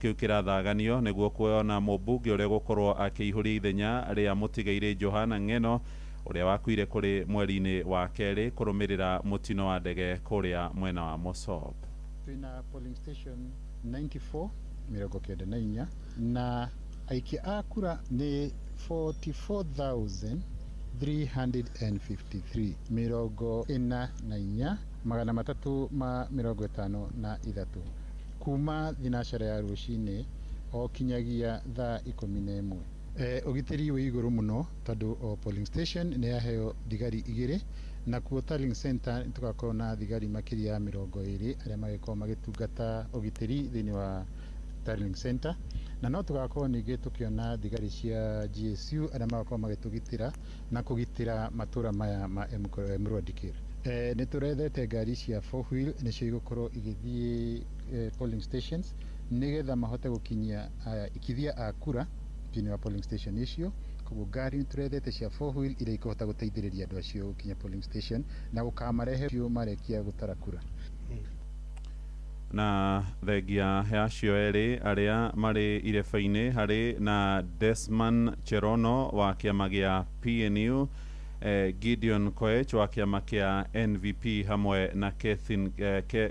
Kĩu kĩrathaganio nĩguo kuona mũmbunge ũrĩa gũkorwo akĩihũria ithenya rĩa mũtigairĩ Johana Ng'eno ũrĩa wakuire kũrĩ mweri-inĩ wa kerĩ kũrũmĩrĩra mũtino wa ndege kũrĩa mwena wa Mosop. Twĩna polling station 94, 94, na aikia a kura nĩ 44,353, 44,353, kuma thinacara ya rũcinĩ o kinyagia thaa 11. Ũgitĩri wĩ igũrũ mũno tondũ o polling station nĩ yaheo thigari 2, nakuo tallying center nĩ tũgakorwo na thigari makĩria ya 20 arĩa magĩkorwo magĩtungata ũgitĩri thĩinĩ wa tallying center, na no tũgakorwo ningĩ tũkĩona thigari cia GSU arĩa magakorwo magĩtũgitĩra na kũgitĩra matũra maya ma Emurua Dikirr. Nĩ tũrethete ngari cia four wheel nĩcio igũkorwo igĩthiĩ polling stations nĩgetha mahote gũkinyia ikithia a kura thĩinĩ wa polling station icio. Koguo ngari nĩ tũrethete cia four wheel iria ikũhota gũteithĩrĩria andũ acio gũkinya polling station na gũkamarehe biũ marĩkia gũtara kura. Na thengia ya acio erĩ arĩa marĩ ireba-inĩ harĩ na Desman Cherono wa kĩama gĩa PNU, Gideon Koech wa kĩama kĩa NVP hamwe na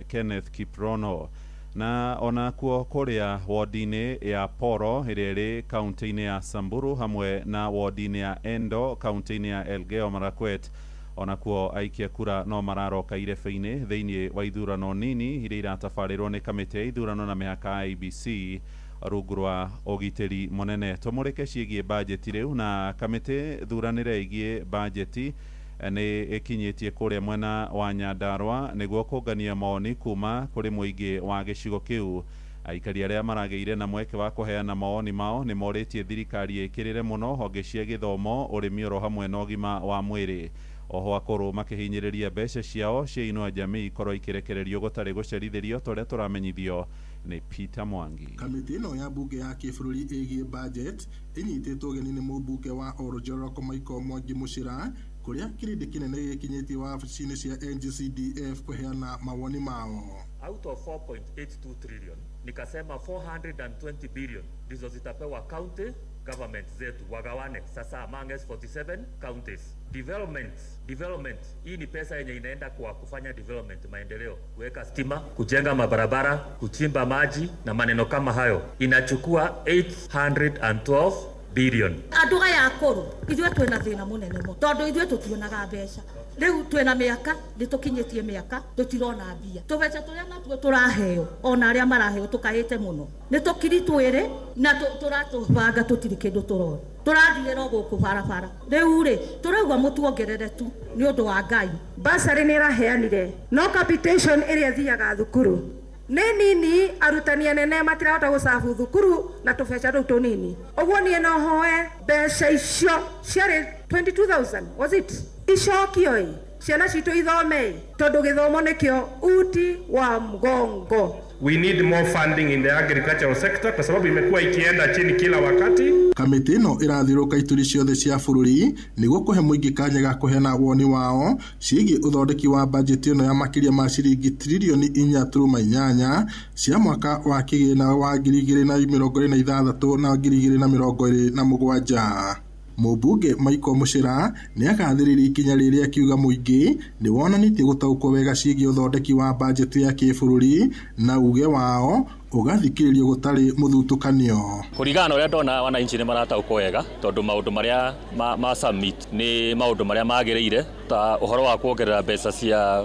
Kenneth Kiprono. Na onakuo kũrĩa wodi-inĩ ya Poro ĩrĩa ĩrĩ kaunti-inĩ ya Samburu hamwe na wodi-inĩ ya Endo kaunti-inĩ ya Elgeyo Marakwet, onakuo aikia kura no mararoka irebe-inĩ thĩinĩ wa ithurano nini iria iratabarĩrwo nĩ kamĩtĩ ya ithurano na mĩhaka IEBC rungu rwa ũgitĩri mũnene. Tũmũrĩke ciĩgiĩ bajeti rĩu, na kamĩtĩ thuranĩre ĩgiĩ bajeti nĩ ĩkinyĩtie kũrĩa mwena wa Nyandarua nĩguo kũngania mawoni kuma kũrĩ mũingĩ wa gĩcigo kĩu. Aikari arĩa maragĩire na mweke wa kũheana mawoni mao nĩ morĩtie thirikari ĩkĩrĩre mũno honge cia gĩthomo, ũrĩmi oro hamwe na ũgima wa mwĩrĩ. Oho akũrũ makĩhinyĩrĩria mbeca ciao cia Inua Jamii ikorwo ikĩrekererio gũtarĩ gũcerithĩrio, ta ũrĩa tũramenyithio nĩ Peter Mwangi. Kamĩtĩ ĩno ya mbunge ya kĩbũrũri ĩgiĩ budget ĩnyitĩtwo ũgeni nĩ mũmbunge wa Oljorok Michael Mwangi Mũcĩra, kũrĩa kĩrĩndĩ kĩnene gĩkinyĩtie wabici-inĩ cia NGCDF kũheana mawoni mao. Out of 4.82 trillion, nikasema 420 billion ndizo zitapewa county government zetu wagawane sasa among us 47 counties. Development, development hii ni pesa yenye inaenda kwa kufanya development, maendeleo, kuweka stima, kujenga mabarabara, kuchimba maji na maneno kama hayo, inachukua 812 billion. Andũ aya akũrũ ithuĩ twĩna thĩna mũnene mũno tondũ ithuĩ tũtionaga mbeca. Rĩu twĩna mĩaka, nĩ tũkinyĩtie mĩaka, tũtirona mbia. Tũbeca tũrĩa natuo tũraheo, ona arĩa maraheo tũkaĩte mũno, nĩ tũkiri twĩrĩ na tũratũbanga, tũtirĩ kĩndũ tũrona, tũrathirĩra o gũkũ barabara. Rĩu rĩ tũrauga mũtuongerere tu nĩ ũndũ wa Ngai. Bursary nĩ ĩraheanire, no capitation ĩrĩa ĩthiaga thukuru nĩ nini, arutani anene matirahota gũcabu thukuru na tũbeca tũu tũnini. Ũguo niĩ no hoe mbeca icio ciarĩ 22,000, was it, icokio ĩ ciana citũ ithome, tondũ gĩthomo nĩkĩo uti wa mgongo. We need more funding in the agricultural sector kwa sababu imekuwa ikienda chini kila wakati. Kamĩtĩ ĩno ĩrathiũrũrũka ituri ciothe cia bũrũri nĩguo kũhe mũingĩ kanya ga kũheana woni wao ciĩgiĩ ũthondeki wa bajeti ĩno ya makĩria ma ciringi tiririoni 4.8 cia mwaka wa kĩgĩna wa 2026 na 2027. Mũmbunge Michael Mũcĩra nĩ agathĩrĩirie ikinya rĩrĩ akiuga mũingĩ nĩ wonanĩtie gũtaũkwo wega ciĩgiĩ ũthondeki wa bajeti ya kĩbũrũri na uge wao ũgathikĩrĩrio gũtarĩ mũthutũkanio. Kũringana na ũrĩa ndona, wananchi nĩ marataũkwo wega tondũ maũndũ marĩa ma summit nĩ maũndũ marĩa magĩrĩire, ta ũhoro wa kuongerera mbeca cia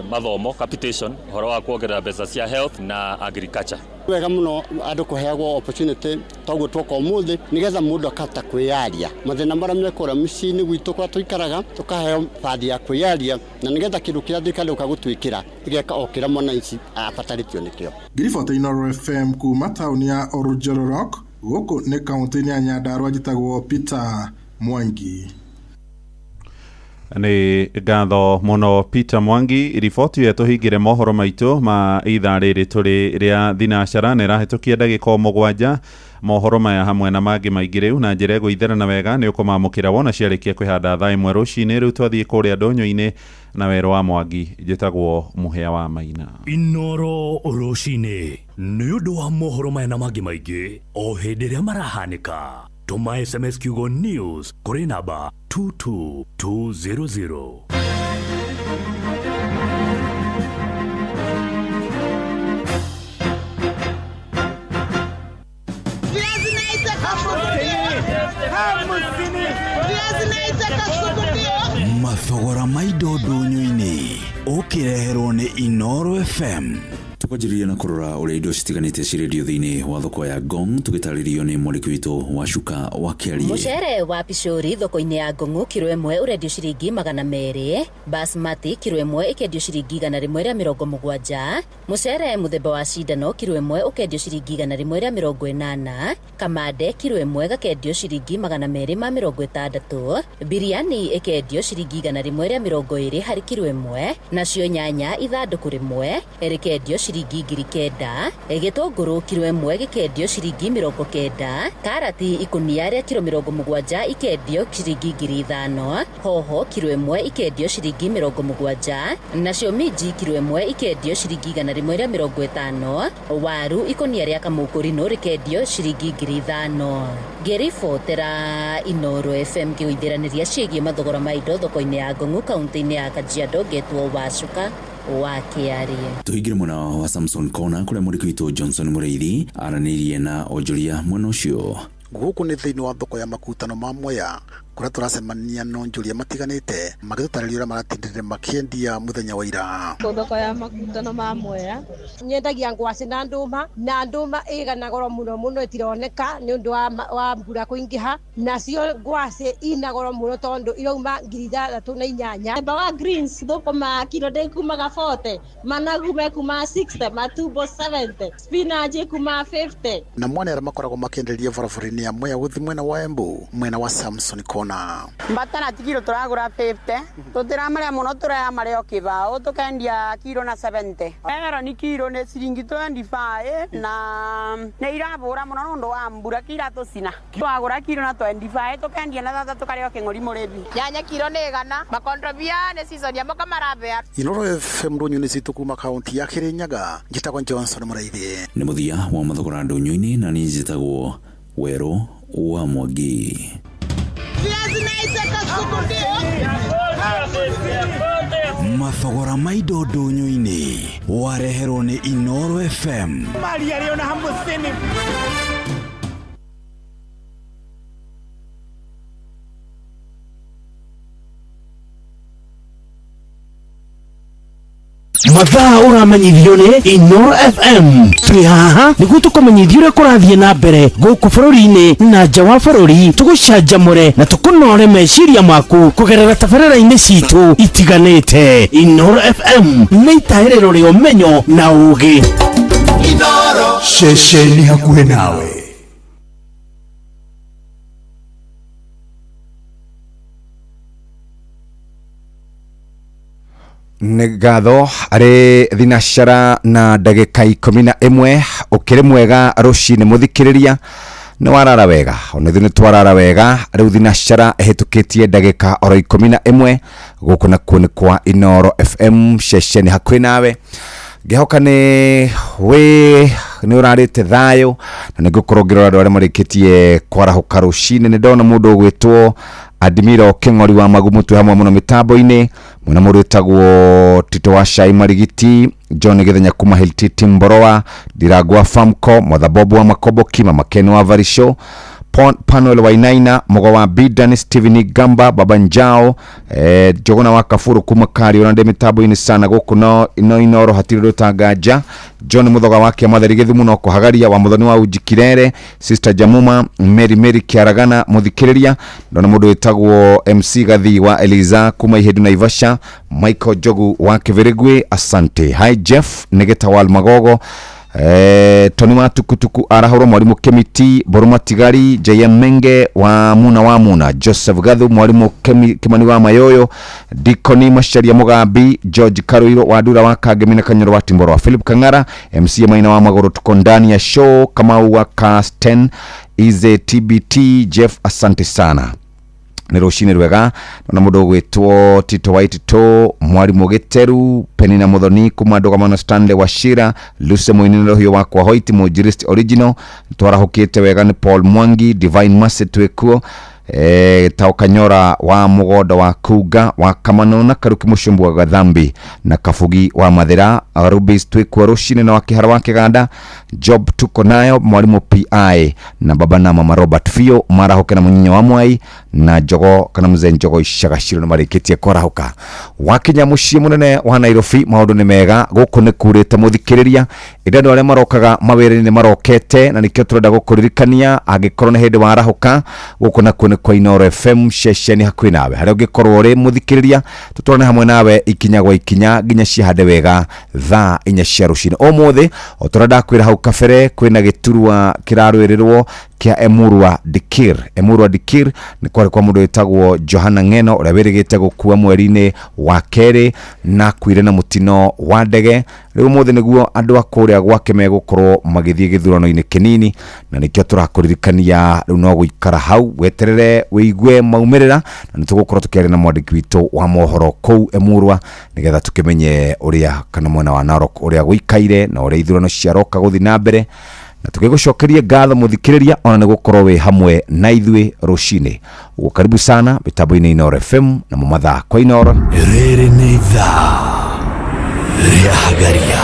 mathomo, capitation, ũhoro wa kuongerera mbeca cia health na agriculture. Wega mũno andũ kũheagwo opportunity toguo twoka ũmũthĩ, nĩgetha mũndũ akahota kwĩyaria mathĩna marĩa mekũra mĩciĩ-inĩ gwitũ kũrĩa tũikaraga, tũkaheo bathi ya kwĩyaria na nĩgetha kĩndũ kĩrĩa thirikari ĩgũka gũtwĩkĩra ĩgeka o kĩrĩa mwananchi abatarĩtio nĩkĩo. Ngiribota Inooro FM kuma taũni ya Oljororok, gũkũ nĩ kaunti-inĩ ya Nyandarua, njĩtagwo Peter Mwangi. Nĩ ngatho mũno Peter Mwangi. Riboti ĩyo tũhingĩre mohoro maitũ ma ithaa rĩrĩ tũrĩ rĩa thinacara na ĩrahĩtũkia ndagĩka o 7. Mohoro maya hamwe na mangĩ maingĩ rĩu na njĩra ĩgũitherana wega nĩ ũkũmamũkĩra wona ciarĩkia kwĩhanda thaa 1 rũcinĩ. Rĩu twathiĩ kũrĩa ndũnyũ-inĩ na werũ wa Mwangi. Njĩtagwo Mũhĩa wa Maina. Inoro rũcinĩ nĩ ũndũ wa mohoro maya na mangĩ maingĩ o hĩndĩ ĩrĩa marahanĩka, tũma SMS kiugo news kũrĩ namba 22200. Mathogora ma indo ndũnyũ-inĩ ũkĩreherwo nĩ Inoro FM. Tukwanjĩrĩria na kũrora ũrĩa indo citiganĩte cirendio thĩinĩ wa thoko ya Ngong, tũgĩtarĩrio nĩ mwandĩki witũ wa Cuka wa Kĩarie. Mũcere wa picũri thoko-inĩ ya Ngong'u kiro 1 ũrendio ciringi 200, basmati kiro 1 ĩkendio ciringi 170, mũcere mũthemba wa cindano kiro 1 ũkendio ciringi 180, kamande kiro 1 gakendio ciringi 260, biriani ĩkendio ciringi 120 harĩ kiro 1, nacio nyanya ithandũkũ rĩmwe rĩkendio ciringi 9,000, gĩtũngũrũ kiro 1 gĩkendio ciringi 90, karati ikũnia rĩa kiro 70 ikendio ciringi 5,000, hoho kiro 1 ikendio ciringi 70, nacio minji kiro 1 ikendio ciringi 150, waru ikũnia rĩa kamũkũrinũ rĩkendio ciringi 5,000. Ngĩribotera Inoro FM ngĩũithiranĩria ciĩgiĩ mathogora ma indo thoko-inĩ ya Ngong'u kaunti-inĩ ya Kajiado, ngetwo Wacuka wa Kĩarie. Tũhingĩre mwena wa Samson Corner kũrĩa mwandĩki witũ Johnson Mũrĩithi aranĩirie na onjoria mwena ũcio. Gũkũ nĩ thĩinĩ wa thoko ya makutano ma Mwea kũrĩa tũracemania na onjoria matiganĩte magĩtũtarĩria ũrĩa maratindĩrire makĩendia mũthenya wa ira. Thoko ya makutano ma Mwea nyendagia ngwacĩ na ndũma, na ndũma ĩgana goro mũno mũno ĩtironeka nĩ ũndũ wa mbura kũingĩha, nacio ngwacĩ ina goro mũno tondũ irauma 6,008. Mboga greens thũkũma kiro ndĩkumaga 40, managu mekuma 60, matumbo 70, spinach ĩkuma 50. Na mwana arĩa makoragwo makĩenderia barabara-inĩ ya Mwea gũthiĩ mwena wa Embu, mwena wa Samson Corner. Mbatana ti kiro tũragũra 50, tũtiramarĩa mũno, tũramarĩa o kĩbaũ tũkendia kiro na 70. Meroni kiro nĩ ciringi 25 na nĩ irabũra mũno nĩ ũndũ wa mbura kĩratũcina. Twagũra kiro na 25 tũkendia na thata tũkarĩa o kĩng'ori mũrĩmi. Nyanya kiro nĩ 100, makondobia nĩ season ya moka marabea. Inoro FM ndũnyũ-inĩ citũ kuma kaunti ya Kirinyaga, njĩtagwo Johnson Mũrĩithi. Nĩ mũthia wa mathogora ndũnyũ-inĩ na niĩ njĩtagwo Werũ wa Mwangi. Mathogora ma indo ndũnyũ-inĩ wareherwo nĩ Inoro FM. Mathaa ũramenyithio nĩ Inoro FM. Twĩ haha nĩguo tũkũmenyithie ũrĩa kũrathiĩ na mbere gũkũ bũrũri-inĩ na nja wa bũrũri, tũgũcanjamũre na tũkũnore meciria maku kũgerera tabarĩra-inĩ citũ itiganĩte. Inoro FM nĩ itahĩrĩro rĩa ũmenyo na ũũgĩ. Ceceni hakuhĩ nawe. Nĩ ngatho arĩ thinacara na ndagĩka 11. Ũkĩrĩ mwega rũcinĩ mũthikĩrĩria, nĩ warara wega ona ithuĩ nĩ twarara wega. Rĩu thinacara ĩhĩtũkĩtie ndagĩka oro 11. Gũkũ nakuo nĩ kwa Inoro FM, ceceni hakuhĩ nawe. Ngĩhoka nĩ wĩ nĩ ũrarĩte thayũ na nĩ ngũkorwo ngĩrora andũ arĩa marĩkĩtie kwarahũka rũcinĩ. Nĩ ndona mũndũ ũgwĩtwo Admiro Kĩng'ori wa Magumu twĩ hamwe mũno mĩtambo-inĩ, mwena mũndũ wĩtagwo Tito wa Shai Marigiti, John Gĩthenya kuma Hiltiti Mboroa, Ndirangwa Famco, Mwathabobu wa Makoboki, Mama Ken wa Varisho, Panuel Wainaina, Mugo wa Bidan, Steven Gamba, Baba Njao, Jogona wa Kafuru kuma Kari, ona ndĩ mĩtambo-inĩ sana gũkũ no Inoro hatirĩ rũtanganja. John Muthoga wa Kĩamatheri Gĩthumo no kũhagaria wa Muthoni wa Uji Kirere, Sister Jamuma, Mary Mary Kĩaragana mũthikĩrĩria. Ndona mũndũ wĩtagwo MC Gathi wa Eliza kuma Ihindu Naivasha, Michael Jogu wa Kĩbĩrĩgwĩ, asante. Hi Jeff Nĩgĩtawal Magogo, Tony wa Tukutuku arahũrwo, Mwalimu Kemiti Boroma Tigari, JM Menge wa Muna, Joseph Gathu, Mwalimu Kimani wa Mayoyo, Dikoni Macharia Mugambi, George Karuiro wa Ndura wa Kangemi na Kanyoro wa Timboro wa Philip Kang'ara, MC Maina wa Magũrũ, tuko ndani ya show. Kamau wa Casten, Ize TBT Jeff, asante sana. Nĩ rũcinĩ rwega na mũndũ ũgwĩtwo Tito Waitito, mwarimũ Gĩteru, Penina Muthoni kuma Ndũgamano, Stanley Wachira, Lucy Mũini na rũhiũ wakwa Hoiti Mũnjirist original, twarahũkĩte wega nĩ Paul Mwangi, Divine Mercy twĩkuo, Tao Kanyora wa Mũgondo wa Kunga wa Kamano na Karuki Mũcumbu wa Gathambi na Kabugi wa Mathira, Rubis twĩkuo rũcinĩ na wa Kĩhara wa Kĩganda, Job tuko nayo, mwarimũ PI na baba na mama Robert Fio marahuke na mũnyinya wa Mwai na Njogo kana mzee Njogo Icagaciro nĩ marĩkĩtie kwarahũka. Wakinya mũciĩ mũnene wa Nairobi maũndũ nĩ mega, gũkũ nĩ kurĩte mũthikĩrĩria, ĩndĩ andũ arĩa marokaga mawĩra-inĩ nĩ marokete, na nĩkĩo tũrenda gũkũririkania angĩkorwo nĩ hĩndĩ warahũka, gũkũ nakuo nĩ kwa Inooro FM ceceni hakuhĩ nawe harĩa ũngĩkorwo ũrĩ mũthikĩrĩria, tũtwarane hamwe nawe ikinya gwa ikinya nginya cihande wega thaa 4 cia rũcinĩ ũmũthĩ. O ta ũrĩa ndakwĩra hau kabere, kwĩna gĩturwa kĩrarũĩrĩrwo kĩa Emurua Dikir. Emurua Dikir nĩ kwarĩ kwa mũndũ wĩtagwo Johana Ng'eno ũrĩa wĩrĩgĩte gũkua mweri-inĩ wa kerĩ na akuire na mũtino wa ndege. Rĩu ũmũthĩ nĩguo andũ a kũrĩa gwake megũkorwo magĩthiĩ gĩthurano-inĩ kĩnini, na nĩkĩo tũrakũririkania rĩu no gũikara hau weterere wĩigue maumĩrĩra, na nĩ tũgũkorwo tũkĩaria na mwandĩki witũ wa mohoro kũu Emurua nĩgetha tũkĩmenye ũrĩa kana mwena wa Narok ũrĩa gũikaire na ũrĩa ithurano ciaroka gũthiĩ na mbere, na tũgĩgũcokerie ngatho mũthikĩrĩria ona nĩ gũkorwo wĩ hamwe na ithuĩ rũcinĩ. Ũguo karibu sana mĩtambo-inĩ Inooro FM na mathaa kwa Inooro. Rĩrĩ nĩ ithaa rĩa Hagaria.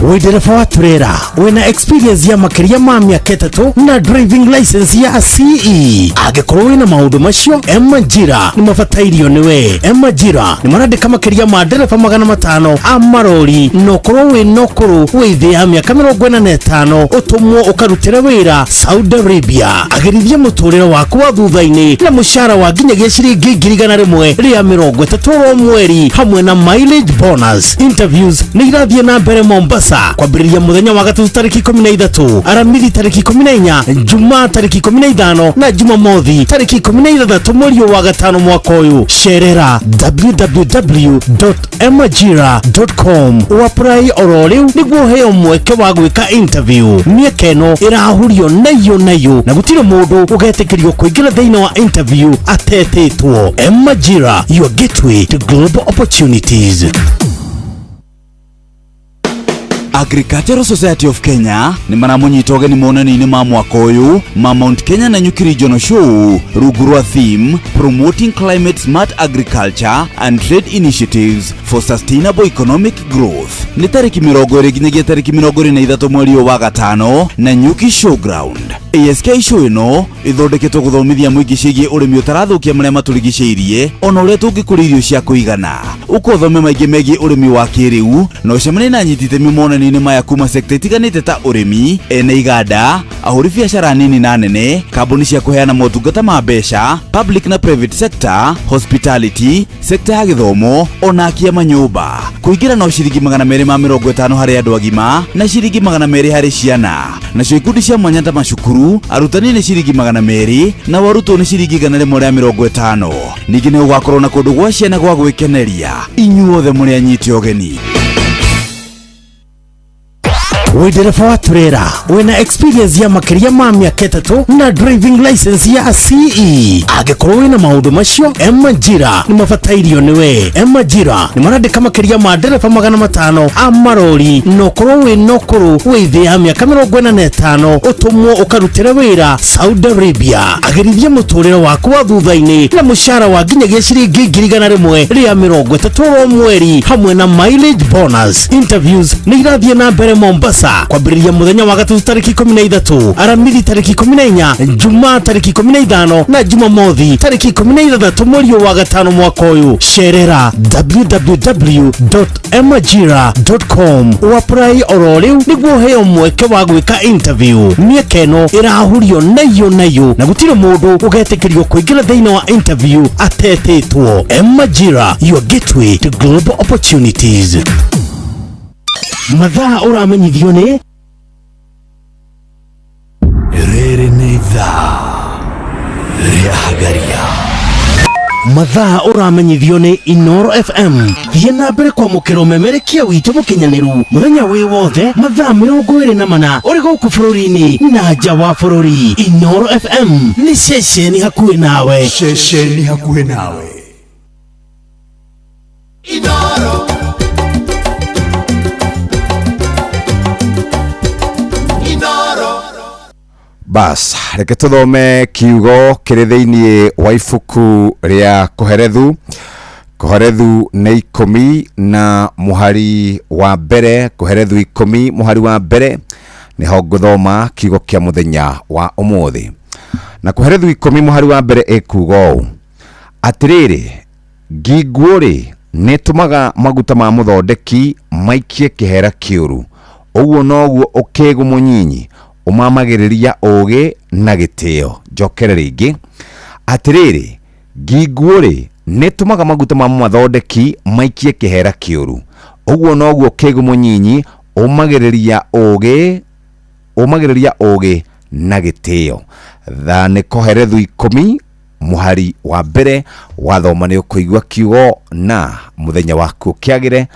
Wĩ ndereba wa turera wĩna experience ya makĩria ma mĩaka 3 na driving license ya CE, angĩkorwo wĩna maũndũ macio, Emajira nĩ mabatairio nĩwe. Emajira nĩ marandĩka makĩria ma ndereba 500 a marori, na ũkorwo wĩna ũkũrũ wĩ thĩ ya mĩaka 45, ũtũmwo ũkarutĩre wĩra Saudi Arabia. Agĩrithia mũtũrĩre waku wa thutha-inĩ na mũcara wa nginyagia ciringi 130,000 oro mweri hamwe na mileage bonus. Interviews nĩ irathiĩ na mbere Mombasa kwambĩrĩria mũthenya wa gatatũ tarĩki 13, Aramithi tarĩki 14, Jumaa tarĩki 15 na Jumamothi tarĩki 16 mweri wa gatano mwaka ũyũ. Cerera www.emajira.com ũapply oro rĩu nĩguo ũheo mweke wa gwĩka interview. Mĩeke ĩno ĩrahurio nayo nayo na gũtirĩ mũndũ ũgetĩkĩrio kũingĩra thĩinĩ wa interview atetĩtwo. Emajira, your gateway to global opportunities. Agricultural Society of Kenya nĩ maramũnyita ũgeni monanio-inĩ ma mwaka ũyũ ma Mount Kenya na Nyuki Regional Show rungu rwa theme Promoting Climate Smart Agriculture and Trade Initiatives for Sustainable Economic Growth. Nĩ tarĩki 20 nginyagia tarĩki 23 mweri ũyũ wa gatano na Nyuki Showground. ASK show ĩno ĩthondeketwo gũthomithia mũingĩ ciĩgiĩ ũrĩmi ũtarathũkia marĩa matũrigicĩirie ona ũrĩa tũngĩkũria irio cia kũigana. Ũka ũthome maingĩ megiĩ ũrĩmi wa kĩrĩu na ũcemanie na anyiti itemi monanio-inĩ maya kuma sekta itiganĩte ta ũrĩmi, ene iganda, ahũri biacara nini na nene, kambuni cia kũheana motungata ma mbeca, public na private sector, hospitality, sekta ya gĩthomo ona akia manyũmba. Kũingĩra no ciringi 250 harĩ andũ agima na ciringi 200 harĩ ciana. Nacio ikundi cia mwanya ta macukuru, arutani nĩ ciringi 200 na arutwo nĩ ciringi 150. Ningĩ nĩ gũgakorwo na kũndũ gwa ciana gwa gwĩkeneria. Inyuothe mũrĩ anyite ũgeni. Wĩ ndereba wa turera wĩna experience ya makĩria ma mĩaka 3 na driving license ya CE, angĩkorwo wĩna maũndũ macio, Emajira nĩ mabatairio nĩwe. Emajira nĩ marandĩka makĩria ma ndereba 500 a marori, na ũkorwo wĩna ũkũrũ wĩ thĩ ya mĩaka 45, ũtũmwo ũkarutĩre wĩra Saudi Arabia. Agĩrithia mũtũrĩre waku wa thutha-inĩ na mũcara wa nginyagia ciringi 130,000 oro mweri hamwe na mileage bonus. Interviews nĩ irathiĩ na mbere Mombasa kwambĩrĩria mũthenya wa gatatũ tarĩki 13, Aramithi tarĩki 14, Jumaa tarĩki 15 na Jumamothi tarĩki 16 mweri wa gatano mwaka ũyũ. Cerera www.emajira.com ũapply oro rĩu nĩguo ũheo mweke wa gwĩka interview. Mĩeke ĩno ĩrahurio nayo nayo na gũtirĩ mũndũ ũgetĩkĩrio kũingĩra thĩinĩ wa interview atetĩtwo. Emajira, your gateway to global opportunities. Mathaa ũramenyithio nĩ Rĩrĩ nĩ ithaa rĩa Hagaria. Mathaa ũramenyithio nĩ Inoro FM. Thiĩ na mbere kwamũkĩra ũmemerekia witũ mũkinyanĩru mũthenya wĩ wothe mathaa 24 ũrĩ gũkũ bũrũri-inĩ na nja wa bũrũri. Inoro FM nĩ ceceni hakuhĩ nawe. Ceceni hakuhĩ nawe. Inoro. Inoro. Bas, reke tũthome kiugo kĩrĩ thĩinĩ wa ibuku rĩa Koherethu. Koherethu nĩ 10 na mũhari wa mbere. Koherethu 10 mũhari wa mbere nĩho ngũthoma kiugo kĩa mũthenya wa ũmũthĩ. Na Koherethu 10 mũhari wa mbere ĩkuga ũũ: atĩrĩrĩ, nginguo-rĩ nĩĩtũmaga maguta ma mũthondeki maikie kĩhera kĩũru, ũguo noguo ũkĩgu mũnyinyi ũmamagĩrĩria ũũgĩ na gĩtĩo. Njokere rĩngĩ, atĩrĩrĩ, nginguo-rĩ nĩĩtũmaga maguta ma mũthondeki maikie kĩhera kĩũru, ũguo noguo ũkĩgu mũnyinyi ũmagĩrĩria ũũgĩ na gĩtĩo. Tha nĩ Koherethu 10 mũhari wa mbere. Wathoma nĩ ũkũigua kiugo na mũthenya waku ũkĩagĩre.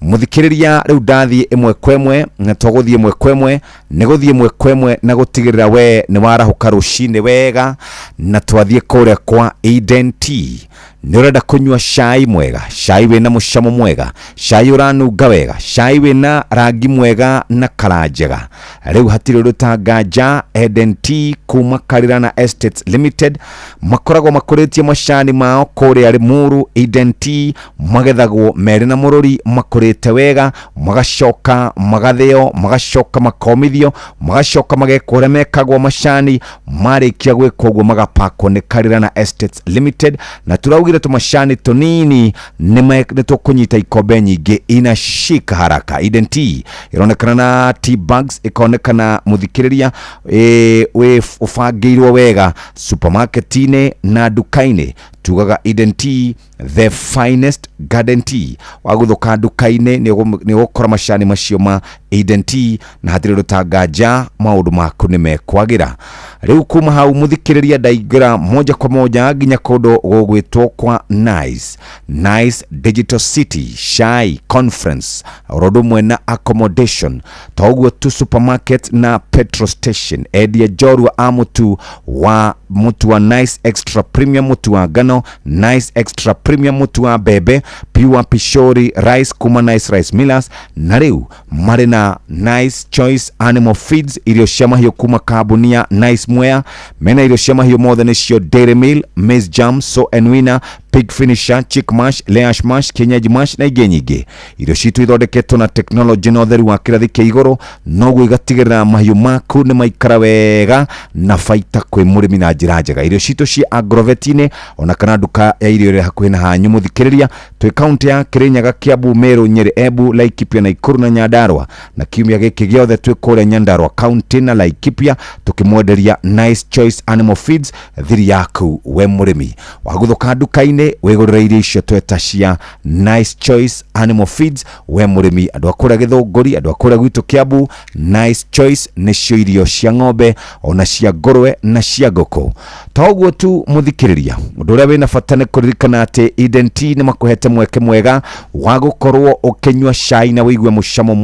Mũthikĩrĩria, rĩu ndathiĩ ĩmwe kwa ĩmwe, na tũgũthiĩ ĩmwe kwa ĩmwe, nĩ gũthiĩ ĩmwe kwa ĩmwe na gũtigĩrĩra we nĩ warahũka rũcinĩ wega. Na twathiĩ kũrĩa kwa Eden Tea. Nĩ ũrenda kũnyua cai mwega, cai wĩna mũcamo mwega, cai ũranunga wega, cai wĩna rangi mwega na kara njega. Rĩu hatirĩ ũndũ ta nganja. Eden Tea kuma Karirana Estates Limited makoragwo makũrĩtie macani mao kũrĩa Limuru. Eden Tea magethagwo merĩ na mũrũri, makũrĩte wega, magacoka magathĩo, magacoka makomithio, magacoka magekwo ũrĩa mekagwo macani. Marĩkia gwĩkwo ũguo magapakwo nĩ Karirana Estates Limited. Na tũraugire tũmacani tũnini nĩ tũkũnyita ikombe nyingĩ, inashika haraka. Eden Tea ĩronekana na tea bags, ĩkonekana mũthikĩrĩria ũbangĩirwo wega supermarket-inĩ na nduka-inĩ. Tugaga Eden Tea, the finest garden tea. Wagũthũka nduka-inĩ nĩ ũgũkora macani macio ma Eden Tea, na hatirĩ ũndũ ta nganja, maũndũ maku nĩ mekwagĩra. Rĩu kuma hau mũthikĩrĩria, ndaingĩra moja kwa moja nginya kũndũ gũgwĩtwo kwa Nice Nice Digital City Shai Conference, oro ũndũ ũmwe na accommodation, to ũguo tu supermarket na petrol station. Endia njorua a mũtu wa Nice Extra Premium, mũtu wa ngano Nice Extra Premium, mũtu wa mbembe Pure Pishori Rice kuma Nice Rice Millers, na rĩu marĩ na Nice Choice Animal Feeds, irio cia mahiũ kuma kambuni ya Nice Mwea. Mena irio cia mahiũ mothe nĩcio Dairy Meal, Maize Jam, So and Winner, Pig Finisher, Chick Mash, Lash Mash, Kienyeji Mash na ingĩ nyingĩ. Irio citũ ithondeketwo na teknolojĩ na ũtheru wa kĩrathi kĩa igũrũ, noguo igatigĩrĩra mahiũ maku nĩ maikara wega na baita kwĩ mũrĩmi na njĩra njega. Irio citũ ci agrovet-inĩ ona kana nduka ya irio ĩrĩa hakuhĩ na hanyu. Mũthikĩrĩria, twĩ kaunti ya Kirinyaga, Kiambu, Meru, Nyeri, Embu, Laikipia, Nakuru na Nyandarua. Na kiumia gĩkĩ gĩothe twĩ kũrĩa Nyandarua kaunti na Laikipia tũkĩmwenderia Nice Choice Animal Feeds thiri yaku we mũrĩmi. Wagũthũka nduka-inĩ wĩgũrĩre irio icio tweta cia Nice Choice Animal Feeds we mũrĩmi. Andũ a kũrĩa Gĩthũngũri, andũ a kũrĩa gwitũ Kiambu, Nice Choice nĩcio irio cia ng'ombe ona cia ngũrwe na cia ngũkũ. To ũguo tu mũthikĩrĩria, ũndũ ũrĩa wĩna bata nĩ kũririkana atĩ Eden Tea nĩ makũhete mweke mwega wa gũkorwo ũkĩnyua cai na wĩigue mũcamo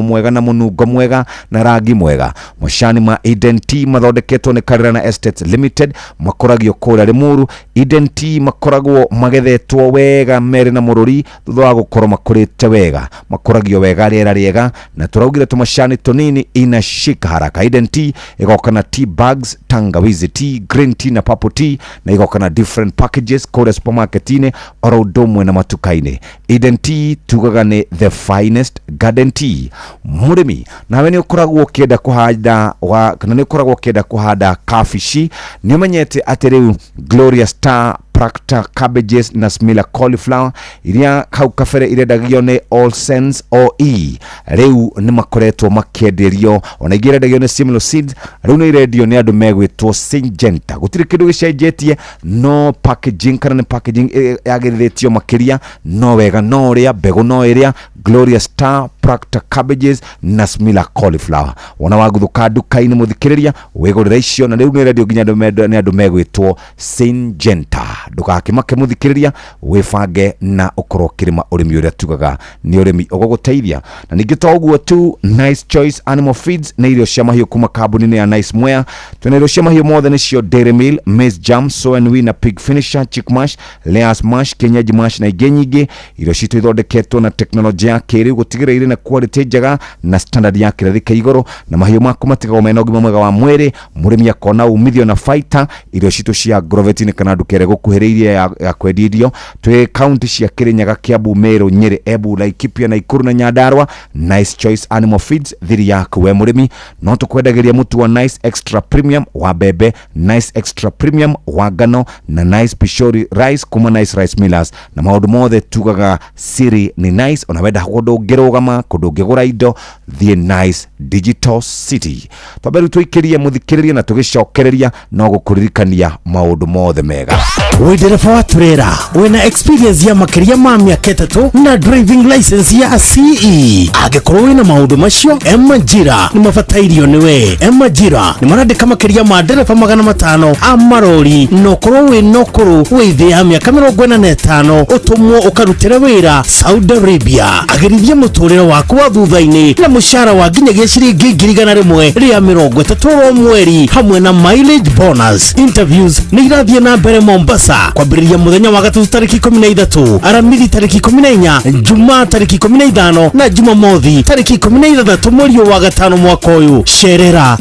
mwega na mũnungo mwega na rangi mwega. Macani ma Eden Tea mathondeketwo nĩ Karirana Estates Limited, makũragio kũrĩa Limuru. Eden Tea makoragwo magethetwo wega merĩ na mũrũri thutha wa gũkorwo makũrĩte wega, makũragio wega rĩera rĩega, na tũraugire tũmacani tũnini inashika haraka. Eden Tea ĩgoka na tea bags, tangawizi tea, green tea na purple tea, na igoka na different packages kũrĩa supermarket-inĩ oro ũndũ ũmwe na matuka-inĩ. Eden Tea tugaga nĩ the finest garden tea. Mũrĩmi, nawe nĩ ũkoragwo ũkĩenda kũhanda kana nĩ ũkoragwo ũkĩenda kũhanda kabici, nĩ ũmenyete atĩ rĩu Gloria Star Tractor cabbages na Smila cauliflower iria hau kabere irendagio nĩ All Sense OE rĩu nĩ makoretwo makĩenderio, ona ingĩ irendagio nĩ Simlo Seeds, rĩu nĩ irendio nĩ andũ megwĩtwo Syngenta. Gũtirĩ kĩndũ gĩcenjetie, no packaging kana nĩ packaging yagĩrithĩtio makĩria, no wega no ũrĩa mbegũ no ĩrĩa Gloria Star Tractor cabbages na Smila cauliflower. Wona waguthũka nduka-inĩ mũthikĩrĩria wĩgũrĩre icio, na rĩu nĩ irendio nginya nĩ andũ megwĩtwo Syngenta. Ndũgakĩmake mũthikĩrĩria, wĩbange na ũkorwo ũkĩrĩma ũrĩmi ũrĩa tugaga nĩ ũrĩmi ũgũgũteithia. Na ningĩ to ũguo tu, Nice Choice Animal Feeds nĩ irio cia mahiũ kuma kambuni-inĩ ya Nice Mwea. Twĩna irio cia mahiũ mothe, nĩcio Dairy Meal, Maize Jam, Soy and Wheat na Pig Finisher, Chick Mash, Layers Mash, Kienyeji Mash na ingĩ nyingĩ. Irio citũ ithondeketwo na teknolojĩ ya kĩrĩu gũtigĩrĩra irĩ na quality njega na standard ya kĩrathi kĩa igũrũ, na mahiũ maku matigagwo mena ũgima mwega wa mwĩrĩ, mũrĩmi akona umithio na baita. Irio citũ cia Agrovet kana nduka ĩrĩa ĩgũkuhĩrĩirie ya kwendia irio twĩ kaunti cia Kirinyaga, Kiambu, Meru, Nyeri, Embu, Laikipia, Nakuru na Nyandarua. Nice Choice Animal Feeds, thiri yaku we mũrĩmi. No tũkwendagĩria mũtu wa Nice Extra Premium wa mbembe, Nice Extra Premium wa ngano na Nice Pishori Rice kuma Nice Rice Millers. Na maũndũ mothe tugaga siri ni Nice. Ona wenda kũndũ ũngĩrũgama, kũndũ ũngĩgũra indo, thiĩ Nice Digital City. Twambe rĩu tũikĩrie mũthikĩrĩria na tũgĩcokereria no gũkũririkania maũndũ mothe mega. Wĩ ndereba wa turera wĩna experience ya makĩria ma mĩaka 3 na driving license ya CE, angĩkorwo wĩna maũndũ macio, Emajira nĩ mabatairio nĩwe. Emajira nĩ marandĩka makĩria ma ndereba 500 a marori, na ũkorwo wĩna ũkũrũ wĩ thĩ ya mĩaka 45, ũtũmwo ũkarutĩre wĩra Saudi Arabia. Agĩrithia mũtũrĩre waku wa thutha-inĩ na mũcara wa nginyagia ciringi 130,000 oro mweri hamwe na mileage bonus. Interviews nĩ irathiĩ na mbere Mombasa kwambĩrĩria mũthenya wa gatatũ tarĩki 13, Aramithi tarĩki 14, Jumaa tarĩki 15 na Jumamothi tarĩki 16 mweri wa gatano mwaka ũyũ. Cerera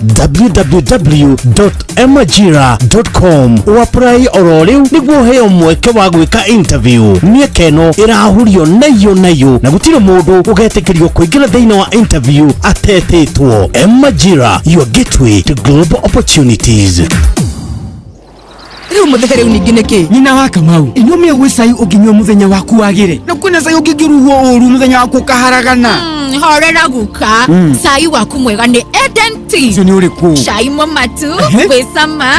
www.emajira.com ũapply oro rĩu nĩguo ũheo mweke wa gwĩka interview. Mĩeke ĩno ĩrahurio nayo nayo na gũtirĩ mũndũ ũgetĩkĩrio kũingĩra thĩinĩ wa interview atetĩtwo. Emajira, your gateway to global opportunities. Rĩu mũthehe rĩu ningĩ nĩkĩ? Nyina wa Kamau, inyuĩ mĩũĩ cai ũngĩnyua mũthenya waku wagĩre, na kwĩna cai ũngĩngĩrugwo ũru mũthenya waku ũkaharagana. Horera guka. Cai waku mwega nĩ Eden Tea. Ũcio nĩ ũrĩkũ? Cai mũmatu, wĩ cama,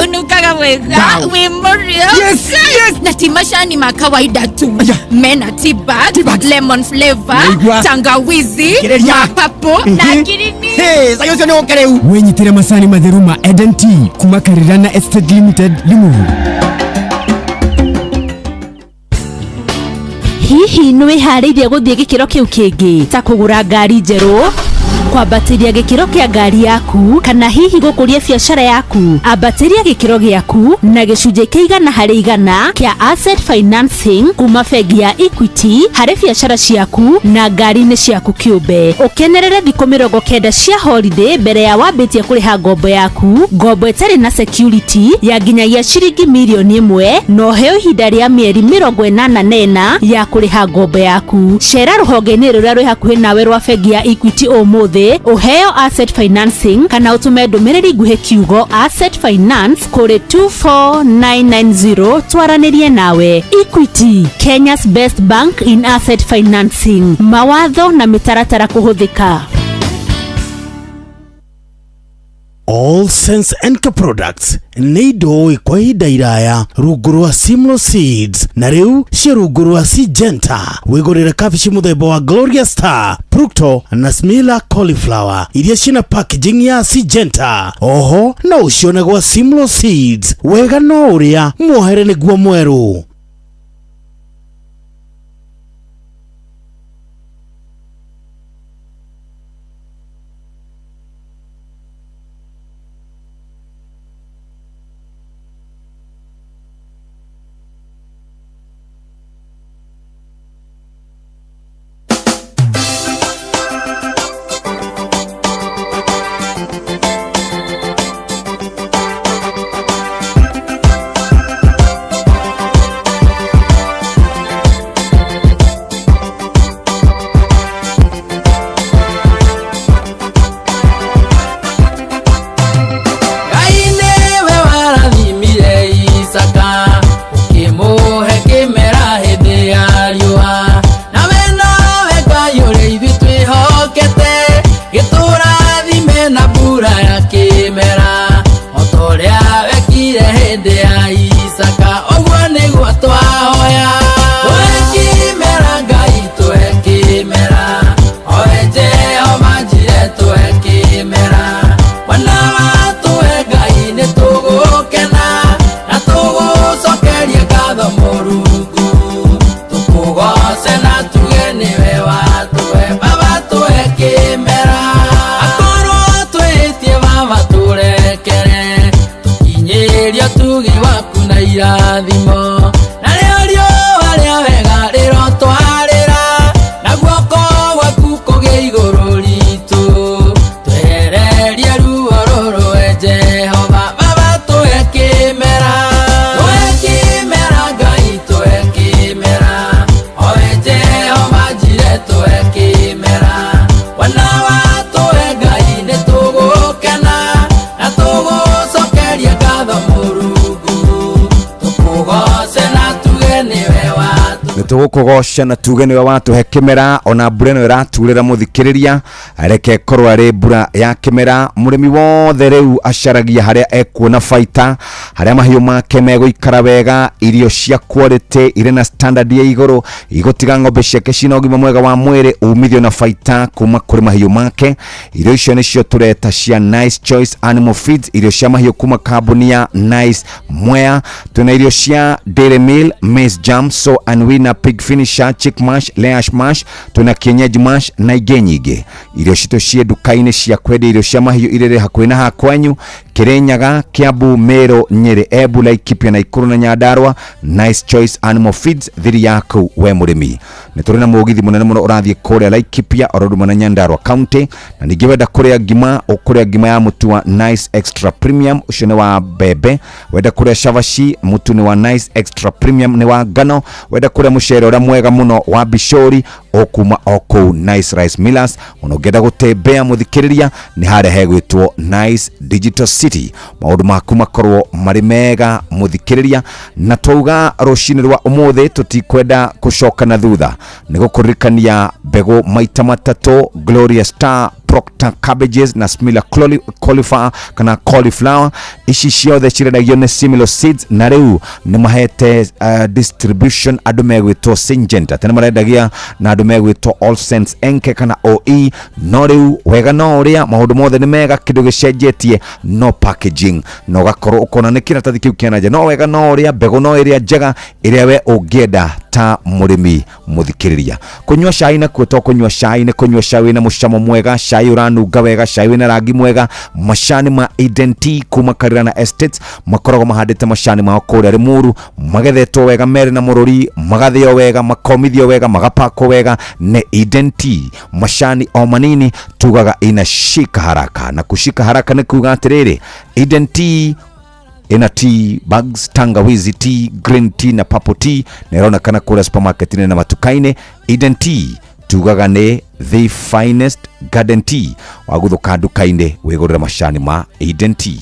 ũnungaga wega, wĩ mũrĩo. Yes, yes. Na ti macani ma kawaida tu. Mena tea bag, lemon flavor, Naigua. tangawizi, Kĩrĩria. mapapo na ngirini. Hey, cai ũcio nĩ ũke rĩu. Wĩnyitĩre macani matheru ma Eden Tea kuma Karirana Estate Limited, Limuru. Hihi nĩ wĩharĩirie gũthiĩ gĩkĩro kĩu kĩngĩ, ta kũgũra ngari njerũ, kwambatĩria gĩkĩro kĩa ngari yaku, kana hihi gũkũria biacara yaku? Ambatĩria gĩkĩro gĩaku na gĩcunjĩ kĩa 100% kĩa asset financing kuma bengi ya Equity harĩ biacara ciaku na ngari-inĩ ciaku kĩũmbe. Ũkenerere thikũ 90 cia holiday mbere ya wambĩtie kũrĩha ngombo yaku, ngombo ĩtarĩ na security ya nginyagia ciringi mirioni 1, na ũheo ihinda rĩa mĩeri 84 ya kũrĩha ngombo yaku. Cera rũhonge-inĩ rũrĩa rwĩ hakuhĩ nawe rwa bengi ya Equity ũmũthĩ ũheo asset financing, kana ũtũme ndũmĩrĩri nguhĩ kiugo asset finance kũrĩ 24990 twaranĩrie nawe. Equity, Kenya's best bank in asset financing. Mawatho na mĩtaratara kũhũthĩka. All Sense and Products nĩ indo ũĩ kwa ihinda iraya rungu rwa Simlo Seeds, na rĩu ciĩ rungu rwa Syngenta. Wĩgũrĩre kabici mũthemba wa Gloria Star, Fructo na Smila Cauliflower iria ciĩna packaging ya Syngenta. Oho no ũcione gwa Simlo Seeds. Wega no ũrĩa muohere nĩguo mwerũ. na irathimo narĩo riũa rĩa wega rĩrotwarĩra na guoko gwaku kũgĩe igũrũ ritũ twehererie ruo rũrũ we Jehova baba tũhe kĩmera tũhe kĩmera Ngai tũhe kĩmera owe Jehova njire tũhe kĩmera wana wa tũhe Ngai nĩ tũgũkena na tũgũcokeria ngatho Mũrungu tũkũgoce na tuge nĩwe wa nä tå gå kå goca na tuge nä we watå he kä mera ona mbura ä no ä raturä ra må thikä rä ria reke korwo arä mbura ya kä mera må rä mi wothe rä u acaragia harä a ekuona baita harä a mahiå make megå ikara wega irio cia quality irĩ na standard ya igũrũ igũtiga ng'ombe ciake cina ũgima mwega wa mwĩrĩ umithio na baita kuma kũrĩ mahiũ make irio icio nĩcio tũreta cia Nice Choice Animal Feeds irio cia mahiũ kuma kambuni ya Nice Mwea twĩna irio cia Dairy Meal Maize Jam So and Winner Pig Finisher Chick Mash Lash Mash twĩna Kienyeji Mash na ingĩ nyingĩ irio citũ ciĩ nduka-inĩ cia kwendia irio cia mahiũ irĩ hakuhĩ na hakwanyu Kirinyaga Kiambu Meru Nyeri Embu Laikipia Nakuru na Nyandarua Nice Choice Animal Feeds thiri yaku we mũrĩmi nĩ tũrĩ na mũgithi mũnene mũno ũrathiĩ kũrĩa Laikipia oro ũndũ ũmwe na Nyandarua County na ningĩ wenda kũrĩa ngima ũkũrĩa ngima ya mũtu wa Nice Extra Premium ũcio nĩ wa mbembe wenda kũrĩa cabaci mũtu nĩ wa Nice Extra Premium nĩ wa ngano wenda kũrĩa mũcere ũrĩa mwega mũno wa bicori ũkuma o kũu Nice Rice Millers ona ũngĩenda gũtembea mũthikĩrĩria nĩ harĩa hegwĩtwo Nice Digital City maũndũ maku makorwo marĩ mega mũthikĩrĩria na twauga rũcinĩ rwa ũmũthĩ tũtikwenda gũcoka na thutha nĩ gũkũririkania mbegũ maita matatũ Gloria Star Procter cabbages na Smila cauliflower kana cauliflower ici ciothe cirendagio nĩ Similo Seeds na rĩu nĩ mahete distribution andũ megwĩtwo Syngenta tene marendagia na andũ megwĩtwo All Sense Enke kana OE no rĩu wega no ũrĩa maũndũ mothe nĩ mega kĩndũ gĩcenjetie no packaging na ũgakorwo ũkona nĩ kĩratathi kĩu kĩa nanja no wega no ũrĩa mbegũ no ĩrĩa njega ĩrĩa we ũngĩenda ta mũrĩmi mũthikĩrĩria kũnyua cai nakuo to kũnyua cai nĩ kũnyua cai wĩna mũcamo mwega cai ũranunga wega cai wĩna rangi mwega macani ma Eden Tea kuma Karirana Estates makoragwo mahandĩte macani mao kũrĩa Limuru magethetwo wega merĩ na mũrũri magathĩo wega makomithio wega magapakwo wega nĩ Eden Tea macani o manini tugaga inashika haraka na kushika haraka nĩ kuga atĩrĩrĩ Eden Tea ina tea bags tangawizi tea green tea na purple tea na ĩronekana kũrĩa supermarket-inĩ na matuka-inĩ Eden Tea tugaga nĩ the finest garden tea wagũthũka nduka-inĩ wĩgũrĩre macani ma Eden Tea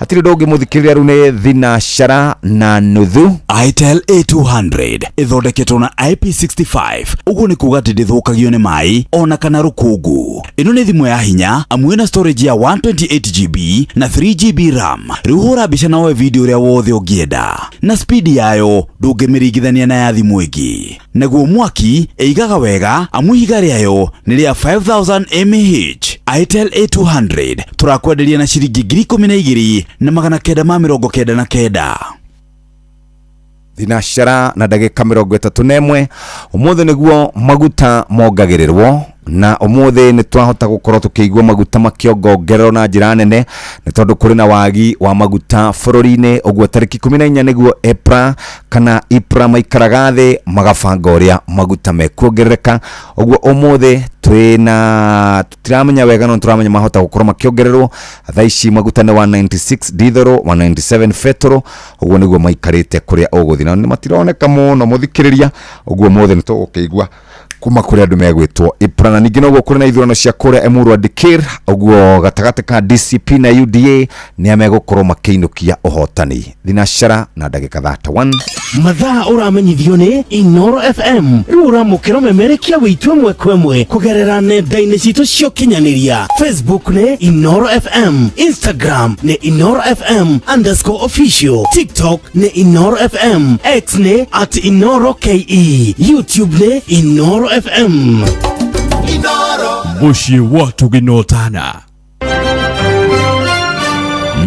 hatirĩ ũndũ ũngĩ mũthikĩrĩria rĩu nĩ thinacara na nuthu Itel A200 ĩthondeketwo na IP65 ũguo nĩ kuga atĩ ndĩthũkagio nĩ maĩ ona kana rũkũngũ ĩno nĩ thimũ ya hinya amu ĩna storage ya 128GB na 3GB RAM rĩu hũra mbica na woe video ũrĩa wothe ũngĩenda na speed yayo ndũngĩmĩringithania na ya thimũ ĩngĩ naguo mwaki ĩigaga wega amu ihiga rĩayo nĩ rĩa 5000 mAh Itel A200 tũrakwenderia na ciringi 12,999 thinacara na ndagĩka 31 ũmũthĩ nĩguo maguta mongagĩrĩrwo na ũmũthĩ nĩ twahota gũkorwo tũkĩigua maguta makĩongongererwo na njĩra nene nĩ tondũ kũrĩ na wagi wa maguta bũrũri-inĩ ũguo tarĩki 14 nĩguo EPRA kana IPRA maikaraga thĩ magabanga ũrĩa maguta mekuongerereka ũguo ũmũthĩ twĩna tũtiramenya wega no tũramenya mahota gũkorwo makĩongererwo thaa ici maguta nĩ 196 dithero 197 betũrũ ũguo nĩguo maikarĩte kũrĩa ũgũthiĩ na nĩ matironeka mũno mũthikĩrĩria ũguo ũmũthĩ nĩ tũgũkĩigua kuma kũrĩ andũ megwĩtwo IPRA na ningĩ noguo kũrĩ na ithurano cia kũrĩa Emurua Dikirr ũguo gatagatĩ ka DCP na UDA nĩa megũkorwo makĩinũkia ũhotani thinacara na ndagĩka 31 mathaa ũramenyithio nĩ Inoro FM rĩu ũramũkĩra ũmemerekia wĩitũ ĩmwe kwa ĩmwe kũgerera nenda-inĩ citũ cia ũkinyanĩria Facebook nĩ Inoro FM Instagram nĩ Inoro FM underscore official TikTok nĩ Inoro FM X nĩ at Inoro KE YouTube nĩ Inoro FM Mũciĩ wa tũgĩnotana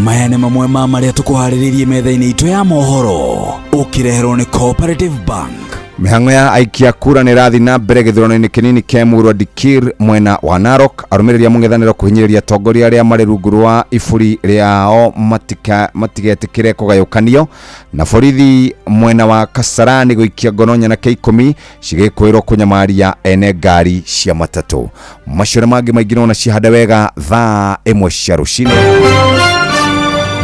maya nĩ mamwe ma marĩa tũkũharĩrĩirie metha-inĩ itũ ya mohoro ũkĩreherwo nĩ Cooperative Bank Mĩhang'o ya aikia kura nĩ ĩrathiĩ na mbere gĩthurano-inĩ kĩnini kĩa Emurua Dikirr mwena wa Narok. Arũmĩrĩri a mũng'ethanĩro kũhinyĩrĩria atongoria arĩa marĩ rungu rwa iburi rĩao matigetĩkĩre kũgayũkanio. Na borithi mwena wa Kasarani gũikia ngono nyanake 10 cigĩkwĩrwo kũnyamaria ene ngari cia matatũ. Macio na mangĩ maingĩ nona cihande wega thaa 1 cia rũcinĩ.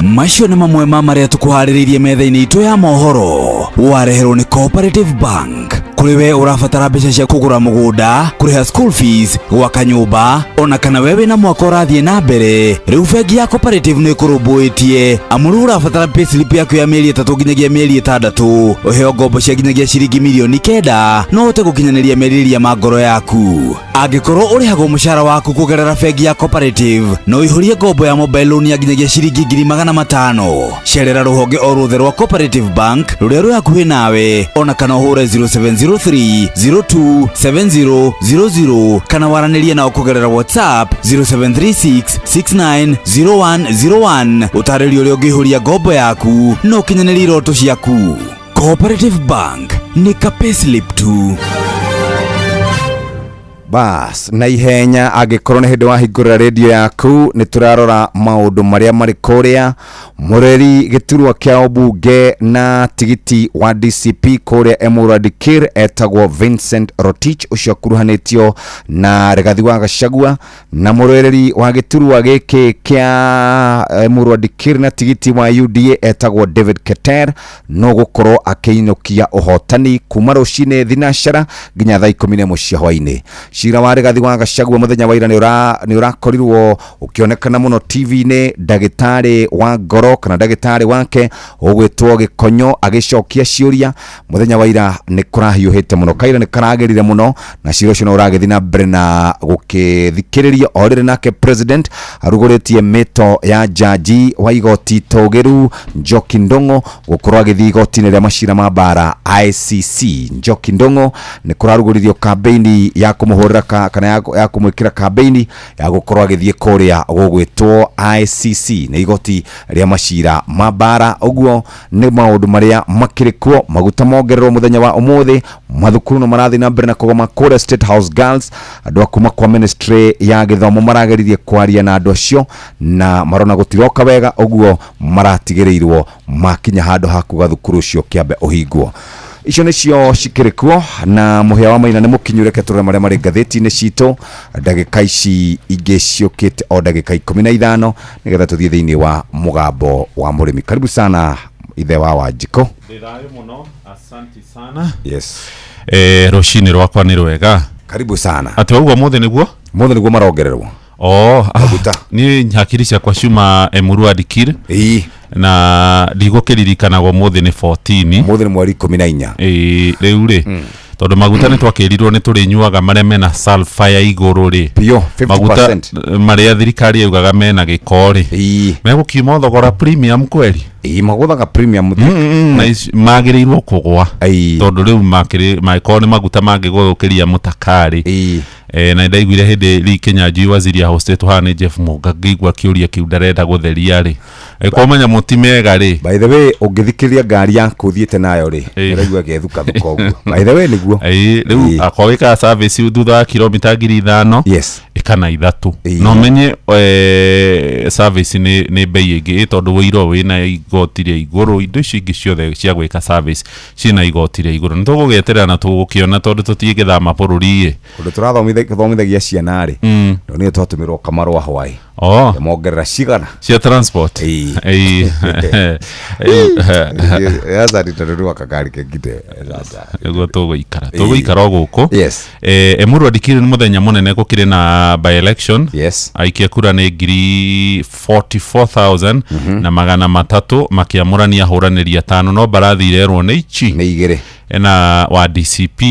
Macio nĩ mamwe ma marĩa tũkũharĩrĩirie metha-inĩ itũ ya mohoro. Wareherwo nĩ Cooperative Bank. Kũrĩ we ũrabatara mbeca cia kũgũra mũgũnda, kũrĩha school fees, gwaka nyũmba, ona kana we wĩna mwaka ũrathiĩ na mbere, rĩu bengi ya Cooperative nĩ ĩkũrũmbũĩtie. Amu rĩu ũrabatara payslip yaku ya mĩeri 3 nginyagia mĩeri 6, ũheo ngombo cia nginyagia ciringi mirioni 9, no ũhote gũkinyanĩria merirĩria ma ngoro yaku. Angĩkorwo ũrĩhagwo mũcara waku kũgerera bengi ya Cooperative, no ũihũrie ngombo ya mobile loan ya nginyagia ciringi 500,000. Cerera rũhonge o ruothe rwa Cooperative Bank rũrĩa rwĩ hakuhĩ nawe, ona kana ũhũre 0703 02 7000 kana waranĩrie nao kũgerera WhatsApp 0736 690101. Ũtarĩrio ũrĩa ũngĩihũria ngombo yaku na ũkinyanĩrie iroto ciaku. Cooperative Bank nĩ ka payslip tu. Bas, na ihenya angĩkorwo nĩ hĩndĩ wahingũrĩra radio yaku nĩ tũrarora maũndũ marĩa marĩ kũrĩa mũreri gĩturwa kĩa ũmbunge na tigiti wa DCP kũrĩa Emurua Dikirr etagwo Vincent Rotich ũcio akuruhanĩtio na Rigathi wa Gachagua, na mũrũĩrĩri wa gĩturwa gĩkĩ kĩa Emurua Dikirr na tigiti wa UDA etagwo David Keter no gũkorwo akĩinũkia ũhotani kuma rũcinĩ thinacara nginya thaa 11 cia hwainĩ. Cira wa Rigathi wa Gachagua mũthenya wa ira nĩ ũrakorirwo ũkĩonekana mũno TV-inĩ, ndagĩtarĩ wa ngoro kana ndagĩtarĩ wake ũgwĩtwo Gĩkonyo agĩcokia ciũria mũthenya wa ira nĩ kũrahiũhĩte mũno, kaira nĩ karagĩrire mũno na cira ũcio no ũragĩthiĩ na mbere na gũkĩthikĩrĩrio. O rĩrĩ nake president arugũrĩtie mĩto ya jaji wa igoti tũgĩru Njoki Ndung'u gũkorwo agĩthiĩ igoti-inĩ rĩa macira ma mbara ICC. Njoki Ndung'u nĩ kũrarugũririo kambeini ya kũmũhũrĩra kana ya kũmwĩkĩra kambeini ya gũkorwo agĩthiĩ kũrĩa gũgwĩtwo ICC nĩ igoti rĩa macira ma mbara. Ũguo nĩ maũndũ marĩa makĩrĩ kuo. Maguta mongererwo mũthenya wa ũmũthĩ, mathukuru no marathiĩ na mbere na kũgoma kũrĩa State House Girls. Andũ a kuma kwa ministry ya gĩthomo marageririe kwaria na andũ acio na marona gũtiroka wega, ũguo maratigĩrĩirwo makinya handũ ha kuga thukuru ũcio kĩambe ũhingwo. Icio nĩcio cikĩrĩ kuo na mũhĩa wa maina nĩ mũkinyu. Reke tũrore marĩa marĩ ngathĩti-inĩ citũ ndagĩka ici ingĩ ciũkĩte o ndagĩka 15 nĩgetha tũthiĩ thĩinĩ wa mũgambo wa mũrĩmi. Karibu sana ithe wa Wanjikũ. Ndĩ thayũ mũno, asanti sana. Yes. Rũcinĩ rwakwa nĩ rwega. Karibu sana. Atĩ waigua mũthĩ nĩguo? Mũthĩ nĩguo marongererwo. Maguta. Niĩ hakiri ciakwa ciuma Emurua Dikirr. Na ndigũkĩririkanagwo mũthĩ nĩ 14. Mũthĩ nĩ mweri 14. Rĩu rĩ, tondũ maguta nĩ twakĩrirwo nĩ tũrĩnyuaga marĩa mena sulfur ya igũrũ rĩ. Pio, fifty Maguta percent. marĩa thirikari yugaga mena gĩko rĩ. Megũkiuma thogora premium kweri? Magũthaga premium. Na ici magĩrĩirwo kũgwa. Tondũ rĩu mangĩkorwo nĩ maguta mangĩgũthũkĩria mũtakarĩ. Na ndaiguire hĩndĩ Lee Kinyanjui waziri ya hostetwo haha nĩ Jeff Mũnga, ngĩigua kĩũria kĩu ndarenda gũtheria rĩ. Kwa menya mũti mega rĩ. By the way, ũngĩthikĩrĩria ngari yaku ũthiĩte nayo rĩ, ũraigua ĩgĩthukathuka ũguo. By the way, nĩguo. Rĩu akorwo wĩkaga service thutha wa kilomita 5,000, ĩkana 3. No menye service nĩ bei ĩngĩ, tondũ wĩirwo wĩna igoti rĩa igũrũ, indo icio ingĩ ciothe cia gwĩka service ciĩna igoti rĩa igũrũ. Nĩ tũgũgĩeterera na tũgũkĩona tondũ tũtingĩthama bũrũri ĩ. Ũndũ tũrathomithagia ciana rĩ, no nĩ twatũmĩrwo kamarũa hwaĩ. Mongerera cigana? Cia transport. Aca tondũ nĩ wakangari kengite. Nĩguo tũgũikara. Tũgũikara o gũkũ. Yes. Emurua Dikirr nĩ mũthenya mũnene gũkĩrĩ na by election. Yes. Aikia kura nĩ ngiri 44,000 na magana matatũ makĩamũrania ahũranĩri atano, no mbarathi irerwo nĩ ici. Nĩ igĩrĩ. Na wa DCP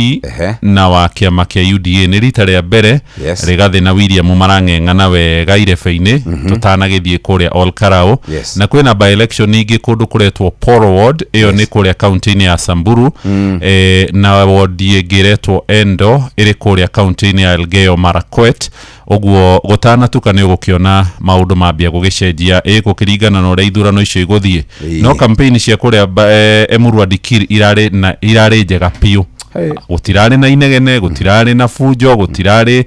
na wa kĩama kĩa UDA. Nĩ rita rĩa mbere Rigathi na William marang'eng'ana wega irebe-inĩ tũtanagĩthiĩ kũrĩa Ol Kalou. Na kwĩna by election ingĩ kũndũ kũretwo Poro Ward, ĩyo nĩ kũrĩa kaunti-inĩ ya Samburu. Na ward ĩngĩ ĩretwo Endo ĩrĩ kũrĩa kaunti-inĩ ya Elgeyo Marakwet. Ũguo gũtanatuka nĩ ũgũkĩona maũndũ mambia gũgĩcenjia gũkĩringana na ũrĩa ithurano icio igũthiĩ. No campaign cia kũrĩa Emurua Dikirr irarĩ njega biũ. Gũtirarĩ na inegene, gũtirarĩ na bunjo, gũtirarĩ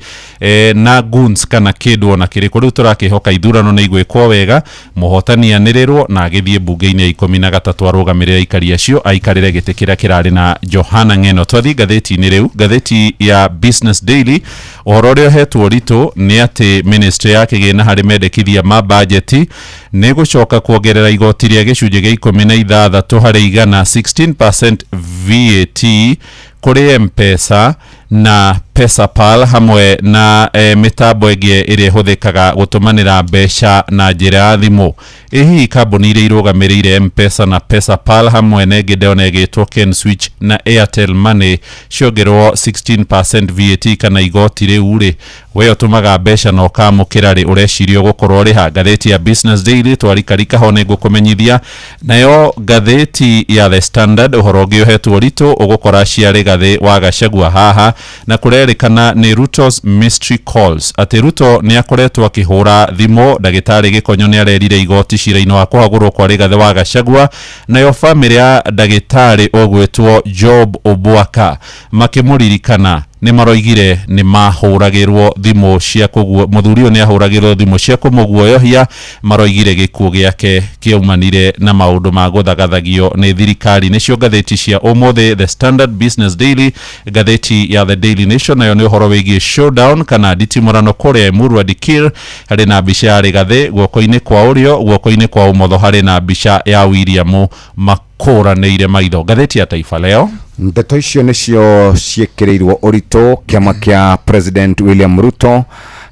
na goons kana kĩndũ ona kĩrĩkũ. Rĩu tũrakĩhoka ithurano nĩ igwĩkwo wega, mũhotani anĩrĩrwo na agĩthiĩ mbunge-inĩ ya 13 arũgamĩrĩre aikari acio, aikarĩre gĩtĩ kĩrĩa kĩrarĩ na Johana Ng'eno. Twathiĩ ngathĩti-inĩ rĩu, ngathĩti ya Business Daily, ũhoro ũrĩa ũhetwo ũritũ nĩ atĩ ministry ya kĩgĩna harĩ mendekithia ma bajeti nĩ gũcoka kuongerera igoti rĩa gĩcunjĩ gĩa 16 harĩ igana, 16% VAT, kũrĩ M-Pesa na Pesapal hamwe na mĩtambo ĩngĩ ĩrĩa ĩhũthĩkaga gũtũmanĩra mbeca na njĩra ya thimũ. Ĩ hihi kambuni iria irũgamĩrĩire M-Pesa na Pesapal hamwe na ĩngĩ ndĩrona ĩgĩtwo Kenswitch na Airtel Money ciongererwo 16% VAT kana igoti rĩu rĩ, we ũtũmaga mbeca na ũkamũkĩra rĩ, ũreciria ũgũkorwo ũrĩha? Ngathĩti ya Business Daily twarikarika ho nĩ ngũkũmenyithia. Nayo ngathĩti ya The Standard, ũhoro ũngĩ ũhetwo ũritũ ũgũkora cia Rigathĩ wa Gachagua haha, na kũrerĩkana nĩ Ruto's mystery calls, atĩ Ruto nĩ akoretwo akĩhũra thimũ. Ndagĩtarĩ Gĩkonyo nĩ arerire igoti cira-inĩ wa kũhagũrwo kwa Rigathĩ wa Gachagua. Nayo bamĩrĩ ya ndagĩtarĩ ũgwĩtwo Job Obwaka makĩmũririkana nĩ maroigire nĩ mahũragĩrwo thimũ cia kũguo, mũthuri ũyũ nĩ ahũragĩrwo thimũ cia kũmũguoyohia. Maroigire gĩkuũ gĩake kĩaumanire na maũndũ ma gũthagathagio nĩ thirikari. Nĩcio ngathĩti cia ũmũthĩ, The Standard, Business Daily, ngathĩti ya The Daily Nation nayo nĩ ũhoro wĩgiĩ showdown kana nditimũrano kũrĩa Emurua Dikirr. Harĩ na mbica ya Rigathĩ guoko-inĩ kwa ũrĩo, guoko-inĩ kwa ũmotho harĩ na mbica ya William makũranĩire maitho. Ngathĩti ya Taifa Leo, ndeto icio nĩcio ciĩkĩrĩirwo ũritũ. Kĩama kĩa President William Ruto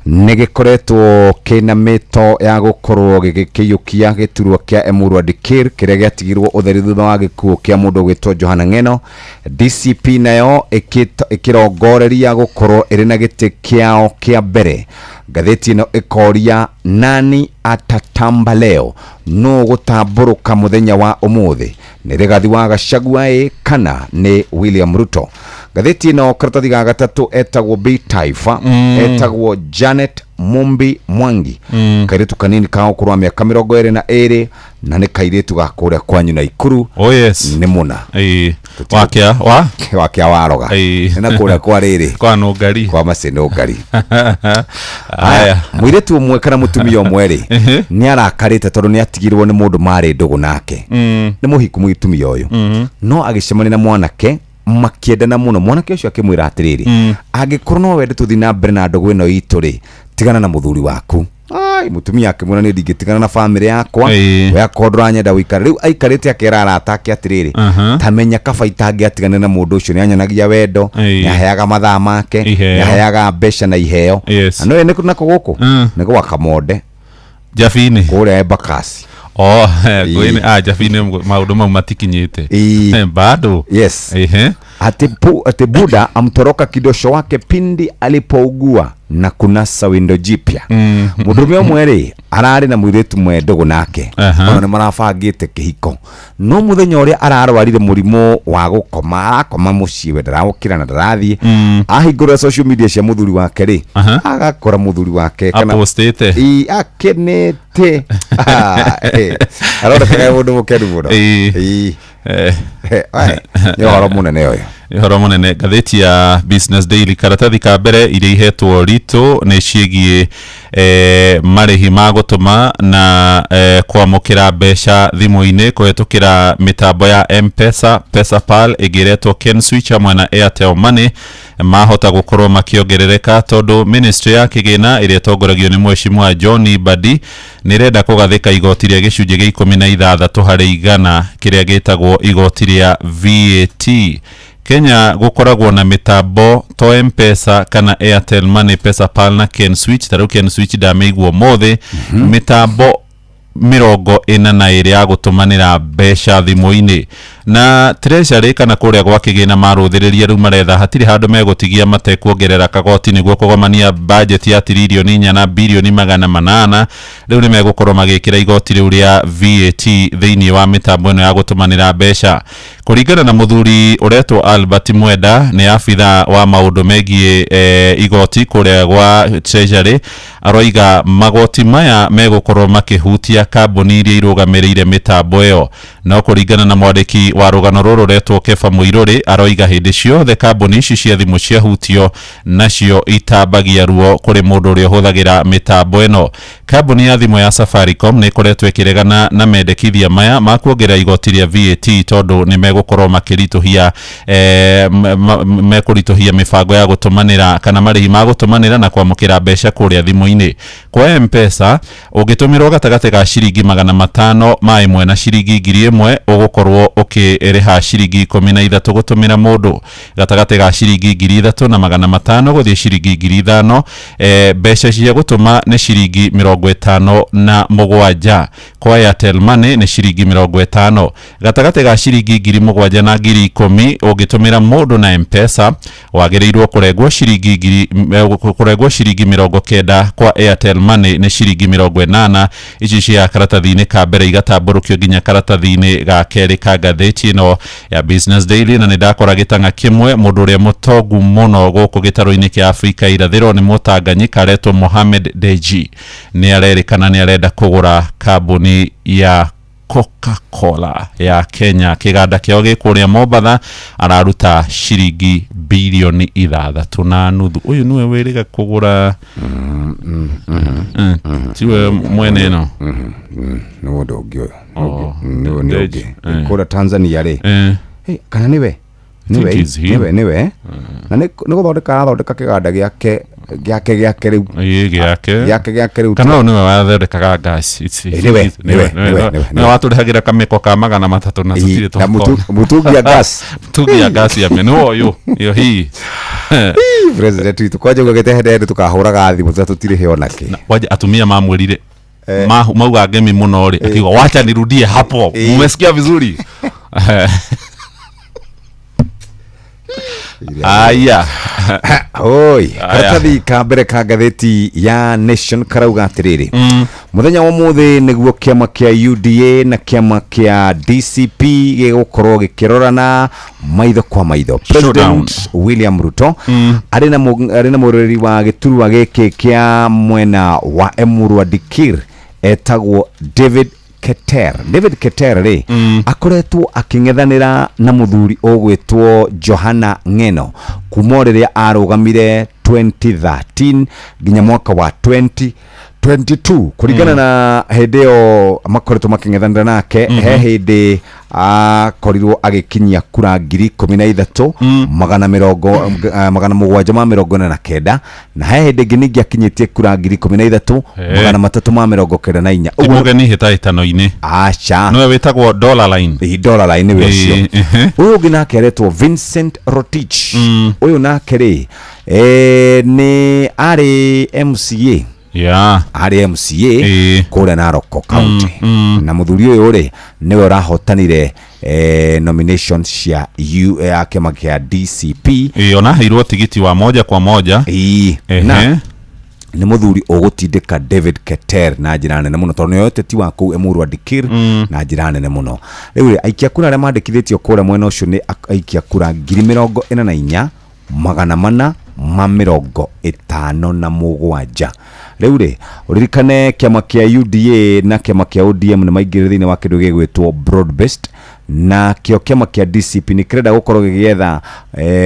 nĩ gĩkoretwo kĩna mĩto ya gũkorwo gĩgĩkĩiyũkia gĩturwa kĩa Emurua Dikirr kĩrĩa gĩatigirwo ũtheri thutha wa gĩkuũ kĩa mũndũ ũgwĩtwo Johana Ng'eno. DCP nayo ĩkĩrongoreria gũkorwo ĩrĩ na gĩtĩ kĩao kĩa mbere. Ngathĩti ĩno ĩkoria, nani atatamba leo? Nũ gũtambũrũka mũthenya wa ũmũthĩ? Nĩ Rigathi wa Gachagua ĩ kana nĩ William Ruto? Ngathĩti ĩno karatathi ga gatatũ etagwo B Taifa, etagwo Janet Mumbi Mwangi, kairĩtu kanini ka ũkũrũ wa mĩaka 22, na nĩ kairĩtu ga kũrĩa kwanyu Naikuru. Oh yes, nĩ mũna. Ĩĩ, wakĩa wa wakĩa waroga. Ĩĩ. Na kũrĩa kwa rĩrĩ kwa nũngari, kwa macinũngari. Aya, mũirĩtu ũmwe kana mũtumia ũmwe rĩ, nĩ arakarĩte tondũ nĩ atigirwo nĩ mũndũ marĩ ndũgũ nake. Nĩ mũhiku mũtumia ũyũ, no agĩcemania na mwanake makĩendana mũno. Mwanake ũcio akĩmwĩra atĩrĩrĩ, angĩkorwo no wende tũthiĩ na mbere na ndũgũ ĩno itũ rĩ, tigana na mũthuri waku. Ai, mũtumia akĩmwĩra, nĩ ndingĩtigana na bamĩrĩ yakwa. We akorwo ndũranyenda gũikara. Rĩu aikarĩte akera arata ake atĩrĩrĩ, tamenya kaba itangĩatigana na mũndũ ũcio, nĩ anyonagia wendo, nĩ aheaga mathaa make, nĩ Iheo. aheaga mbeca na iheo. Yes. Na nĩwe nĩ nako gũkũ nĩ gwa Kamonde Jabini kũrĩa Embakasi. Oh, ngwĩne ah, Jabini maũndũ mau matikinyĩte bado. Yes. Ehe. Ati buda amtoroka kidosho wake pindi alipougua na kunasa windo jipya. Mũndũrũme ũmwe rĩ, ararĩ na mũirĩtu mwe ndũgũ nake. Ona nĩ marabangĩte kĩhiko, no mũthenya ũrĩa ararwarire mũrimũ wa gũkoma, arakoma mũciĩ, we ndarokĩra na ndarathiĩ. Ahingũra social media cia mũthuri wake rĩ, agakora mũthuri wake Apostĩte. Ĩ, akenete. Ah, aronekaga mũndũ mũkenu mũno. Ĩ. Nĩ ũhoro mũnene ũyũ. Nĩ ũhoro mũnene. Ngathĩti ya Business Daily karatathi ka mbere iria ihetwo ritũ nĩ ciĩgiĩ marĩhi ma gũtũma na kwamũkĩra mbeca thimũ-inĩ kũhetũkĩra mĩtambo ya M-Pesa, Pesapal ĩngĩ ĩretwo Kenswitch hamwe na Airtel Money mahota gũkorwo makĩongerereka, tondũ ministry ya kĩgĩna ĩrĩa ĩtongoragio nĩ mheshimiwa John Mbadi nĩ ĩrenda kũgathĩka igoti rĩa gĩcunjĩ gĩa 16 harĩ igana kĩrĩa gĩtagwo igoti rĩa VAT. Kenya gũkoragwo na mĩtambo to M-Pesa kana Airtel Money, Pesapal na Kenswitch. Ta rĩu Kenswitch ndamĩigua ũmũthĩ. Mĩtambo 42 ya gũtũmanĩra mbeca thimũ-inĩ, na Treasury kana kũrĩa gwa kĩgĩna marũthĩrĩria rĩu maretha hatirĩ handũ megũtigia matekuongerera kagoti nĩguo kũgomania budget ya tiririoni 4 na birioni 800. Rĩu nĩ megũkorwo magĩkĩra igoti rĩu rĩa VAT thĩinĩ wa mĩtambo ĩno ya gũtũmanĩra mbeca. Kũringana na mũthuri ũretwo Albert Mwenda, nĩ abitha wa maũndũ megiĩ igoti kũrĩa gwa Treasury, aroiga magoti maya megũkorwo makĩhutia kambuni iria irũgamĩrĩire mĩtambo ĩyo. No kũringana na mwandĩki wa rũgano rũrũ retwo Kefa Mũirũrĩ, aroiga hĩndĩ ciothe kambuni ici cia thimũ ciahutio nacio itambagia ruo kũrĩ mũndũ ũrĩa ũhũthagĩra mĩtambo ĩno. Kambuni ya thimũ ya Safaricom nĩ ĩkoretwo ĩkĩregana na mendekithia maya ma kuongerera igoti rĩa VAT tondũ nĩ megũkorwo makĩritũhia mekũritũhia mĩbango ya gũtũmanĩra kana marĩhi ma gũtũmanĩra na kwamũkĩra mbeca kũrĩa thimũ-inĩ. Kwa M-Pesa ũngĩtũmĩrwo gatagatĩ ga ciringi 500 ma ĩmwe na ciringi 1000 ũgũkorwo ũkĩrĩha ciringi 13 gũtũmĩra mũndũ, gatagatĩ ga ciringi 3500 gũthiĩ ciringi 5000, mbeca cia gũtũma nĩ ciringi 57. Kwa Airtel Money nĩ ciringi 50, gatagatĩ ga ciringi 7000 na 10000 ũngĩtũmĩra mũndũ na M-Pesa wagĩrĩirwo kũrengwo ciringi kũrengwo ciringi 90. Kwa Airtel Money nĩ ciringi 80. Ici cia karatathi-inĩ ka mbere igatambũrũkio nginya karatathi-inĩ ga kerĩ ka ngathĩti ĩno ya Business Daily. Na nĩ ndakora gĩtang'a kĩmwe, mũndũ ũrĩa mũtongu mũno gũkũ gĩtarũ-inĩ kĩa Afrika irathĩro nĩ Mũtanganyika aretwo Mohamed Dewji, nĩ arerĩkana nĩ arenda kũgũra kambuni ya Coca-Cola ya Kenya. Kĩganda kĩao gĩ kũrĩa Mombatha, araruta ciringi bilioni 6.5. Ũyũ nĩwe wĩrĩga kũgũra, tiwe mwene ĩno? Nĩ mũndũ ũngĩ ũyũ. Oh, nĩ nĩ Dewji, ũngĩ kũrĩa Tanzania rĩ. Hey, kana nĩwe? Think nĩwe it's him. Nĩwe na nĩ gũthondeka arathondeka kĩganda gĩake rĩu. Ĩĩ, gĩake. Gĩake rĩu. Kana ũyũ nĩwe wathondekaga gas? Nĩwe, nĩwe, nĩwe, nĩwe. Nĩwe watũrĩhagĩra kamĩko ka 300 na tũtirĩ na twakona. Mũtungi ya gas. Mũtungi ya gas ya nĩwe ũyũ ĩyo hii. President witũ kwanja uga gĩtehe ndĩ tũkahũraga thimũ tũta tũtirĩhe onake. Kwanja atumia mamwĩrire mauga ngemi mũno rĩ, akiuga wacha nirudie hapo, mmesikia vizuri. Aya. Oi, karatathi ka mbere ka ngathĩti ya Nation karauga atĩrĩrĩ, mũthenya wa ũmũthĩ nĩguo kĩama kĩa UDA na kĩama kĩa DCP gĩgũkorwo gĩkĩrorana maitho kwa maitho. President William Ruto arĩ na mũrũĩrĩri wa gĩturwa gĩkĩ kĩa mwena wa Emurua Dikir etagwo David Keter. David Keter rĩ, akoretwo akĩng'ethanĩra na mũthuri ũgwĩtwo Johana Ng'eno kuma o rĩrĩa arũgamire 2013 nginya mwaka wa 2022. Kũringana na hĩndĩ ĩyo makoretwo makĩng'ethanĩra nake, he hĩndĩ akorirwo agĩkinyia kura 13,749, na he hĩndĩ ĩngĩ ningĩ akinyĩtie kura 13,394. Ti mũgeni hĩtahĩtano-inĩ. Aca. Nĩwe wĩtagwo Dollar Line. Ĩ, Dollar Line nĩwe ũcio. Ĩ, ehe. Ũyũ ũngĩ nake aretwo Vincent Rotich. Ũyũ nake rĩ, nĩ arĩ MCA. Arĩ MCA kũrĩa Narok County, na mũthuri ũyũ rĩ nĩwe ũrahotanire nomination cia U ya kĩama kĩa DCP. Ĩ, ona aheirwo tigiti wa moja kwa moja. Na nĩ mũthuri ũgũtindĩka David Keter na njĩra nene mũno tondũ nĩoĩ ũteti wa kũu Emurua Dikir na njĩra nene mũno. Rĩu rĩ, aikia kura arĩa mandĩkithĩtio kũrĩa mwena ũcio nĩ aikia kura 44,457. Rĩu rĩ, ũririkane kĩama kĩa UDA na kĩama kĩa ODM nĩ maingĩrire thĩinĩ wa kĩndũ gĩgwĩtwo broad based, na kĩo kĩama kĩa DCP nĩ kĩrenda gũkorwo gĩgĩetha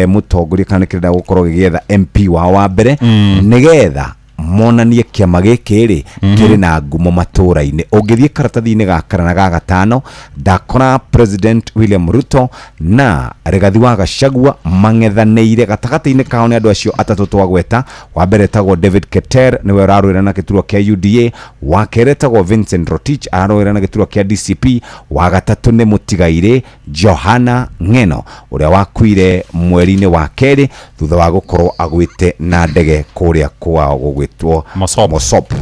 mũtongoria kana nĩ kĩrenda gũkorwo gĩgĩetha MP wao wa mbere, nĩgetha monanie kĩama gĩkĩ rĩ kĩrĩ na ngumo matũra-inĩ. Ũngĩthiĩ karatathi-inĩ ga kana na ga gatano, ndakora President William Ruto na Rigathi wa Gachagua mang'ethanĩire. Gatagatĩ-inĩ kao nĩ andũ acio atatũ twagweta. Wa mbere etagwo David Keter, nĩwe ũrarũĩra na gĩturwa kĩa UDA. Wa kerĩ etagwo Vincent Rotich, ararũĩra na gĩturwa kĩa DCP. Wa gatatũ nĩ mũtigairĩ Johana Ng'eno ũrĩa wakuire mweri-inĩ wa kerĩ thutha wa gũkorwo agwĩte na ndege kũrĩa kwao gũgwĩtwo Mosop.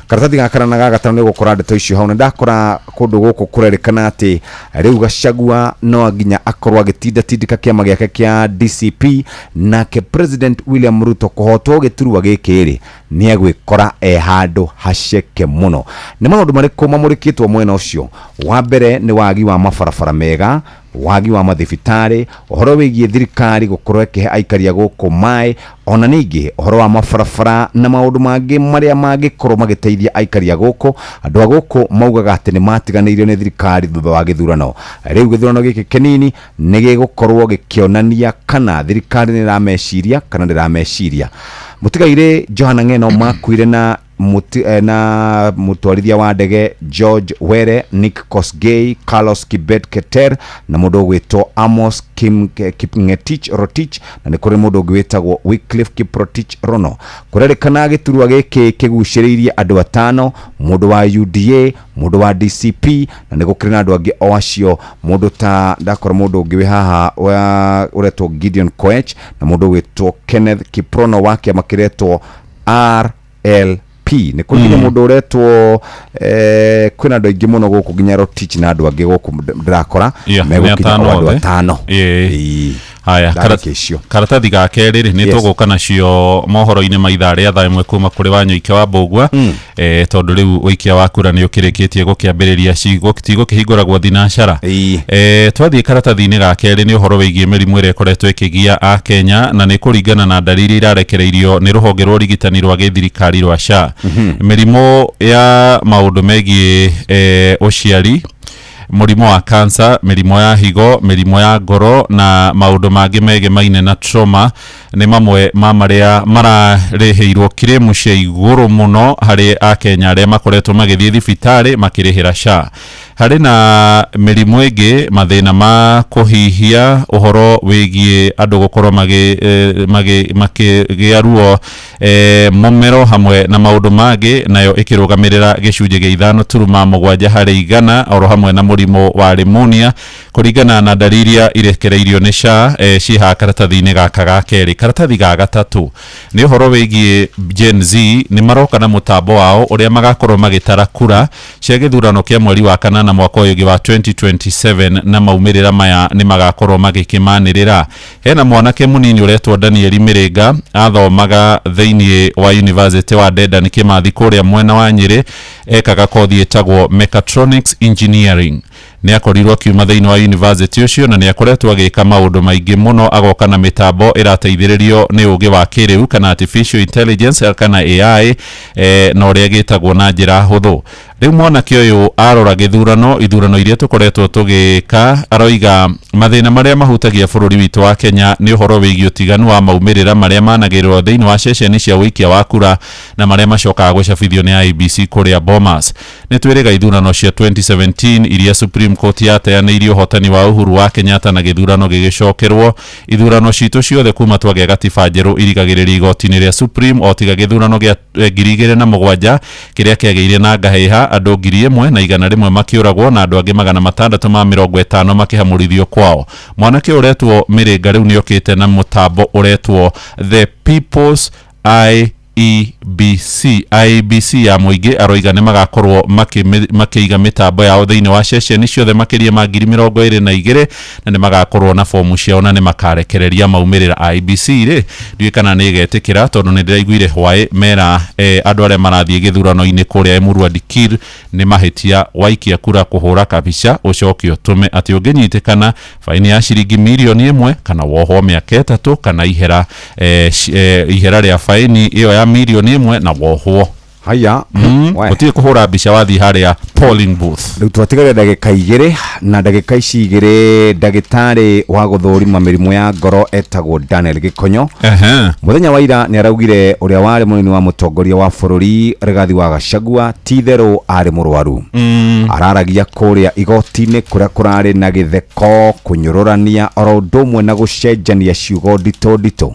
Karatathi ga kana na ga gatano nĩ gũkora ndeto icio hau, na ndakora kũndũ gũkũ kũrerĩkana atĩ rĩu Gachagua no nginya akorwo agĩtindatindĩka kĩama gĩake kĩa DCP, nake President William Ruto kũhotwo gĩturwa gĩkĩ rĩ nĩ egwĩkora e handũ haceke mũno. Nĩ maũndũ marĩkũ mamũrĩkĩtwo mwena ũcio? Wa mbere nĩ wagi wa mabarabara mega. Wagi wa mathibitarĩ, ũhoro wĩgiĩ thirikari gũkorwo ĩkĩhe aikari a gũkũ maĩ, ona ningĩ ũhoro wa mabarabara na maũndũ mangĩ marĩa mangĩkorwo magĩteithia aikari a gũkũ. Andũ a gũkũ maugaga atĩ nĩ matiganĩirio nĩ thirikari thutha wa gĩthurano. Rĩu gĩthurano gĩkĩ kĩnini nĩ gĩgũkorwo gĩkĩonania kana thirikari nĩ ĩrameciria kana ndĩrameciria. Mũtigairĩ Johana Ng'eno makuire na na mũtwarithia wa ndege George Were, Nick Kosgei, Carlos Kibet Keter na mũndũ ũgwĩtwo Amos Kipngetich Rotich, na nĩ kũrĩ mũndũ ũngĩ wĩtagwo Wycliffe Kiprotich Rono. Kũrerĩkana gĩturwa gĩkĩ kĩgucĩrĩirie andũ atano, mũndũ wa UDA, mũndũ wa DCP, na nĩ gũkĩrĩ na andũ angĩ o acio, mũndũ ta ndakora mũndũ ũngĩ wĩ haha ũretwo Gideon Koech na mũndũ ũgwĩtwo Kenneth Kiprono wa kĩama kĩretwo RLP. Nĩ kũrĩ nginya mũndũ ũretwo kwĩna andũ aingĩ mũno gũkũ nginya Rotich na andũ angĩ gũkũ ndĩrakora Yeah, nĩ megũkinya atano o andũ othe. atano. Ĩĩ. Haya, Ndarĩkia icio. Karatathi ga kerĩ rĩ, nĩ tũgũka nacio mohoro-inĩ ma ithaa rĩa thaa ĩmwe kuma kũrĩ Wanyoike wa Mbũgua, tondũ rĩu ũikia wa kura nĩ ũkĩrĩkĩtie gũkĩambĩrĩria, tigũkĩhingũragwo thinacara. Twathiĩ karatathi-inĩ ga kerĩ nĩ ũhoro wĩgiĩ mĩrimũ ĩrĩa ĩkoretwo ĩkĩgia a Kenya, na nĩ kũringana na ndariri iria irarekereirio nĩ rũhonge rwa ũrigitani rwa gĩthirikari rwa SHA. Mĩrimũ ya maũndũ megiĩ ũciari, mũrimũ wa cancer, mĩrimũ ya higo, mĩrimũ ya ngoro na maũndũ mangĩ megemaine na trauma nĩ mamwe ma marĩa mararĩhĩirwo kiremu cia igũrũ mũno harĩ akenya arĩa makoretwo magĩthiĩ thibitarĩ makĩrĩhĩra SHA. Harĩ na mĩrimũ ĩngĩ, mathĩna ma kũhihia, ũhoro wĩgiĩ andũ gũkorwo makĩgĩa ruo mũmero hamwe na maũndũ mangĩ, nayo ĩkĩrũgamĩrĩra gĩcunjĩ gĩa 5.7 harĩ igana, oro hamwe na mũrimũ wa pneumonia kũringana na ndariri iria irekereirio nĩ SHA ciĩ karatathi-inĩ gaka ga kerĩ. Karatathi ga gatatũ nĩ ũhoro wĩgiĩ Gen Z, nĩ maroka na mũtambo wao ũrĩa magakorwo magĩtara kura cia gĩthurano kĩa mweri wa kanana mwaka ũyũ ũngĩ wa 2027, na maumĩrĩra maya nĩ magakorwo magĩkĩmanĩrĩra. Hena mwanake mũnini ũretwo Daniel Mĩrĩnga, athomaga thĩinĩ wa University wa Dedan Kimathi kũrĩa mwena wa Nyĩrĩ, ekaga kothi ĩtagwo Mechatronics Engineering. Nĩ akorirwo akiuma thĩinĩ wa university ũcio na nĩ akoretwo agĩka maũndũ maingĩ mũno, agoka na mĩtambo ĩrateithĩrĩrio nĩ ũgĩ wa kĩrĩu kana artificial intelligence kana AI, na ũrĩa gĩtagwo na njĩra hũthũ. Rĩu mwanake ũyũ arora gĩthurano, ithurano iria tũkoretwo tũgĩka, aroiga mathĩna marĩa mahutagia bũrũri witũ wa Kenya nĩ ũhoro wĩgiĩ ũtiganu wa maumĩrĩra marĩa managĩrĩrwo thĩinĩ wa ceceni cia ũikia wa kura na marĩa macokaga gũcabithio nĩ IEBC kũrĩa Bomas. Nĩ twĩrĩga ithurano cia 2017 iria Supreme Court yateanĩirie ũhotani wa Uhuru wa Kenyatta na gĩthurano gĩgĩcokerwo. Ithurano citũ ciothe kuma twagĩa gatiba njerũ irigagĩrĩria igoti-inĩ rĩa Supreme, o tiga gĩthurano gĩa 2007 kĩrĩa kĩagĩire na ngahĩha, andũ 1,100 makĩũragwo na andũ angĩ 650 makĩhamũrithio kwao. Mwanake ũretwo Mĩrĩnga rĩu nĩokĩte na mũtambo ũretwo The People's IEBC, IEBC ya mũingĩ, aroiga nĩ magakorwo makĩiga mĩtambo yao thĩinĩ wa ceceni ciothe makĩria ma 22,000, na nĩ magakorwo na fomu ciao na nĩ makarekereria maumĩrĩra. IEBC rĩ, ndiũĩ kana nĩ ĩgetĩkĩra, tondũ nĩ ndĩraiguire hwaĩ mera andũ arĩa marathiĩ gĩthurano-inĩ kũrĩa Emurua Dikirr nĩ mahĩtia waikia kura kũhũra kabica ũcoke ũtũme atĩ ũngĩnyitĩkana baini ya ciringi 1 million kana wohwo mĩaka 3 kana ihera ihera rĩa baini ĩyo ya 1 million na wohwo. Haya. We. Gũtirĩ kũhũra mbica wathiĩ harĩa polling booth. Rĩu twatigaria ndagĩka 2, na ndagĩka ici 2 ndagĩtarĩ wa gũthũrima mĩrimũ ya ngoro etagwo Daniel Gĩkonyo. Mũthenya wa ira nĩ araugire ũrĩa warĩ mũnini wa mũtongoria wa bũrũri Rigathi wa Gachagua ti itherũ arĩ mũrwaru. Araragia kũrĩa igoti-inĩ kũrĩa kũrarĩ na gĩtheko, kũnyũrũrania oro ũndũ ũmwe na gũcenjania ciugo nditũ nditũ.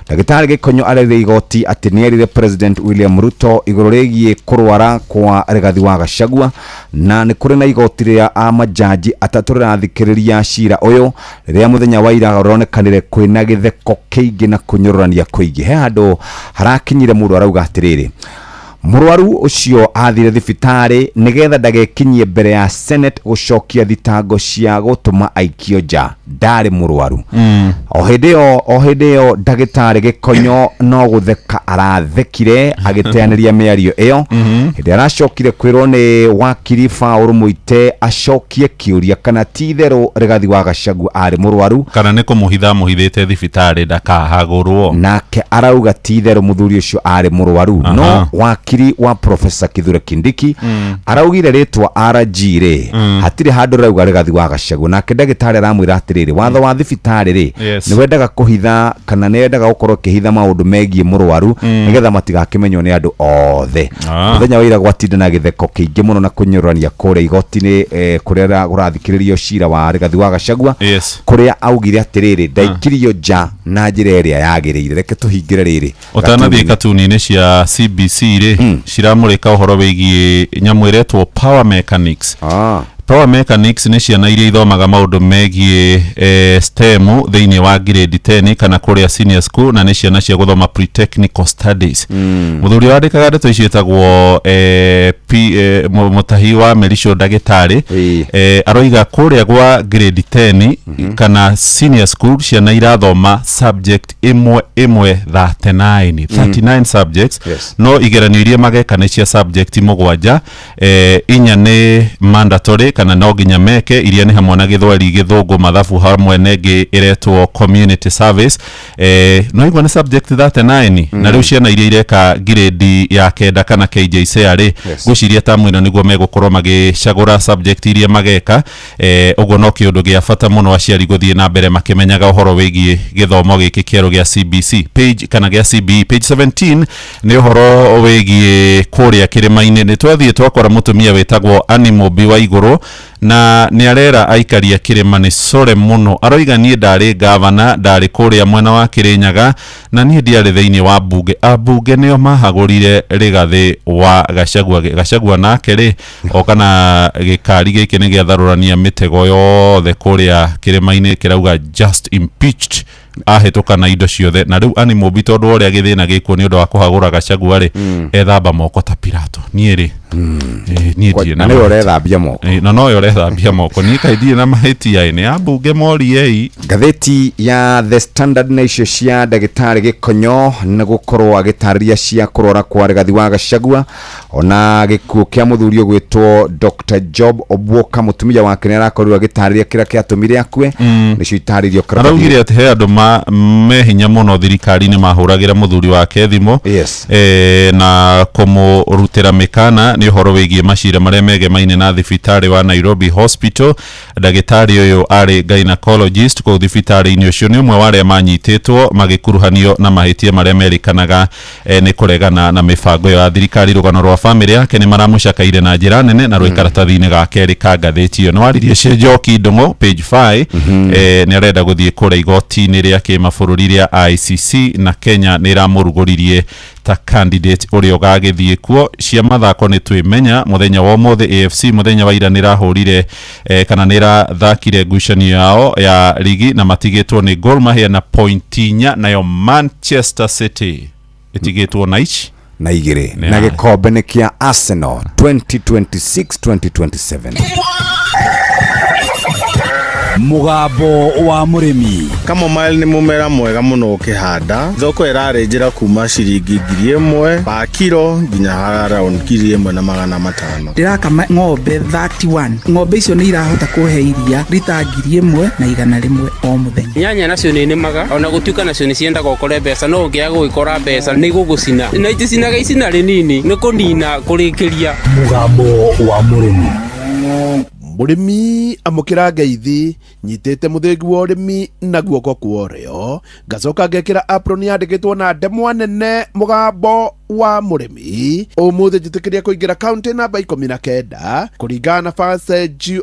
Ndagĩtarĩ Gĩkonyo arerire igoti atĩ nĩerire President William Ruto igũrũ rĩgiĩ kũrwara kwa Rigathi wa Gachagua, na nĩ kũrĩ na igoti rĩa amajaji atatũ rĩrathikĩrĩria cira ũyũ, rĩrĩa mũthenya wa ira ũronekanire kwĩna gĩtheko kĩingĩ na kũnyũrũrania kũingĩ. He handũ harakinyire mũndũ arauga atĩrĩrĩ, Mũrwaru ũcio athire thibitarĩ nĩgetha ndagekinyie mbere ya Senate gũcokia thitango cia gũtũma aikio nja. Ndarĩ mũrwaru. O hĩndĩ ĩyo o hĩndĩ ĩyo ndagĩtarĩ Gĩkonyo no gũtheka arathekire agĩteanĩria mĩario ĩyo. Hĩndĩ aracokire kwĩrwo nĩ wakiri Paul Mũite acokie kĩũria kana ti itherũ Rigathi wa Gachagua arĩ mũrwaru, kana nĩ kũmũhitha amũhithĩte thibitarĩ ndakahagũrwo. Nake arauga ti itherũ mũthuri ũcio arĩ mũrwaru. No wakiri wa Professor Kithure Kindiki araugire rĩtwa RG rĩ, hatirĩ handũ rauga Rigathi wa Gachagua. Nake ndagĩtarĩ aramwĩra atĩrĩrĩ, watho wa thibitarĩ rĩ, nĩ wendaga kũhitha kana nĩ wendaga gũkorwo ũkĩhitha maũndũ megiĩ mũrwaru nĩgetha matigakĩmenywo nĩ andũ othe. Mũthenya wa ira gwatinda na gĩtheko kĩingĩ mũno na kũnyũrũrania kũrĩa igoti-inĩ, kũrĩa kũrathikĩrĩrio cira wa Rigathi wa Gachagua, kũrĩa augire atĩrĩrĩ, ndaikirio nja na njĩra ĩrĩa yagĩrĩire. Reke tũhingĩre rĩrĩ. Ũtanathiĩ katuni-inĩ cia CBC rĩ, ciramũrĩka ũhoro wĩgiĩ nyamũ ĩretwo power mechanics. Power mechanics nĩ ciana iria ithomaga maũndũ megiĩ STEM thĩinĩ wa grade 10 kana kũrĩa senior school, na nĩ ciana cia gũthoma pre-technical studies. Mũthuri wandĩkaga ndeto icio ĩtagwo Mũtahi wa Merico ndagĩtarĩ, aroiga kũrĩa gwa grade 10 kana senior school ciana irathoma subject ĩmwe ĩmwe 39, 39 subjects. No igeranio iria mageka nĩ cia subject 7, 4 nĩ mandatory kana no nginya meke, iria nĩ hamwe na gĩthweri, gĩthũngũ, mathabu hamwe na ĩngĩ ĩretwo community service. No igua nĩ subject 39. Na rĩu ciana iria ireka grade ya 9 kana KJSEA rĩ, ngwĩciria tamu ĩno nĩguo megũkorwo magĩcagũra subject iria mageka. Ũguo no kĩũndũ gĩa bata mũno aciari gũthiĩ na mbere makĩmenyaga ũhoro wĩgiĩ gĩthomo gĩkĩ kĩerũ gĩa CBC page kana gĩa CBE. Page 17 nĩ ũhoro wĩgiĩ kũrĩa kĩrĩma-inĩ. Nĩ twathiĩ twakora mũtumia wĩtagwo Annie Mũmbi wa Igũrũ, na nĩ arera aikari a kĩrĩma nĩ core mũno. Aroiga niĩ ndarĩ gavana, ndarĩ kũrĩa mwena wa Kĩrĩnyaga, na niĩ ndiarĩ thĩinĩ wa mbunge. Ambunge nĩo mahagũrire Rigathĩ wa Gachagua. Gachagua nake rĩ, o kana gĩkari gĩkĩ nĩ gĩatharũrania mĩtego yothe kũrĩa kĩrĩma-inĩ, kĩrauga just impeached, ahĩtũka na indo ciothe. Na rĩu Annie Mũmbi, tondũ wa ũrĩa gĩthĩna gĩkuo nĩ ũndũ wa kũhagũra Gachagua rĩ, ethamba moko ta Pilato. Niĩ rĩ, niĩ ndirĩ na nĩwe ũrethambia moko. Na nowe ũrethambia moko. Niĩ kaĩ ndirĩ na mahĩtia? Nĩ ambunge moriei. Ngathĩti ya The Standard na icio cia ndagĩtarĩ Gĩkonyo nĩ gũkorwo agĩtarĩria cia kũrwara kwa Rigathi wa Gachagua, ona gĩkuũ kĩa mũthuri ũgwĩtwo Dr Job Obwoka, mũtumia wake nĩ arakorirwo agĩtarĩria kĩrĩa kĩatũmire akue. Nĩcio itarĩrio. Araugire atĩ he andũ me hinya mũno thirikari-inĩ mahũragĩra mũthuri wake thimũ, na kũmũrutĩra mĩkana nĩ ũhoro wĩgiĩ macira marĩa megemaine na thibitarĩ wa Nairobi Hospital. Ndagĩtarĩ ũyũ arĩ gynecologist kũu thibitarĩ-inĩ ũcio, nĩ ũmwe wa arĩa manyitĩtwo magĩkuruhanio na mahĩtia marĩa merĩkanaga nĩ kũregana na mĩbango ĩyo ya thirikari. Rũgano rwa bamĩrĩ yake nĩ maramũcakaire na njĩra nene, na rwĩ karatathi-inĩ ga kerĩ ka ngathĩti ĩyo. Nĩ waririe cia Njoki Ndung'u page 5. Nĩ arenda gũthiĩ kũrĩa igoti-inĩ rĩa kĩmabũrũri rĩa ICC, na Kenya nĩ ĩramũrugũririe ta candidate ũrĩa ũgagĩthiĩ kuo. Cia mathako nĩ twĩmenya mũthenya wa ũmũthĩ, AFC mũthenya wa ira nĩ ĩrahũrire, kana nĩ ĩrathakire ngucanio yao ya ligi, na matigĩtwo nĩ Gor Mahia na point 4, nayo Manchester City ĩtigĩtwo na ici na 2. Na gĩkombe nĩ kĩa Arsenal 2026 2027. Mũgambo wa mũrĩmi. Chamomile nĩ mũmera mwega mũno ũkĩhanda. Thoko ĩrarĩnjĩra kuma ciringi 1000 pa kiro nginya around 1500. Ndĩrakama ng'ombe 31. Ng'ombe icio nĩ irahota kũhe iria rita 1100 o mũthenya. Nyanya nacio nĩ nĩmaga, ona gũtuĩka nacio nĩ ciendaga ũkore mbeca, no ũngĩaga gũgĩkora mbeca nĩ igũgũcina, na iticinaga icina rĩnini, nĩ kũnina kũrĩkĩria. Mũgambo wa mũrĩmi. Mũrĩmi amũkĩra ngeithi. Nyitĩte mũthĩgi wa ũrĩmi na guoko kwa ũrĩo, ngacoka ngekĩra apron yandĩkĩtwo na ndemwa nene mũgambo wa mũrĩmi. Ũmũthĩ njĩtĩkĩria kũingĩra kaunti namba 19 kũringana na First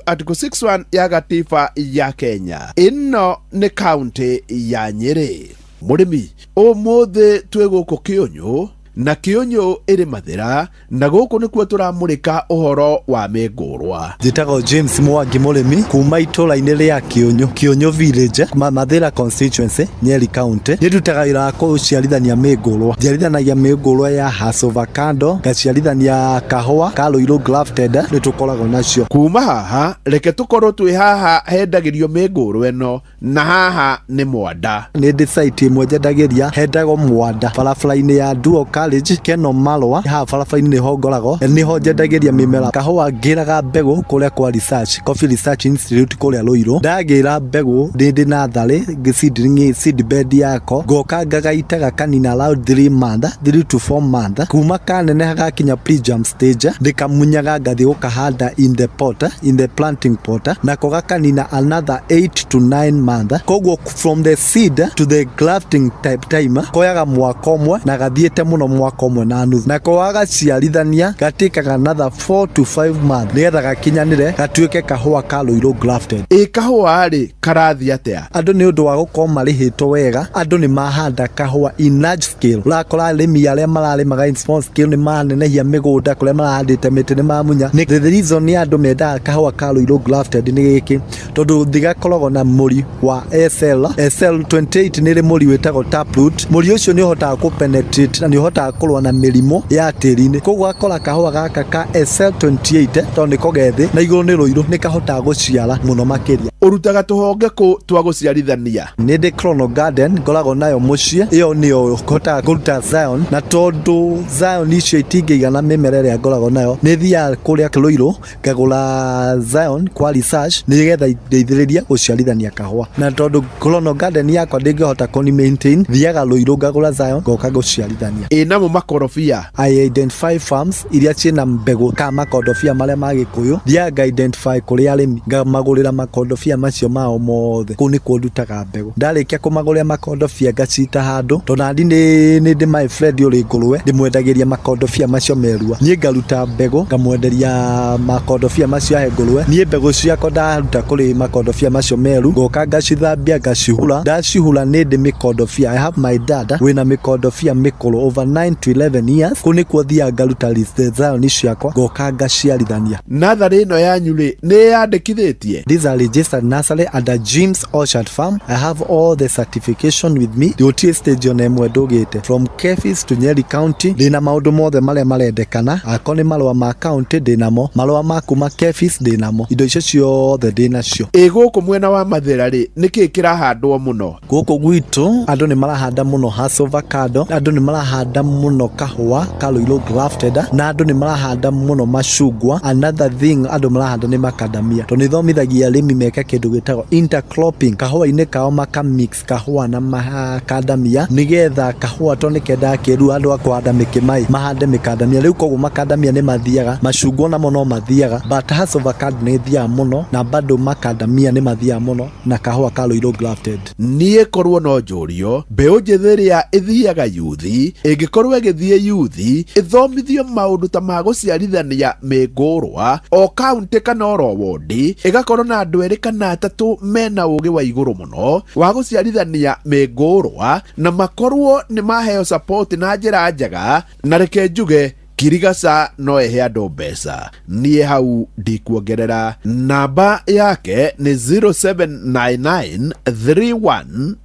Article 61 ya gatiba ya Kenya. Ĩno nĩ kaunti ya Nyĩrĩ. Mũrĩmi, ũmũthĩ twĩ gũkũ Kĩũnyũ. Na Kĩũnyũ ĩrĩ Mathĩra, na gũkũ nĩkuo tũramũrĩka ũhoro wa mĩngũrwa. Njĩtagwo James Mwangi Mũrĩmi kuma itũra-inĩ rĩa Kĩũnyũ, Kĩũnyũ Village, Mathĩra constituency, Nyeri County. Niĩ ndutaga wĩra wa kũciarithania mĩngũrwa. Njiarithanagia mĩngũrwa ya Hass avocado, ngaciarithania kahũa ka Ruiru grafted, nĩ tũkoragwo nacio. Kuma haha reke tũkorwo twĩ haha hendagĩrio mĩngũrwa ĩno, na haha nĩ Mwanda. Nĩ ndĩ site ĩmwe njendagĩria hendagwo Mwanda barabara-inĩ ya Dual College Keno Marwa, haha barabara-inĩ nĩho ngoragwo, nĩho njendagĩria mĩmera. Kahũa ngĩraga mbegũ kũrĩa kwa research, Coffee Research Institute kũrĩa Ruiru, ndagĩra mbegũ ndĩ ndĩ natharĩ seedling seed bed yako, ngoka ngagaita gakanina around 3 month, 3 to 4 month, kuma kaneneha gakinya pre-jump stage, ndĩkamunyaga ngathiĩ gũkahanda in the pot, in the planting pot, nako gakanina another 8 to 9 month. Koguo from the seed to the grafting type time koyaga mwaka ũmwe na gathiĩte mũno mwaka ũmwe na nuthu, nako wagaciarithania gatĩkaga another 4 to 5 month nĩgetha gakinyanĩre gatuĩke kahũa ka Ruiru grafted. Ĩ kahũa rĩ karathiĩ atĩa? Andũ nĩ ũndũ wa gũkorwo marĩhĩtwo wega, andũ nĩ mahanda kahũa in large scale. Ũrakora arĩmi arĩa mararĩmaga in small scale nĩ manenehia mĩgũnda, kũrĩa marahandĩte mĩtĩ nĩ mamunya. The reason nĩ andũ mendaga kahũa ka Ruiru grafted nĩ gĩkĩ, tondũ ndigakoragwo na mũri wa SL. SL28 nĩ rĩ mũri wĩtagwo taproot. Mũri ũcio nĩ ũhotaga kũ penetrate na nĩ ũhotaga kũrũa na mĩrimũ ya tĩri-inĩ. Koguo gakora kahũa gaka ka SL28 tondũ nĩko gethĩ na igũrũ nĩ rũirũ, nĩ kahotaga gũciara mũno makĩria. Ũrutaga tũhonge kũ twa gũciarithania? Nĩ ndĩ Clonal Garden ngoragwo nayo mũciĩ, ĩyo nĩyo hotaga kũruta Zion, na tondũ Zion icio itingĩigana mĩmera ĩrĩa ngoragwo nayo, nĩ thiaga kũrĩa Ruiru ngagũra Zion kwa research nĩgetha ndeithĩrĩrie gũciarithania kahũa. Na tondũ Clonal Garden yakwa ndĩngĩhota kũni maintain, thiaga Ruiru ngagũra Zion ngoka gũciarithania. Ĩ namo makorobia? I identify farms iria ciĩna mbegũ ka makondobia marĩa ma Gĩkũyũ, thiaga nga identify kũrĩ arĩmi, ngamagũrĩra makondobia macio mao mothe, kũu nĩkuo ndutaga mbegũ. Ndarĩkia kũmagũrĩra makondobia ngacita handũ, tondũ nandi nĩ ndĩ my friend ũrĩ ngũrwe, ndĩmwendagĩria makondobia macio merua, niĩ ngaruta mbegũ ngamwenderia makondobia macio ahe ngũrwe. Niĩ mbegũ ciakwa ndaruta kũrĩ makondobia macio meru, ngoka ngacithambia ngacihura, ndacihura nĩ ndĩ mĩkondobia. I have my dad wĩna mĩkondobia mĩkũrũ over 9 to 11 years, kũu nĩkuo thiaga ngaruta Zion ciakwa ngoka ngaciarithania. Natharĩ ĩno yanyu rĩ nĩ yandĩkithĩtie? These are registered nursery under James Orchard Farm. I have all the certification with me. Gũtirĩ stage ona ĩmwe ndũgĩte, from Kefis to Nyeri County, ndĩna maũndũ mothe marĩa marendekana. Akorwo nĩ marũa ma county ndĩnamo, marũa ma kuma Kefis ndĩnamo, indo icio ciothe ndĩnacio. Ĩ gũkũ mwena wa Mathĩra rĩ nĩkĩ kĩrahandwo mũno? Gũkũ gwitũ andũ nĩ marahanda mũno Hass avocado, andũ nĩ marahanda mũno kahũa ka Ruiru grafted, na andũ nĩ marahanda mũno macungwa. Another thing andũ marahanda nĩ macadamia, tondũ nĩ thomithagia arĩmi meke kĩndũ gĩtagwo intercropping kahũa-inĩ kao, maka mix kahũa na macadamia, nĩgetha kahũa to nĩ kendaga kĩruru, andũ a kũhanda mĩkĩmai mahande mĩkandamia rĩu, koguo macadamia nĩ mathiaga, macungwa namo no mathiaga, but Hass avocado nĩ ĩthiaga mũno, na bado macadamia nĩ mathiaga mũno, na kahũa ka Ruiru grafted. Niĩ korwo no njũrio, mbeũ njĩthĩ ĩrĩa ĩthiaga yuthi ĩngĩkorwo ĩgĩthiĩ yuthi ĩthomithio maũndũ ta ma gũciarithania mĩngũrwa, o kaunti kana oro wondi ĩgakorwo na andũ erĩ kana atatũ mena ũgĩ wa igũrũ mũno wa gũciarithania mĩngũrwa, na makorwo nĩ maheo support na njĩra njega, na reke njuge Kirigaca no ĩhe andũ mbeca. Niĩ hau ndikuongerera. Namba yake nĩ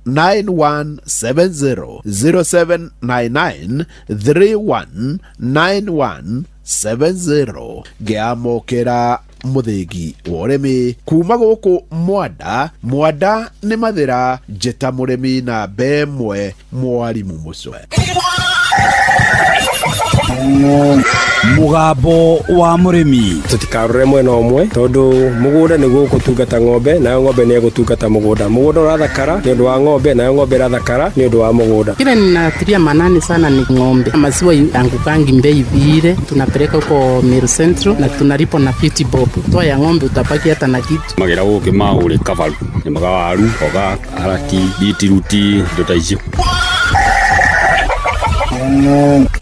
0799319170, 0799319170. Ngĩamũkĩra mũthĩgi wa ũrĩmi kuma gũkũ Mwanda. Mwanda nĩ Mathĩra, njĩta mũrĩmi namba ĩmwe, mwarimũ Mũcwe. Mũgambo wa mũrĩmi. Tũtikarore mwena ũmwe, tondũ mũgũnda nĩguo ũgũtungata ng'ombe, nayo ng'ombe nĩ ĩgũtungata mũgũnda. Mũgũnda ũrathakara nĩ ũndũ wa ng'ombe, nayo ng'ombe ĩrathakara nĩ ũndũ wa mũgũnda. Kile ninatilia manani sana ni ng'ombe. Maziwa angukangi bei vile, tunapeleka huko Meru Central na tunalipa na 50 bob. Toa ya ng'ombe utabaki hata na kitu. Magĩra gũkĩ maũrĩ kabaru, nĩmaga waru, mboga, karati, bitiruti, indo ta icio.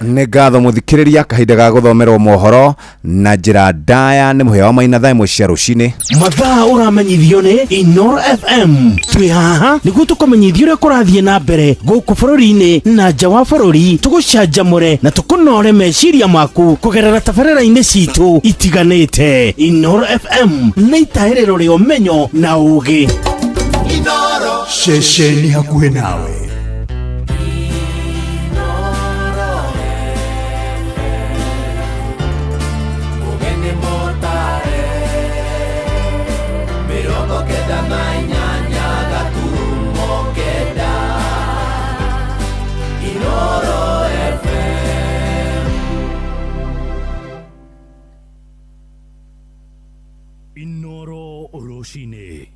Nĩ ngatho mũthikĩrĩria, kahinda ga gũthomerwo mohoro na njĩra ndaya nĩ Mũhĩa wa Maina thaa 1 cia rũcinĩ. Mathaa ũramenyithio nĩ Inoro FM. Twĩ haha nĩguo tũkũmenyithia ũrĩa kũrathiĩ na mbere gũkũ bũrũri-inĩ na nja wa bũrũri, tũgũcanjamũre na tũkũnore meciria maku kũgerera tabarĩra-inĩ citũ itiganĩte. Inoro FM nĩ itahĩrĩro rĩa ũmenyo na ũgĩ. Ceceni hakuhĩ nawe. Ũgeni mũtare 98.9 Inoro FM. Inoro rũcinĩ.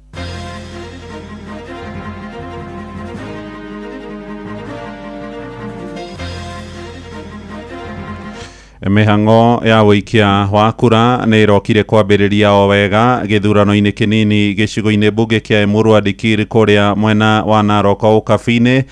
Mĩhang'o ya ũikia wa kura nĩ ĩrokire kwambĩrĩria o wega gĩthurano-inĩ kĩnini gĩcigo-inĩ mbunge kĩa Emurua Dikirr kũrĩa mwena wa Narok Ũkabi-inĩ.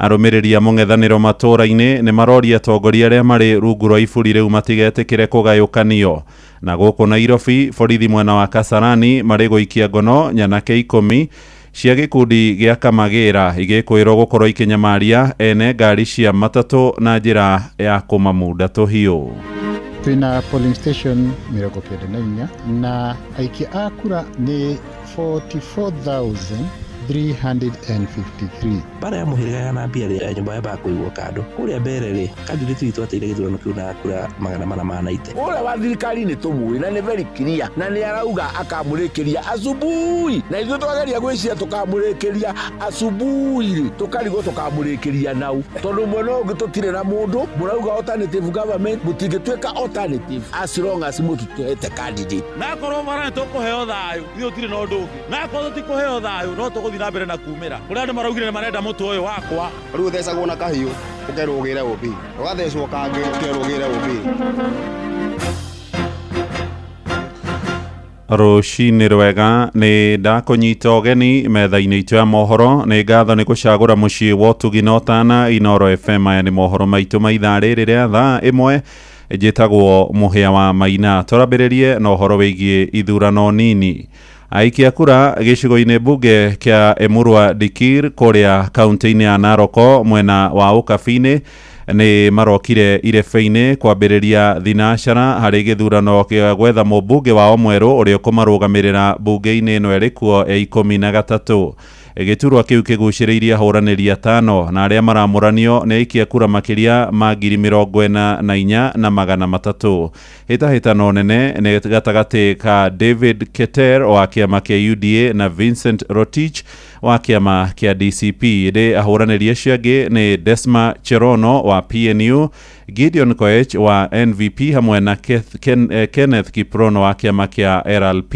Arũmĩrĩri a mũng'ethanĩro matũũra-inĩ nĩ maroria atongoria arĩa marĩ rungu rwa iburi rĩu matigetĩkĩre kũgayũkanio. Na gũkũ Nairobi, borithi mwena wa Kasarani marĩ gũikia ngono nyanake 10 cia gĩkundi gĩa Kamagĩra igĩkwĩrwo gũkorwo ikĩnyamaria ene ngari cia matatũ na njĩra ya kũmamunda tũhiũ. Twina polling station 94 na aikia a kura nĩ 44,353. Mbara ya mũhĩrĩga ya nambia rĩ ya nyũmba yambaga kũigwo kando. Kũrĩa mbere rĩ, candidate witũ ateire gĩthurano kĩu na kura 490. Ũrĩa wa thirikari nĩ tũmũĩ na nĩ very clear, na nĩ arauga akamũrĩkĩria asubuhi, na ithuĩ twageria gwĩciria tũkamũrĩkĩria asubuhi rĩ, tũkarigwo tũkamũrĩkĩria nau, tondũ mwena ũyũ ũngĩ tũtirĩ na mũndũ. Mũrauga alternative government, mũtingĩtuĩka alternative as long as mũtitũhete candidate. Nakorwo mara nĩ tũkũheo thayũ, ithuĩ tũtirĩ na ũndũ ũngĩ. Nakorwo tũtikũheo thayũ, no tũgũthiĩ na mbere na kumĩra. Kũrĩa andũ maraugire nĩ marenda mũtwe ũyũ wakwa. Rĩu ũthecagwo na kahiũ ũkerwo ũgĩre ũmbi, ũgathecwo kangĩ ũkerwo ũgĩre ũmbi. Rũcinĩ rwega, nĩ ndakũnyita ũgeni metha-inĩ itũ ya mohoro. Nĩ ngatho nĩ gũcagũra mũciĩ wa ũtugi na ũtana Inoro FM. Aya nĩ mohoro maitũ ma ithaa rĩrĩ rĩa thaa 1. Njĩtagwo Mũhĩa wa Maina. Tũrambĩrĩrie na ũhoro wĩgiĩ ithurano nini. Aikia kura gĩcigo-inĩ mbunge kĩa Emurua Dikirr kũrĩa kaunti-inĩ ya Narok mwena wa Ũkabi-inĩ nĩ marokire irebe-inĩ kwambĩrĩria thinacara harĩ gĩthurano gĩa gwetha mũmbunge wao mwerũ ũrĩa ũkũmarũgamĩrĩra mbunge-inĩ ĩno ĩrĩ kuo ya 13. Gĩturwa kĩu kĩgucĩrĩirie ahũranĩri 5 na arĩa maramũranio nĩ aikia kura makĩria ma 44,300. Hĩtahĩtano nene nĩ gatagatĩ ka David Keter wa kĩama kĩa UDA na Vincent Rotich wa kĩama kĩa DCP. Ĩndĩ ahũranĩri acio angĩ nĩ Desma Cherono wa PNU, Gideon Koech wa NVP hamwe na Kenneth Kiprono wa kĩama kĩa RLP.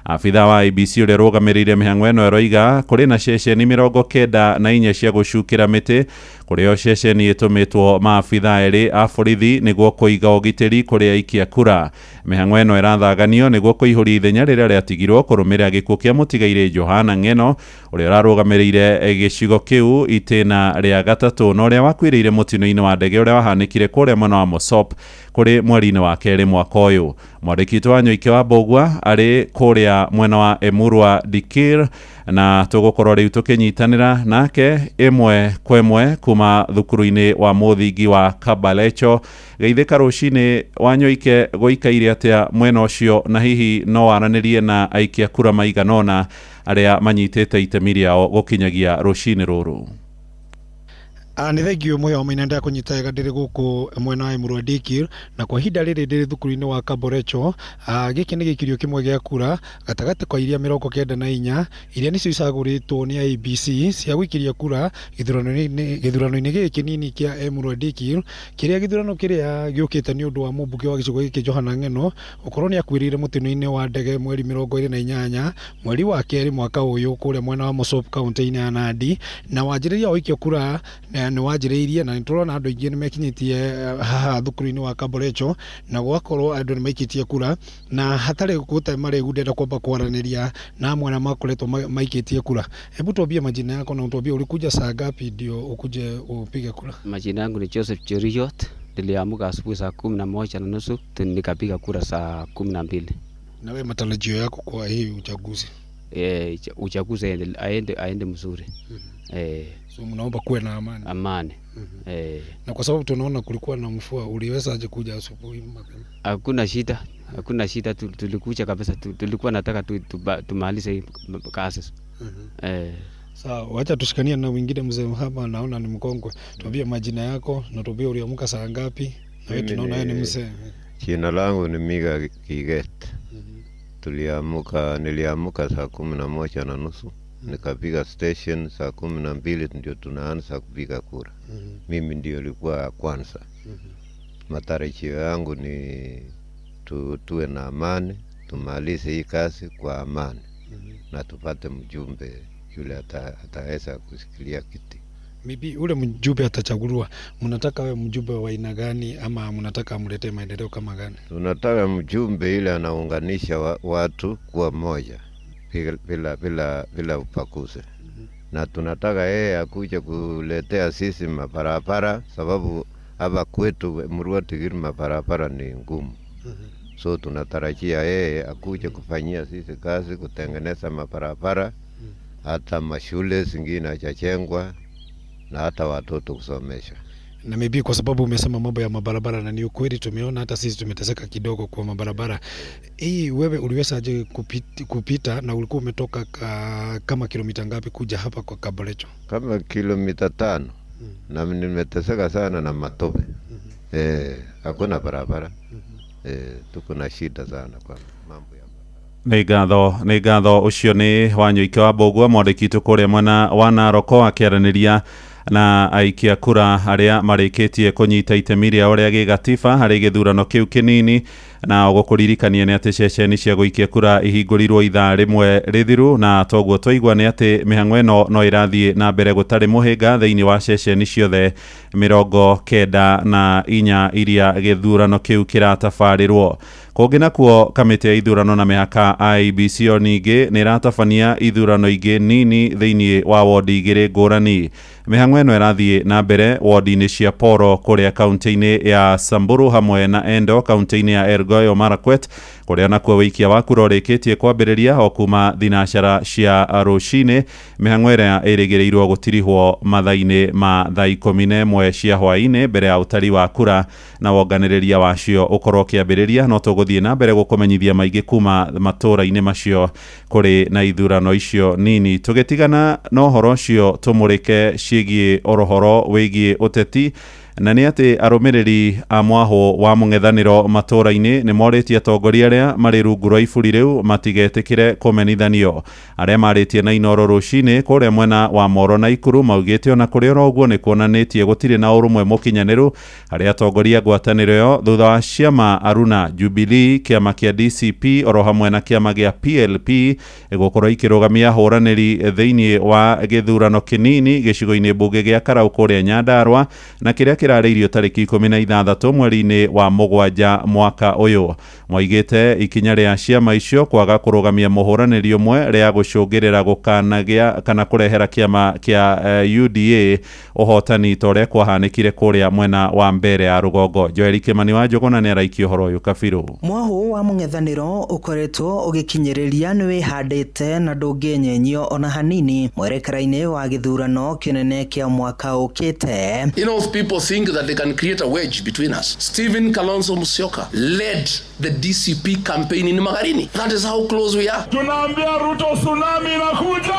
Abitha wa IEBC ũrĩa ũrũgamĩrĩire mĩhang'o ĩno aroiga kũrĩ na ceceni 94 cia gũcukĩra mĩtĩ, kũrĩ o ceceni ĩtũmĩtwo maabitha 2 a borithi nĩguo kũiga ũgitĩri kũrĩ aikia kura. Mĩhang'o ĩno ĩrathaganio nĩguo kũihũria ithenya rĩrĩa rĩatigirwo kũrũmĩrĩra gĩkuũ kĩa mũtigairĩ Johana Ng'eno ũrĩa ũrarũgamĩrĩire gĩcigo kĩu itĩna rĩa gatatũ na ũrĩa wakuĩrĩire mũtino-inĩ wa ndege ũrĩa wahanĩkire kũrĩa mwena wa Mosop kũrĩ mweri-inĩ wa kerĩ mwaka ũyũ. Mwandĩki witũ wa Nyoike wa Mbũgua arĩ kũrĩa mwena wa Emurua Dikirr na tũgũkorwo rĩu tũkĩnyitanĩra nake ĩmwe kwa ĩmwe kuma thukuru-inĩ wa mũthingi wa Kabalecho. Geithĩka rũcinĩ wa Nyoike, gũikaire atĩa mwena ũcio, na hihi no waranĩrie na aikia kura maigana ũna arĩa manyitĩte itemi rĩao gũkinyagia rũcinĩ rũrũ? Nĩ thengio Mũhĩa wa Maina, ndakũnyita wega ndĩrĩ gũkũ mwena wa Emurua Dikirr na kwa ihinda rĩrĩ ndĩrĩ thukuru-inĩ wa Kaborecho. Gĩkĩ nĩ gĩkirio kĩmwe gĩa kura gatagatĩ kwa iria 94 iria nĩcio icagũrĩtwo nĩ IEBC cia gũikĩria kura gĩthurano-inĩ gĩkĩ kĩnini kĩa Emurua Dikirr, kĩrĩa gĩthurano kĩrĩa gĩũkĩte nĩ ũndũ wa mũmbunge wa gĩcigo gĩkĩ Johana Ng'eno gũkorwo nĩ akuĩrĩire mũtino-inĩ wa ndege mweri 28 mweri wa kerĩ mwaka ũyũ kũrĩa mwena wa Mosop kaunti-inĩ ya Nandi. Na wanjĩrĩria wa gũikia kura nĩ wanjĩrĩirie na nĩtũrona andũ aingĩ nĩmekinyĩtie haha thukuru-inĩ wa Kaborecho na gwakorwo andũ nĩmaikĩtie kura na hatarĩ gũte marĩgu. Ndĩrenda kwamba kwaranĩria na amwe arĩa makoretwo maikĩtie kura. Hebu tuambie majina yako na utuambie ulikuja saa ngapi ndio ukuje upige kura. Majina yangu ni Joseph Cheruiyot. Niliamka asubuhi saa 11:30 nikapiga kura saa 12. Na wewe matarajio yako kwa hii uchaguzi? E, uchaguzi aende mzuri. So mnaomba kuwe na amani. Amani. Na kwa sababu tunaona kulikuwa na mvua, uliweza aje kuja asubuhi mapema? Hakuna shida, hakuna shida, tulikuja kabisa, tulikuwa nataka tumalize hii kazi. Sawa, wacha tushikanie na wengine. Mzee hapa naona ni mkongwe, tuambie majina yako na tuambie uliamka saa ngapi, na wewe Mimi tunaona wewe ni mzee. Jina langu ni Miga Kiget. Tuliamuka, niliamuka saa 11:30 nikapiga station saa 12 ndio tunaanza kupiga kura. Mimi ndio ilikuwa ya kwanza. Matarajio yangu ni tuwe na amani, tumalize hii kazi kwa amani na tupate mjumbe yule ataweza kushikilia kiti. Maybe ule mjumbe atachaguliwa, mnataka wewe mjumbe wa aina gani, ama mnataka amletee maendeleo kama gani? Tunataka mjumbe ile anaunganisha watu kuwa moja bila upakuzi, na tunataka yeye akuje kuletea sisi mabarabara, sababu hapa kwetu Emurua Dikirr mabarabara ni ngumu. So tunatarajia yeye akuje kufanyia sisi kazi, kutengeneza mabarabara, hata mashule zingine hajajengwa na hata watoto kusomesha. Na maybe kwa sababu umesema mambo ya mabarabara, na ni ukweli tumeona hata sisi tumeteseka kidogo kwa mabarabara hii. Wewe uliweza aje kupita na ulikuwa umetoka kama kilomita ngapi kuja hapa kwa Kaborecho? Kama kilomita 5 na nimeteseka sana na matope. Hakuna barabara. Tuko na shida sana kwa mambo ya Nĩ ngatho ũcio nĩ Wanyũike wa Mbũgua, mwandĩki witũ kũrĩa mwena wa Narok, akĩaranĩria na aikia kura arĩa marĩkĩtie kũnyita itemi rĩao rĩa gĩgatiba harĩ gĩthurano kĩu kĩnini. Na gũkũririkania nĩ atĩ ceceni cia gũikia kura ihingũrirwo ithaa rĩmwe rĩthiru, na toguo twaigua nĩ atĩ mĩhang'o ĩno no ĩrathiĩ na mbere gũtarĩ mũhĩnga thĩinĩ wa ceceni ciothe 94 iria gĩthurano kĩu kĩratabarĩrwo. Kũngĩ nakuo, kamĩtĩ ya ithurano na mĩhaka IEBC o ningĩ nĩ ĩratabania ithurano ingĩ nini thĩinĩ wa wondi 2 ngũrani. Mĩhang'o ĩno ĩrathiĩ na mbere wondi-inĩ cia Poro kũrĩa kaunti-inĩ ya Samburu hamwe na Endo kaunti-inĩ ya Elgeyo Marakwet, kũrĩa nakuo wĩikia wa kura ũrĩkĩtie kwambĩrĩria o kuma thinacara cia rũcinĩ. Mĩhang'o ĩrĩa ĩrĩgĩrĩirwo gũtirihwo mathaa-inĩ ma thaa 11 cia hwaĩ-inĩ mbere ya ũtari wa kura na wonganĩrĩria wacio ũkorwo ũkĩambĩrĩria. No tũgũthiĩ na mbere gũkũmenyithia maingĩ kuma matũũra-inĩ macio kũrĩ na ithurano icio nini. Tũgĩtigana na ũhoro ũcio, tũmũrĩke ciĩgiĩ ũhoro wĩgiĩ ũteti, na nĩ atĩ arũmĩrĩri a mwahũ wa mũng'ethanĩro matũũra-inĩ nĩ morĩtie atongoria arĩa marĩ rungu rwa iburi rĩu matigetĩkĩre kũmenithanio. Arĩa marĩtie na Inooro rũcinĩ kũrĩa mwena wa Moro na Ikuru maugĩte ona kũrĩ oro ũguo nĩ kuonanĩtie gũtirĩ na ũrũmwe mũkinyanĩru harĩ atongoria ngwatanĩro ĩyo thutha wa ciama Aruna, Jubilee, kĩama kĩa DCP oro hamwe na kĩama gĩa PLP gũkorwo ikĩrũgamia ahũranĩri thĩinĩ wa gĩthurano kĩnini gĩcigo-inĩ mbunge gĩa Karau kũrĩa Nyandarua, na kĩrĩa kĩrarĩirio tarĩki 16 mweri-inĩ wa 7 mwaka ũyũ. Moigĩte ikinya rĩa ciama icio kwaga kũrũgamia mũhũranĩri ũmwe rĩa gũcũngĩrĩra gũkanagĩa kana kũrehera kĩama kĩa UDA ũhotani ta ũrĩa kwahanĩkire kũrĩa mwena wa mbere ya rũgongo. Joel Kimani wa Njũgũna nĩ araikia ũhoro ũyũ kabirũ. Mwahũ wa mũng'ethanĩro ũkoretwo ũgĩkinyĩrĩria nĩ wĩhandĩte na ndũngĩenyenyio ona hanini mwerekera-inĩ wa gĩthurano kĩnene kĩa mwaka ũkĩte. You know, people think that they can create a wedge between us. Stephen Kalonzo Musyoka led the DCP campaign in Magarini. That is how close we are. Tunaambia Ruto tsunami inakuja.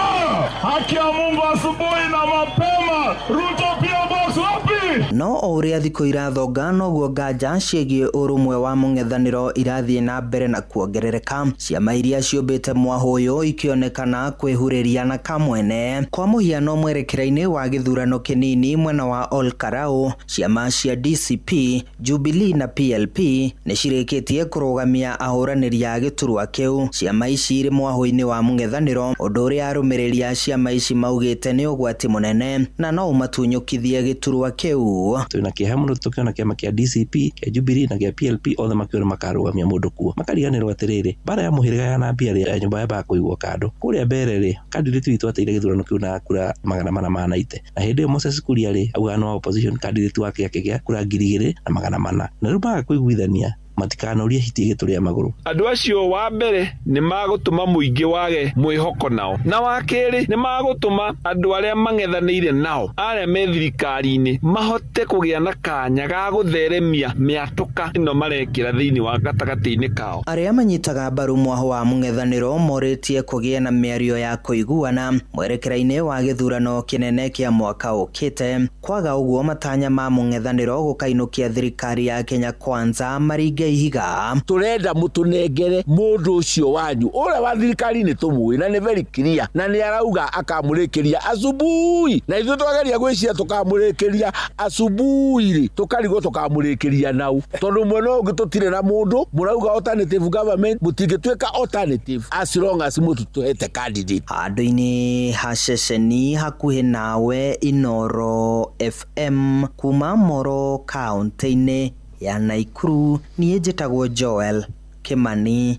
Haki ya Mungu asubuhi na mapema. Ruto PO Box wapi? No o ũrĩa thikũ irathonga noguo nganja ciĩgiĩ ũrũmwe wa mũng'ethanĩro irathiĩ na mbere na kuongerereka, ciama iria ciũmbĩte mwahũ ũyũ ikĩonekana kwĩhurĩria na kamwene. Kwa mũhiano, mwerekera-inĩ wa gĩthurano kĩnini mwena wa Ol Kalou, ciama cia DCP, Jubilee na PLP nĩ cirĩkĩtie kũrũgamia ahũranĩri a gĩturwa kĩu. Ciama ici irĩ mwahũ-inĩ wa mũng'ethanĩro, ũndũ ũrĩa arũmĩrĩri a ciama ici maugĩte nĩ ũgwati mũnene na no ũmatunyũkithie gĩturwa kĩu. kũu. Twĩna kĩeha mũno tũkĩona kĩama kĩa DCP, kĩa Jubilee na kĩa PLP othe makiuga nĩmakarũgamia mũndũ kuo. Makariganĩrwo atĩrĩrĩ, mbara ya mũhĩrĩga yanambia rĩ, ya nyũmba yambaga kũigwo kando. Kũrĩa mbere rĩ, candidate witũ ateire gĩthurano kĩu na kura 490. Na hĩndĩ ĩyo Moses Kuria rĩ, augaga nĩ wa opposition, candidate wake akĩgĩa kura 2400. Na rĩu maga kũiguithania, matikanorie hiti ĩgĩtũrĩa magũrũ. Andũ acio wa mbere nĩ magũtũma mũingĩ wage mwĩhoko nao, na wa kerĩ nĩ magũtũma andũ arĩa mang'ethanĩire nao arĩa me thirikari-inĩ mahote kũgĩa na kanya ga gũtheremia mĩatũka ĩno marekĩra thĩinĩ wa gatagatĩ-inĩ kao. Arĩa manyitaga mbaru mwaho wa mũng'ethanĩro morĩtie kũgĩe na mĩario ya kũiguana mwerekera-inĩ wa gĩthurano kĩnene kĩa mwaka ũkĩte. Kwaga ũguo matanya ma mũng'ethanĩro gũkainũkia thirikari ya Kenya Kwanza maringe ihiga. Turenda mutunengere mundu ucio wanyu uria wa thirikari ni tumui na ni very clear na ni arauga akamurikiria asubuhi, na ithuĩ twageria gwĩciria tukamurikiria asubuhi ri tukarigwo tukamurikiria nau, tondu mwena ũngĩ tutire na mundu murauga alternative government, mutingĩtuĩka alternative as long as mututuhete candidate. Handũ-inĩ ha ceceni hakuhĩ nawe Inoro FM kuma Moro kaunti-inĩ ya Naikuru, niĩ njĩtagwo Joel Kimani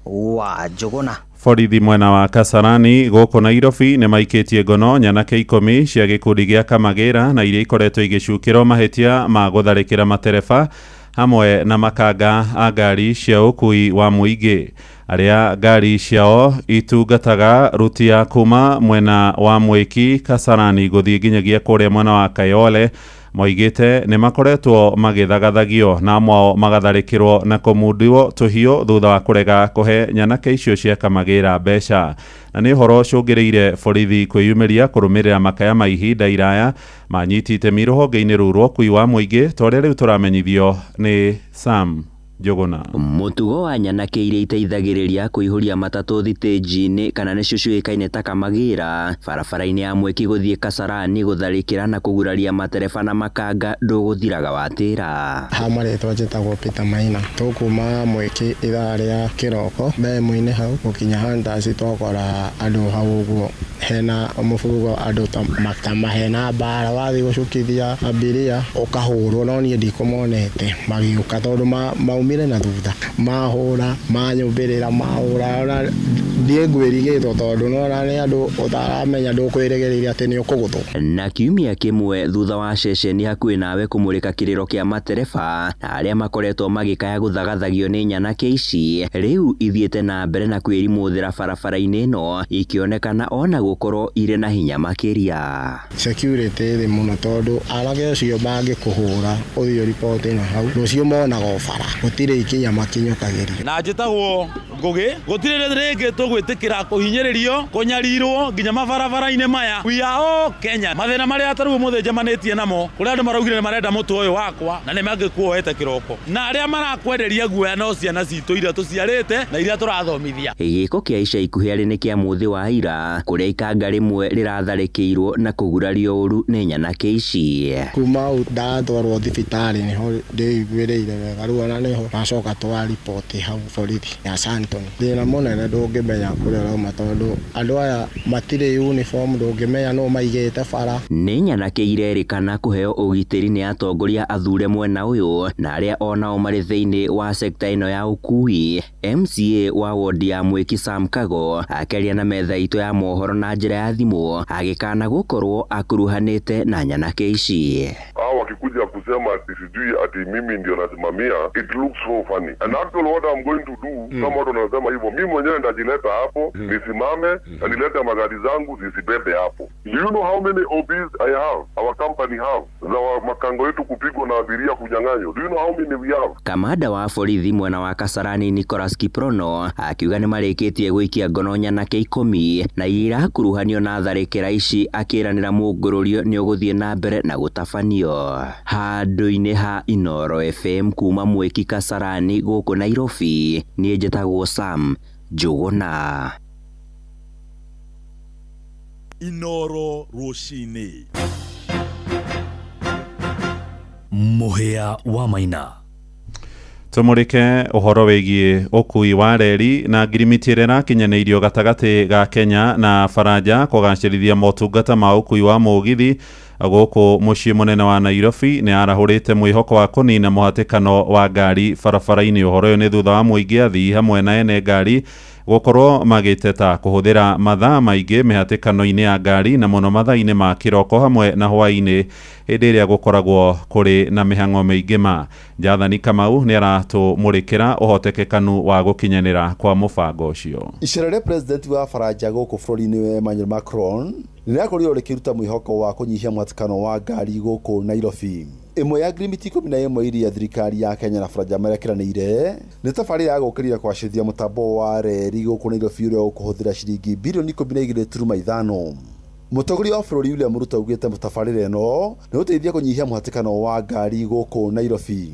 wa Njũgũna. Borithi mwena wa Kasarani gũkũ Nairobi nĩ maikĩtie ngono nyanake 10 cia gĩkundi gĩa Kamagĩra na iria ikoretwo igĩcukĩrwo mahĩtia ma gũtharĩkĩra matereba hamwe na makanga a ngari cia ũkui wa mũingĩ arĩa ngari ciao itungataga ruti ya kuma mwena wa Mwĩki Kasarani gũthiĩ nginyagia kũrĩa mwena wa Kayole moigĩte nĩ makoretwo magĩthagathagio na mwao magatharĩkĩrwo na kũmundiwo tũhiũ thutha wa kũrega kũhe nyanake icio cia Kamagĩra mbeca. Na nĩ ũhoro ũcũngĩrĩire borithi kwĩyumĩria kũrũmĩrĩra makaya ma ihinda iraya manyiti itemi rũhonge-inĩ rũu rwa ũkui wa mũingĩ ta ũrĩa rĩu tũramenyithio nĩ Sam Njũgũna. Mũtugo wa nyanake iria iteithagĩrĩria kũihũria matatũ thitĩnji-inĩ kana nĩcio ciũĩkaine ta Kamagĩra barabara-inĩ ya Mwĩki gũthiĩ Kasarani gũtharĩkĩra na kũguraria matereba na makanga ndũgũthiraga watĩra. Ha marĩtwa njĩtagwo Peter Maina, tũkuma Mwĩki ithaa rĩa kĩroko mbemũ-inĩ hau gũkinya Hunters twakora andũ hau ũguo hena mũburugo andũ ta hena mbara, wathiĩ gũcukithia abiria ũkahũrwo, no niĩ ndikũmonete magĩũka tondũ maumire na thutha mahũra manyũmbĩrĩra mahũra, ona ndiĩ ngwĩrigĩtwo tondũ nona nĩ andũ ũtaramenya ndũkwĩrĩgĩrĩire atĩ nĩ ũkũgũthwo. Na kiumia kĩmwe thutha wa ceceni hakuhĩ nawe kũmũrĩka kĩrĩro kĩa matereba na arĩa makoretwo magĩkaya gũthagathagio nĩ nyanake ici rĩu ithiĩte na mbere na kwĩrimũthĩra barabara-inĩ ĩno ikĩonekana ona gũkorwo irĩ na hinya makĩria. Security thĩ mũno tondũ anake acio mangĩkũhũra ũthiĩ ũriboti na hau rũciũ monaga o bara gũtirĩ ikinya makinyũkagĩria. Na njĩtagwo Ngũgĩ, gũtirĩ rĩngĩ tũgwĩtĩkĩra kũhinyĩrĩrio kũnyarirwo nginya mabarabara-inĩ maya. We are all Kenya. Mathĩna marĩa tarĩu ũmũthĩ njemanĩtie namo kũrĩa andũ maraugire nĩ marenda mũtwe ũyũ wakwa na nĩ mangĩkuoete kĩroko, na arĩa marakwenderia guoya no ciana citũ iria tũciarĩte na iria tũrathomithia. Gĩko kĩa ica ikuhĩ arĩ nĩ kĩa mũthĩ wa ira kũrĩa ikanga rĩmwe rĩratharĩkĩirwo na kũgurario ũru nĩ nyanake ici. Kuma hau ndatwarwo thibitarĩ nĩho ndĩiguĩrĩire wega rĩu ona nĩho macoka twa riboti hau borithi ya Sandton. Thĩna mũnene ndũngĩmenya kũrĩa ũrauma tondũ andũ aya matirĩ uniform, ndũngĩmenya nũ maigĩte bara. Nĩ nyanake irerĩkana kũheo ũgitĩri nĩ atongoria athure mwena ũyũ na arĩa onao marĩ thĩinĩ wa sekta ĩno ya ũkui. MCA wa wodi ya Mwĩki Sam Kago akĩaria na metha itũ ya mohoro na njĩra ya thimũ agĩkana gũkorwo akuruhanĩte na nyanake ici. Hao wakikuja kusema ati sijui ati mimi ndio nasimamia, it looks so funny. And actually what I'm going to do, kama watu wanasema hivyo, mimi mwenyewe ndajileta hapo, nisimame na nilete magari zangu zisibebe hapo. Do you know how many OBs I have, our company have, za makango yetu kupigwa na abiria kunyang'anywa? Do you know how many we have? Kamanda wa borithi mwena wa Kasarani Nicholas Kiprono akiuga nĩ marĩkĩtie gũikia ngono nyanake 10 na iria irakuruhanio na tharĩkĩra ici, akĩranĩra mũngũrũrio nĩ ũgũthiĩ na mbere na gũtabanio. Handũ-inĩ ha Inoro FM kuma Mwĩki Kasarani gũkũ Nairobi, niĩ njĩtagwo Sam Njũgũna. Inoro rũcinĩ. Mũhĩa wa Maina. Tumurike ũhoro wĩgiĩ ũkui wa reri na ngirimiti ĩrĩa ĩrakinyanĩirio gatagatĩ ga Kenya na Faranja kũgacĩrithia motungata ma ũkui wa mũgithi. Gũkũ mũciĩ mũnene wa Nairobi nĩ arahũrĩte mwĩhoko wa kũnina mũhatĩkano wa ngari barabara-inĩ. Ũhoro ũyũ nĩ thutha wa mũingĩ athii hamwe na ene ngari gũkorwo magĩteta kũhũthĩra mathaa maingĩ mĩhatĩkano-inĩ ya ngari, na mũno mathaa-inĩ ma kĩroko hamwe na hwaĩ-inĩ hĩndĩ ĩrĩa gũkoragwo kũrĩ na mĩhang'o mĩingĩ. Ma Jathani Kamau nĩ aratũmũrĩkĩra ũhotekekanu wa gũkinyanĩra kwa mũbango ũcio. Icera rĩa president wa Faranja gũkũ bũrũri-inĩ Emmanuel Macron nĩrĩrakorirwo rĩkĩruta mwĩhoko wa kũnyihia mũhatĩkano wa ngari gũkũ Nairobi. Ĩmwe ya ngirimiti 11 iria thirikari ya Kenya na Faranja marekĩranĩire nĩ tabarĩra ya gũkĩria kwacĩria mũtambo wa reri gũkũ Nairobi ũrĩa ũkũhũthĩra ciringi birioni 12.5. Mũtongoria wa bũrũri William Ruto augĩte tabarĩra ĩno nĩ gũteithia kũnyihia mũhatĩkano wa ngari gũkũ Nairobi.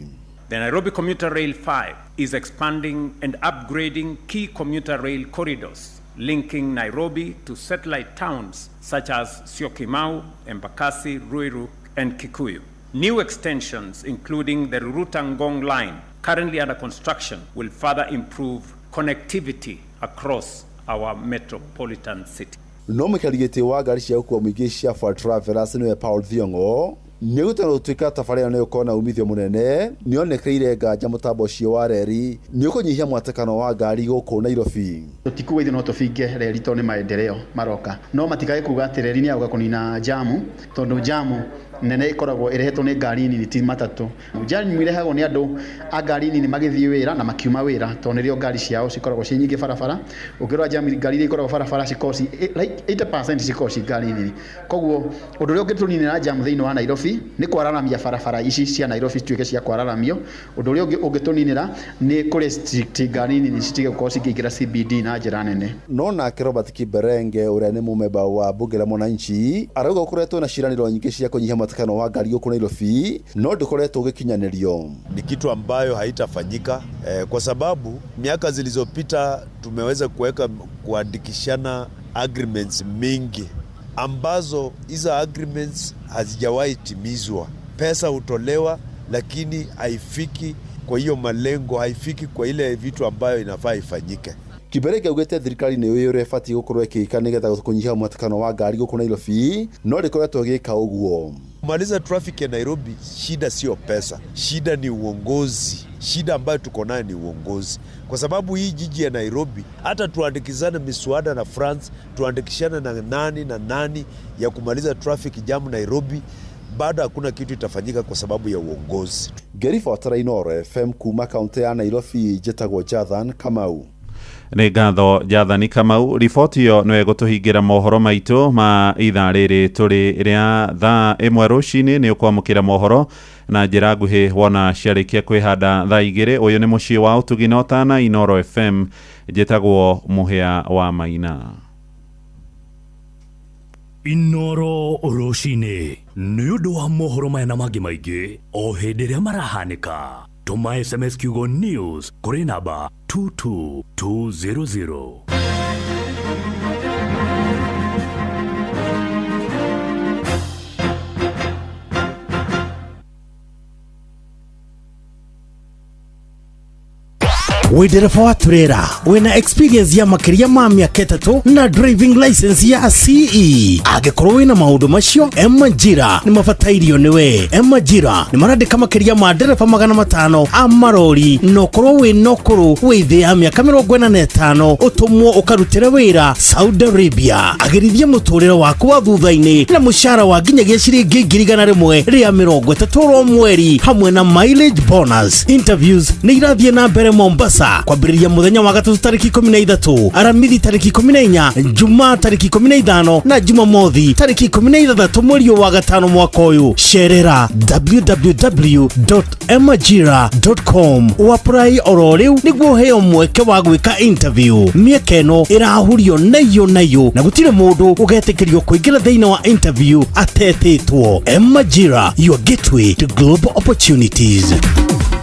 The Nairobi Commuter Rail 5 is expanding and upgrading key commuter rail corridors linking Nairobi to satellite towns such as Syokimau, Embakasi, Ruiru, and Kikuyu. New extensions, including the Ruruta-Ngong line, currently under construction, will further improve connectivity across our metropolitan city. No mũikari gĩtĩ wa ngari cia gũkua mũingĩ cia Ford Travelers nĩwe Paul Thiong'o nĩ gũtana gũtuĩka tabarĩra ĩno ĩgũkorwo na umithio mũnene nĩonekeire nganja mũtambo ũcio wa reri nĩ ũkũnyihia mũhatĩkano wa ngari gũkũ Nairobi. Tũtikuga ithuĩ no tũbinge reri tondũ nĩ maendeleo maroka, no matikae kuga atĩ reri nĩ yagũka kũnina jamu, tondũ jamu nene ĩkoragwo ĩrehetwo nĩ ngari nini ti matatũ. Jamu irehagwo nĩ andũ a ngari nini magĩthiĩ wĩra na makiuma wĩra, tondũ nĩrĩo ngari ciao cikoragwo ciĩ nyingĩ barabara. Ũngĩrora jamu ngari iria ikoragwo barabara cikoragwo ci like 80% cikoragwo ci ngari nini. Koguo ũndũ ũrĩa ũngĩtũninĩra jamu thĩinĩ wa Nairobi nĩ kwararamia barabara ici cia Nairobi cituĩke cia kwararamio. Ũndũ ũrĩa ũngĩ ũngĩtũninĩra nĩ kũ restrict ngari nini citige gũkorwo cikĩingĩra CBD na njĩra nene. No nake Robert Kiberenge ũrĩa nĩ mũmemba wa bunge la mwananchi arauga gũkoretwo na ciĩranĩro nyingĩ cia kũnyihia mũhatĩkano wa ngari gũkũ Nairobi no ndũkoretwo ũgĩkinyanĩrio. Ni kitu ambayo haitafanyika kwa sababu miaka zilizopita tumeweza kuweka kuandikishana agreements mingi ambazo hizo agreements hazijawahi timizwa. Pesa hutolewa lakini haifiki kwa hiyo malengo, haifiki kwa ile vitu ambayo inafaa ifanyike. Kiberenge augĩte thirikari nĩ yũĩ ũrĩa ĩbatiĩ gũkorwo ĩkĩka nĩgetha kũnyihia mũhatĩkano wa ngari gũkũ Nairobi no ndĩkoretwo ĩgĩka ũguo. Kumaliza traffic ya Nairobi, shida sio pesa, shida ni uongozi. Shida ambayo tuko nayo ni uongozi, kwa sababu hii jiji ya Nairobi, hata tuandikizane miswada na France, tuandikishane na nani na nani ya kumaliza traffic jam Nairobi, bado hakuna kitu itafanyika kwa sababu ya uongozi. Ngĩribotera Inooro FM kuma kaunti ya Nairobi, njĩtagwo Jathan Kamau. Nĩ ngatho Jathani Kamau. Riboti ĩyo nĩyo ĩgũtũhingĩra mohoro maitũ ma ithaa rĩrĩ tũrĩ rĩa thaa 1 rũcinĩ. Nĩ ũkwamũkĩra mohoro na njĩra nguhĩ wona ciarĩkia kwĩhanda thaa 2. Ũyũ nĩ mũciĩ wa ũtugi na ũtana, Inooro FM. Njĩtagwo Mũhĩa wa Maina. Inooro rũcinĩ nĩ ũndũ wa mohoro maya na mangĩ maingĩ o hĩndĩ ĩrĩa marahanĩka. Tũma SMS kiugo news kũrĩ namba 22200. Wĩ ndereba wa turera wĩna experience ya makĩria ma mĩaka 3 na driving license ya CE. Angĩkorwo wĩna maũndũ macio, Emajira nĩ mabatairio nĩwe. Emajira nĩ marandĩka makĩria ma ndereba 500 a marori, na ũkorwo wĩna ũkũrũ wĩ thĩ ya mĩaka 45 ũtũmwo ũkarutĩre wĩra Saudi Arabia. Agĩrithia mũtũrĩre waku wa thutha-inĩ na mũcara wa nginyagia ciringi 130,000 oro mweri hamwe na mileage bonus. Interviews nĩ irathiĩ na mbere Mombasa kwambĩrĩria mũthenya wa gatatũ tarĩki 13, Aramithi tarĩki 14, Jumaa tarĩki 15 na Jumamothi tarĩki 16 mweri wa gatano mwaka ũyũ. Cerera www.emajira.com ũapply oro rĩu nĩguo ũheo mweke wa gwĩka interview. Mĩeke ĩno ĩrahurio nayo nayo na gũtirĩ mũndũ ũgetĩkĩrio kũingĩra thĩinĩ wa interview atetĩtwo. Emajira, your gateway to global opportunities.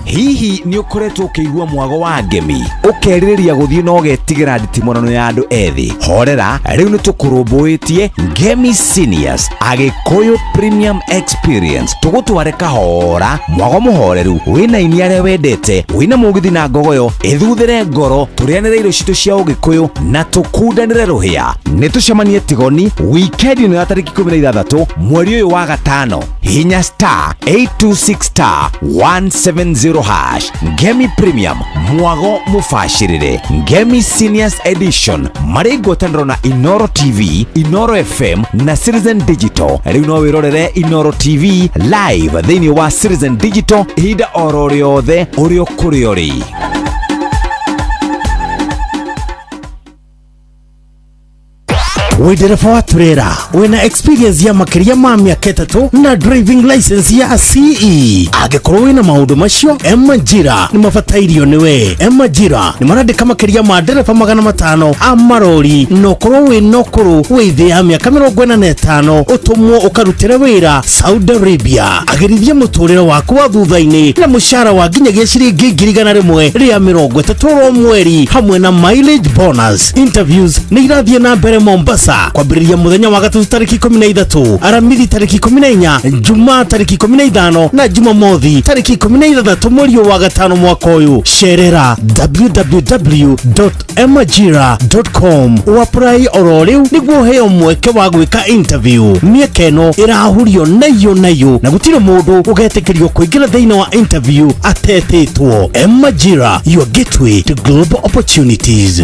Hihi nĩ ũkoretwo ũkĩigua mwago wa ngemi ũkerirĩria gũthiĩ na ũgetigĩra nditimũrano ya andũ ethĩ? Horera, rĩu nĩ tũkũrũmbũĩtie Ngemi Seniors Agĩkũyũ Premium Experience. Tũgũtware kahora, mwago mũhoreru wĩna aini arĩa wendete, wĩna mũgithi na ngogoyo ĩthuthĩre ngoro, tũrĩanĩre irio citũ cia ũgĩkũyũ na tũkundanĩre rũhĩa. Nĩ tũcemanie Tigoni wikendi ĩno ya tarĩki 16 mweri ũyũ wa gatano. Hinya star 826 star 170 hash. Ngemi Premium, mwago mũbacĩrĩre. Ngemi Seniors Edition marĩ ngwatanĩro na Inoro TV, Inoro FM na Citizen Digital. Rĩu no wĩrorere Inoro TV live thĩinĩ wa Citizen Digital ihinda oro rĩothe ũrĩ o kũrĩa ũrĩ. Wĩ ndereba wa turera wĩna experience ya makĩria ma mĩaka 3 na driving license ya CE. Angĩkorwo wĩna maũndũ macio, Emajira nĩ mabatairio nĩwe. Emajira nĩ marandĩka makĩria ma ndereba 500 a marori, na ũkorwo wĩna ũkũrũ wĩ thĩ ya mĩaka 45 ũtũmwo ũkarutĩre wĩra Saudi Arabia. Agĩrithia mũtũrĩre waku wa thutha-inĩ na mũcara wa nginyagia ciringi 130,000 oro mweri hamwe na mileage bonus. Interviews nĩ irathiĩ na mbere Mombasa kwambĩrĩria mũthenya wa gatatũ tarĩki 13, Aramithi tarĩki 14, Jumaa tarĩki 15 na Jumamothi tarĩki 16 mweri wa gatano mwaka ũyũ. Cerera www.emajira.com ũapply oro rĩu nĩguo ũheo mweke wa gwĩka interview. Mĩeke ĩno ĩrahurio nayo nayo na gũtirĩ mũndũ ũgetĩkĩrio kũingĩra thĩinĩ wa interview atetĩtwo. Emajira, your gateway to global opportunities.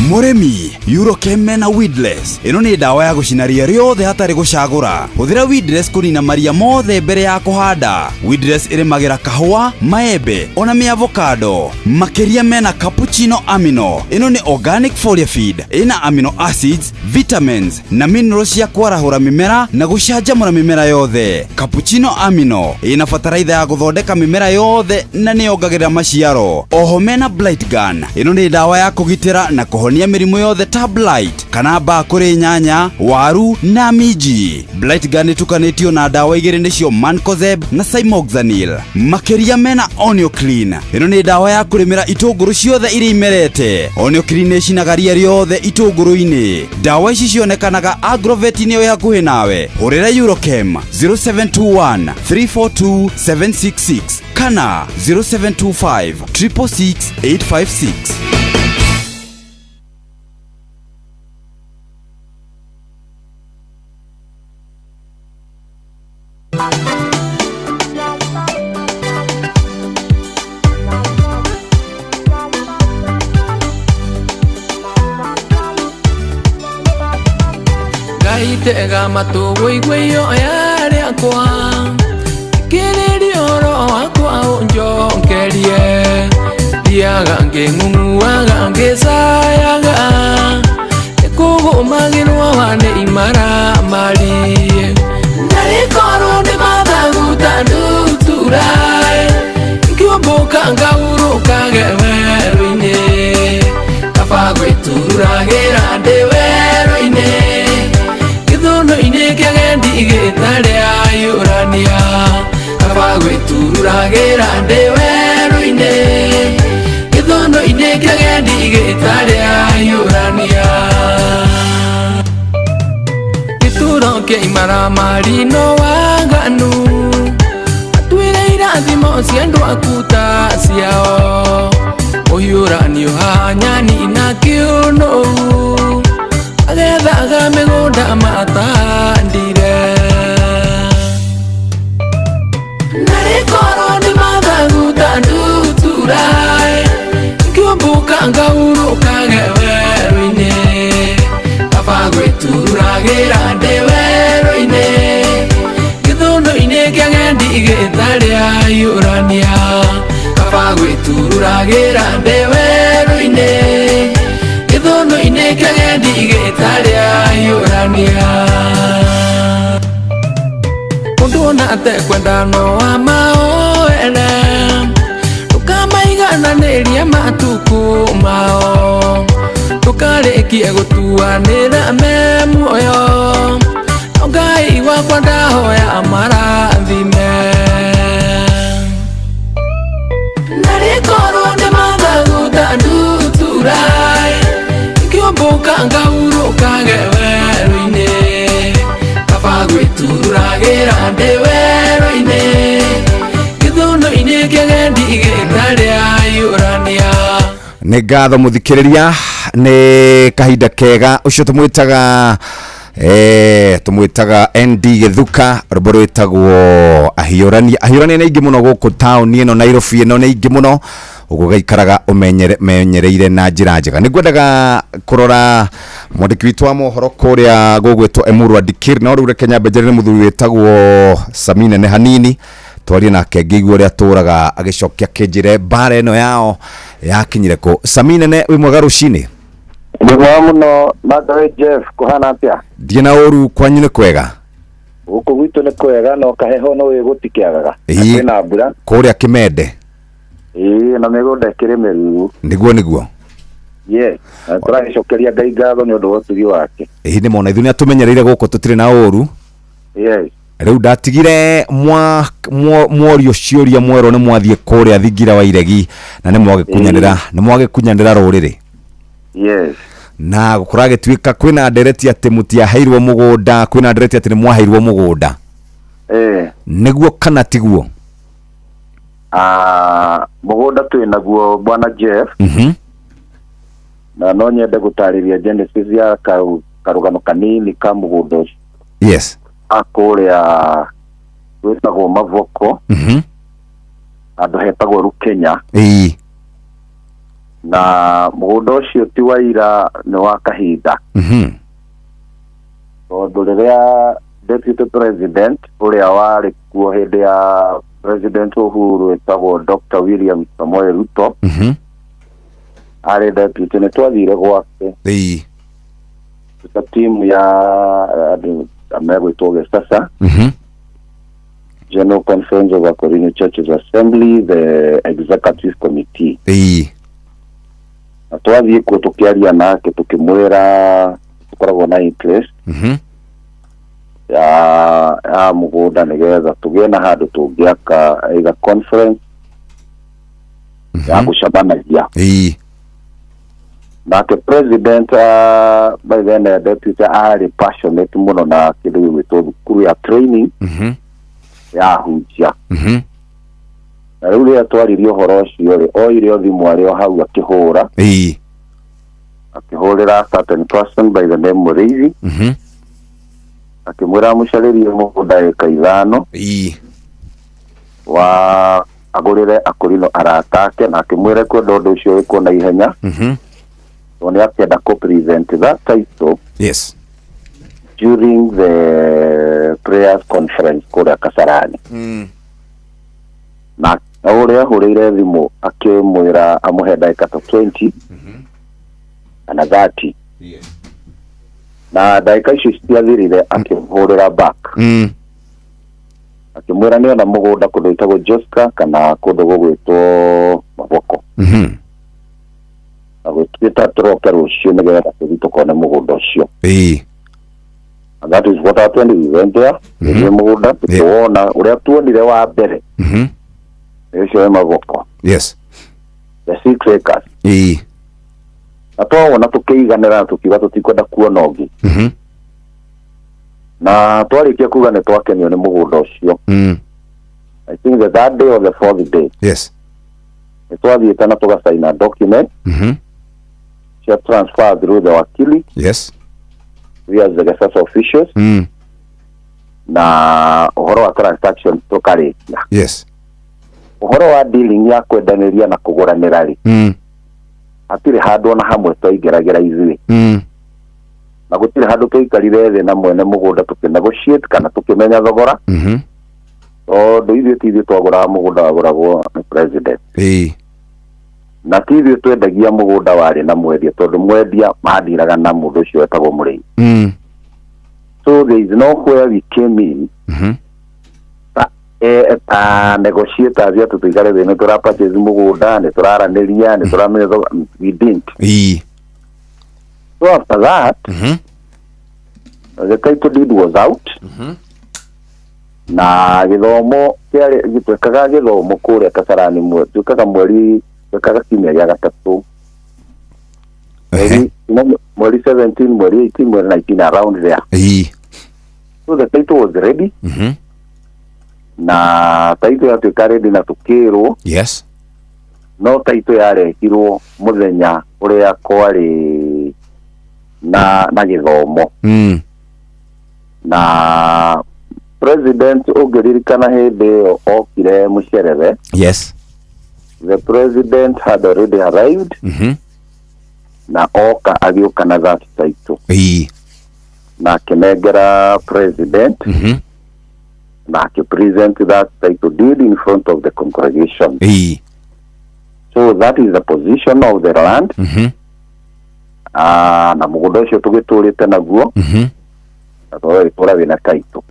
Mũrĩmi, Eurochem na Weedless ĩno nĩ ndawa ya gũcina ria rĩothe hatarĩ gũcagũra. Hũthĩra Weedless kũnina maria mothe mbere ya kũhanda. Weedless ĩrĩmagĩra kahũa, maembe ona mĩavocado. Makĩria mena cappuccino amino. Ĩno nĩ organic foliar feed ĩna amino acids, vitamins na minerals cia kwarahũra mĩmera na gũcanjamũra mĩmera yothe. Cappuccino amino ĩna bataraitha ya gũthondeka mĩmera yothe na nĩyongagĩrĩra maciaro. Oho mena blight gun. Ĩno nĩ ndawa ya kũgitĩra na kũhonia mĩrimũ yothe ta blight kana mbaa kũrĩ nyanya, waru na minji. Blight gun ĩtukanĩtio na ndawa igĩrĩ nĩcio mancozeb na cymoxanil. Makĩria mena Onioclean. Ĩno nĩ ndawa ya kũrĩmĩra itũngũrũ ciothe iria imerete. Onioclean ĩcinaga ria rĩothe itũngũrũ-inĩ. Ndawa ici cionekanaga agrovet-inĩ ĩ hakuhĩ nawe. Hũrĩra Eurochem 0721 342 766 kana 0725 666 856. Ngaitega matũ wũigue ihoya rĩakwa, thikĩrĩria ũhoro wakwa ũnjokerie. Thiaga ngĩng'ung'uaga ngĩcayaga, nĩkũgũmagĩrwo nĩ imaramari. Narĩ korwo nĩ mathagu ta ndutura, ngĩũmbũka ngahurũkage werũ-inĩ, kaba gwĩturagĩra ndĩ werũ-inĩ, gĩthũnũ-inĩ kĩagendi gĩtarĩ aiyũrania, kaba gwĩturagĩra ndĩ werũ-inĩ, gĩthũnũ-inĩ kĩagendi gĩtarĩ aiyũrania. Gĩturo kĩa imaramari no waganu, matuĩre irathimo cia andũ aku ta ciao, ũhiũranio hanyani na kĩũnũ, agethaga mĩgũnda matandire. Narĩ korwo nĩ mathagu ta ndutura, ngĩũmbũka ngahurũkage werũ-inĩ, kaba gwĩturagĩra ndĩ werũ-inĩ, gĩthũnũ-inĩ kĩagendi gĩtarĩ aiyũrania, kaba gwĩturagĩra ndĩ werũ-inĩ, gĩthũnũ-inĩ kĩagendi gĩtarĩ aiyũrania. Mũndũ ona atekwenda no amaoere, ndũkamaigananĩrie matukũ mao, ndũkarĩkie gũtuanĩra me muoyo, no Ngai wakwa ndahoya amarathime. Ingĩũmbũka ngahurũkage werũ-inĩ, kaba gwĩtururagĩra ndĩ werũ-inĩ, gĩthũnũ-inĩ kĩgendi gĩtarĩ ahiũrania. Nĩ ngatho mũthikĩrĩria, nĩ kahinda kega. Ũcio tũmwĩtaga tũmwĩtaga ND Gĩthuka, rwĩmbo rwĩtagwo ahiũrania. Ahiũrania nĩ aingĩ mũno gũkũ taũni ĩno Nairobi ĩno, nĩ aingĩ mũno, ũguo gaikaraga ũmenyereire na njĩra njega. Nĩ ngwendaga kũrora mwandĩki witũ wa mohoro kũrĩa gũgwĩtwo Emuru Adikir, no rĩu reke nyambe njarĩre mũthuri wĩtagwo Samine nĩ hanini, twarie nake ngĩigua ũrĩa atũraga, agĩcokia kĩnjĩre mbara ĩno yao yakinyire kũ. Samine, nĩ wĩ mwega rũcinĩ? Nĩ mwega mũno nawe Jeff, kũhana atĩa? Ndiĩ na ũru, kwanyu nĩ kwega? Gũkũ gwitũ nĩ kwega, no kaheho no gũtikĩagaga. Ĩĩ. Kwĩna mbura. Kũrĩa Kĩmende? Ĩĩ, na mĩgũnda ĩkĩrĩ mĩruru. Nĩguo. Yes, na tũragĩcokeria Ngai ngatho nĩ ũndũ wa ũtugi wake. Ĩĩ, nĩ mona ithuĩ nĩ atũmenyereire gũkũ, tũtirĩ na ũru. Rĩu ndatigire mworio ciũria, mwerwo nĩ mwathiĩ kũrĩa thingira wa iregi na nĩ mwagĩkunyanĩra, nĩ mwagĩkunyanĩra rũrĩrĩ. Na kũragĩtuĩka kwĩna ndereti atĩ mũtiaheirwo mũgũnda, kwĩna ndereti atĩ nĩ mwaheirwo mũgũnda. Nĩguo kana tiguo? Ah, mũgũnda twĩ naguo, bwana Jeff. Na no nyende gũtarĩria genesis ya karũgano kanini ka mũgũnda ũcio. A kũrĩa gwĩtagwo Mavoko, handũ hetagwo Rukenya. Na mũgũnda ũcio ti wa ira, nĩ wa kahinda, tondũ rĩrĩa deputy president ũrĩa warĩ kuo hĩndĩ ya President Uhuru, ĩtagwo Dr. William Samoei Ruto, arĩ deputy, nĩ twathire gwake ta timu ya andũ megwĩtwo Gesasa, General Conference of Akorino Churches Assembly, the executive committee. Na twathiĩ kuo tũkĩaria nake, tũkĩmwĩra tũkoragwo na interest ya mũgũnda nĩgetha tũgĩe na handũ tũngĩaka either conference ya gũcemanagia. Nake president, by then deputy, arĩ passionate mũno na kĩndũ gĩgwĩtwo thukuru ya training ya ahunjia. Na rĩu rĩrĩa twaririe ũhoro ũcio rĩ, oire o thimũ arĩ o hau akĩhũra, akĩhũrĩra a certain person by the name Mũrĩithi, akĩmwĩra amũcarĩrie mũgũnda ĩka 5 wa agũrĩre akũrino arata ake, na akĩmwĩra kwenda ũndũ ũcio wĩkwo na ihenya, tondũ nĩ akĩenda kũ present that title during the prayers conference kũrĩa Kasarani. Na ũrĩa ahũrĩire thimũ akĩmwĩra amũhe ndagĩka ta 20 kana 30, na ndagĩka icio citiathirire akĩmũhũrĩra back, akĩmwĩra nĩona mũgũnda kũndũ gwĩtagwo Joska kana kũndũ gũgwĩtwo Maboko, na gwĩtuĩta tũroke rũciũ nĩgetha tũthiĩ tũkone mũgũnda ũcio. And that is what happened. We went there, tũgĩthiĩ mũgũnda, tũkĩwona. Ũrĩa tuonire wa mbere nĩ ũcio wĩ Maboko, the 6 acres. Na twawona tũkĩiganĩra na tũkiuga tũtikwenda kuona ũngĩ. Na twarĩkia kuga nĩ twakenio nĩ mũgũnda ũcio, I think the third day or the fourth day, nĩ twathiĩte na tũgacaina document cia transfer through the wakili, we as the Gesasa officials, na ũhoro wa transaction tũkarĩkia. Ũhoro wa dealing ya kwendanĩria na kũgũranĩra rĩ, hatirĩ handũ ona hamwe twaingĩragĩra ithuĩ, na gũtirĩ handũ twaikarire thĩ na mwene mũgũnda tũkĩ negotiate kana tũkĩmenya thogora, tondũ ithuĩ ti ithuĩ twagũraga mũgũnda, wagũragwo nĩ president, na ti ithuĩ twendagia mũgũnda, warĩ na mwendia, tondũ mwendia mandiraga na mũndũ ũcio wetagwo mũrĩmi. So there is nowhere we came in ta, ta negotiators atĩ tũikare thĩ nĩ tũra purchase mũgũnda, nĩ tũraranĩria, nĩ tũramenya thogora. We didn't. So after that, the title deed was out, na gĩthomo kĩarĩ, twekaga gĩthomo kũrĩa Kasarani, twĩkaga mweri, twekaga kiumia gĩa gatatũ, mweri Mweri 17, mweri 18, mweri 19, around there. So the title was ready. Na title yatuĩka ready na tũkĩrwo. No title yarehirwo mũthenya ũrĩa kwarĩ na gĩthomo. Na president, ũngĩririkana hĩndĩ ĩyo okire mũcerere. The president had already arrived. Na oka agĩũka na that title. Na akĩnengera president. Na akĩpresent that title deed in front of the congregation. So that is the position of the land. Na mũgũnda ũcio tũgĩtũrĩte naguo. Na tũgagĩtũra wĩna title.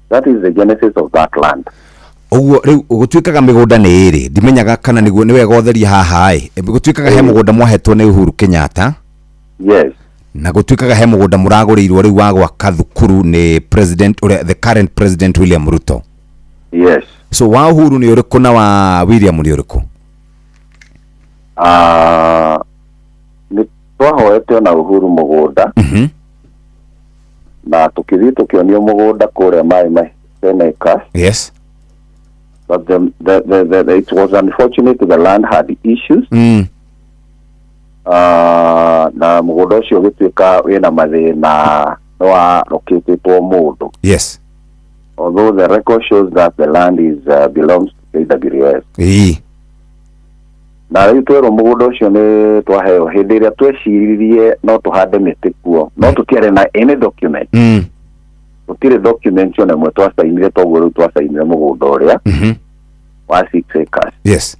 That is the genesis of that land. Ũguo rĩu gũtuĩkaga mĩgũnda nĩ ĩrĩ, ndimenyaga kana nĩguo nĩ wega ũtherie haha ĩ. Gũtuĩkaga he mũgũnda mwahetwo nĩ Uhuru Kenyatta. Na gũtuĩkaga he mũgũnda mũragũrĩirwo rĩu wa gwaka thukuru nĩ president ũrĩa, the current president, William Ruto. So wa Uhuru nĩ ũrĩkũ na wa William nĩ ũrĩkũ? Nĩ twahoete ona Uhuru mũgũnda. Na tũkĩthiĩ tũkĩonio mũgũnda kũrĩa maĩ Maheneka. But it was unfortunate the land had issues. Na mũgũnda ũcio ũgĩtuĩka wĩna mathĩna, nĩ warokĩtĩtwo mũndũ. Although the record shows that the land is belongs to KWS. Na rĩu twerwo mũgũnda ũcio nĩ twaheo, hĩndĩ ĩrĩa tweciririe no tũhande mĩtĩ kuo, no tũtiarĩ na any document. Gũtirĩ document ona ĩmwe twacainire, toguo rĩu twacainire mũgũnda ũrĩa wa 6 acres.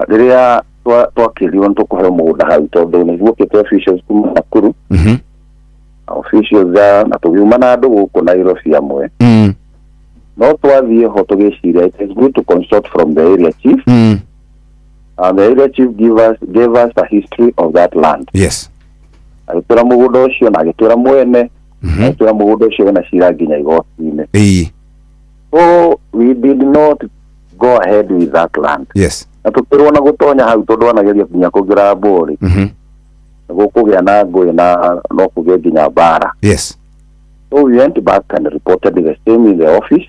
Rĩrĩa twakĩrirwo nĩ tũkũheo mũgũnda hau, tondũ nĩ guokĩte officials kuma Nakuru, officials na tũgiuma na andũ gũkũ Nairobi amwe. No twathiĩ ho tũgĩciria it is good to consult from the area chief. And the area chief gave us a history of that land. Agĩtwĩra mũgũnda ũcio na agĩtwĩra mwene, agĩtwĩra mũgũnda ũcio wĩna cira nginya igoti-inĩ. So we did not go ahead with that land. Na tũkĩrwo na gũtonya hau, tondũ wanageria nginya kũngĩra mbũri, gũkũgĩa na ngũĩ na no kũgĩe nginya mbara. So we went back and reported the same in the office.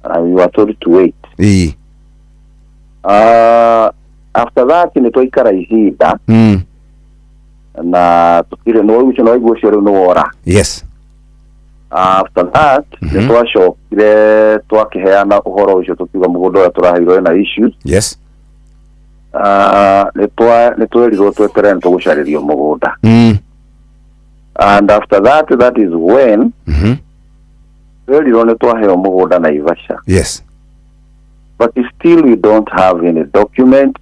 And we were told to wait. After that nĩ twaikara ihinda na tũkire nĩ ũcio no waigua ũcio rĩu nĩ wora. After that nĩ twacokire twakĩheana ũhoro ũcio, tũkiuga mũgũnda ũrĩa tũraheirwo wĩna issues. Nĩ twerirwo tweterere nĩ tũgũcarĩrio mũgũnda. And after that, that is when twerirwo nĩ twaheo mũgũnda Naivasha. But still we don't have any document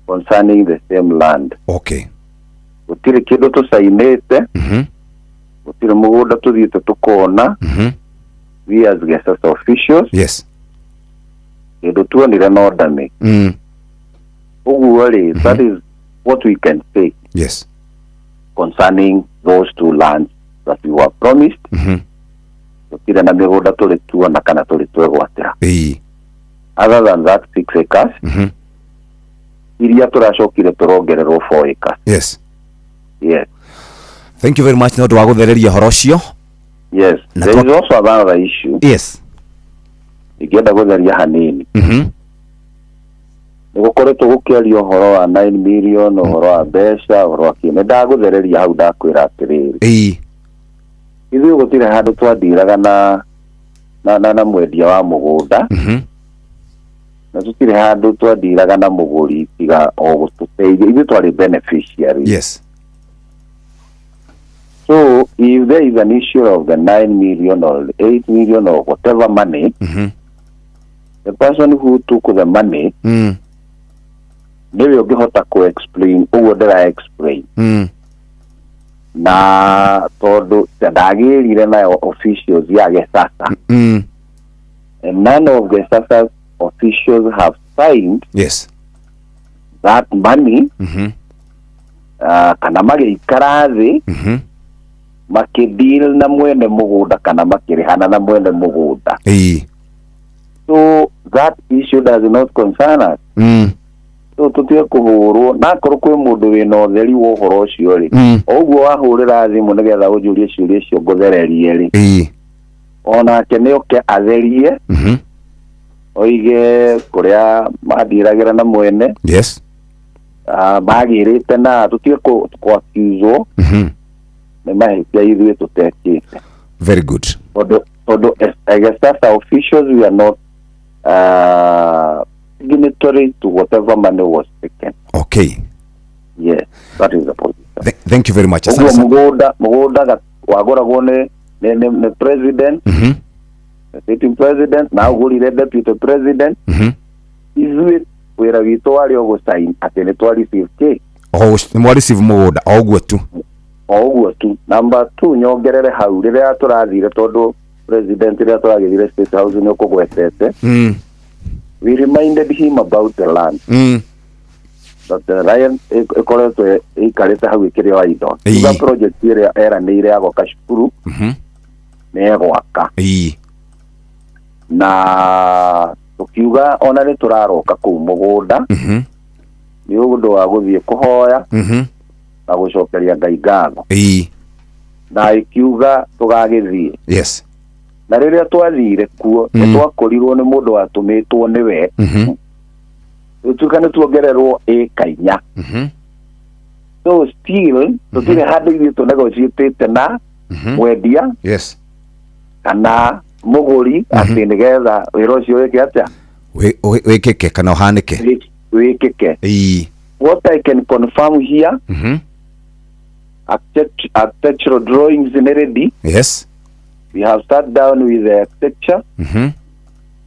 concerning the same land. Gũtirĩ kĩndũ tũcainĩte, gũtirĩ mũgũnda tũthiĩte tũkona. We as Gesasa officials, kĩndũ tuonire no ndamĩ. Ũguo rĩ, that is what we can say concerning those two lands that we were promised. Gũtirĩ na mĩgũnda tũrĩ tuona kana tũrĩ twegwatĩra, other than that 6 acres iria tũracokire tũrongererwo 4 acres. Yes. Thank you very much nĩ ũndũ wa gũthereria ũhoro ũcio. Yes. Na There is also another issue ingĩenda gũtheria hanini. Nĩ gũkoretwo gũkĩario ũhoro wa 9 million, ũhoro wa mbeca, ũhoro wa kĩ. Nĩ ndagũthereria hau, ndakwĩra atĩrĩrĩ, ithuĩ gũtirĩ handũ twandiraga na mwendia wa mũgũnda, na tũtirĩ handũ twandiraga na mũgũri tiga o gũtũteithia. Ithuĩ twarĩ beneficiary. So if there is an issue of the 9 million or 8 million or whatever money, the person who took the money nĩwe ũngĩhota kũ explain ũguo ndĩra explain. Na tondũ ndagĩrire na officials ya Gesasa, and none of Gesasa's officials have signed that money, kana magĩikara thĩ makĩdeal na mwene mũgũnda kana makĩrĩhana na mwene mũgũnda. So that issue does not concern us. So tũtige kũhũrwo, na akorwo kwĩ mũndũ wĩna ũtheri wa ũhoro ũcio rĩ, o ũguo wahũrĩra thimũ nĩgetha ũnjũrie ciũria icio ngũthererie rĩ, onake nĩ oke atherie, oige kũrĩa mandiragĩra na mwene, magĩrĩte, na tũtige kũ-accuswo nĩ mahĩtia ithuĩ tũtekĩte. Very good. Tondũ as Sasa officials, we are not signatory to whatever money was taken. Yes, that is the position. Thank you very much. Ũguo Asante sana. Mũgũnda wagũragwo nĩ president, sitting president, na ũgũrire deputy president. Ithuĩ wĩra witũ warĩ o gũsign atĩ nĩ twa receive kĩ. O nĩ mwa receive mũgũnda o ũguo tu. O ũguo tu. Number two, nyongerere hau, rĩrĩa tũrathire, tondũ president, rĩrĩa tũragĩthire State House, nĩ ũkũgwetete, we reminded him about the land, that the land ĩkoretwo ĩikarĩte hau ĩkĩrĩ o idle. Tuga project ĩrĩa eranĩire ya gwaka cukuru nĩ egwaka, na tũkiuga ona nĩ tũraroka kũu mũgũnda nĩ ũndũ wa gũthiĩ kũhoya na gũcokeria Ngai ngatho, na ĩkiuga tũgagĩthiĩ. Na rĩrĩa twathire kuo, nĩ twakorirwo nĩ mũndũ watũmĩtwo nĩwe, gũtuĩka nĩ tuongererwo ĩka 4. So still tũtirĩ handũ ithuĩ tũnegotiatĩte na mwendia kana mũgũri atĩ nĩgetha wĩra ũcio wĩke atĩa. Wĩkĩke kana ũhanĩke. Wĩkĩke. What I can confirm here, architectural drawings nĩ ready. We have sat down with the architecture.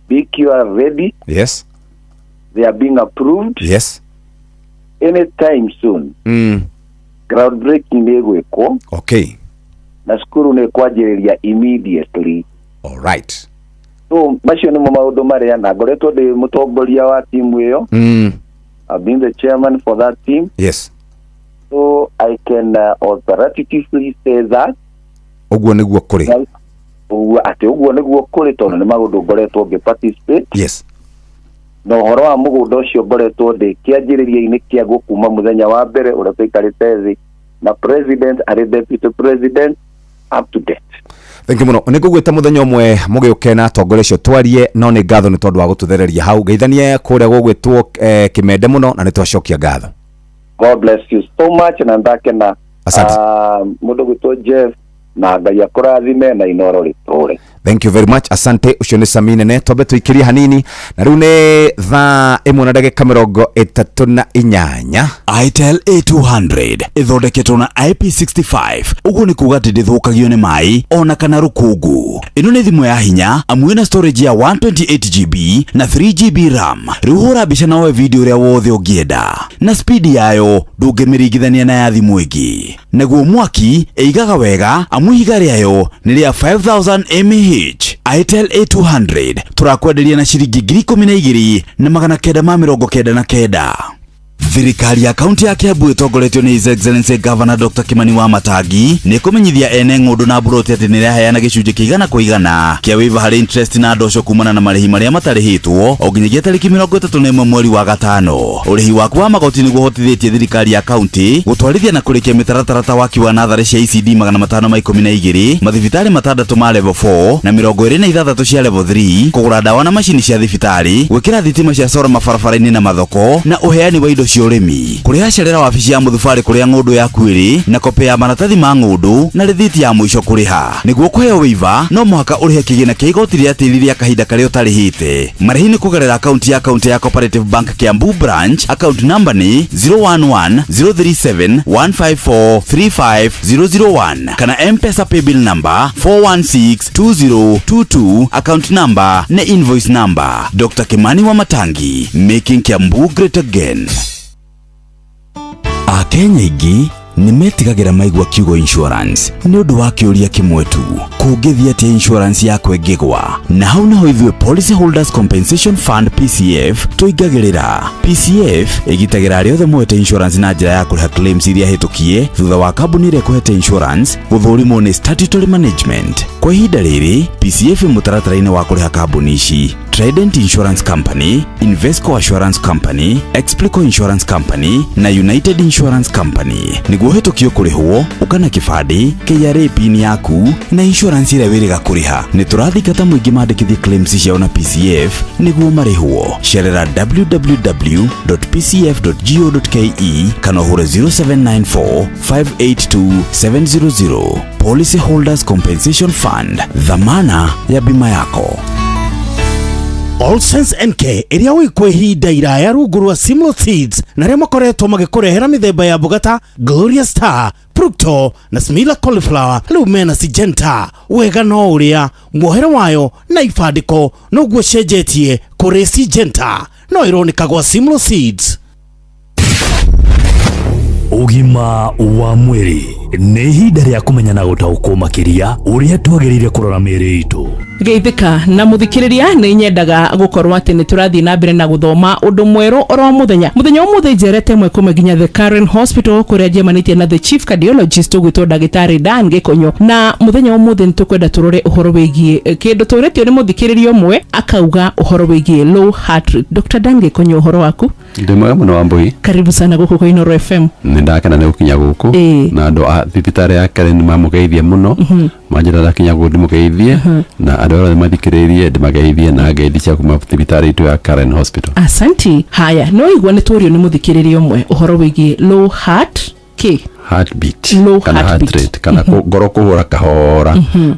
BQ are ready. They are being approved. Anytime soon, groundbreaking nĩ ĩgwĩkwo, na cukuru nĩ kwanjĩrĩria immediately. All right. So macio nĩmo maũndũ marĩa, na ngoretwo ndĩ mũtongoria wa timu ĩyo. I've been the chairman for that team. So I can authoritatively say that Ũguo nĩguo kũrĩ. Ũguo, atĩ ũguo nĩguo kũrĩ, tondũ nĩ maũndũ ngoretwo ngĩ participate na ũhoro wa mũgũnda ũcio ngoretwo ndĩ kĩanjĩrĩria-inĩ kĩaguo kuma mũthenya wa mbere ũrĩa tũikarĩte thĩ na president arĩ deputy president up to date. Thank you mũno. Nĩ ngũgwĩta mũthenya ũmwe mũgĩũke na atongoria acio twarie, no nĩ ngatho nĩ tondũ wa gũtũthereria hau. Geithanie kũrĩa gũgwĩtwo Kĩmende mũno, na nĩ twacokia ngatho. God bless you so much, na ndakena. Asante. Mũndũ gwĩtwo Jeff, na Ngai akũrathime na Inoro rĩtũre. Thank you very much, asante. Ũcio nĩ Sami Nene. Twambe tũikĩrie hanini, na rĩu nĩ thaa 1 na ndagĩka 38. Itel A200 ĩthondeketwo na IP65, ũguo nĩ kuga atĩ ndĩthũkagio nĩ maĩ ona kana rũkũngũ. Ĩno nĩ thimũ ya hinya, amu ĩna storage ya 128 GB na 3 GB RAM. Rĩu hũra mbica na woe video ũrĩa wothe ũngĩenda, na speed yayo ndũngĩmĩringithania na ya thimũ ĩngĩ. Naguo mwaki ĩigaga wega, amu ihiga rĩayo nĩ rĩa 5000 mAh. Itel A200 tũrakwenderia na ciringi 12,999. Thirikari ya kaunti ya Kiambu ĩtongoretio nĩ His Excellency Governor Dr. Kimani wa Matangi nĩ kũmenyithia ene ng'ũndũ na mburoti atĩ nĩ ĩraheana gĩcunjĩ kĩa 100% kĩa waiver harĩ interest na ndosho kumana na marĩhi marĩa matarĩhĩtwo o nginyagia tarĩki 31 mweri wa gatano. Ũrĩhi waku wa magoti nĩguo ũhotithĩtie thirikari ya kaunti gũtwarithia na kũrĩkia mĩtaratara ta waki wa natharĩ cia ECD 512, mathibitarĩ matandatũ ma level 4 na 26 cia level 3, kũgũra ndawa na macini cia thibitarĩ, gwĩkĩra thitima cia sora mabarabara-inĩ na mathoko, na ũheani wa indo cia ũrĩmi. Kũrĩha cerera wabici ya mũthubarĩ kũrĩa ng'ũndũ yaku ĩrĩ na kopĩ ya maratathi ma ng'ũndũ na rĩthiti ya mũico kũrĩha. Nĩguo kũheo waiver, no mũhaka ũrĩhe kĩgĩna kĩa igoti rĩa tĩri rĩa kahinda karĩa ũtarĩhĩte. Marĩhi nĩ kũgerera akaunti ya kaunti ya Cooperative Bank Kiambu branch. Account number nĩ 011 037 154 35001, kana M-Pesa paybill number 4162022, account number na invoice number. Dr. Kimani wa Matangi, making Kiambu great again. Akenya aingĩ Nĩ metigagĩra maigua kiugo insurance nĩ ũndũ wa kĩũria kĩmwe tu, kũngĩthiĩ atĩa insurance yakwa ĩngĩgwa? Na hau naho ithuĩ Policy Holders Compensation Fund PCF tũingagĩrĩra. PCF ĩgitagĩra arĩa othe moete insurance na njĩra ya kũrĩha claims iria hĩtũkie thutha wa kambuni ĩrĩa ĩkũhete insurance gũthũrimwo nĩ statutory management. Kwa ihinda rĩrĩ PCF ĩ mũtaratara-inĩ wa kũrĩha kambuni ici: Trident Insurance Company, Invesco Assurance Company, Explico Insurance Company na United Insurance Company. Nĩguo ũhĩtũkio kũrĩhwo, ũka na kĩbandĩ, KRA PIN yaku na insurance ĩrĩa wĩrĩga kũrĩha. Nĩ tũrathingata mũingĩ mandĩkithie claims ciao na PCF nĩguo marĩhwo. Cerera www.pcf.go.ke kana ũhũre 0794 582 700. Policy Holders Compensation Fund, dhamana ya bima yako. All Sense NK ĩrĩa wĩkwo ihinda iraya rungu rwa Simlo Seeds na arĩa makoretwo magĩkũrehera mĩthemba ya mboga ta Gloria Star, Fructo na Smila Cauliflower, rĩu mena Syngenta. Wega no ũrĩa muohere wayo na ibandĩko noguo cenjetie kũrĩ Syngenta, no ĩroneka gwa Simlo Seeds. Ũgima wa mwĩrĩ nĩ ihinda rĩa kũmenya na gũtaũkwo makĩria ũrĩa twagĩrĩire kũrora mĩĩrĩ itũ. Geithĩka na mũthikĩrĩria, nĩ nyendaga gũkorwo atĩ nĩ tũrathiĩ na mbere na gũthoma ũndũ mwerũ oro mũthenya. Mũthenya ũmũthĩ njerete ĩmwe kuma nginya the Karen Hospital, kũrĩa njemanĩtie na the chief cardiologist ũgwĩtwo ndagĩtarĩ Dan Gĩkonyo. Na mũthenya ũmũthĩ nĩ tũkwenda tũrore ũhoro wĩgiĩ kĩndũ tũrĩtio nĩ mũthikĩrĩria ũmwe, akauga ũhoro wĩgiĩ low heart rate. Dr. Dan Gĩkonyo, ũhoro waku? Ndĩ mwega mũno, Wambui. Karibu sana gũkũ kwa Inooro FM. Nĩ ndakena nĩ gũkinya gũkũ. Na andũ a thibitarĩ ya Karen nĩ mamũgeithie mũno, manjĩra ndakinya gũkũ ndĩmũgeithie, na andũ arĩa othe mathikĩrĩirie ndĩmageithie na ngeithi cia kuma thibitarĩ itũ ya Karen Hospital. Asanti. Haya, no igua nĩ tũrio nĩ mũthikĩrĩria ũmwe ũhoro wĩgiĩ low heart k heartbeat low kana heart heartbeat. rate kana ngoro kũhũra kahora,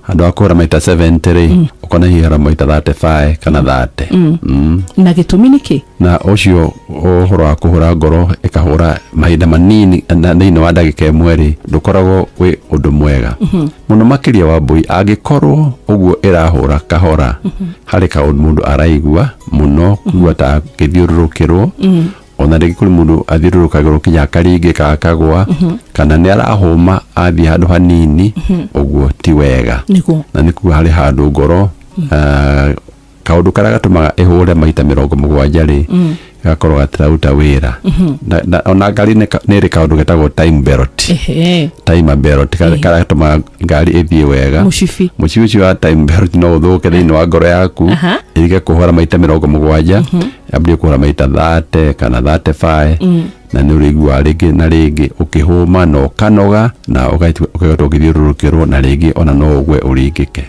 handũ ha kũhũra maita 70 rĩ, ũkona ihũra maita 35 kana 30. Na gĩtũmi nĩ kĩ? Na ũcio ũhoro wa kũhũra ngoro ĩkahũra mahinda manini na thĩinĩ wa ndagĩka 1 rĩ, ndũkoragwo wĩ ũndũ mwega mũno makĩria, Wambui, angĩkorwo ũguo ĩrahũra kahora, harĩ kaũndũ mũndũ araigua mũno, kugua ta akĩthiũrũrũkĩrwo. Ona rĩngĩ kũrĩ mũndũ athiũrũrũkagĩrwo kinya akaringĩka akagwa, kana nĩ arahũma athiĩ handũ hanini, ũguo ti wega. Na nĩ kuga harĩ handũ ngoro, kaũndũ karĩa gatũmaga ĩhũre maita 70 rĩ, gakorwo gatiraruta wĩra. Ona ngari nĩ ĩrĩ kaũndũ getagwo time belt. Time belt karĩa gatũmaga ngari ĩthiĩ wega. Mũcibi. Mũcibi ũcio wa time belt no ũthũke thĩinĩ wa ngoro yaku, ĩrige kũhũra maita 70, yambĩrĩrie kũhũra maita 30 kana 35, na nĩ ũrĩiguaga rĩngĩ na rĩngĩ ũkĩhũma na ũkanoga na ũkaigua ũgĩthiũrũrũkĩrwo, na rĩngĩ ona no ũgwe ũringĩke.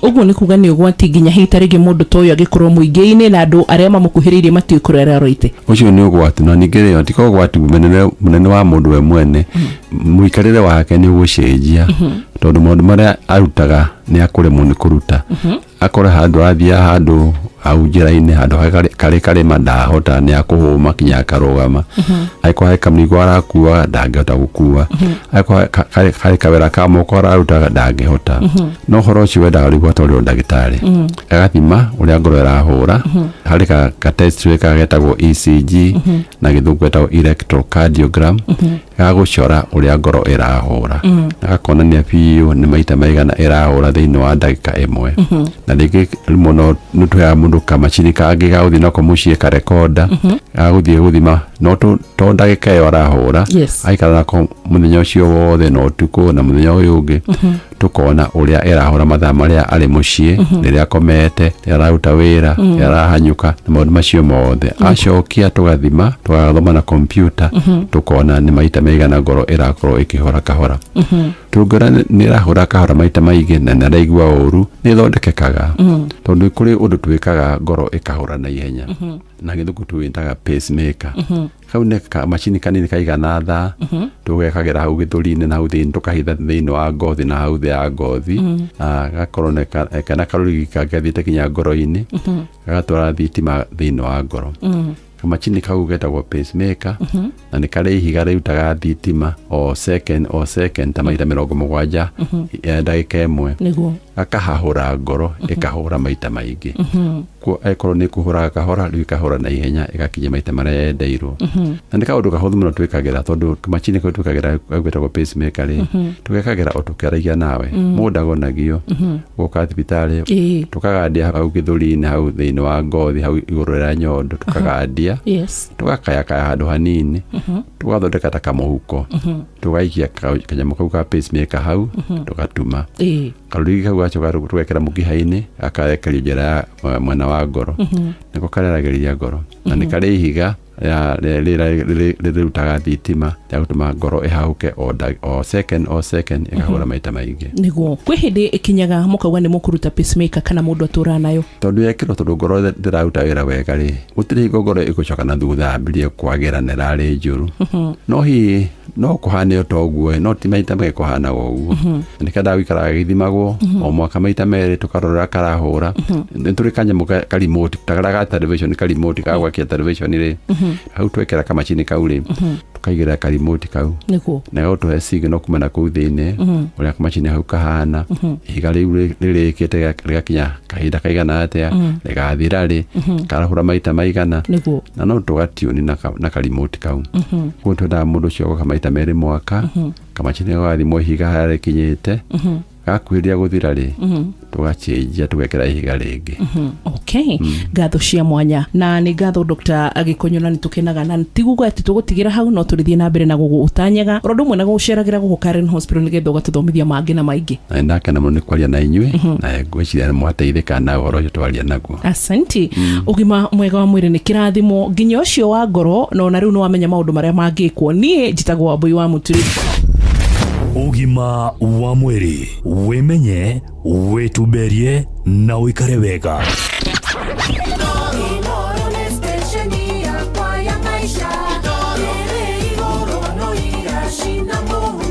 Ũguo nĩ kuga nĩ ũgwati nginya hihi ta rĩngĩ mũndũ ta ũyũ angĩkorwo mũingĩ-inĩ na andũ arĩa mamũkuhĩrĩirie matiũĩ kũrĩa ararorete. Ũcio nĩ ũgwati, na ningĩ rĩ, ti ũgwati mũnene mũnene wa mũndũ we mwene, mũikarĩre wake nĩ ũgũcenjia, tondũ maũndũ marĩa arutaga nĩ akũremwo nĩ kũruta. Akore handũ athiaga handũ hau njĩra-inĩ, handũ karĩ karĩma, ndahota, nĩ akũhũma kinya akarũgama. Angĩkorwo harĩ kamũrigo arakua, ndangĩhota gũkua. Angĩkorwo harĩ kawĩra ka moko ararutaga, ndangĩhota. No ũhoro ũcio wendaga rĩu gwatwarĩrwo ndagĩtarĩ, agathima ũrĩa ngoro ĩrahũra. Harĩ ka test twĩkaga getagwo ECG, na gĩthũngũ getagwo electrocardiogram, gagũcora ũrĩa ngoro ĩrahũra, na gakonania biũ nĩ maita maigana ĩrahũra thĩinĩ wa ndagĩka 1. Na rĩngĩ rĩmwe no nĩ tũheaga mũndũ kamacini kangĩ ga gũthiĩ nako mũciĩ, karekonda, ga gũthiĩ gũthima no to ndagĩka ĩyo arahũra, aikara nako mũthenya ũcio wothe na ũtukũ na mũthenya ũyũ ũngĩ, tũkona ũrĩa ĩrahũra mathaa marĩa arĩ mũciĩ, rĩrĩa akomete, rĩrĩa araruta wĩra, rĩrĩa arahanyũka, na maũndũ macio mothe. Acokia tũgathima, tũgathoma na kompyuta, tũkona nĩ maita maigana ngoro ĩrakorwo ĩkĩhũra kahora. Tũngĩona nĩ ĩrahũra kahora maita maingĩ na nĩ araigua ũru, nĩ ĩthondekekaga, tondũ kũrĩ ũndũ twĩkaga ngoro ĩkahũra na ihenya, na gĩthũngũ tũwĩtaga pacemaker. Kau nĩ kamacini kanini kaigana thaa, tũgekagĩra hau gĩthũri-inĩ na hau thĩinĩ, tũkahitha thĩinĩ wa ngothi na hau thĩ ya ngothi, na gakorwo kana karũrigi kangĩathiĩte kinya ngoro-inĩ, gagatwara thitima thĩinĩ wa ngoro. Kamachini kau getagwo pacemaker na nĩ karĩ ihiga rĩrutaga thitima o second o second ta maita 70 ya ndagĩka ĩmwe. Gakahahũra ngoro ĩkahũra maita maingĩ. Angĩkorwo nĩ kũhũraga kahora, rĩu ĩkahũra na ihenya ĩgakinya maita marĩa yendeirwo. Na nĩ kaũndũ kahũthũ mũno twĩkagĩra, tondũ kamachini kau twĩkagĩra kau getagwo pacemaker rĩ, tũgekagĩra o tũkĩaragia nawe. Mũndũ ndagonagio gũka thibitarĩ, tũkagandia hau gĩthũri-inĩ, hau thĩinĩ wa ngothi, hau igũrũ rĩa nyondo, tũkagandia, tũgakayakaya handũ hanini, tũgathondeka ta kamũhuko, tũgaikia kanyamũ kau ka pacemaker hau, tũgatuma karũrigi kau, gacoka tũgekĩra mũkiha-inĩ, gakarekerio njĩra ya mwena wa ngoro, nĩko kareragĩria ngoro, na nĩ karĩ ihiga rĩrutaga thitima rĩa gũtũma ngoro ĩhahũke o second o second, ĩkahũra maita maingĩ. Nĩguo. Kwĩ hĩndĩ ĩkinyaga mũkauga nĩ mũkũruta pacemaker kana mũndũ atũraga nayo? Tondũ yekĩrwo, tondũ ngoro ndĩraruta wĩra wega rĩ, gũtirĩ hingo ngoro ĩgũcoka na thutha yambĩrĩrie kwagĩra na ĩrarĩ njũru. No hihi no kũhane o ũguo, no ti maita maingĩ kũhanaga ũguo. Nĩ kendaga gũikaraga gĩthimagwo o mwaka maita merĩ, tũkarora karahũra. Nĩ tũrĩ kanyamũ ka remote, ta karĩa ga television, ka remote ka gwakia television rĩ, hau twekĩra kamacini kau rĩ, tũkaigĩrĩra ka remote kau na gagũtũhe signal kuma na kũu thĩinĩ ũrĩa kamacini hau kahana, ihiga rĩu rĩrĩkĩte rĩgakinya kahinda kaigana atĩa, rĩgathira rĩ, karahũra maita maigana, na no tũgatiuni na ka remote kau. Koguo twendaga mũndũ ũcio agoka maita merĩ mwaka, kamacini gagathimwo ihiga harĩa rĩkinyĩte, gakuhĩrĩria gũthira rĩ, tũgacĩnjia tũgekĩra ihiga rĩngĩ. Okay, ngatho cia mwanya na nĩ ngatho Dr. Gĩkonyo, na nĩ tũkenaga na ti kuga atĩ tũgũtigĩra hau, no tũrĩthiĩ na mbere na gũgũtanyaga oro ũndũ ũmwe na gũceragĩra gũkũ Karen Hospital nĩgetha ũgatũthomithia mangĩ na maingĩ. Na nĩ ndakena mũno nĩ kwaria na inyuĩ, na ngwĩciria nĩ mwateithĩka na ũhoro ũcio twaria naguo. Asanti. Ũgima mwega wa mwĩrĩ nĩ kĩrathimo, nginya ũcio wa ngoro, na ona rĩu nĩ wamenya maũndũ marĩa mangĩkwo. Niĩ njĩtagwo Wambui wa Mũturi. Ũgima wa mwĩrĩ, wĩmenye, wĩtumberie na ũikare wega. Inooro nĩ stesheni yakwa ya maisha ĩrĩ igũrũ mũno iracina mũhu.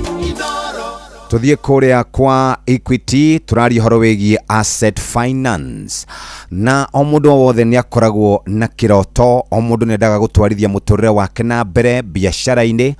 Tuthiĩ kũrĩa kwa Equity, tũraria ũhoro wĩgiĩ asset finance, na o mũndũ o wothe nĩ akoragwo na kĩroto, o mũndũ nĩ endaga gũtwarithia mũtũrĩre wake na mbere biacara-inĩ,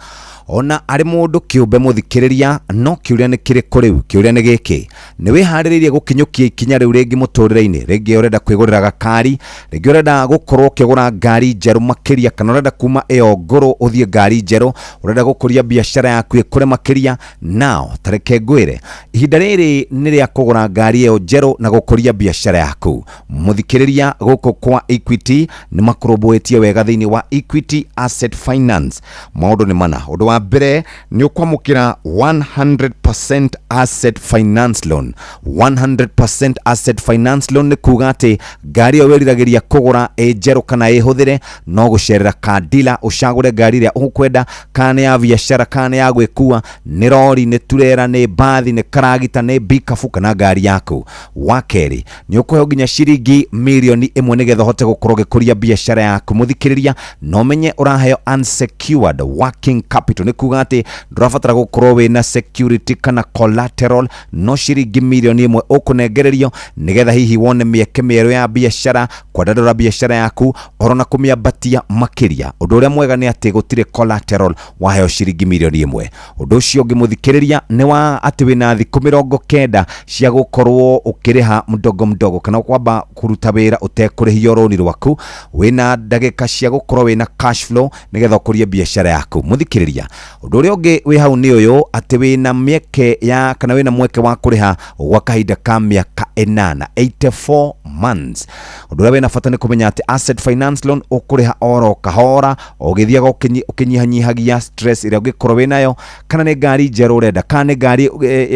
ona arĩ mũndũ kĩũmbe. Mũthikĩrĩria, no kĩũria nĩ kĩrĩkũ rĩu? Kĩũria nĩ gĩkĩ: nĩ wĩharĩrĩirie gũkinyũkia ikinya rĩu rĩngĩ mũtũrĩre-inĩ? Rĩngĩ ũrenda kwĩgũrĩra gakari, rĩngĩ ũrenda gũkorwo ũkĩgũra ngari njerũ makĩria, kana ũrenda kuma ĩyo ngũrũ ũthiĩ ngari njerũ, ũrenda gũkũria biacara yaku ĩkũre makĩria. Nao tareke ngwĩre, ihinda rĩrĩ nĩ rĩa kũgũra ngari ĩyo njerũ na gũkũria biacara yaku. Mũthikĩrĩria, gũkũ kwa Equity nĩ makũrũmbũĩtie wega. Thĩinĩ wa Equity Asset Finance maũndũ nĩ mana. Ũndũ wa mbere, nĩ ũkwamũkĩra 100% asset finance loan. 100% asset finance loan nĩ kuga atĩ ngari ĩyo wĩriragĩria kũgũra, ĩ njerũ kana ĩhũthĩre, no gũcerera kandila ũcagũre ngari ĩrĩa ũkwenda, kana nĩ ya biacara kana nĩ ya gwĩkua, nĩ rori, nĩ turera, nĩ mbathi, nĩ karagita, nĩ bikabu kana ngari yaku. Wa kerĩ, nĩ ũkũheo nginya ciringi 1 mirioni nĩgetha ũhote gũkorwo ũgĩkũria biacara yaku. Mũthikĩrĩria, no menye ũraheo unsecured working capital, nĩ kuga atĩ ndũrabatara gũkorwo wĩna security kana collateral, no ciringi 1 mirioni ũkũnengererio nĩgetha hihi wone mĩeke mĩerũ ya biacara, kwandandũra biacara yaku oro na kũmĩambatia makĩria. Ũndũ ũrĩa mwega nĩ atĩ gũtirĩ collateral, waheo ciringi 1 mirioni. Ũndũ ũcio ũngĩ, mũthikĩrĩria, nĩ wa atĩ wĩna thikũ 90 cia gũkorwo ũkĩrĩha mdogo mdogo, kana kwamba kũruta wĩra ũtekũrĩhio rũni rwaku. Wĩna ndagĩka cia gũkorwo wĩna cash flow nĩgetha ũkũrie biacara yaku. Mũthikĩrĩria, ũndũ ũrĩa ũngĩ wĩ hau nĩ ũyũ, atĩ wĩna mĩeke ya kana wĩna mweke wa kũrĩha gwa kahinda ka mĩaka 8, 84 months. Ũndũ ũrĩa wĩna bata nĩ kũmenya atĩ asset finance loan ũkũrĩha oro kahora, ũgĩthiaga ũkĩnyihanyihagia stress ĩrĩa ũngĩkorwo wĩnayo. Kana nĩ ngari njerũ ũrenda, kana nĩ ngari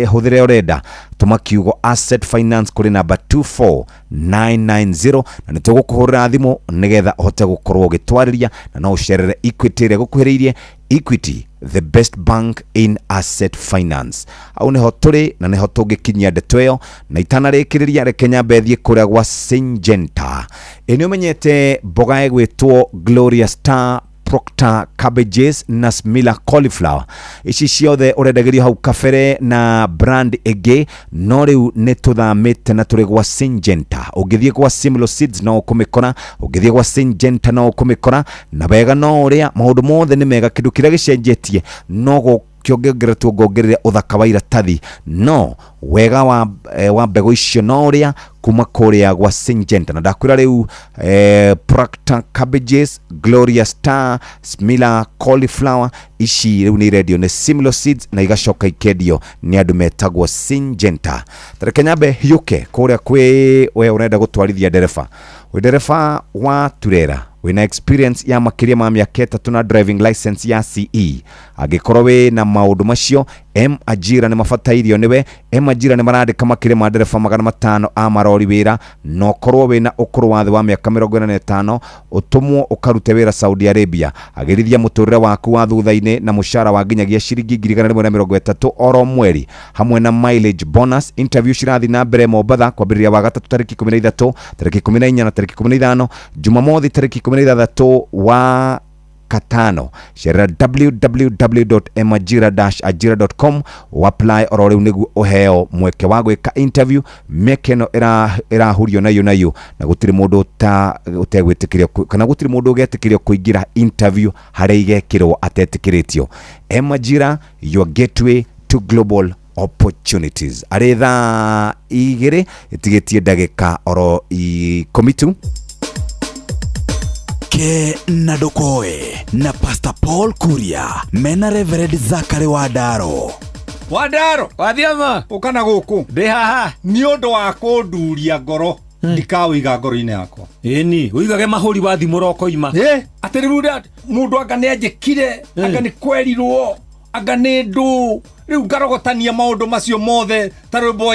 hũthĩre ũrenda, tũma kiugo asset finance kũrĩ namba 24990 na nĩ tũgũkũhũrĩra thimũ nĩgetha ũhote gũkorwo ũgĩtwarĩria, na no ũcerere Equity ĩrĩa gũkuhĩrĩirie. Equity, the best bank in asset finance. Hau nĩho tũrĩ na nĩho tũngĩkinyia ndeto ĩyo, na itanarĩkĩrĩria, reke nyambe thiĩ kũrĩa gwa Syngenta. Ĩ nĩ ũmenyete mboga ĩgwĩtwo Gloria Star? Procter cabbages na Smila cauliflower. Ici ciothe ũrendagĩrio hau kabere na brand ĩngĩ, no rĩu nĩ tũthamĩte na tũrĩ gwa Syngenta. Ũngĩthiĩ gwa Simlo Seeds no ũkũmĩkora, ũngĩthiĩ gwa Syngenta no ũkũmĩkora, na wega no ũrĩa maũndũ mothe nĩ mega. Kĩndũ kĩrĩa gĩcenjetie no kĩongerere tuongongerere ũthaka wa iratathi, no wega wa mbegũ icio no ũrĩa kuma kũrĩa gwa Syngenta. Na ndakwĩra rĩu Procter cabbages, Gloria Star, Smila cauliflower, ici rĩu nĩ irendio nĩ Simlo Seeds na igacoka ikendio nĩ andũ metagwo Syngenta. Tareke nyambe hiũke kũrĩa kwĩ we ũrenda gũtwarithia ndereba, wĩ ndereba wa turera wĩna experience ya makĩria ma mĩaka 3 na driving license ya CE. Angĩkorwo wĩ na maũndũ macio, M Ajira nĩ mabatairio nĩwe. M Ajira nĩ marandĩka makĩria ma ndereba 500 a marori wĩra, na ũkorwo wĩna ũkũrũ wa thĩ wa mĩaka 45, ũtũmwo ũkarute wĩra Saudi Arabia. Agĩrithia mũtũrĩre waku wa thutha-inĩ na mũcara wa nginyagia ciringi 130 oro mweri, hamwe na mileage bonus. Interview cirathiĩ na mbere Mombatha kwambĩrĩria wa gatatũ tarĩki 13, tarĩki 14 na tarĩki 15, Jumamothi tarĩki 16 wa katano. Cerera www.majira-ajira.com apply oro rĩu nĩguo ũheo mweke wa gwĩka interview. Mĩeke ĩno ĩrahurio nayo nayo, na gũtirĩ mũndũ ũtegwĩtĩkĩrio kana gũtirĩ mũndũ ũgetĩkĩrio kũingĩra interview harĩa igekĩrwo atetĩkĩrĩtio. Majira, your gateway to global opportunities. Arĩ thaa 2 ĩtigĩtie ndagĩka oro 10 tu. Ke na Ndokoe na Pastor Paul Kuria mena Reverend Zachary Wandaro. Wandaro wathiama ukana guku ndi haha ni undu wa kunduria ngoro ndikawĩiga ngoro-inĩ yakwa. Ĩni ũigage mahũri wa thimũ rokoima. Atĩ rĩu mũndũ anga nĩ anjĩkire, anga nĩ kwerirwo, anga nĩ ndũ, rĩu ngarogotania maũndũ macio mothe ta rwĩmbo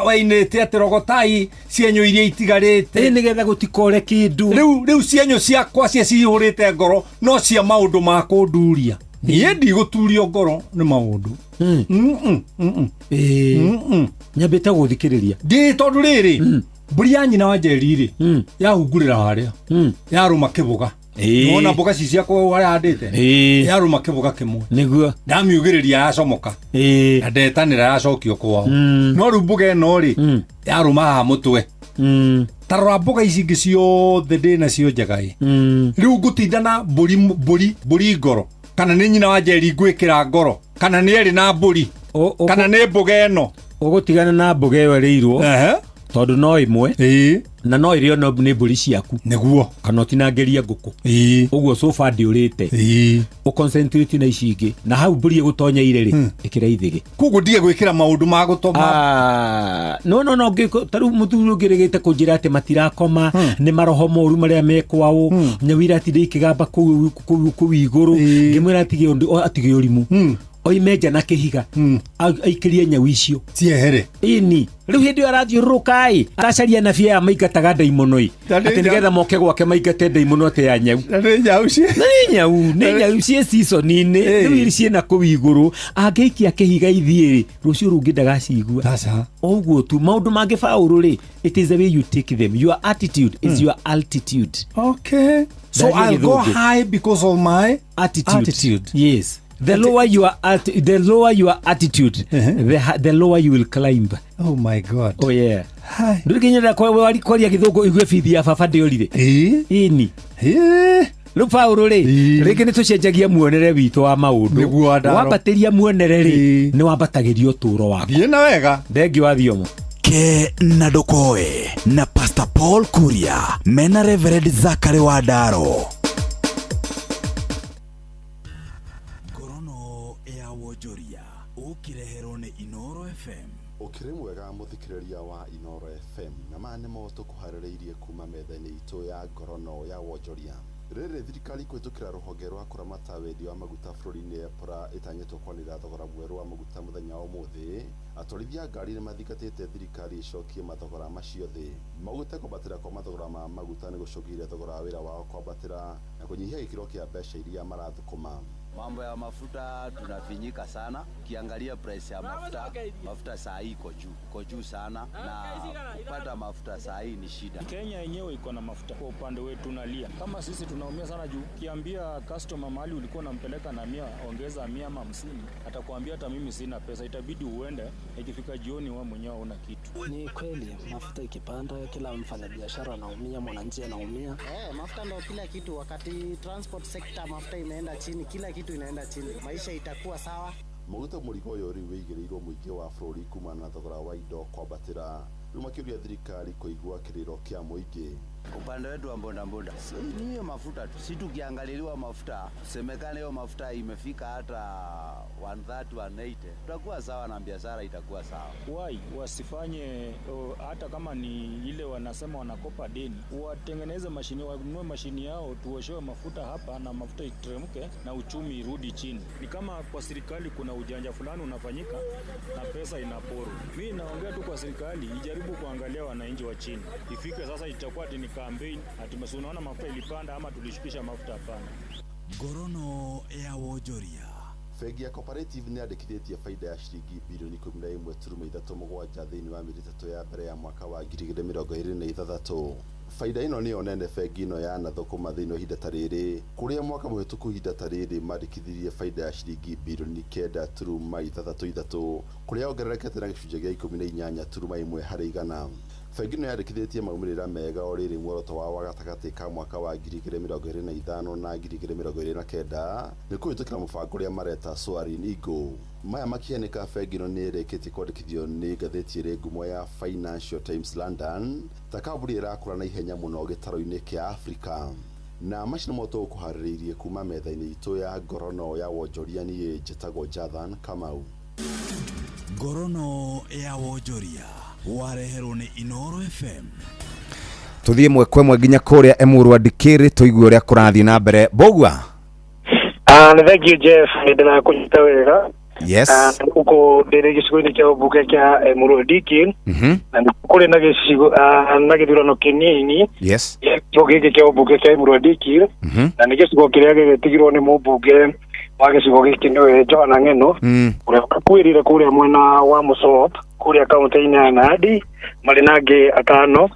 wainĩte atĩ rogotai cienyũ iria itigarĩte nĩgetha gũtikore kĩndũ. Rĩu cienyũ ciakwa cia cihũrĩte ngoro no cia maũndũ ma kũnduria. Niĩ ndigũturio ngoro nĩ maũndũ. Nyambĩte gũthikĩrĩria ndĩ tondũ rĩrĩ mbũri ya nyina wa Njeri rĩ yahungurĩra harĩa yarũma kĩbũga. Nona mboga ici ciakwa harĩa handĩte yarũma kĩbũga kĩmwe nĩguo ndamiugĩrĩria yacomoka na ndetanĩra yacokio kwao. No rĩu mboga ĩno rĩ yarũma haha mũtwe. Ta rora mboga ici ingĩ ciothe ndĩ nacio njega ĩ. Rĩu ngũtinda na mbũri ngoro, kana nĩ nyina wa Njeri ngwĩkĩra ngoro, kana nĩ erĩ na mbũri, kana nĩ mboga ĩno. Ũgũtigana na mboga ĩyo ĩrĩirwo tondũ no ĩmwe na no ĩrĩo nĩ mbũri ciaku nĩguo, kana ũtinangĩrie ngũkũ ũguo sofa ndĩũrĩte ũconcentrate na ici ingĩ, na hau mbũri ĩgũtonyeire rĩ ĩkĩra ithĩgĩ. Koguo ndige gwĩkĩra maũndũ ma gũtoma. No no no, ta rĩu mũthuri ũngĩrĩgĩte kũnjĩra atĩ matirakoma nĩ maroho moru marĩa me kwao, nyau iratinda ikĩgamba kũu igũrũ, ngĩmwĩra atige ũrimũ, oime nja na kĩhiga aikĩrie nyau icio ciehere. Ĩni rĩu hĩndĩ ĩyo arathiũrũrũka ĩ aracaria nabii aya maingataga ndaimono ĩ atĩ nĩgetha moke gwake maingate ndaimono atĩ ya nyau. Nĩ nyau nĩ nyau ciĩ season-inĩ rĩu ciĩna kũu igũrũ, angĩikia kĩhiga ithiĩ rĩ rũciũ rũngĩ ndagacigua. Ũguo tu maũndũ mangĩ Paũlũ rĩ, it is the way you take them, your attitude is your altitude. Okay, so I'll go high because of my attitude. Yes. The lower your attitude, the lower you will climb. Oh my God. Oh yeah. Nduri kinyera kwa kwaria githungu igue bithi ya baba ndiorire. Ĩni. Rĩu Paũlũ rĩ rĩngĩ nĩ tũcenjagia muonere witũ wa maũndũ. Wambatĩria muonere rĩ nĩ wambatagĩria ũtũũro waku. Thiĩ na wega. Thengiũ wa Thiomo. Ke na Ndokoe na Pastor Paul Kuria mena Reverend Zachary Wandaro. Ũkĩrĩ mwega mũthikĩrĩria wa Inoro FM, na maya nĩmo tũkũharĩrĩirie kuma metha-inĩ itũ ya ngorono ya wonjoria. Rĩrĩ thirikari kũhĩtũkĩra rũhonge rwa kũramata wendia wa maguta bũrũri-inĩ EPRA ĩtanyĩtwo kwanĩrĩra thogora mwerũ wa maguta mũthenya wa ũmũthĩ. Atwarithia ngari nĩmathingatĩte thirikari ĩcokie mathogora macio thĩ. Maugĩte kwambatĩra kwa mathogora ma maguta nĩ gũcũngĩrĩria thogora wa wĩra wao kwambatĩra na kũnyihia gĩkĩro kĩa mbeca iria marathũkũma. Mambo ya mafuta tunafinyika sana. Ukiangalia price ya mafuta, mafuta saa hii iko juu, iko juu sana, na kupata mafuta saa hii ni shida. Kenya yenyewe iko na mafuta, kwa upande wetu tunalia. Kama sisi tunaumia sana juu ukiambia customer mahali ulikuwa unampeleka na 100, ongeza 100 ama 50, atakwambia hata mimi sina pesa, itabidi uende, ikifika jioni wewe mwenyewe huna kitu. Ni kweli mafuta ikipanda, kila mfanyabiashara anaumia, mwananchi anaumia. Mafuta ndo kila kitu. Wakati transport sector mafuta imeenda chini, kila kitu inaenda chini, maisha itakuwa sawa. Maugĩte mũrigo ũyũ rĩu wĩigĩrĩirwo mũingĩ wa bũrũri kumana na thogora wa indo kwambatĩra, rĩu makĩũria thirikari kũigua kĩrĩro kĩa mũingĩ. Upande wetu wa bodaboda ni hiyo mafuta tu, si tukiangaliliwa mafuta, semekane hiyo mafuta imefika hata 130 180, tutakuwa sawa na biashara itakuwa sawa. Why wasifanye hata kama ni ile wanasema wanakopa deni, watengeneze mashini, wanunue mashini yao, tuoshewe mafuta hapa na mafuta iteremke na uchumi irudi chini. Ni kama kwa serikali kuna ujanja fulani unafanyika na pesa inaporwa. Mimi naongea tu kwa serikali ijaribu kuangalia wananchi wa chini. Ifike sasa itakuwa ati ni campaign, ati unaona mafuta ilipanda ama tulishukisha mafuta, hapana. Ngorono ya wonjoria. Bengi ya Cooperative nĩ yandĩkithĩtie baida ya ciringi birioni 11.37 thĩinĩ wa mĩeri 3 ya mbere ya mwaka wa 2026. Baida ĩno nĩyo nene bengi ĩno yanathũkũma thĩinĩ wa ihinda ta rĩrĩ, kũrĩa mwaka mũhĩtũku ihinda ta rĩrĩ mandĩkithirie baida ya ciringi birioni 9.63, kũrĩa yongererekete na gĩcunjĩ gĩa 18.1 harĩ igana. Bengi ĩno yandĩkithĩtie maumĩrĩra mega o rĩrĩ muoroto wao wa gatagatĩ ka mwaka wa 2025 na 2029 nĩ kũhĩtũkĩra mũbango ũrĩa mareta Soaring Eagle. Maya makĩhanĩka, bengi ĩno nĩ ĩrĩkĩtie kwandĩkithio nĩ ngathĩti ĩrĩ ngumo ya Financial Times London ta kambuni ĩrakũra na ihenya mũno gĩtarũ-inĩ kĩa Afrika. Na macio nĩmo tũgũkũharĩrĩirie kuma metha-inĩ itũ ya ngorono ya wonjoria. Niĩ njĩtagwo Jathan Kamau. Ngorono ya wonjoria wareherwo nĩ Inoro FM. Tuthiĩ ĩmwe kwa ĩmwe nginya kũrĩa Emurua Dikĩrĩ tũigue ũrĩa kũrathiĩ na mbere. Mbũgua. Nĩ thank you Jeff, nĩ ndĩrakũnyita wega. Yes. Gũkũ ndĩrĩ gĩcigo-inĩ kĩa ũmbunge kĩa Emurua Dikirr, na nĩ kũrĩ na gĩcigo na gĩthurano kĩnini. Yes. Gĩcigo gĩkĩ kĩa ũmbunge kĩa Emurua Dikirr, na nĩ gĩcigo kĩrĩa gĩgĩtigirwo nĩ mũmbunge wa gĩcigo gĩkĩ nĩwe Johana Ng'eno, ũrĩa wakuĩrĩire kũrĩa mwena wa Mũsop kũrĩa kaũntĩ-inĩ ya Nandi, marĩ na angĩ 5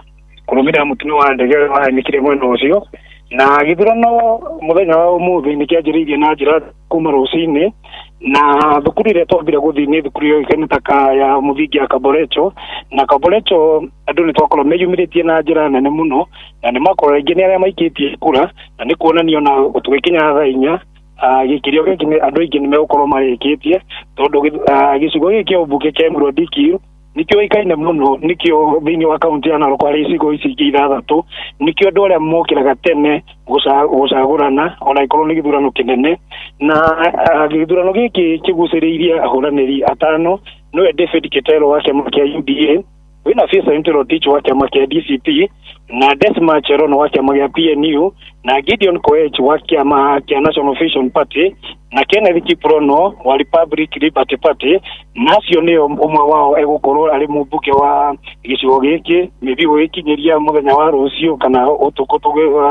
kũrũmĩrĩra mũtino wa ndege ũrĩa wahanĩkire mwena ũcio. Na gĩthurano mũthenya wa ũmũthĩ nĩ kĩanjĩrĩirie na njĩra kuma rũcinĩ, na thukuru ĩrĩa twambire gũthiĩ nĩ thukuru yoĩkaine ta ya mũthingi ya Kaborecho. Na Kaborecho andũ nĩ twakorwo meyumĩrĩtie na njĩra nene mũno, na nĩ makorwo aingĩ nĩ arĩa maikĩtie kura, na nĩ kuonania ona tũgĩkinya thaa 4 gĩkĩrio gĩkĩ andũ aingĩ nĩ megũkorwo marĩkĩtie, tondũ gĩcigo gĩkĩ kĩa ũmbunge kĩa Emurua Dikirr nĩkĩoĩkaine mũno, nĩkĩo thĩinĩ wa kaũntĩ ya Narok harĩ icigo ici ingĩ 6, nĩkĩo andũ arĩa mokĩraga tene gũcagũrana ona ĩkorwo nĩ gĩthurano kĩnene. Na gĩthurano gĩkĩ kĩgucĩrĩirie ahũranĩri 5, nĩwe David Kitelo wa kĩama kĩa UDA, wĩna Vincent Rotich wa kĩama kĩa DCP, na Desma Cherono wa kĩama gĩa PNU, na Gideon Koech wa kĩama kĩa National Vision Party, na Kenneth Kiprono wa Republic Liberty Party. Na acio nĩo ũmwe wao egũkorwo arĩ mũmbunge wa gĩcigo gĩkĩ maybe gũgĩkinyĩria mũthenya wa rũciũ kana ũtukũ,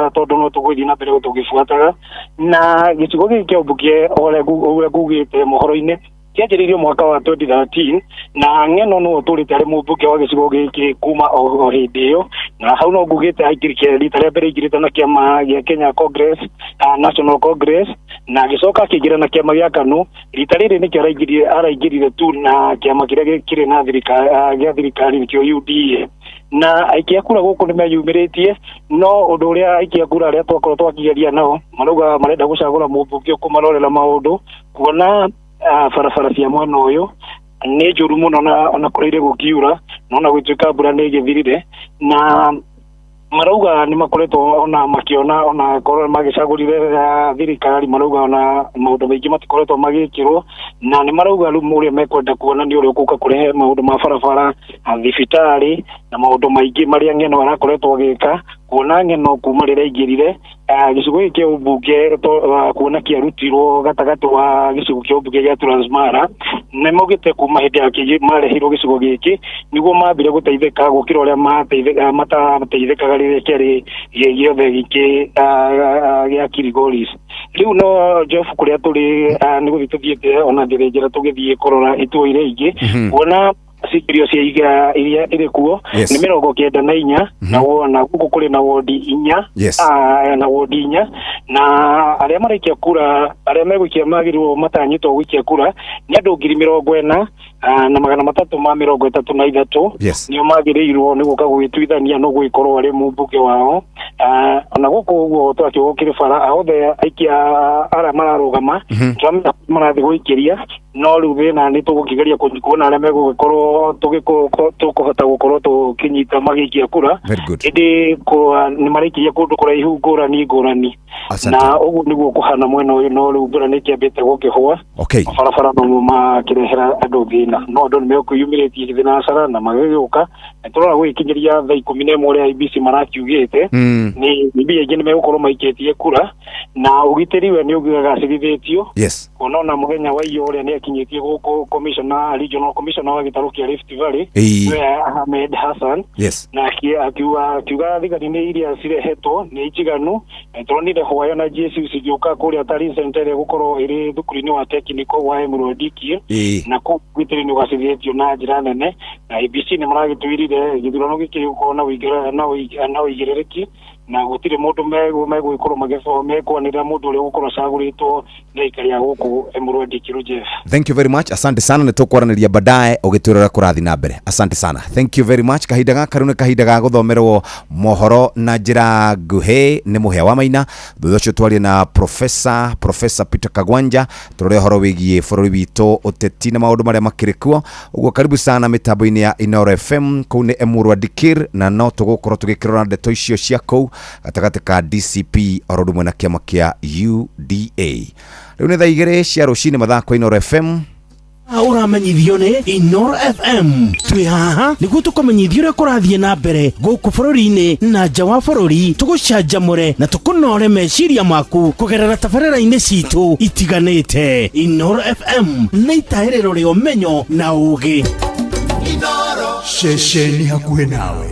tondũ no tũgũthiĩ na mbere tũgĩbuataga. Na gĩcigo gĩkĩ kĩa ũmbunge ũrĩa ngugĩte mohoro-inĩ kĩanjĩrĩirio mwaka wa 2013, na Ng'eno no ũtũrĩte arĩ mũmbunge wa gĩcigo gĩkĩ kuma o hĩndĩ ĩyo. Na hau no ngugĩte aingĩrire rita rĩa mbere aingĩrĩte na kĩama gĩa Kenya Congress, National Congress, na agĩcoka akĩingĩra na kĩama gĩa KANU. Rita rĩrĩ nĩkĩo araingĩrire tu na kĩama kĩrĩa kĩrĩ na thirikari gĩa thirikari nĩkĩo UDA. Na aikia kura gũkũ nĩ meyumĩrĩtie, no ũndũ ũrĩa aikia kura arĩa twakorwo twakĩgeria nao marauga marenda gũcagũra mũmbunge ũkũmarorera maũndũ, kuona barabara cia mwena ũyũ nĩ njũru mũno, na ona kũrĩire gũkiura na ona gũtuĩka mbura nĩ ĩgĩthirire. Na marauga nĩ makoretwo ona makĩona ona korwo magĩcagũrire thirikari, marauga ona maũndũ maingĩ matikoretwo magĩkĩrwo, na nĩ marauga rĩu ũrĩa mekwenda kuona nĩ ũrĩa ũgũka kũrehe maũndũ ma barabara, thibitarĩ na maũndũ maingĩ marĩa Ng'eno arakoretwo agĩka. Kuona ng'eno kuma rĩrĩa aingĩrire gĩcigo gĩkĩ kĩa ũmbunge kuona kĩarutirwo gatagatĩ wa gĩcigo kĩa ũmbunge gĩa Transmara nĩ maugĩte kuma hĩndĩ ya marehirwo gĩcigo gĩkĩ nĩguo mambire gũteithĩka gũkĩra ũrĩa matateithĩkaga rĩrĩa kĩarĩ gĩothe gĩkĩ gĩa Kilgoris. Rĩu no Jeff kũrĩa tũrĩ nĩ gũthiĩ tũthiĩte ona ndĩrĩ njĩra tũgĩthiĩ kũrora itũra iria ingĩ kuona cikirio cia iga iria iri kuo ni 94 na wona guku kuri na wodi inya na wodi inya na aria maraikia kura aria megwikia magirwo matanyitwo gwikia kura ni andu 40,000 na 333 nio magiriirwo ni guka gwituithania no gwikorwo ari mumbunge wao ona guku uguo twakiugukire bara othe aikia aria mararugama twamenya marathi gwikiria no riu thina ni tugukigeria kuona aria megugikorwo tukuhota gukorwo tukinyita magikia kura indi ni maraikiria kundu kuraihu ngurani ngurani na uguo niguo kuhana mwena uyu no riu mbura ni kiambite gukihwa barabara no makirehera andu thina no andu nimekwiyumiritie thinacara na magiuka turora gwikinyiria thaa 11 uria IEBC marakiugite ni mbia ingi nimegukorwo maikitie kura na ugitiri we ni ugagacirithitio kuona na muthenya wa iyo uria ni akinyitie guku commissioner regional commissioner wa gitaru kia Rift Valley we Ahmed Hassan na akiuga thigari ni iria cirehetwo ni njiganu turonire hwayo na GSU cigiuka kuria Tallying Center ĩrĩa gukorwo iri thukuru-inĩ wa technical wa Emurua Dikirr na kũu ũgitĩri nĩ ũgacĩrithĩtio na njĩra nene na IEBC nĩ maragĩtwĩrire gĩthurano gĩkĩ gũkorwo na ũigĩrĩrĩki na gũtirĩ mũndũ megũgĩkorwo mekwanĩrĩra mũndũ ũrĩa ũgũkorwo acagũrĩtwo nĩ aikari a gũkũ Emurua Dikirr. Jeff, thank you very much, asante sana, nĩ tũkwaranĩria baadaye ũgĩtwĩra ũrĩa kũrathiĩ na mbere. Asante sana, thank you very much. Kahinda gaka rĩu nĩ kahinda ga gũthomerwo mohoro na njĩra nguhĩ nĩ Mũhĩa wa Maina. Thutha ũcio twarie na Professor Peter Kagwanja tũrore ũhoro wĩgiĩ bũrũri witũ, ũteti na maũndũ marĩa makĩrĩ kuo. Ũguo karibu sana mĩtambo-inĩ ya Inooro FM kũu nĩ Emurua Dikirr, na no tũgũkorwo tũgĩkĩrora ndeto icio cia kũu gatagatĩ ka DCP oro ũndũ ũmwe na kĩama kĩa UDA. Rĩu nĩ thaa 2 cia rũcinĩ mathaa kwa Inooro FM. Uramenyithio nĩ Inooro FM. Twĩ haha nĩguo tũkũmenyithie ũrĩa kũrathiĩ na mbere gũkũ bũrũri-inĩ na nja wa bũrũri, tũgũcanjamũre na tũkũnore meciria maku kũgerera tabarĩra-inĩ citũ itiganĩte. Inooro FM nĩ itahĩrĩro rĩa ũmenyo na ũũgĩ. Ceceni hakuhĩ nawe.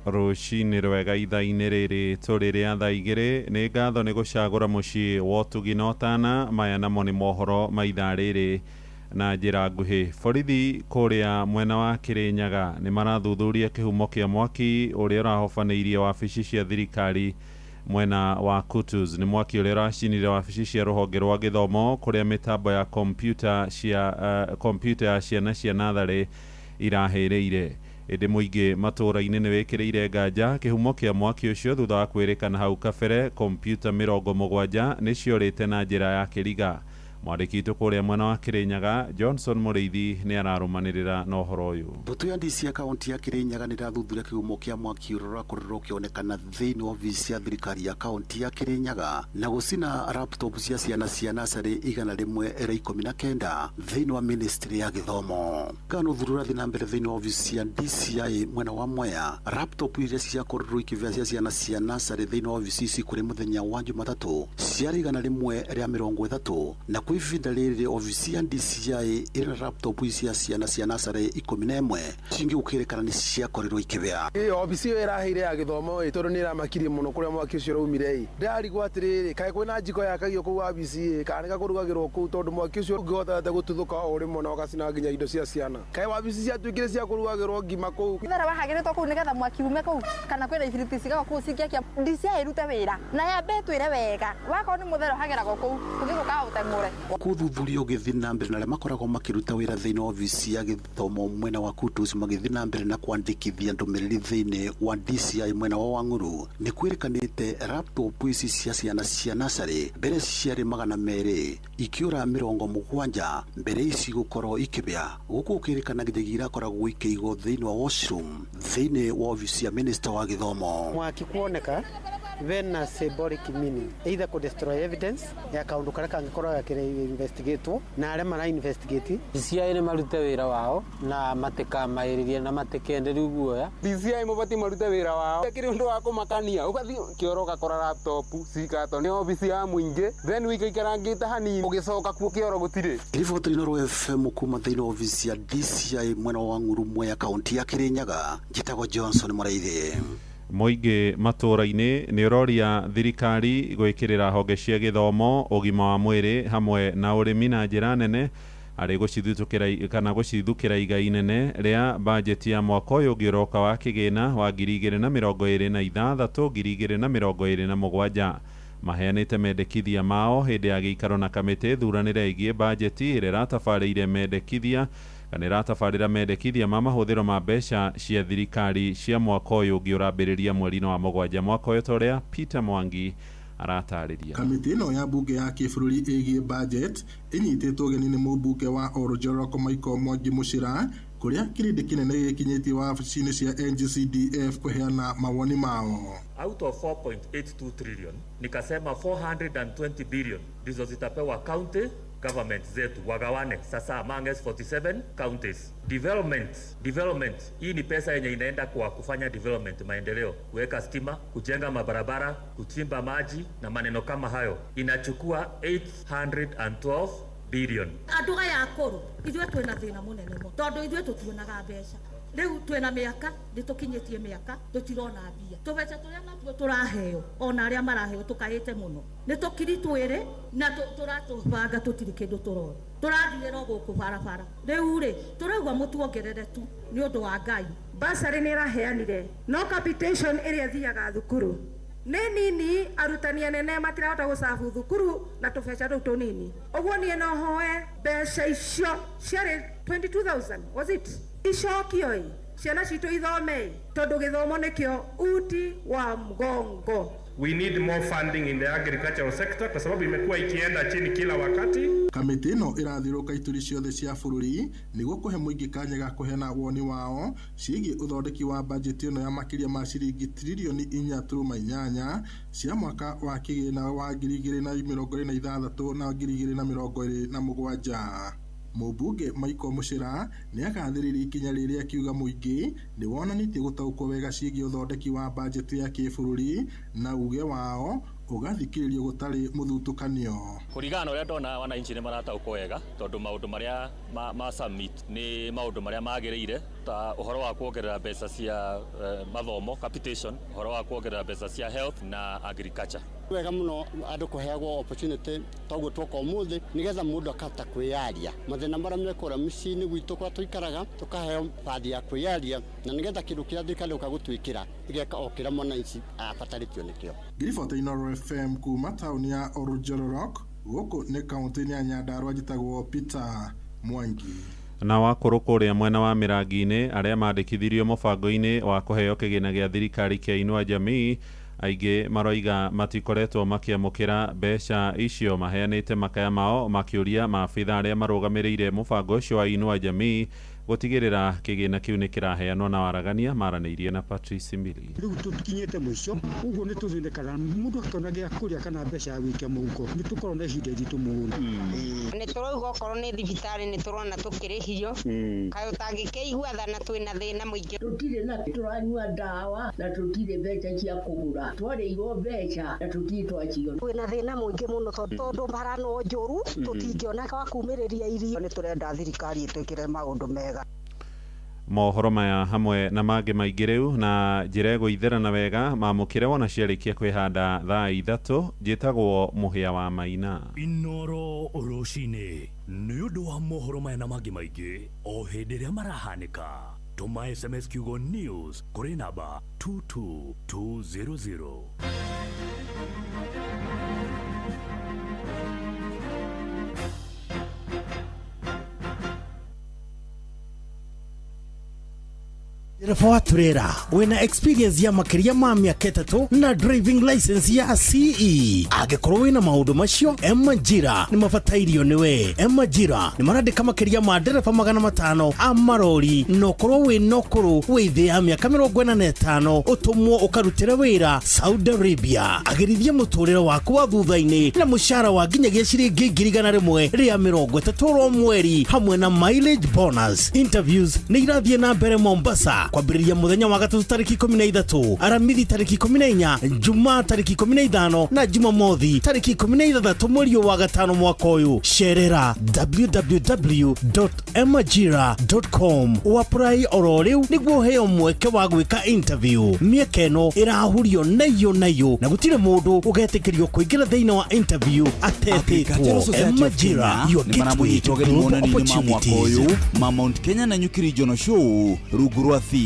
Rũcinĩ rwega ithaa-inĩ rĩrĩ tũrĩ rĩa thaa 2 nĩ ngatho nĩ gũcagũra mũciĩ wa ũtugi na ũtana. Maya namo nĩ mohoro ma ithaa rĩrĩ na njĩra nguhĩ. Borithi kũrĩa mwena wa Kĩrĩnyaga nĩ marathuthuria kĩhumo kĩa mwaki ũrĩa ũrahobanĩirie wabici cia thirikari mwena wa Kutus. Nĩ mwaki ũrĩa ũracinire wabici cia rũhonge rwa gĩthomo kũrĩa mĩtambo ya kompyuta ya ciana cia natharĩ irahĩrĩire. Ĩndĩ mũingĩ matũũra-inĩ nĩ wĩkĩrĩire nganja kĩhumo kĩa mwaki ũcio thutha wa kwĩrĩkana hau kabere kompyuta 70 nĩ ciorĩte na njĩra ya kĩriga. Mwandĩki witũ kũrĩa mwena wa Kĩrĩnyaga Johnson Mũrĩithi nĩ ararũmanĩrĩra na ũhoro ũyũ. Mbũtũ ya DC ya kaunti ya Kĩrĩnyaga nĩ ĩrathuthuria kĩhumo kĩa mwaki ũrĩa ũrakorirwo ũkĩonekana thĩinĩ wa obici cia thirikari ya kaunti ya Kĩrĩnyaga na gũcina laptop cia ciana cia nasarĩ 119 thĩinĩ wa ministry ya gĩthomo. Kana ũthuthuria ũrathiĩ na mbere thĩinĩ wa obici cia DCI mwena wa Mwea, laptop iria ciakorirwo ikĩbĩa cia ciana cia nasarĩ thĩinĩ wa obici ici kũrĩ mũthenya wa Jumatatũ ciarĩ 130 na kwa ihinda rĩrĩ obici ya DCI ĩrĩ na laptop cia ciana cia nasarĩ 11 cingĩ gũkĩrĩkana nĩ ciakorirwo ikĩbĩa. Obici ĩyo ĩraheire ya gĩthomo ĩ tondũ nĩ ĩramakirie mũno kũrĩa mwaki ũcio ũraumire ĩ ndĩrarigwo atĩrĩrĩ kaĩ kwĩna njiko yakagio kũu wabici ĩ kana nĩ gakũrugagĩrwo kũu tondũ mwaki ũcio ũngĩhota atĩa gũtuthũka o rĩmwe na ũgacina nginya indo cia ciana kaĩ wabici ciatuĩkire cia kũrugagĩrwo ngima kũu. Thara wahagĩrĩtwo kũu nĩgetha mwaki ume kũu kana kwĩna ibiriti cigagwo kũu cingĩakia DCI ĩrute wĩra na yambe ĩtwĩre wega wakorwo nĩ mũthero hageragwo kũu ũgĩgũka ũteng'ũre. Kũthuthuria ũgĩthiĩ na mbere na arĩa makoragwo makĩruta wĩra thĩinĩ wa obici ya gĩthomo mwena wa Kutus magĩthiĩ na mbere na kwandĩkithia ndũmĩrĩri thĩinĩ wa DCI mwena wa Wang'uru nĩ kwĩrĩkanĩte laptop ici cia ciana cia nursery mbere ciarĩ 200 ikĩũra 70 mbere ici gũkorwo ikĩbĩa gũkũ gũkĩrĩkana gĩthegi irakoragwo ikĩigwo thĩinĩ wa washroom thĩinĩ wa obici ya minister wa gĩthomo. Mwaki kuoneka vena symbolic meaning either could destroy evidence ya kaundu karia kangikorwo gakire investigatewo na aria mara investigate. DCI nĩ marute wĩra wao na matikamaĩrĩrie na matikenderie guoya. DCI mabati marute wĩra wao kiri undu wa kumakania ugathi kioro ugakora laptop cikato ni obici ya muingi then wikaikarangite hanini ugicoka kuo kioro gutiri. Riboti Inooro FM kuma thĩinĩ wa obici ya DCI mwena wa Wang'uru Mwea kaunti ya Kirinyaga njĩtagwo Johnson Mũraithi. Mũingĩ matũũra-inĩ nĩ ũroria thirikari gwĩkĩrĩra honge cia gĩthomo, ũgima wa mwĩrĩ hamwe na ũrĩmi na njĩra nene harĩ gũcithutũkĩra kana gũcithukĩra igai inene rĩa bajeti ya mwaka ũyũ ũngĩ ũroka wa kĩgĩna wa 2026 2027. Maheanĩte mendekithia mao hĩndĩ ya gĩikaro na kamĩtĩ thuranĩre ĩgiĩ bajeti ĩrĩa ĩratabarĩire mendekithia kana ĩratabarĩra mendekithia ma mahũthĩro ma mbeca cia thirikari cia mwaka ũyũ ũngĩ ũrambĩrĩria mweri-inĩ wa mũgwanja mwaka ũyũ ta ũrĩa Peter Mwangi aratarĩria. Kamĩtĩ ĩno ya mbunge ya kĩbũrũri ĩgiĩ budget ĩnyitĩtwo ũgeni nĩ mũmbunge wa Oljorok Michael Mwangi Mũcĩra kũrĩa kĩrĩndĩ kĩnene gĩkinyĩtie wabici-inĩ cia NGCDF kũheana mawoni mao. Out of 4.82 trillion nikasema 420 billion ndizo zitapewa county government zetu wagawane sasa among 47 counties. Development hii ni pesa yenye inaenda kwa kufanya development, maendeleo, kuweka stima, kujenga mabarabara, kuchimba maji na maneno kama hayo, inachukua 812 billion. Andu aya akuru ithuĩ twĩna thĩna mũnene mũno tondũ ithuĩ tũtionaga mbeca rĩu twĩna mĩaka nĩtũkinyĩtie mĩaka tũtirona mbia tũbeca tũrĩa natuo tũraheo ona arĩa maraheo tũkaĩte mũno nĩ tũkiri twĩrĩ na tũratũbanga tũtirĩ kĩndũ tũrona tũrathirĩra gũkũ barabara rĩu rĩ tũraigua mũtuongerere tu nĩ ũndũ wa Ngai. Basarĩ nĩ ĩraheanire no capitation ĩrĩa ĩthiaga thukuru nĩ nini, arutani anene matirahota gũcabu thukuru na tũbeca tũu tũnini. Ũguo niĩ no hoe mbeca icio ciarĩ 22,000 was it icokio ĩ ciana citũ ithome tondũ gĩthomo nĩkĩo uti wa mgongo. We need more funding in the agricultural sector kwa sababu imekuwa ikienda chini kila wakati. Kamĩtĩ ĩno ĩrathiũrũrũka ituri ciothe cia bũrũri nĩguo kũhe mũingĩ kanya ga kũheana woni wao ciĩgiĩ ũthondeki wa bajeti ĩno ya makĩria ma ciringi tiririoni 4.8 cia mwaka wa kĩgĩna wa 2026 na 2027. Mũmbunge Michael Mũcĩra nĩ agathĩrĩria ikinya rĩrĩa akiuga mũingĩ nĩ wonanĩtie gũtaũkwo wega ciĩgiĩ ũthondeki wa bajeti ya kĩbũrũri na uge wao ũgathikĩrĩrio gũtarĩ mũthutũkanio. Kũringana na ũrĩa ndona wananchi nĩ marataũkwo wega tondũ maũndũ marĩa ma summit nĩ maũndũ marĩa magĩrĩire ta ũhoro wa kuongerera mbeca cia mathomo capitation, ũhoro wa kuongerera mbeca cia health na agriculture. Wega mũno andũ kũheagwo opportunity toguo twoka ũmũthĩ nĩgetha mũndũ akahota kwĩyaria mathĩna marĩa mekũra mĩciĩ-inĩ gwitũ kũrĩa tũikaraga, tũkaheo bathi ya kwĩyaria na nĩgetha kĩndũ kĩrĩa thirikari ĩgũka gũtwĩkĩra ĩgeka o kĩrĩa mwananchi abatarĩtio nĩkĩo. Ngiribota Inooro FM kuma taũni ya Oljorok gũkũ nĩ kaũntĩ-inĩ ya Nyandarua njĩtagwo Peter Mwangi. Na wakũrũ kũrĩa mwena wa Mĩrangi-inĩ arĩa mandĩkithirio mũbango-inĩ wa kũheo kĩgĩna gĩa thirikari kĩa Inua Jamii aingĩ maroiga matikoretwo makĩamũkĩra mbeca icio. Maheanĩte makaya mao makĩũria maabitha arĩa marũgamĩrĩire mũbango ũcio wa Inua Jamii gũtigĩrĩra kĩgĩna kĩu nĩ kĩraheanwo na waragania. Maranĩirie na Patrice Mbili. Rĩu tũkinyĩte mũico ũguo nĩ tũthĩnĩkaga mũndũ akĩona gĩa kũrĩa kana mbeca ya gũikia mũhuko nĩ tũkorwo na ihinda iritũ mũno. Nĩ tũrauga okorwo nĩ thibitarĩ nĩ tũrona tũkĩrĩhio kaĩ ũtangĩkĩigua tha na twĩna thĩna mũingĩ. Tũtirĩ na tũranyua ndawa na tũtirĩ mbeca cia kũgũra, twarĩirwo mbeca na tũtirĩ twaciona. Twĩna thĩna mũingĩ mũno tondũ bara no njũru tũtingĩona gwa kumĩrĩria irio. Nĩ tũrenda thirikari ĩtwĩkĩre maũndũ mega. Mohoro maya hamwe na mangĩ maingĩ rĩu na njĩra ĩgũitherana wega mamũkĩre wona ciarĩkia kwĩhanda thaa 3. Njĩtagwo Mũhĩa wa Maina. Inooro rũcinĩ nĩ ũndũ wa mohoro maya na mangĩ maingĩ o hĩndĩ ĩrĩa marahanĩka. Tũma SMS kiugo news kũrĩ namba 22200. Ndereba wa turera wĩna experience ya makĩria ma mĩaka 3 na driving license ya CE. Angĩkorwo wĩna maũndũ macio, Majira nĩ mabatairio nĩwe. Majira nĩ marandĩka makĩria ma ndereba 500 a marori, na ũkorwo wĩna ũkũrũ wĩ thĩ ya mĩaka 45, ũtũmwo ũkarutĩre wĩra Saudi Arabia. Agĩrithia mũtũrĩre waku wa thutha-inĩ na mũcara wa nginyagia ciringi 130,000 oro mweri, hamwe na mileage bonus. Interviews nĩ irathiĩ na mbere Mombasa kwambĩrĩria mũthenya wa gatatũ tarĩki 13, Aramithi tarĩki 14, Jumaa tarĩki 15 na Jumamothi tarĩki 16 mweri wa gatano mwaka ũyũ. Cerera www.emajira.com ũapply oro rĩu nĩguo ũheo mweke wa gwĩka interview. Mĩeke ĩno ĩrahurio nayo nayo na gũtirĩ mũndũ ũgetĩkĩrio kũingĩra thĩinĩ wa interview atetĩtwo. Emajira, your gateway to global opportunities. Ma Mount Kenya na Nyuki Regional Show rungu rwa theme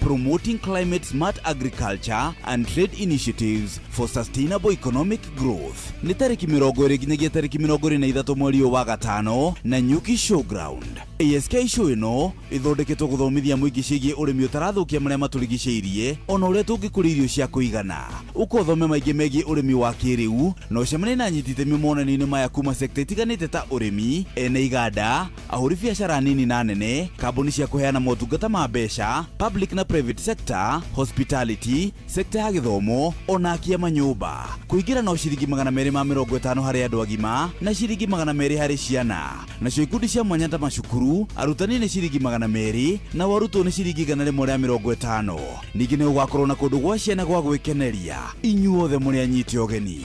Promoting Climate Smart Agriculture and Trade Initiatives for Sustainable Economic Growth nĩ tarĩki 20 nginyagia tarĩki 23 mweri ũyũ wa gatano na Nyuki Showground. ASK show ĩno ĩthondeketwo gũthomithia mũingĩ ciĩgiĩ ũrĩmi ũtarathũkia marĩa matũrigicĩirie ona ũrĩa tũngĩkũria irio cia kũigana. Ũka ũthome maingĩ megiĩ ũrĩmi wa kĩrĩu na ũcemanie na anyiti itemi monanio-inĩ maya kuma sekta itiganĩte ta ũrĩmi, ene iganda, ahũri biacara nini na nene, kambuni cia kũheana motungata ma mbeca, public na private sector, hospitality, sekta ya gĩthomo ona akia manyũmba. Kũingĩra no ciringi 250 harĩ andũ agima na ciringi 200 harĩ ciana. Nacio ikundi cia mwanya ta macukuru, arutani nĩ ciringi 200 na arutwo nĩ ciringi 150. Ningĩ nĩ gũgakorwo na kũndũ gwa ciana gwa gwĩkeneria. Inyuothe mũrĩ anyite ũgeni.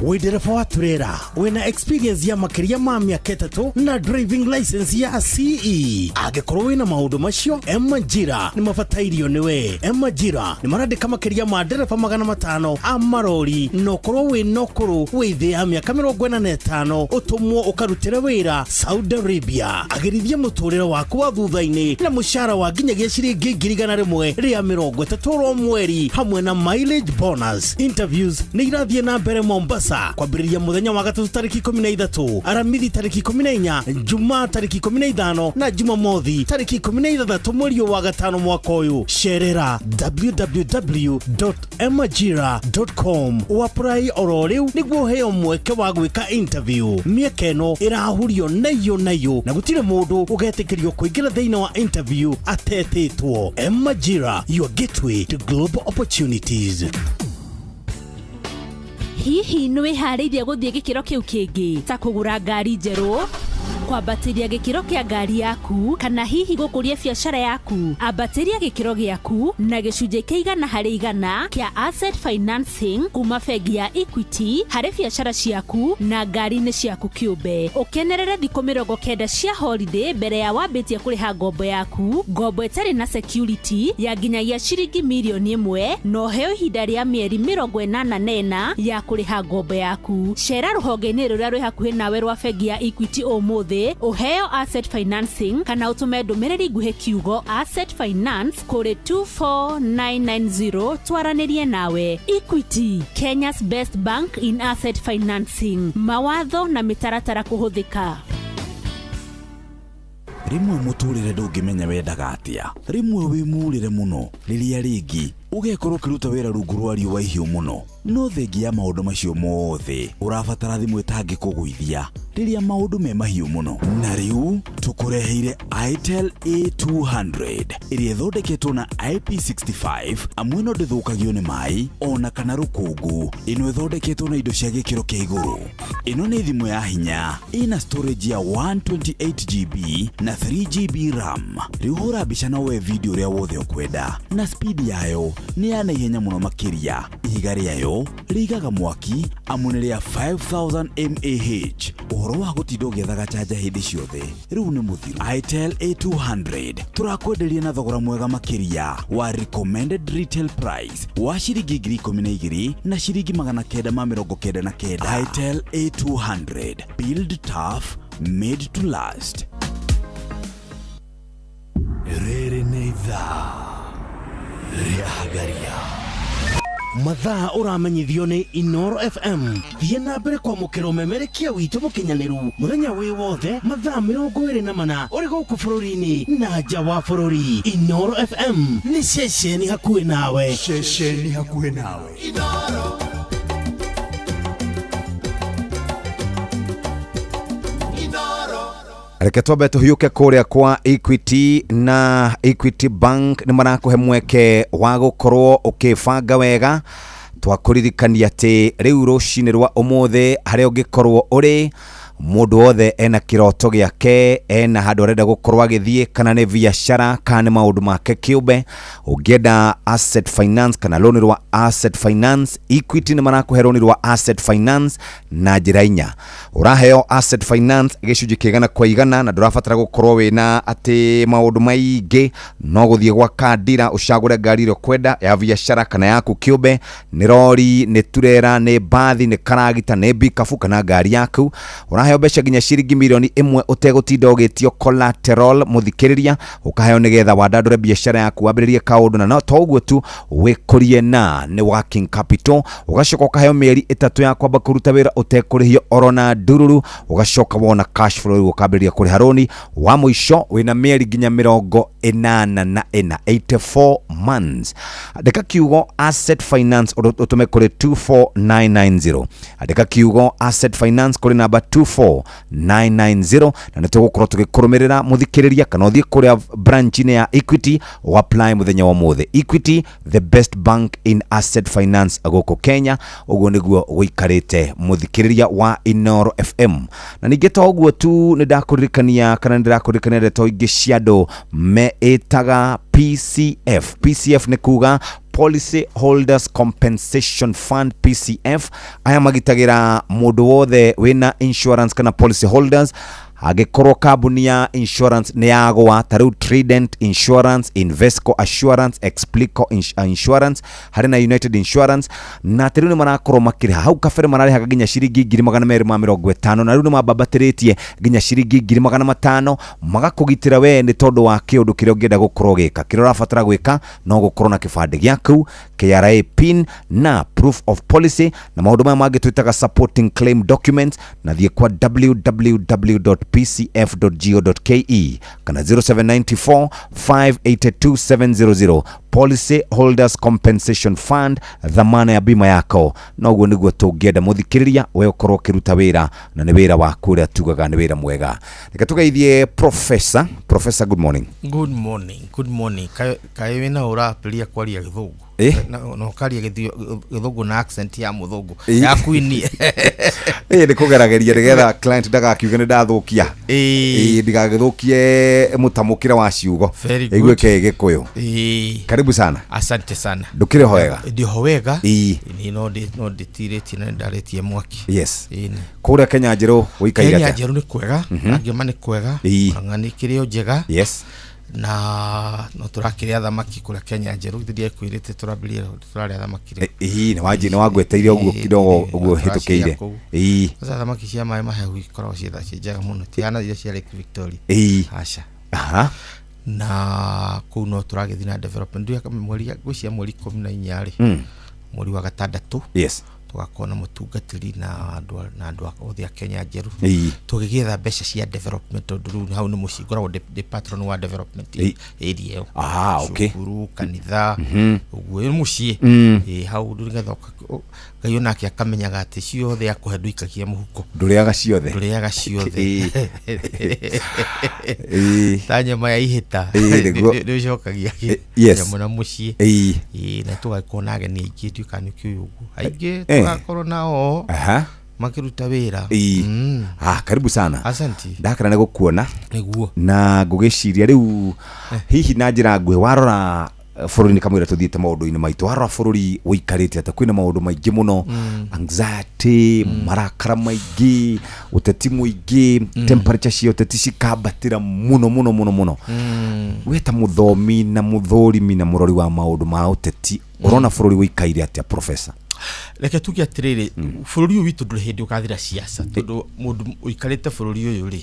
Wĩ ndereba wa turera wĩna experience ya makĩria ma mĩaka 3 na driving license ya CE. Angĩkorwo wĩna maũndũ macio, Majira nĩ mabatairio nĩwe. Majira nĩ marandĩka makĩria ma ndereba 500 a marori, na ũkorwo wĩna ũkũrũ wĩ thĩ ya mĩaka 45, ũtũmwo ũkarutĩre wĩra Saudi Arabia. Agĩrithia mũtũrĩre waku wa thutha-inĩ na mũcara wa nginyagia ciringi 130,000 oro mweri, hamwe na mileage bonus. Interviews nĩ irathiĩ na mbere Mombasa kwambĩrĩria mũthenya wa gatatũ tarĩki 13, Aramithi tarĩki 14, Jumaa tarĩki 15 na Jumamothi tarĩki 16 mweri wa gatano mwaka ũyũ. Cerera www.emajira.com ũapply oro rĩu nĩguo ũheo mweke wa gwĩka interview. Mĩeke ĩno ĩrahurio nayo nayo na gũtirĩ mũndũ ũgetĩkĩrio kũingĩra thĩinĩ wa interview atetĩtwo. Emajira, your gateway to global opportunities. Hihi nĩ wĩharĩirie gũthiĩ gĩkĩro kĩu kĩngĩ ta kũgũra ngari njerũ, kwambatĩria gĩkĩro kĩa ngari yaku, kana hihi gũkũria biacara yaku? Ambatĩria gĩkĩro gĩaku na gĩcunjĩ kĩa 100% kĩa asset financing kuma bengi ya Equity harĩ biacara ciaku na ngari-inĩ ciaku kĩũmbe. Ũkenerere thikũ 90 cia holiday mbere ya wambĩtie kũrĩha ngombo yaku, ngombo ĩtarĩ na security ya nginyagia ciringi mirioni 1, na ũheo ihinda rĩa mĩeri 84 ya kũrĩha ngombo yaku. Cera rũhonge-inĩ rũrĩa rwĩ hakuhĩ nawe rwa bengi ya Equity ũmũthĩ ũheo asset financing, kana ũtũme ndũmĩrĩri nguhĩ kiugo asset finance kũrĩ 24990 twaranĩrie nawe. Equity, Kenya's best bank in asset financing. Mawatho na mĩtaratara kũhũthĩka. Rĩmwe mũtũrĩre ndũngĩmenya wendaga atĩa, rĩmwe wĩ mũrĩre mũno, rĩrĩa rĩngĩ ũgekorwo ũkĩruta wĩra rungu rwa riũa ihiũ mũno. No thengia ya maũndũ macio mothe, ũrabatara thimũ ĩtangĩkũgũithia rĩrĩa maũndũ me mahiũ mũno. Na rĩu tũkũreheire Itel A200 ĩrĩa ĩthondeketwo na IP65, amu ĩno ndĩthũkagio nĩ maĩ ona kana rũkũngũ. Ĩno ĩthondeketwo na indo cia gĩkĩro kĩa igũrũ. Ĩno nĩ thimũ ya hinya, ĩna storage ya 128GB na 3GB RAM. Rĩu hũra mbica na woe video ũrĩa wothe ũkwenda, na speed yayo nĩ ya naihenya mũno makĩria. Ihiga rĩayo rĩigaga mwaki amu nĩ rĩa 5000 mAh. Ũhoro wa gũtinda ũgĩethaga chanja hĩndĩ ciothe rĩu nĩ mũthiru. Itel A200 tũrakwenderia na thogora mwega makĩria wa recommended retail price wa ciringi 12,000 na ciringi 999. Itel A200, build tough, made to last. Rĩrĩ nĩ ithaa rĩa Hagaria. Mathaa ũramenyithio nĩ Inoro FM. Thiĩ na mbere kwamũkĩra ũmemerekia witũ mũkinyanĩru mũthenya wĩ wothe mathaa 24 ũrĩ gũkũ bũrũri-inĩ na nja wa bũrũri. Inoro FM nĩ ceceni hakuhĩ nawe. Ceceni hakuhĩ nawe. Reke twambe tũhiũke kũrĩa kwa Equity na Equity Bank nĩ marakũhe mweke wa gũkorwo ũkĩbanga wega. Twakũririkania atĩ rĩu rũcinĩ rwa ũmũthĩ harĩa ũngĩkorwo ũrĩ mũndũ wothe ena kĩroto gĩake, ena handũ arenda gũkorwo agĩthiĩ, kana nĩ biacara kana nĩ maũndũ make kĩũmbe. Ũngĩenda asset finance kana loan rwa asset finance, Equity nĩ marakũhe loan rwa asset finance na njĩra inya. Ũraheo asset finance gĩcunjĩ kĩa 100% na ndũrabatara gũkorwo wĩna atĩ maũndũ maingĩ, no gũthiĩ gwa kandira ũcagũre ngari ĩrĩa ũkwenda ya biacara kana yaku kĩũmbe, nĩ rori, nĩ turera, nĩ mbathi, nĩ karagita, nĩ bikabu kana ngari yaku. Ũraheo mbeca nginya ciringi mirioni 1 ũtegũtinda ũgĩtio collateral mũthikĩrĩria, ũkaheo nĩgetha wandandũre biacara yaku wambĩrĩrie kaũndũ, na no to ũguo tu wĩkũrie na nĩ working capital. Ũgacoka ũkaheo mĩeri 3 ya kwamba kũruta wĩra ũtekũrĩhio oro na ndururu, ũgacoka wona cash flow rĩu ũkambĩrĩria kũrĩha rũni. Wa mũico wĩna mĩeri nginya 84, 84 months. Andĩka kiugo asset finance ũtũme kũrĩ 24990. Andĩka kiugo asset finance kũrĩ namba 24990 na nĩ tũgũkorwo tũgĩkũrũmĩrĩra mũthikĩrĩria, kana ũthiĩ kũrĩa branch-inĩ ya Equity o apply mũthenya wa ũmũthĩ. Equity, the best bank in asset finance gũkũ Kenya. Ũguo nĩguo gũikarĩte mũthikĩrĩria wa Inoro FM. Na ningĩ to ũguo tu, nĩ ndakũririkania kana nĩ ndĩrakũririkania ndeto ingĩ cia andũ meĩtaga PCF. PCF nĩ kuga Policy Holders Compensation Fund, PCF. Aya magitagĩra mũndũ wothe wĩna insurance kana policy holders. Angĩkorwo kambuni ya insurance nĩ yagwa, ta rĩu Trident Insurance, Invesco Assurance, Explico Insurance, harĩ na United Insurance, na atĩ rĩu nĩ marakorwo makĩrĩha. Hau kabere mararĩhaga nginya ciringi 250,000, na rĩu nĩ mambambatĩrĩtie nginya ciringi 500,000, magakũgitĩra we nĩ tondũ wa kĩũndũ kĩrĩa ũngĩenda gũkorwo ũgĩka. Kĩrĩa ũrabatara gwĩka no gũkorwo na kĩbandĩ gĩaku, KRA PIN na proof of policy, na maũndũ maya mangĩ twĩtaga supporting claim documents. Na thiĩ kwa www.pcf.go.ke kana 0794 582 700. Policy Holders Compensation Fund, dhamana ya bima yako. Na ũguo nĩguo tũngĩenda mũthikĩrĩria we ũkorwo ũkĩruta wĩra, na nĩ wĩra waku ũrĩa tugaga nĩ wĩra mwega. Reke tũgeithie Professor. Professor, good morning. Good morning, good morning. Kaĩ wĩna ũrambĩrĩria kwaria gĩthũngũ? Na ũkaria gĩthũngũ na accent ya mũthũngũ ya Queen. Nĩ kũgerageria nĩgetha client ndagakiuge nĩ ndathũkia. Ndigagĩthũkie mũtamũkĩre wa ciugo. Very good. Ĩiguĩke Gĩkũyũ. Karibu sana. Asante sana. Ndũkĩrĩ ho wega? Ndĩ ho wega. Niĩ no ndĩtirĩtie na nĩndarĩtie mwaki. Yes. Kũrĩa Kenya Njerũ ũikaire Kenya atĩa? Njerũ nĩ kwega. Ngĩma nĩ kwega. Murang'a nĩ kĩrĩ o njega. Yes. Na no tũrakĩrĩa thamaki kũrĩa Kenya Njerũ, githĩ ndiakwĩrĩte tũrambĩrĩria tũrarĩa thamaki rĩ. Ĩĩ, nĩ wangweteire ũguo kidogo ũguo hĩtũkĩire. Sasa thamaki cia maĩ mahehu ikoragwo ciĩ njega mũno, tihana iria cia Lake Victoria. Aca. Na kũu no tũragĩthiĩ na development. Ndiũĩ mweri, ngwĩciria mweri 14 rĩ, mweri wa gatandatũ. Yes. Tũgakorwo na mũtungatĩri na andũ othe a Kenya Njerũ. Tũgĩgĩetha mbeca cia development, tondũ rĩu hau nĩ mũciĩ ngoragwo ndĩ patron wa development area ĩyo. Cukuru, kanitha, ũguo nĩ mũciĩ. Hau nĩgetha Ngai onake akamenyaga atĩ ciothe akũhe ndũikagia mũhuko. Ndũrĩaga ciothe. Ndũrĩaga ciothe. Ta nyama ya ihĩta. Nĩ ũcokagia nyamũ na mũciĩ. Na tũgagĩkorwo na ageni aingĩ, ndiũĩ kana nĩ ũkĩũĩ ũguo. Aingĩ tũgakorwo nao makĩruta wĩra. Karibu sana. Asante. Ndakena nĩ gũkuona. Nĩguo. Na ngũgĩciria rĩu hihi na njĩra nguhĩ warora bũrũri-inĩ kamũira tũthiĩte maũndũ-inĩ maitũ, warora bũrũri ũikarĩte atĩa? Kwĩna maũndũ maingĩ mũno, anxiety, marakara maingĩ, ũteti mũingĩ, temperature cia ũteti cikambatĩra mũno mũno mũno mũno. We ta mũthomi na mũthũrimi na mũrori wa maũndũ ma ũteti, ũrona bũrũri ũikaire atĩa, Professor? Reke tuge atĩrĩrĩ, bũrũri ũyũ witũ ndũrĩ hĩndĩ ũkathira ciaca, tondũ mũndũ ũikarĩte bũrũri ũyũ rĩ,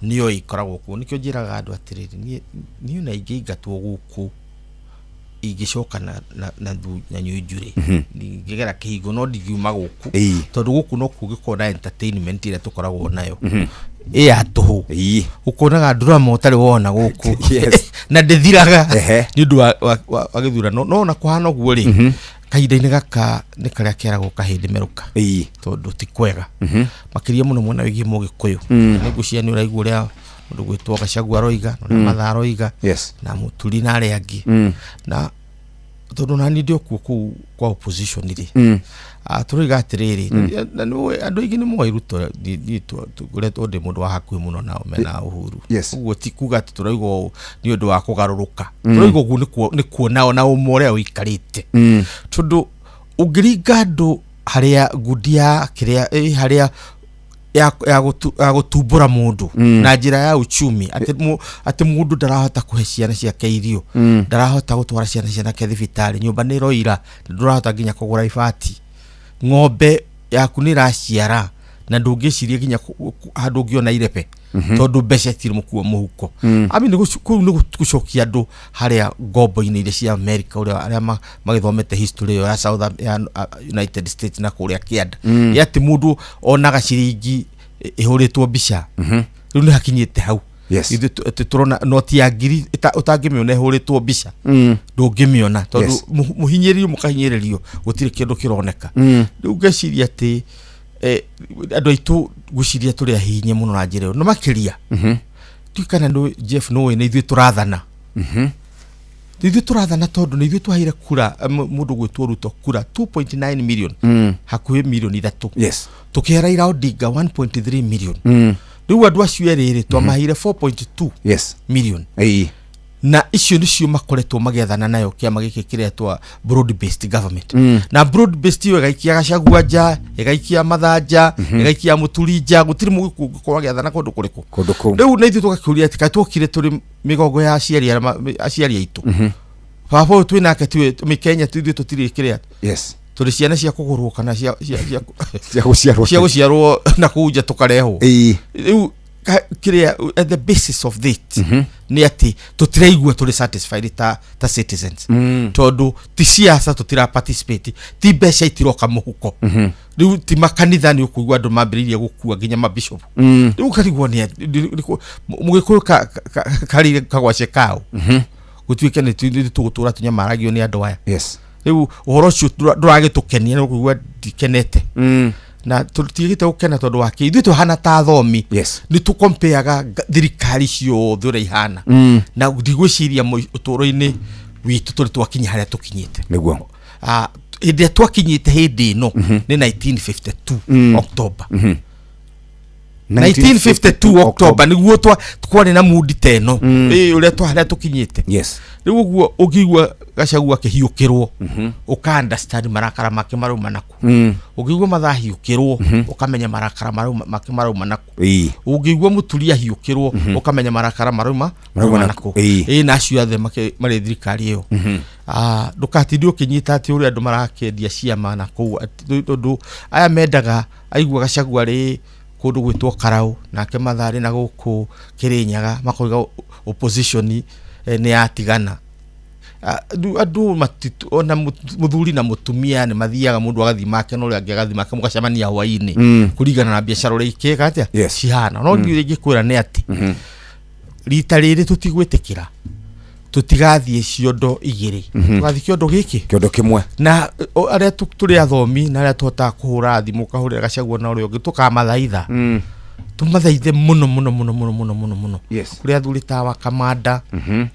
nĩoĩ ikoragwo kuo. Nĩkĩo njĩraga andũ atĩrĩrĩ, niĩ ona ingĩingatwo gũkũ Ingĩcoka na Nyunju rĩ, ingĩgera kĩhingo, no ndingiuma gũkũ, tondũ gũkũ no kũngĩkorwo na entertainment ĩrĩa tũkoragwo nayo ĩ ya tũhũ, ũkonaga drama ũtarĩ wona gũkũ na ndĩthiraga nĩ ũndũ wa gĩthurano. No ona kũhana ũguo rĩ, kahinda-inĩ gaka nĩ karĩa keragwo kahĩndĩ merũka, tondũ ti kwega, makĩria mũno mwena wĩgiĩ Mũgĩkũyũ. Nĩ ngwĩciria nĩ ũraigua ũrĩa mũndũ gwĩtwo Gachagua aroiga na ũrĩa Mathaa aroiga na Mũturi na arĩa angĩ, na tondũ nani ndĩ okuo kũu kwa opposition rĩ, tũroiga atĩrĩrĩ, na nĩũĩ andũ aingĩ nĩ moĩ Ruto, niĩ ngoretwo ndĩ mũndũ wa hakuhĩ mũno nao mena Uhuru. Ũguo ti kuga atĩ tũroiga ũũ nĩ ũndũ wa kũgarũrũka. Tũroiga ũguo nĩ kuona ona ũma ũrĩa ũikarĩte, tondũ ũngĩringa andũ harĩa ngundi ya kĩrĩa harĩa ya gũtumbũra mũndũ na njĩra ya uchumi, atĩ mũndũ ndarahota kũhe ciana ciake irio, ndarahota gũtwara ciana ciake thibitarĩ, nyũmba nĩ ĩroira, ndũrahota nginya kũgũra ibati, ng'ombe yaku nĩ ĩraciara na ndũngĩciria nginya handũ ũngĩona irebe, tondũ mbeca itirĩ mũkuo mũhuko. I mean, kũu nĩ gũcokia andũ harĩa ngombo-inĩ iria cia America, ũrĩa arĩa magĩthomete history ĩyo ya South ya United States na kũrĩa kĩanda, ya atĩ mũndũ onaga ciringi ĩhũrĩtwo mbica. Rĩu nĩ hakinyĩte hau. Ithuĩ atĩ tũrona noti ya ngiri ũtangĩmĩona ĩhũrĩtwo mbica, ndũngĩmĩona, tondũ mũhinyĩrĩrio, mũkahinyĩrĩrio, gũtirĩ kĩndũ kĩroneka. Rĩu ngeciria atĩ andũ aitũ ngwĩciria tũrĩ ahihinye mũno na njĩra ĩyo, no makĩria ndiũĩ kana nĩ Jeff nĩ ũĩ nĩ ithuĩ tũrathana, nĩ ithuĩ tũrathana, tondũ nĩ ithuĩ twaheire kura mũndũ gwĩtwo Ruto kura 2.9 million, hakuhĩ mirioni 3, tũkĩhe Raila Odinga 1.3 million. Rĩu andũ acio erĩ rĩ, twamaheire 4.2 million, na icio nĩcio makoretwo magĩathana nayo kĩama gĩkĩ kĩretwa broad based government. Na broad based ĩyo ĩgaikia Gachagua nja, ĩgaikia Mathaa nja, ĩgaikia Mũturi nja, gũtirĩ Mũgĩkũyũ ũngĩkorwo agĩathana kũndũ kũrĩkũ. Kũndũ kũu. Rĩu na ithuĩ tũgakĩũria atĩ kaĩ twokire tũrĩ mĩgongo ya aciari arĩa aciari aitũ, baba ũyũ twĩ nake tiwe mĩkenya, ithuĩ tũtirĩ kĩrĩa, tũrĩ ciana cia kũgũrwo kana cia cia gũciarwo, cia gũciarwo na kũu nja tũkarehwo. Rĩu kĩrĩa at the basis of it nĩ atĩ tũtiraigua tũrĩ satisfied ta citizens, tondũ ti siasa tũtira participate, ti mbeca itiroka mũhuko. Rĩu ti makanitha, nĩ ũkũigua andũ mambĩrĩirie gũkua nginya mabishop. Rĩu ũkarigwo nĩ Mũgĩkũyũ karĩire kagwace kao, gũtuĩke nĩ tũgũtũra tũnyamaragio nĩ andũ aya. Rĩu ũhoro ũcio ndũragĩtũkenia, nĩ ũkũigua ndikenete, na tũtigĩte gũkena tondũ wa kĩ? Ithuĩ tũhana ta athomi, nĩ tũkompeaga thirikari ciothe ũrĩa ihana, na ndigwĩciria ũtũũro-inĩ witũ tũrĩ twakinya harĩa tũkinyĩte. Hĩndĩ ĩrĩa twakinyĩte hĩndĩ ĩno nĩ 1952 October. 1952 October nĩguo kwarĩ na mundi ta ĩno. Ĩ, ũrĩa harĩa tũkinyĩte rĩu ũguo, ũngĩigua Gachagua akĩhiũkĩrwo, ũka understand marakara make marauma naku. Ũngĩigua Mathaa ahiũkĩrwo, ũkamenya marakara make marauma naku. Ũngĩigua Mũturi ahiũkĩrwo, ũkamenya marakara marauma marauma naku. Ĩ, na acio othe marĩ thirikari ĩyo. Ndũgatinde ũkĩnyita atĩ ũrĩa andũ marakĩendia ciama na kũu, tondũ aya mendaga aigua Gachagua rĩ kũndũ gwĩtwo Karau, nake Mathaa rĩ na gũkũ Kĩrĩnyaga, makoiga opposition nĩ yatigana. Rĩu andũ ona mũthuri na mũtumia nĩ mathiaga, mũndũ agathiĩ make na ũrĩa ũngĩ agathiĩ make, mũgacemania hwaĩ-inĩ, kũringana na biacara ũrĩa ikĩka atĩa cihana. No niĩ ingĩkwĩra nĩ atĩ rita rĩrĩ tũtigwĩtĩkĩra, tũtigathiĩ ciondo igĩrĩ, tũgathiĩ kĩondo gĩkĩ. Kĩondo kĩmwe. Na arĩa tũrĩ athomi na arĩa tũhotaga kũhũra thimũ, ũkahũrĩra Gachagua na ũrĩa ũngĩ, tũkamathaitha, tũmathaithe mũno mũno mũno mũno mũno mũno mũno. Kũrĩ athuri ta wa Kamanda,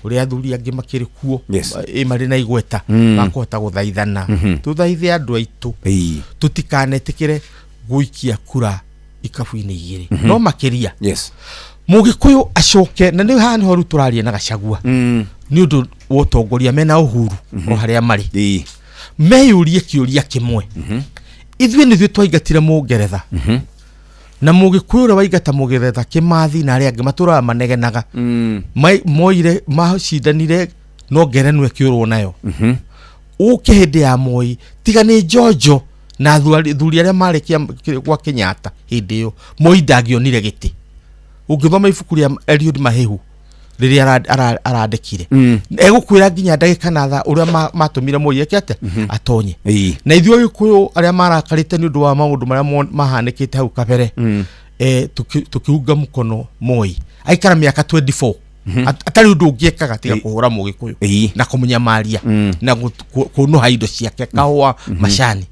kũrĩ athuri angĩ makĩrĩ kuo, ĩ marĩ na igweta, makũhota gũthaithana. Tũthaithe andũ aitũ, tũtikanetĩkĩre gũikia kura ikabu-inĩ igĩrĩ. No makĩria Mũgĩkũyũ acoke, na nĩ haha nĩho rĩu tũraria na Gachagua, nĩ ũndũ wa ũtongoria mena Uhuru o harĩa marĩ, meyũrie kĩũria kĩmwe: ithuĩ nĩ ithuĩ twaingatire Mũngeretha, na Mũgĩkũyũ ũrĩa waingata Mũngeretha, Kĩmathi na arĩa angĩ matũraga manegenaga, moire macindanire no ngerenwa ĩkĩũrwo nayo. Ũke hĩndĩ ya Moi, tiga nĩ njonjo na athuri arĩa marĩ gwa Kenyatta hĩndĩ ĩyo, Moi ndangĩonire gĩtĩ. Ũngĩthoma ibuku rĩa Eliud Mahihu Rĩrĩa arandĩkire egũkwĩra nginya ndagĩka na thaa ũrĩa matũmire Moi eke atĩa, atonye. Na ithuĩ Agĩkũyũ arĩa marakarĩte nĩ ũndũ wa maũndũ marĩa mahanĩkĩte hau kabere, tũkĩunga mũkono Moi aikara mĩaka 24 atarĩ ũndũ ũngĩ ekaga tiga kũhũra Mũgĩkũyũ na kũmũnyamaria na kũnũha indo ciake, kahũa, macani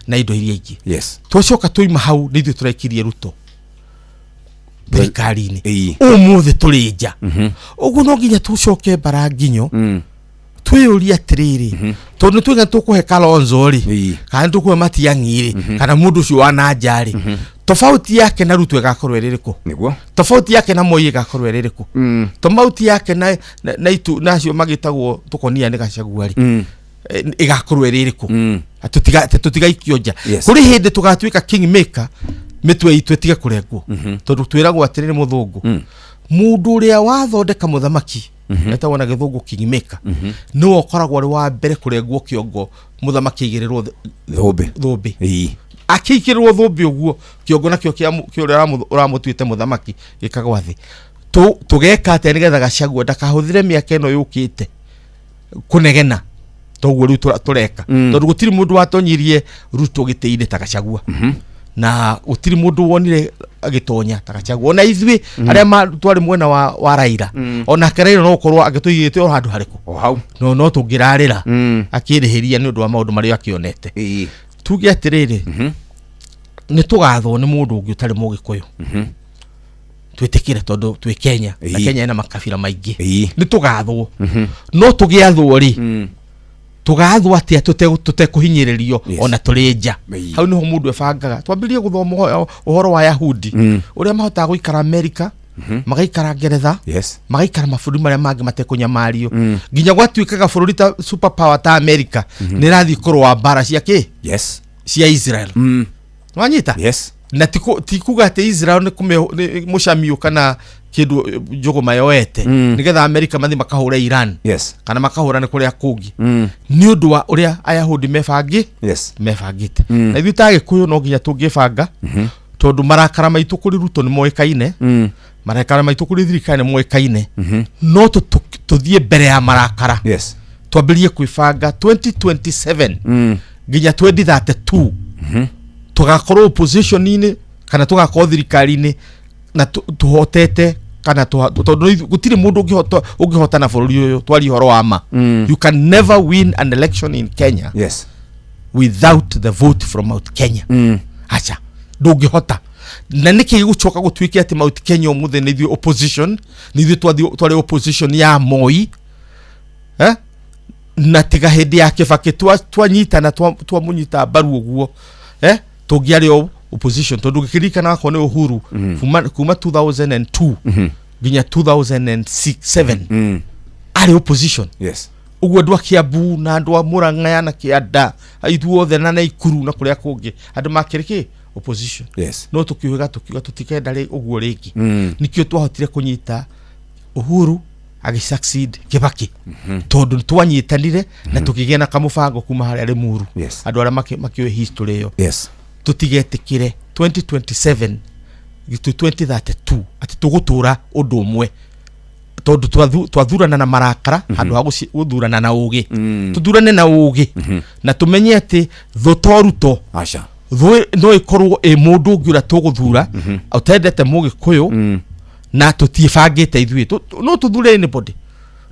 na indo iria ingĩ. Twacoka twaima hau, nĩ ithuĩ tũraikirie Ruto thirikari-inĩ. Ũmũthĩ tũrĩ nja. Ũguo no nginya tũcoke mbara nginyo, twĩyũrie atĩrĩrĩ, tondũ nĩ tuge tũkũhe Kalonzo rĩ, kana nĩ tũkũhe Matiang'i rĩ, kana mũndũ ũcio wa nanja rĩ, tofauti yake na Ruto ĩgakorwo ĩrĩ ĩrĩkũ? Tofauti yake na Moi ĩgakorwo ĩrĩ ĩrĩkũ? Tofauti yake na itu nacio magĩtagwo tũkonia nĩ Gachagua rĩ, ĩgakorwo ĩrĩ ĩrĩkũ? Atĩ tũtigaikio nja. Kũrĩ hĩndĩ tũgatuĩka king maker, mĩtwe itũ ĩtige kũrengwo, tondũ twĩragwo atĩrĩrĩ, mũthũngũ, mũndũ ũrĩa wathondeka mũthamaki etagwo na gĩthũngũ king maker, nĩwe ũkoragwo arĩ wa mbere kũrengwo kĩongo mũthamaki aigĩrĩrwo thũmbĩ. Thũmbĩ. Akĩigĩrĩrwo thũmbĩ ũguo, kĩongo nakĩo kĩa ũrĩa ũramũtuĩte mũthamaki gĩkagwa thĩ. Tũgeka atĩa nĩgetha Gachagua ndakahũthĩre mĩaka ĩno yũkĩte kũnegena toguo rĩu tũreka? Tondũ gũtirĩ mũndũ watonyirie Ruto gĩtĩ-inĩ ta Gachagua, na gũtirĩ mũndũ wonire agĩtonya ta Gachagua. Ona ithuĩ arĩa twarĩ mwena wa Raila, onake Raila no gũkorwo angĩtũigĩte o handũ harĩkũ. O hau. No tũngĩrarĩra akĩrĩhĩria nĩ ũndũ wa maũndũ marĩa akĩonete. Tuge atĩrĩrĩ, nĩ tũgathwo nĩ mũndũ ũngĩ ũtarĩ Mũgĩkũyũ, twĩtĩkĩre, tondũ twĩ Kenya na Kenya ĩna makabira maingĩ. Nĩ tũgathwo, no tũgĩathwo rĩ, tũgathwo atĩa tũtekũhinyĩrĩrio ona tũrĩ nja? Hau niho mũndũ ebangaga. Twambĩrĩrie gũthoma ũhoro wa Yahudi, ũrĩa mahotaga gũikara Amerika, magaikara Ngeretha, magaikara mabũrũri marĩa mangĩ matekũnyamario, nginya gwatuĩkaga bũrũri ta super power ta Amerika nĩ ĩrathiĩ kũrũa mbara cia kĩ? Cia Israel. Wanyita? Yes. Na ti kuga atĩ Israel nĩ nĩ mũcamio kana kĩndũ njũgũma yoete nĩgetha Amerika mathiĩ makahũre Iran kana makahũra nĩ kũrĩa kũngĩ, nĩ ũndũ wa ũrĩa Ayahudi mebangi mebangĩte. Na ithuĩ ta Agĩkũyũ no nginya tũngĩbanga, tondũ marakara maitũ kũrĩ Ruto nĩ moĩkaine, marakara maitũ kũrĩ thirikari nĩ moĩkaine, no tũthiĩ mbere ya marakara, twambĩrĩrie kwĩbanga 2027 nginya 2032, tũgakorwo opposition-inĩ kana tũgakorwo thirikari-inĩ na tũhotete kana tondũ gũtirĩ mũndũ ũngĩhotana bũrũri ũyũ. Twarie ũhoro wa ma, you can never win an election in Kenya without the vote from Mount Kenya. Acha, ndũngĩhota. Na nĩkĩ gĩgũcoka gũtuĩke atĩ Mount Kenya ũmũthĩ nĩ ithuĩ opposition, nĩ ithuĩ twarĩ opposition ya Moi, eh? Na tiga hĩndĩ ya Kĩbakĩ twanyitana twamũnyita mbaru ũguo, eh? Tũngĩarĩ o opposition, tondũ ngĩkĩririkana akorwo nĩ Uhuru kuma 2002 nginya 2007 arĩ opposition. Ũguo andũ a Kiambu na andũ a Murang'a na Kĩanda, ithuothe na Naikuru na kũrĩa kũngĩ, andũ makĩrĩ kĩ opposition. No tũkiuga tũtikenda ũguo rĩngĩ. Nikĩo twahotire kũnyita Uhuru agĩsucceed Kibaki, tondũ nĩ twanyitanire na tũkĩgĩa na kamũbango kuma harĩa Limuru. Andũ arĩa makĩũĩ history ĩyo, tũtigetĩkĩre 2027 to 2032 atĩ tũgũtũra ũndũ ũmwe, tondũ twathurana na marakara handũ ha gũthurana na ũgĩ. Tũthurane na ũgĩ na tũmenye atĩ thũ to Ruto. Aca. Thũ no ĩkorwo ĩ mũndũ ũngĩ ũrĩa tũgũthura ũtendete Mũgĩkũyũ na tũtiĩbangĩte ithuĩ. No tũthure anybody,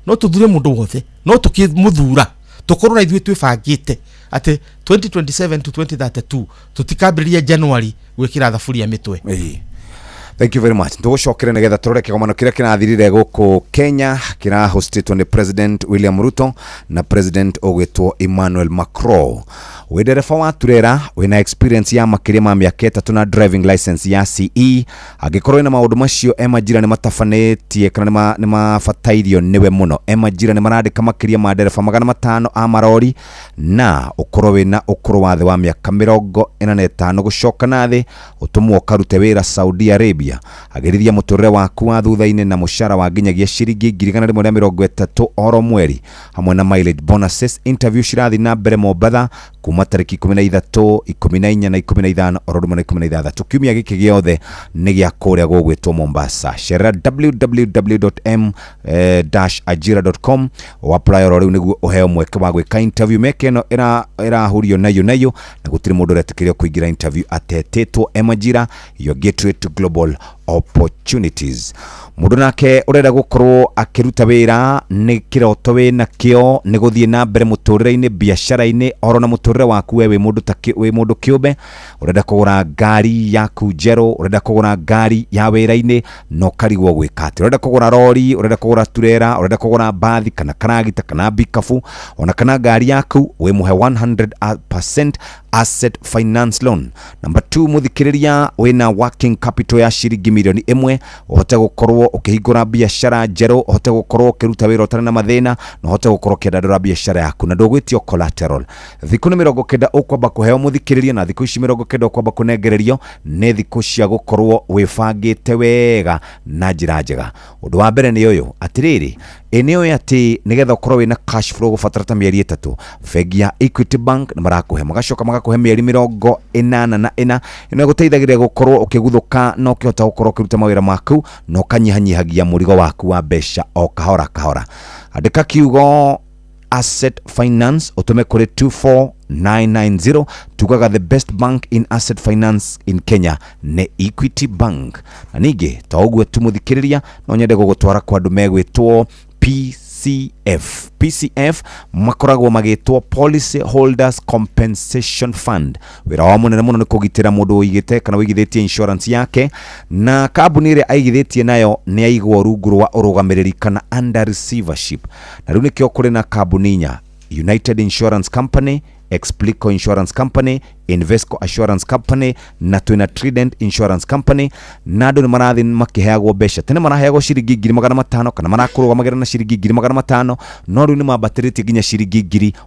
no tũthure mũndũ wothe, no tũkĩmũthura tũkorwo na ithuĩ twĩbangĩte atĩ 2027 to 2032 tũtikambĩrĩria January gwĩkĩra thaburia mĩtwe. Thank you very much. Tũgũcokere nĩgetha tũrore kĩgomano kĩrĩa kĩrathirire gũkũ Kenya, kĩrahostĩtwo nĩ President William Ruto na President ũgwĩtwo Emmanuel Macron. Wĩ ndereba wa turera wĩna experience ya makĩria ma mĩaka 3 na driving license ya CE, angĩkorwo wĩna maũndũ macio, e majira nĩ matabanĩtie kana nĩ mabatairio nĩwe mũno. E majira nĩ marandĩka makĩria ma ndereba 500 a marori, na ũkorwo wĩna ũkũrũ wa thĩ wa mĩaka 45 gũcoka na thĩ, ũtũmwo ũkarute wĩra Saudi Arabia. Arabia. Agĩrithia mũtũrĩre waku wa thutha-inĩ na mũcara wa nginyagia ciringi 130,000 oro mweri hamwe na mileage bonuses. Interview cirathiĩ na mbere Mombatha kuma tarĩki 13, 14 na 15 oro rĩmwe na 16. Kiumia gĩkĩ gĩothe nĩ gĩa kũrĩa gũgwĩtwo Mombasa. Cerera www.m-ajira.com apply oro rĩu nĩguo ũheo mweke wa gwĩka interview. Mĩeke ĩno ĩrahurio nayo nayo na gũtirĩ mũndũ ũretĩkĩrio kũingĩra interview atetĩtwo. M-Ajira, your gateway to global opportunities. Mũndũ nake ũrenda gũkorwo akĩruta wĩra nĩ kĩroto wĩna kĩo nĩ gũthiĩ na mbere mũtũrĩre-inĩ, biacara-inĩ oro na mũtũrĩre waku we wĩ mũndũ ta wĩ mũndũ kĩũmbe, ũrenda kũgũra ngari yaku njerũ, ũrenda kũgũra ngari ya wĩra-inĩ na ũkarigwo gwĩka atĩa, ũrenda kũgũra rori, ũrenda kũgũra turera, ũrenda kũgũra mbathi kana karagita kana bikabu ona kana ngari yaku, wĩ mũhe 100% asset finance loan. Number 2, muthikiriria wina working capital ya ciringi milioni 1 uhote gukorwo ukihingura biashara njeru, uhote gukorwo ukiruta wira utari na mathina, na uhote gukorwo ukiandandura biashara yaku na ndugwitio collateral. Thiku ni 90 ukwamba kuheo muthikiriria, na thiku ici 90 ukwamba kunengererio ni thiku cia gukorwo wibangite wega na njira njega. Undu wa mbere ni uyu atiriri, ĩ nĩ ati nigetha ukorwo wina cash flow gubatara ta mĩeri 3, bengi ya Equity Bank nĩ marakuhe, magacoka magakuhe mĩeri 84 ĩno ĩgũteithagĩrĩria gukorwo ukiguthuka na ukihota gukorwo ukiruta mawĩra maku na ũkanyihanyihagia mũrigo waku wa mbeca o kahora kahora. Andĩka kiugo asset finance utume kuri 24990. Tugaga the best bank in asset finance in Kenya ne Equity Bank. Na ningĩ ta ũguo tumuthikĩrĩria no nyende gũgũtwara kwa andũ megwĩtwo PCF. PCF makoragwo magĩtwo Policy Holders Compensation Fund. Wĩra wao mũnene mũno nĩ kũgitĩra mũndũ ũigĩte kana ũigithĩtie insurance yake, na kambuni ĩrĩa aigithĩtie nayo nĩ aigwo rungu rwa ũrũgamĩrĩri kana under receivership. Na rĩu nĩkĩo kũrĩ na kambuni inya: United Insurance Company, Explico Insurance Company, Invesco Assurance Company na twina Trident Insurance Company. Na andũ nĩ marathiĩ makĩheagwo mbeca. Tene maraheagwo ciringi 500,000 kana marakũrũgamagĩra na ciringi 500,000, no rĩu nĩ mambatĩrĩtie nginya ciringi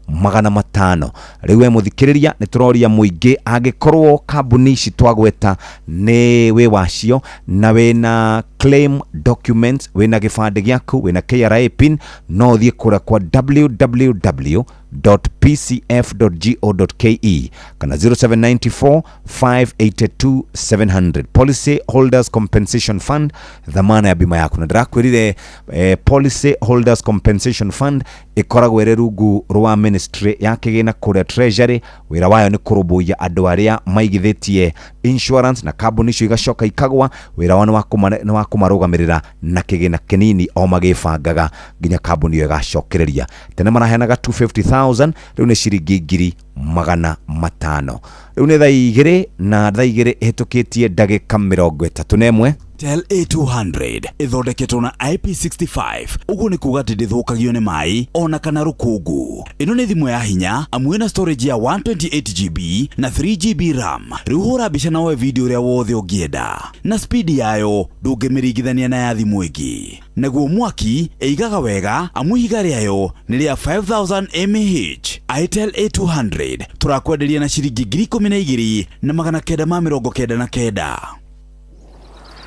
500,000. Rĩu we mũthikĩrĩria, nĩ tũroria mũingĩ angĩkorwo kambuni ici twagweta nĩ wĩ wacio na wĩna claim documents, wĩna gĩbandĩ gĩaku, wĩna KRA pin, no ũthiĩ kũrĩa kwa www.pcf.go.ke kana 0794 582 700. Policy Holders Compensation Fund, dhamana ya bima yaku. Na ndĩrakwĩrire Policy Holders Compensation Fund ĩkoragwo ĩrĩ rungu rwa ministry ya kĩgĩna kũrĩa Treasury. Wĩra wayo nĩ kũrũmbũiya andũ arĩa maigithĩtie insurance na kambuni icio igacoka ikagwa. Wĩra wao nĩ wa kũmarũgamĩrĩra na kĩgĩna kĩnini o magĩbangaga nginya kambuni ĩyo ĩgacokereria. Tene maraheanaga 250,000, rĩu nĩ ciringi 500,000. Rĩu nĩ thaa 2 na thaa 2 ĩhĩtũkĩtie ndagĩka 31. Tel A200 ĩthondeketwo na IP65, ũguo nĩ kuga atĩ ndĩthũkagio nĩ maĩ ona kana rũkũngũ. Ĩno nĩ thimũ ya hinya amu ĩna storage ya 128GB na 3GB RAM. Rĩu hũra mbica na woe video ũrĩa wothe ũngĩenda, na speed yayo ndũngĩmĩringithania na ya thimũ ĩngĩ. Naguo mwaki ĩigaga wega amu ihiga rĩayo nĩ rĩa 5000 mAh. Itel A200 tũrakwenderia na ciringi 12,999.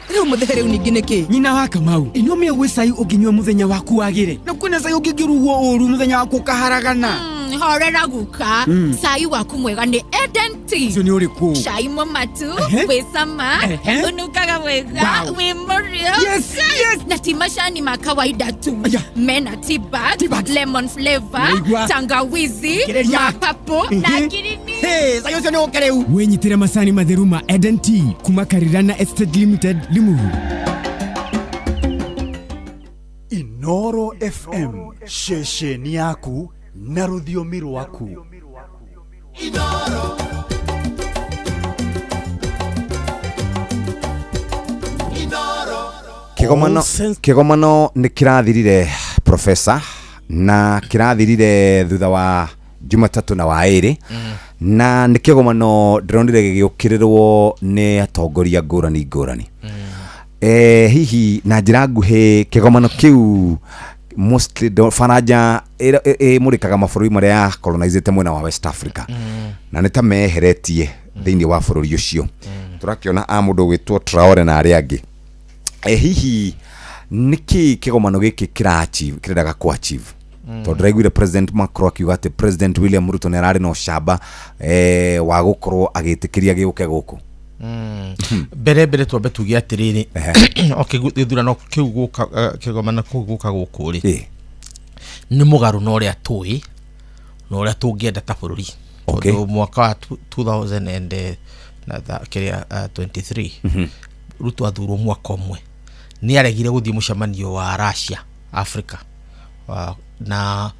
Rĩu mũthee rĩu ningĩ nĩkĩ? Nyina wa Kamau, ĩno mĩũgwĩ cai ũngĩnyua mũthenya waku wagĩre, na kwĩna cai ũngĩngĩrugwo ũru mũthenya waku ũkaharagana. Horera guka. Cai waku mwega nĩ Eden Tea. Ũcio nĩ ũrĩkũ? Cai mũmatu, wĩ cama, ũnungaga wega, wĩ mũrĩo. Yes, yes. Na ti macani ma kawaida tu. Mena tea bag, lemon flavor, Nĩigua. tangawizi, Kĩrĩria. mapapo na ngirini. Hey, cai ũcio nĩ ũke rĩu. Wĩnyitĩre macani matheru ma Eden Tea kuma Karirana Estate Limited, Limuru. Inoro FM, ceceni yaku na rũthiomi rwaku. Kĩgomano nĩ kĩrathirire professor, na kĩrathirire thutha wa Jumatatũ na wa ĩrĩ. Na nĩ kĩgomano ndĩronire gĩgĩũkĩrĩrwo nĩ atongoria ngũrani ngũrani. Hihi na njĩra nguhĩ kĩgomano kĩu mostly Faranja ĩmũrĩkaga mabũrũri marĩa ya colonizĩte mwena wa West Africa, na nĩ ta meheretie thĩinĩ wa bũrũri ũcio. Tũrakĩona a mũndũ ũgwĩtwo Traore na arĩa angĩ. Hihi nĩkĩ kĩgomano gĩkĩ kĩra achieve, kĩrendaga kũ achieve? Tondũ ndĩraiguire President Macron akiuga atĩ President William Ruto nĩ ararĩ na ũcamba wa gũkorwo agĩtĩkĩria gĩũke gũkũ. Mbere mbere twambe tuge atĩrĩrĩ, okay, gĩthurano kĩu gũka, kĩgomano kĩu gũka gũkũ rĩ, nĩ mũgarũ na ũrĩa tũĩ na ũrĩa tũngĩenda ta bũrũri. Tondũ mwaka wa 2000 and, na kĩrĩa, 23, Ruto athurwo mwaka ũmwe nĩ aregire gũthiĩ mũcemanio wa Russia Africa, na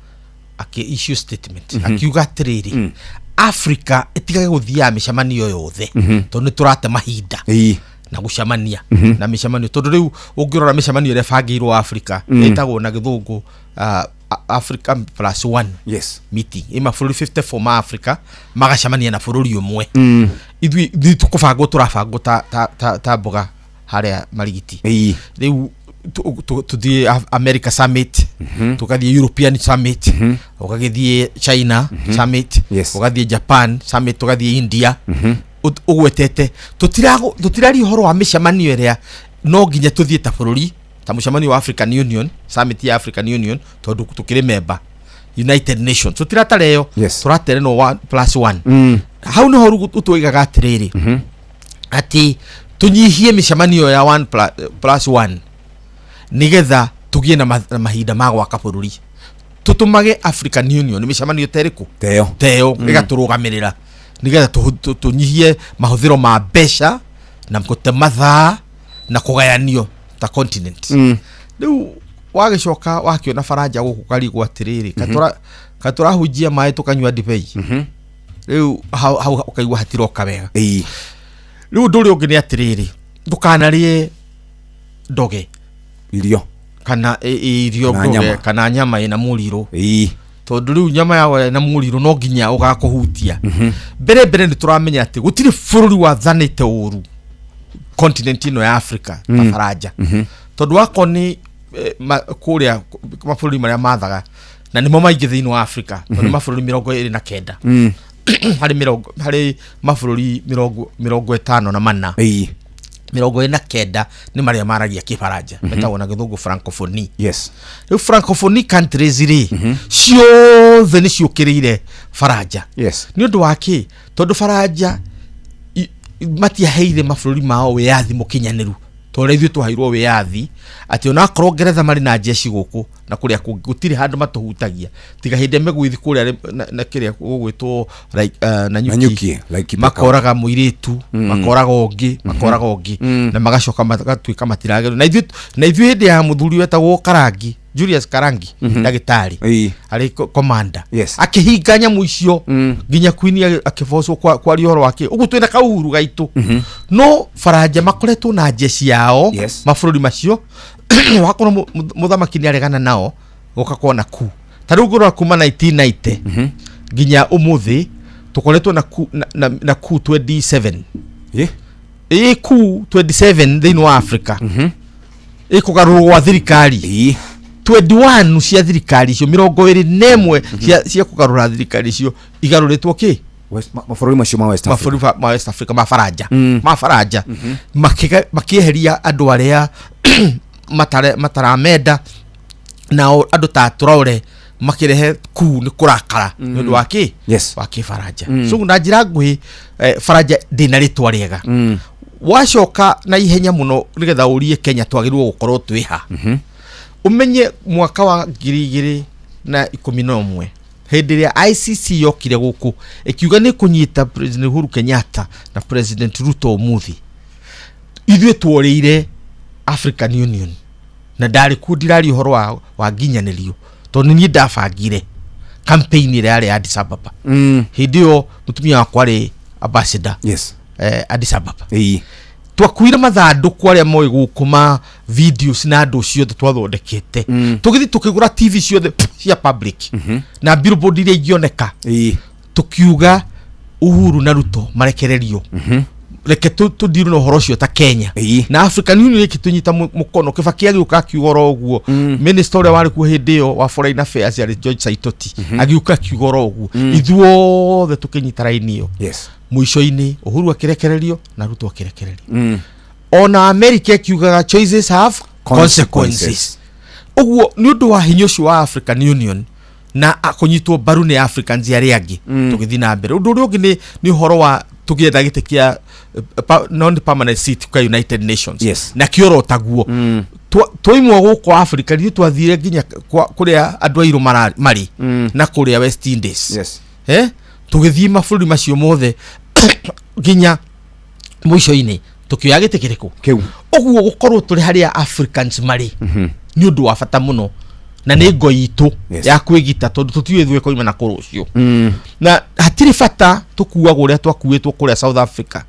akĩ issue statement, akiuga atĩrĩrĩ, Africa ĩtigage gũthiaga mĩcemanio yothe, tondũ nĩ tũrate mahinda na gũcemania na mĩcemanio, tondũ rĩu ũngĩrora mĩcemanio ĩrĩa ĩbangĩirwo Africa, ĩtagwo na gĩthũngũ Africa plus one meeting, ĩ mabũrũri 54 ma Africa magacemania na bũrũri ũmwe. Ithuĩ tũkũbangwo, tũrabangwo ta mboga harĩa marigiti. Rĩu tuthiĩ America summit, tũgathiĩ European summit, ũgagĩthiĩ China summit, ũgathiĩ Japan summit, tũgathiĩ India. Ũgwetete tũtiraria ũhoro wa mĩcemanio ĩrĩa no nginya tũthiĩ ta bũrũri, ta mũcemanio wa African Union, summit ya African Union, tondũ tũkĩrĩ member United Nations, tũtiratara ĩyo. Tũratere no one plus one. Hau nĩho rĩu tũigaga atĩrĩrĩ, atĩ tũnyihie mĩcemanio ya one plus one nĩgetha tũgĩe na mahinda ma gwaka bũrũri. Tũtũmage African Union mĩcemanio ta ĩrĩkũ? Teyo. Teyo, ĩgatũrũgamĩrĩra nĩgetha tũnyihie mahũthĩro ma mbeca na gũte mathaa na kũgayanio ta continent. Rĩu wagĩcoka wakĩona baranja gũkũ karigwo atĩrĩrĩ, katũrahunjia maĩ tũkanyua ndibei. Rĩu hau ũkaigua hatiroka wega. Rĩu ũndũ ũrĩa ũngĩ nĩ atĩrĩrĩ, ndũkanarĩe ndoge irio kana irio kana ndoge nyama. Kana nyama ĩna mũrirũ, tondũ rĩu nyama yawe ĩna mũrirũ no nginya ũgakũhutia. Mbere mbere nĩ tũramenya atĩ gũtirĩ bũrũri wathanĩte ũru continent ĩno ya Africa ta Baranja, tondũ wakorwo nĩ kũrĩa mabũrũri marĩa mathaga na nĩmo maingĩ thĩinĩ wa Africa, tondũ nĩ mabũrũri 29 harĩ mabũrũri 54, 29 nĩ marĩa maragia kĩbaranja, metagwo na gĩthũngũ francophonie. Rĩu francophonie countries rĩ, ciothe nĩ ciũkĩrĩire Baranja. Nĩ ũndũ wa kĩ? Tondũ Baranja matiaheire mabũrũri mao wĩyathi mũkinyanĩru ta ũrĩa ithuĩ twaheirwo wĩyathi, atĩ onakorwo Ngeretha marĩ na jeshi gũkũ na kũrĩa kũngĩ, gũtirĩ handũ matũhutagia tiga hĩndĩ ĩrĩa megũgĩthiĩ kũrĩa na kĩrĩa gũgwĩtwo like, Nanyuki. Nanyuki, like makoraga mũirĩtu, makoraga ũngĩ, makoraga ũngĩ, na magacoka magatuĩka matiragĩrwo na ithuĩ hĩndĩ ya mũthuri wetagwo Karangi, Julius Karangi, ndagĩtarĩ arĩ commander, akĩhinga nyamũ icio nginya Queen akĩbocwo kwaria ũhoro wake ũguo twĩna kauhuru gaitũ. No Baranja makoretwo na jeshi yao mabũrũri macio, wakorwo mũthamaki nĩ aregana nao gũkakorwo na ku. Ta rĩu ngũrora kuma 1990 nginya ũmũthĩ tũkoretwo na ku, na ku 27. Ĩ ku 27 thĩinĩ wa Africa, ĩkũgarũrwo gwa thirikari 21 cia thirikari icio, 21 cia kũgarũra thirikari icio igarũrĩtwo kĩ? Mabũrũri macio ma West Africa. Mabũrũri ma West Africa, ma Baranja, ma Baranja makĩeheria andũ arĩa mataramenda, nao andũ ta Traore makĩrehe ku nĩ kũrakara nĩ ũndũ wa kĩ? Wa kĩbaranja. So na njĩra nguhĩ, Baranja ndĩna rĩtwa rĩega. Wacoka na ihenya mũno nĩgetha ũrie Kenya twagĩrĩirwo gũkorwo twĩ ha, ũmenye mwaka wa 2011 hĩndĩ ĩrĩa ICC yokire gũkũ ĩkiuga nĩ kũnyita President Uhuru Kenyatta na President Ruto ũmũthĩ, ithuĩ tuorĩire African Union na ndarĩ kuo, ndiraria ũhoro wa nginyanĩrio tondũ nĩ niĩ ndabangire campaign ĩrĩa yarĩ ya Addis Ababa. Hĩndĩ ĩyo mũtumia wakwa arĩ ambassador Addis Ababa. Twakuire mathandũkũ arĩa moĩ gũkũ ma videos na andũ ciothe twathondekete, tũgĩthiĩ tũkĩgũra TV ciothe cia public na billboard iria ingĩoneka, tukiuga Uhuru na Ruto marekererio. Reke tũthiru na ũhoro ũcio ta Kenya na African Union ĩkĩtũnyita mũkono. Kibaki agĩũka akiuga oro ũguo. Minister ũrĩa warĩ kuo hĩndĩ ĩyo wa foreign affairs yarĩ George Saitoti, agĩũka akiuga oro ũguo. Ithuothe tũkĩnyita raini ĩyo. Mũico-inĩ Uhuru akĩrekererio na Ruto akĩrekererio. Ona America ĩkiugaga choices have consequences. Ũguo nĩ ũndũ wa hinya ũcio wa African Union na kũnyitwo mbaru nĩ Africans arĩa angĩ, tũgĩthiĩ na mbere. Ũndũ ũrĩa ũngĩ nĩ ũhoro wa tũgĩetha gĩtĩ kĩa non permanent seat kwa United Nations. Na kĩoro taguo twaimwo gũkũ Africa, ithuĩ twathire nginya kũrĩa andũ airũ marĩ na kũrĩa West Indies. Tũgĩthiĩ mabũrũri macio mothe nginya mũico-inĩ tũkĩoya gĩtĩ kĩrĩkũ? Kĩu. Ũguo gũkorwo tũrĩ harĩa Africans marĩ nĩ ũndũ wa bata mũno na nĩ ngo itũ ya kwĩgita, tondũ tũtiũĩ thũ ĩkoima na kũ rũciũ. Na hatirĩ bata tũkuagwo ũrĩa twakuĩtwo kũrĩa South Africa,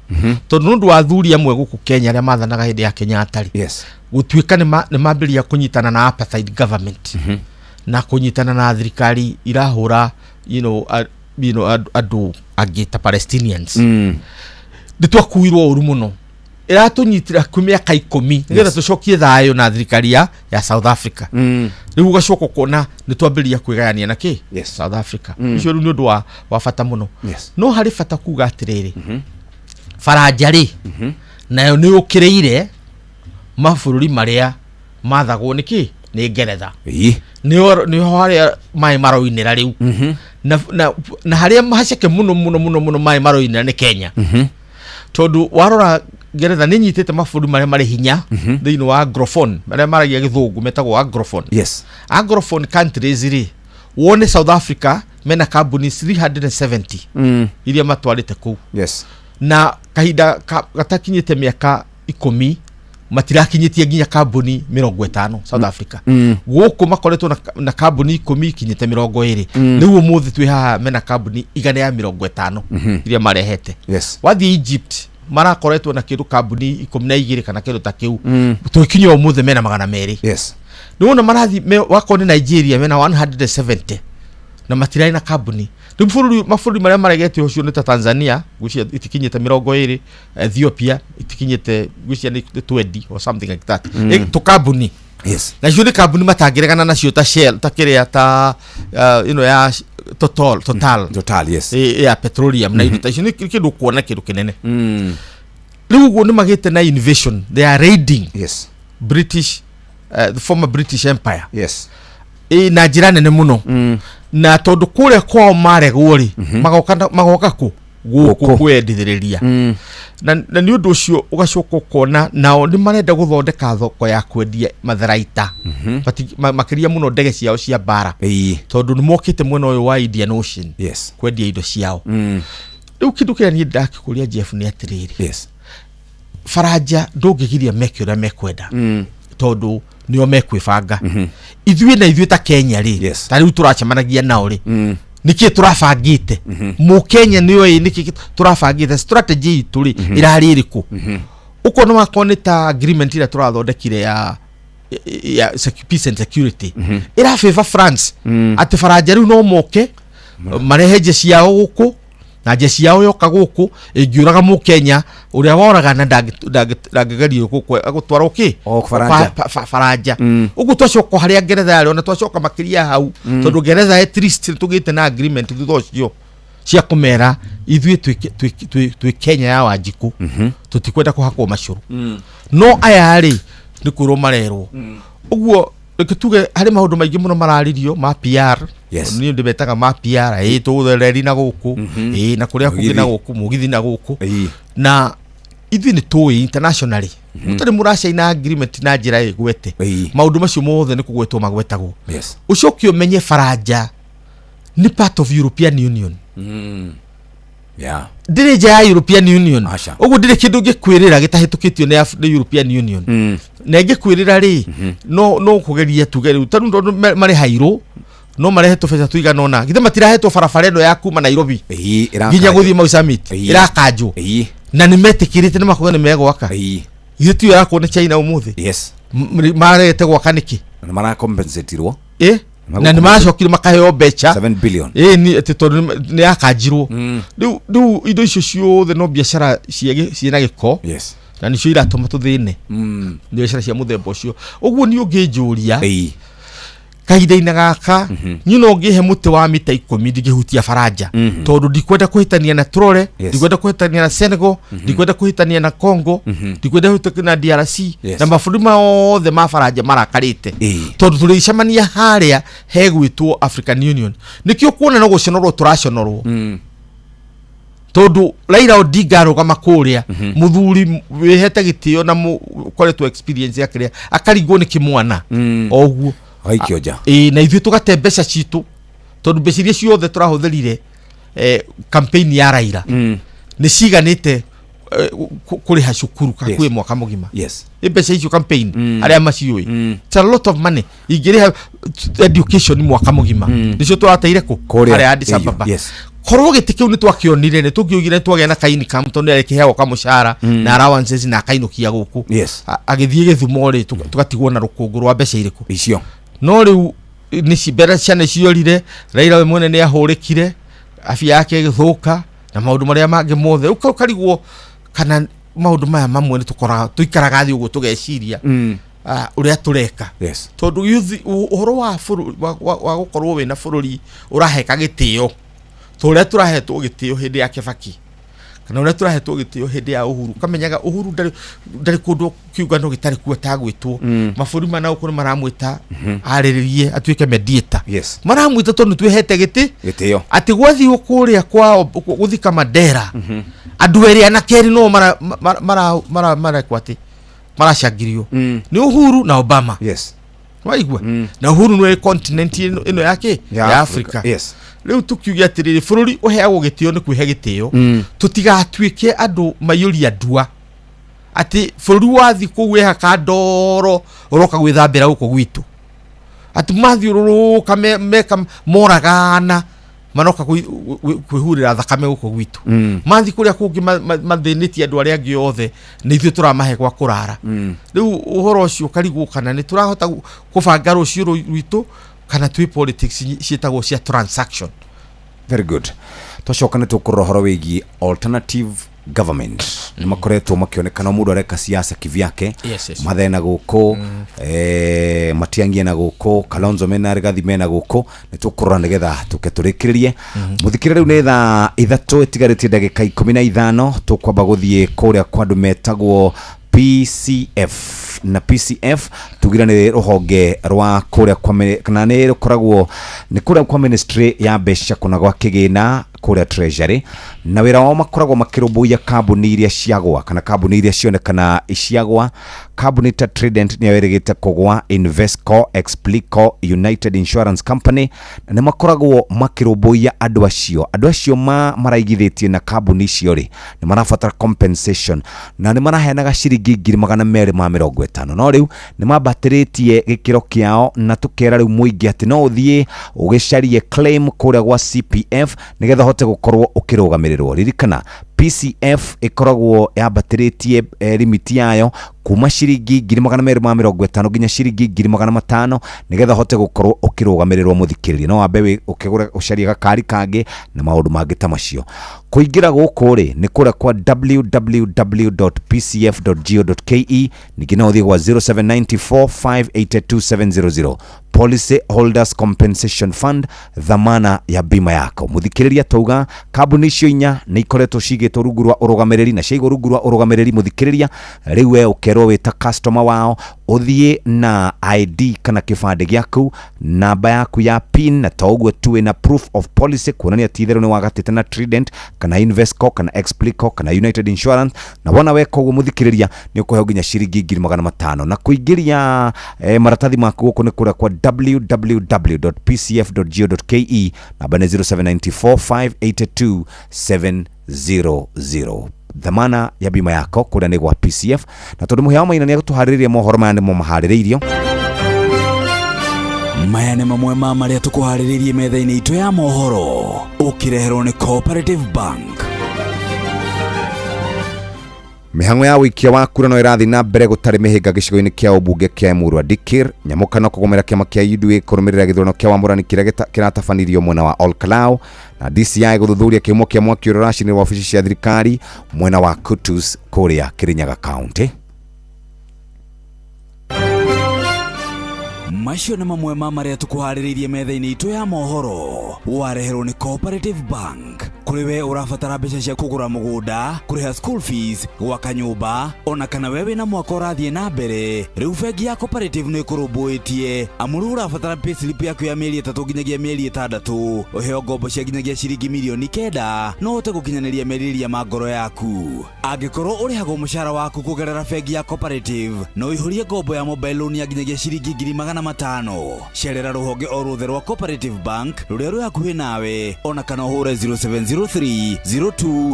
tondũ nĩ ũndũ wa athuri amwe gũkũ Kenya arĩa mathanaga hĩndĩ ya Kenyatta rĩ, gũtuĩka nĩ mambĩrĩria kũnyitana na apartheid government na kũnyitana na thirikari irahũra andũ angĩ ta Palestinians. Nĩ twakuirwo ũru mũno, ĩratũnyitĩra kwĩ mĩaka 10 nĩgetha tũcokie thayũ na thirikari ya South Africa. Rĩu ũgacoka ũkona nĩ twambĩrĩria kwĩgayania na kĩ? South Africa. Ũcio rĩu nĩ ũndũ wa bata mũno. No harĩ bata kuga atĩrĩrĩ, Faranja rĩ, nayo nĩ yũkĩrĩire mabũrũri marĩa mathagwo nĩ kĩ? Nĩ Ngeretha. Nĩho harĩa maĩ maroinĩra rĩu. Na harĩa haceke mũno mũno mũno mũno maĩ maroinĩra nĩ Kenya, tondũ warora Ngeretha nĩ nyitĩte mabũrũri marĩa marĩ hinya thĩinĩ wa Anglophone, marĩa maragia gĩthũngũ metagwo Anglophone. Anglophone countries rĩ, wone South Africa mena kambuni 370 iria matwarĩte kũu. Na kahinda gatakinyĩte mĩaka 10 matirakinyĩtie nginya kambuni 50 South Africa. Gũkũ makoretwo na kambuni 10 ikinyĩte 20. Rĩu ũmũthĩ twĩ haha mena kambuni 150 iria marehete. Wathiĩ Egypt marakoretwo na kĩndũ kambuni 12 kana kĩndũ ta kĩu. Tũgĩkinya ũmũthĩ mena 200. Nĩwona marathiĩ wakorwo nĩ Nigeria mena 170 na matirarĩ na kambuni. Rĩu mabũrũri marĩa maregete ũcio nĩ ta Tanzania, ngwĩciria itikinyĩte 20, Ethiopia itikinyĩte, ngwĩciria nĩ 20 or something like that. Tũkambuni. Nacio nĩ kambuni matangĩregana nacio ta Shell, ta kĩrĩa ta ĩno ya Total, Total. Total, yes. Ya petroleum na indo ta icio nĩ kĩndũ ũkuona kĩndũ kĩnene. Rĩu ũguo nĩ magĩte na innovation, they are raiding British, the former British Empire. Na njĩra nene mũno. Na tondũ kũrĩa kwao maregwo rĩ, magoka kũ? Gũkũ Gũkũ. kwendithĩrĩria. Na nĩ ũndũ ũcio ũgacoka ũkona nao nĩ marenda gũthondeka thoko ya kwendia matharaita. Makĩria mũno ndege ciao cia mbara. Tondũ nĩ mokĩte mwena ũyũ wa Indian Ocean. Kwendia indo ciao. Rĩu kĩndũ kĩrĩa niĩ ndakĩkũria Jeff nĩ atĩrĩrĩ. Faranja ndũngĩgiria meke ũrĩa mekwenda. Tondũ nĩo mekwĩbanga. Ithuĩ na ithuĩ ta Kenya rĩ, ta rĩu tũracemanagia nao rĩ, nĩkĩ tũrabangĩte? Mũkenya nĩoĩ nĩkĩ tũrabangĩte, strategy itũ rĩ ĩrarĩ ĩrĩkũ? Ũkona wakorwo nĩ ta agreement ĩrĩa tũrathondekire ya peace and security ĩrabĩba France, atĩ Faranja rĩu no moke marehe jeshi yao gũkũ, na jeshi yao yoka gũkũ ĩngĩũraga mũkenya ũrĩa woragana ndangĩgerio gũtwarwo kĩ? O Faranja. Faranja. Ũguo twacoka harĩa Ngeretha yarĩ, ona twacoka makĩria hau, tondũ Ngeretha at least nĩ tũgĩte na agreement thutha ũcio cia kũmera ithuĩ twĩ Kenya ya Wanjikũ, tũtikwenda kũhakwo macũrũ. No aya rĩ nĩ kwĩrwo marerwo. Ũguo reke tuge harĩ maũndũ maingĩ mũno mararirio ma PR. Niĩ ndĩmetaga ma PR, tũgũthereri na gũkũ, na kũrĩa kũngĩ na gũkũ, mũgithi na gũkũ. Na ithuĩ nĩ tũĩ internationally mũtarĩ mũracaina agreement na njĩra ĩgwete, maũndũ macio mothe nĩ kũgwetwo magwetagwo. Ũcoke ũmenye Faranja nĩ part of European Union. Ndĩrĩ nja ya European Union. Ũguo ndĩrĩ kĩndũ ngĩkwĩrĩra gĩtahĩtũkĩtio nĩ European Union. Na ingĩkwĩrĩra rĩ, no kũgeria tuge rĩu tarĩu tondũ marĩ hairũ no marehe tũbeca tũigana ũna, githĩ matirahetwo barabara ĩno ya kuma Nairobi nginya gũthiĩ Mau Summit ĩrakanjwo, na nĩ metĩkĩrĩte nĩ makuga nĩ megwaka. Githĩ tiyo ĩrakwo nĩ China ũmũthĩ? Marete gwaka nĩkĩ? Na marakompensatirwo. Na nĩ maracokire makaheo mbeca 7 billion. Ĩĩ, nĩ atĩ tondũ nĩ yakanjirwo. Rĩu indo icio ciothe no biacara ciĩna gĩko. Na nĩcio iratũma tũthĩne. Biacara cia mũthemba ũcio. Ũguo niĩ ũngĩnjũria kahinda-inĩ gaka, niĩ no ngĩhe mũtĩ wa mita 10 ndingĩhutia baranja, tondũ ndikwenda kũhĩtania na Traore, ndikwenda kũhĩtania na Senegal, ndikwenda kũhĩtania na Congo, ndikwenda kũhĩtania na DRC, na mabũrũri mothe ma baranja marakarĩte, tondũ tũrĩcemania harĩa hegwĩtwo African Union. Nĩkĩo kuona no gũconorwo tũraconorwo, tondũ Raila Odinga arũgama kũrĩa, mũthuri wĩhete gĩtĩo na ũkoretwo experience ya kĩrĩa, akaringwo nĩ kĩmwana o ũguo. Agaikio nja. Ĩĩ, na ithuĩ tũgate mbeca citũ, tondũ mbeca iria ciothe tũrahũthĩrire campaign ya Raila nĩ ciganĩte kũrĩha cukuru hakuhĩ mwaka mũgima. Ĩ mbeca icio campaign, arĩa maciũĩ, it's a lot of money. Ingĩrĩha education mwaka mũgima, nĩcio tũrateire kũ? Kũrĩa harĩa Addis AU, Ababa. Korwo gĩtĩ kĩu nĩ twakĩonire, nĩ tũngĩugire nĩ twagĩa na ka income, tondũ nĩ arĩkĩheagwo kamũcara na allowances na akainũkia gũkũ. Agĩthiĩ Gĩthumo rĩ, tũgatigwo na rũkũngũ rwa mbeca irĩkũ icio. No rĩu nĩ mbere ciana ciorire, Raila we mwene nĩ ahũrĩkire, afya yake ĩgĩthũka na maũndũ marĩa mangĩ mothe. Ũkarigwo kana maũndũ maya mamwe nĩ tũkoraga tũikaraga thĩ ũguo tũgeciria ũrĩa tũreka, tondũ ũhoro wa bũrũri wa gũkorwo wĩna bũrũri ũraheka gĩtĩo ta ũrĩa tũrahetwo gĩtĩo hĩndĩ ya Kibaki kana ũrĩa tũrahetwo gĩtĩo hĩndĩ ya Uhuru. Kamenyaga Uhuru ndarĩ kũndũ kĩũngano gĩtarĩ kuo atagwĩtwo. Mabũrũri ma na gũkũ nĩ maramwĩta arĩrĩrie atuĩke mediator. Maramwĩta tondũ twĩhete gĩtĩ gĩtĩo. Atĩ gwathiĩ kũrĩa kwao gũthika Mandela, andũ erĩ ana kerĩ no marekwo atĩ maracangirio nĩ Uhuru na Obama. Waigua, na Uhuru nĩ continent ĩno ya kĩ? Ya Ya Africa. Africa. Rĩu tũkiuge atĩrĩrĩ, bũrũri ũheagwo gĩtĩo nĩ kwĩhe gĩtĩo. Tũtigatuĩke andũ maiyũria ndua atĩ bũrũri wathi kũu wehaka ndoro ũroka gwĩthambĩra gũkũ gwitũ, atĩ mathiũrũrũka meka moragana maroka kwĩhurĩra thakame gũkũ gwitũ. Mathi kũrĩa kũngĩ mathĩnĩtie andũ arĩa angĩ othe, nĩ ithuĩ tũramahe gwa kũrara. Rĩu ũhoro ũcio ũkarigwo kana nĩ tũrahota kũbanga rũciũ rwitũ kana twĩ politics ciĩtagwo cia transaction. Very good. Twacoka nĩ tũkũrora ũhoro wĩgiĩ alternative government. Nĩ makoretwo makĩonekana mũndũ areka siasa kivyake. Mathena gũkũ, Matiang'i na gũkũ, Kalonzo mena Rigathi mena gũkũ. Nĩ tũkũrora nĩgetha tũke tũrĩkĩrĩrie. Mũthikĩrĩria, rĩu nĩ thaa 3 ĩtigarĩtie ndagĩka 15. Tũkwamba gũthiĩ kũrĩa kwa andũ metagwo PCF, na PCF tugire nĩ rũhonge rwa kũrĩa kwa kana nĩ rũkoragwo nĩ kũrĩa kwa ministry ya mbeca kuna gwa kĩgĩna kũrĩa treasury, na wĩra wao makoragwo makĩrũmbũiya kambuni iria ciagwa kana kambuni iria cionekana ciagwa. Kambuni ta Trident nĩyo ĩrĩgĩte kũgwa, Invesco, Explico, United Insurance Company, na nĩ makoragwo makĩrũmbũiya andũ acio. Andũ acio maraigithĩtie na kambuni icio rĩ, nĩ marabatara compensation, na nĩ maraheanaga ciringi 250,000, no rĩu nĩ mambatĩrĩtie gĩkĩro kĩao, na tũkera rĩu mũingĩ atĩ no ũthiĩ ũgĩcarie claim kũrĩa gwa CPF nĩgetha ũhote gũkorwo ũkĩrũgamĩrĩrwo. Ririkana PCF ĩkoragwo yambatĩrĩtie limit yayo kuma ciringi 250,000 nginya ciringi 500,000 nĩgetha ũhote gũkorwo ũkĩrũgamĩrĩrwo. Mũthikĩrĩria, no wambe ũkĩgũre ũcarie gakari kangĩ na maũndũ mangĩ ta macio. Kũingĩra gũkũ rĩ, nĩ kũrĩa kwa www.pcf.go.ke. Ningĩ no ũthiĩ gwa 0794582700. Policy Holders Compensation Fund, dhamana ya bima yako. Mũthikĩrĩria, tauga kambuni icio inya nĩ ikoretwo cigĩtwo rungu rwa ũrũgamĩrĩri, na ciaigwo rungu rwa ũrũgamĩrĩri, mũthikĩrĩria, rĩu we ũkerwo wĩ ta customer wao ũthiĩ na ID kana kĩbandĩ gĩaku, namba yaku ya PIN, na to ũguo tu, wĩna proof of policy kuonania ti itherũ nĩ wagatĩte na Trident kana Invesco kana Explico kana United Insurance. Na wona weka ũguo, mũthikĩrĩria, nĩ ũkũheo nginya ciringi 500,000. Na kũingĩria maratathi maku gũkũ nĩ kũrĩa kwa www.pcf.go.ke, namba nĩ 0794582700. Dhamana ya bima yako kũrĩa nĩ gwa PCF. Na tondũ mũhĩa wa maina nĩ agũtũharĩrĩria mohoro maya, nĩmo maharĩrĩirio. Maya nĩ mamwe ma marĩa tũkũharĩrĩirie metha-inĩ itũ ya mohoro, ũkĩreherwo nĩ Cooperative Bank. Mĩhang'o ya ũikia wa kura no ĩrathiĩ na mbere gũtarĩ mĩhĩnga gĩcigo-inĩ kĩa ũmbunge kĩa Emurua Dikirr. Nyamũkano kũgũmĩra kĩama kĩa UDA kũrũmĩrĩra gĩthurano kĩa wamũrani kĩrĩa kĩratabanirio mwena wa Olkalou, na DCI gũthuthuria kĩhumo kĩa mwaki ũrĩa ũracinire wabici cia thirikari mwena wa Kutus kũrĩa Kirinyaga County. Macio nĩ mamwe ma marĩa tũkũharĩrĩirie metha-inĩ itũ ya mohoro. Wareherwo nĩ Cooperative Bank. Kũrĩ we ũrabatara mbeca cia kũgũra mũgũnda, kũrĩha school fees, gwaka nyũmba, ona kana we wĩna mwaka ũrathiĩ na mbere, rĩu bengi ya Cooperative nĩ ĩkũrũmbũĩtie. Amu rĩu ũrabatara payslip yaku ya mĩeri 3 nginyagia mĩeri 6, ũheo ngombo cia nginyagia ciringi mirioni 9, no ũhote gũkinyanĩria merirĩria ma ngoro yaku. Angĩkorwo ũrĩhagwo mũcara waku kũgerera bengi ya Cooperative, no ũihũrie ngombo ya mobile loan ya nginyagia ciringi 500,000. Cerera rũhonge o ruothe rwa Cooperative Bank rũrĩa rwĩ hakuhĩ nawe, ona kana ũhũre 0703 02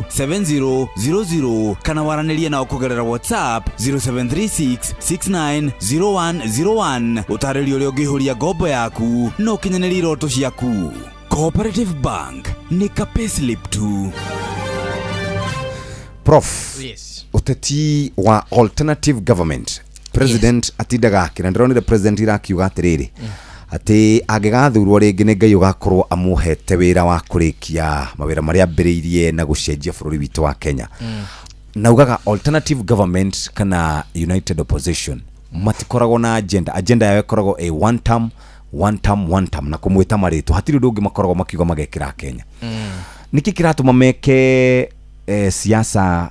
7000 kana waranĩrie nao kũgerera WhatsApp 0736 690101. Ũtarĩrio ũrĩa ũngĩihũria ngombo yaku na ũkinyanĩrie iroto ciaku. Cooperative Bank nĩ ka payslip tu. Prof, Yes. ũteti wa alternative government, president atindaga akĩra, ndĩronire president irakiuga atĩrĩrĩ, atĩ angĩgathurwo rĩngĩ nĩ Ngai ũgakorwo amũhete wĩra wa kũrĩkia mawĩra marĩa ambĩrĩirie na gũcenjia bũrũri witũ wa Kenya. Na ugaga alternative government kana united opposition matikoragwo na agenda, agenda yao ĩkoragwo a one term, one term, one term, na kũmwĩta marĩtwa hatirĩ ũndũ ũngĩ makoragwo makiuga magekĩra Kenya. Nĩkĩ kĩratũma meke siasa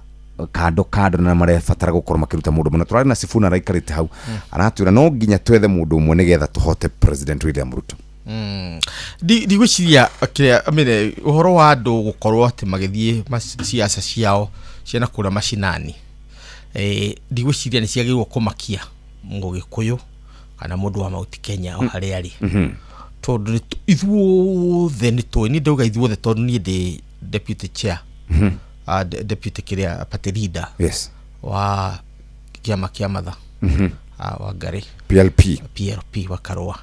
kando kando na marebatara gũkorwo makĩruta mũndũ mũno? Tũrarĩ na Sifuna araikarĩte hau, aratwĩra no nginya twethe mũndũ ũmwe nĩgetha tũhote President William Ruto. Ndigwĩciria kĩrĩa, I mean, ũhoro wa andũ gũkorwo atĩ magĩthiĩ siasa ciao ciana kũrĩa macinani, ndigwĩciria nĩ ciagĩrĩirwo kũmakia Mũgĩkũyũ kana mũndũ wa Mount Kenya o harĩa arĩ. Tondũ ithuothe nĩ tũĩ, niĩ ndauga ithuothe tondũ niĩ ndĩ deputy chair, deputy kĩrĩa party leader wa kĩama kĩa Martha, wa Ngarĩ. PLP. PLP wa Karũa.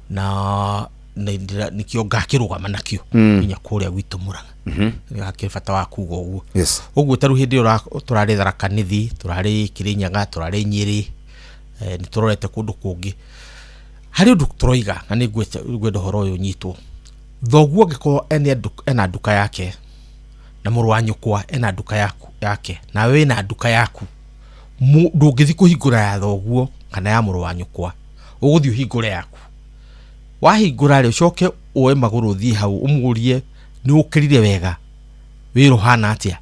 Na nĩkĩo ngakĩrũgama nakĩo nginya kũrĩa gwitũ Mũrang'a. Nĩ hakĩrĩ bata wa kuga ũguo. Ũguo ta rĩu hĩndĩ ĩyo tũrarĩ Tharaka Nithi, tũrarĩ Kĩrĩnyaga, tũrarĩ Nyĩrĩ, nĩ tũrorete kũndũ kũngĩ. Harĩ ũndũ tũroiga na nĩ ngwenda ũhoro ũyũ ũnyitwo. Thoguo angĩkorwo ena nduka yake na mũrũ wa nyũkwa ena nduka yake nawe wĩna nduka yaku, ndũngĩthiĩ kũhingũra ya thoguo kana ya mũrũ wa nyũkwa, ũgũthiĩ ũhingũre yaku. Wahingũra rĩ, ũcoke woe magũrũ ũthiĩ hau ũmũrie nĩ ũkĩrire wega, wĩra ũhana atĩa,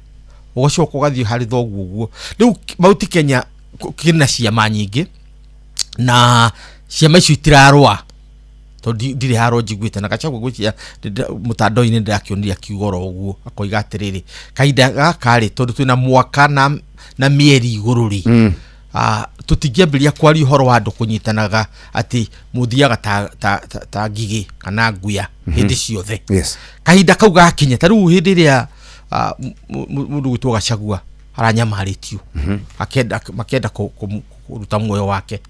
ũgacoka ũgathiĩ harĩ thoguo ũguo. Rĩu Mount Kenya kĩna ciama nyingĩ na ciama icio itirarũa, tondũ ndirĩ haro njiguĩte na Gachagua ngwĩciria mũtandao-inĩ ndĩrakĩonire akiuga oro ũguo, akoiga atĩrĩrĩ, kahinda gaka rĩ, tondũ twĩna mwaka na mĩeri igũrũ rĩ, tũtingĩambĩrĩria kwaria ũhoro wa andũ kũnyitanaga atĩ mũthiaga ta ngigĩ kana nguya hĩndĩ ciothe. Kahinda kau gakinya, ta rĩu hĩndĩ ĩrĩa, mũndũ gwĩtwo Gachagua aranyamarĩtio, makĩenda kũruta muoyo wake.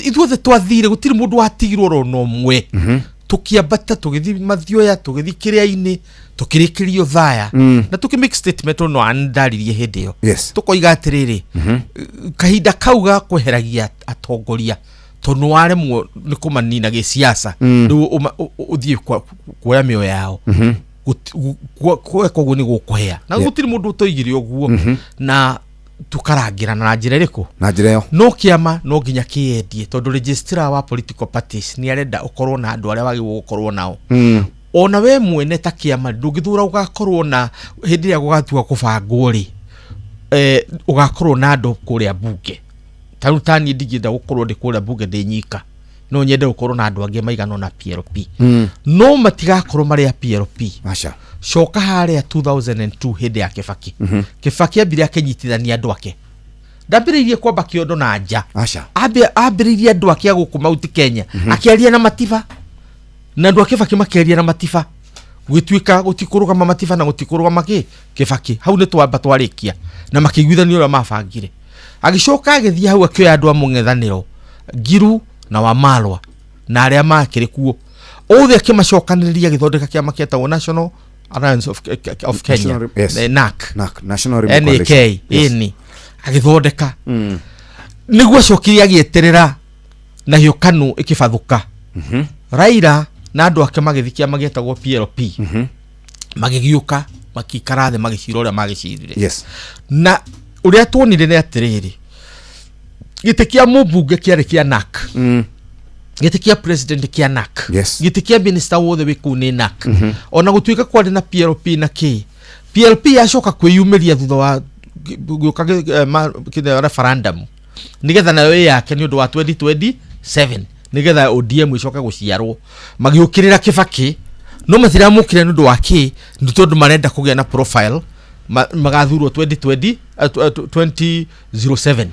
Ithuothe twathire, gũtirĩ mũndũ watigirwo oro na ũmwe. Tũkĩambata, tũgĩthiĩ Mathioya, tũgĩthiĩ kĩrĩa-inĩ, tũkĩrĩkĩrio thaya. Na tũkĩ make statement no andaririe hĩndĩ ĩyo. Tũkoiga atĩrĩrĩ, kahinda kau ga kweheragia atongoria, tondũ waremwo nĩ kũmanina gĩsiasa, rĩu ũthiĩ kuoya mĩoyo yao. Gweka ũguo nĩ gũkũhĩa. Na gũtirĩ mũndũ ũtoigire ũguo. Na tũkarangĩra na njĩra ĩrĩkũ? Na njĩra ĩyo. No kĩama no nginya kĩyendie, tondũ registrar wa political parties nĩ arenda ũkorwo na andũ arĩa wagĩrĩirwo gũkorwo nao. Ona we mwene ta kĩama ndũngĩthura ũgakorwo na hĩndĩ ĩrĩa gũgatua kũbangwo rĩ, ũgakorwo na andũ kũrĩa mbunge. Ta rĩu ta niĩ ndingĩenda gũkorwo ndĩ kũrĩa mbunge ndĩ nyika, no nyende gũkorwo na andũ angĩ maigana ũna PLP. No matigakorwo marĩ a PLP. Coka harĩa 2002 hĩndĩ ya Kibaki. Kibaki ambire akĩnyitithania andũ ake. Ndambĩrĩirie kwamba kĩondo na nja. Ambĩrĩirie andũ ake a gũkũ Mount Kenya. Akĩaria na Matiba. Na andũ a Kibaki makĩaria na Matiba. Gũgĩtuĩka gũtikũrũgama Matiba na gũtikũrũgama kĩ? Kibaki. Hau nĩ twamba twarĩkia. Na makĩiguithania ũrĩa mabangire. Agĩcoka agĩthiĩ hau akĩoya andũ a mũng'ethanĩro, Ngiru na Wamalwa na arĩa makĩrĩ kuo. Othe akĩmacokanĩrĩria agĩthondeka kĩama kĩetagwo National Alliance of Kenya. National, yes. NAC. NAC, National Rainbow NAK, Coalition. Yes. ĩni. Agĩthondeka. Nĩguo acokire agĩeterera nayo KANU ĩkĩbathũka. Raila na andũ ake magĩthiĩ kĩama gĩetagwo PLP. Magĩgĩũka makĩikara thĩ magĩcira ũrĩa magĩcirire. Na ũrĩa tuonire nĩ atĩrĩrĩ, gĩtĩ kĩa mũmbunge kĩarĩ kĩa NAC. Gĩtĩ kĩa president kĩa NAC. Gĩtĩ kĩa minister wothe wĩ kũu nĩ NAC. Ona gũtuĩka kwarĩ na PLP na kĩ, PLP yacoka kwĩyumĩria thutha wa gũka referendum nĩgetha nayo ĩ yake nĩ ũndũ wa 2027, nĩgetha ODM ĩcoke gũciarwo. Magĩũkĩrĩra Kibaki, no matiramũkĩrĩra nĩ ũndũ wa kĩ? Nĩ tondũ marenda kũgĩa na profile magathurwo 2020, 2007.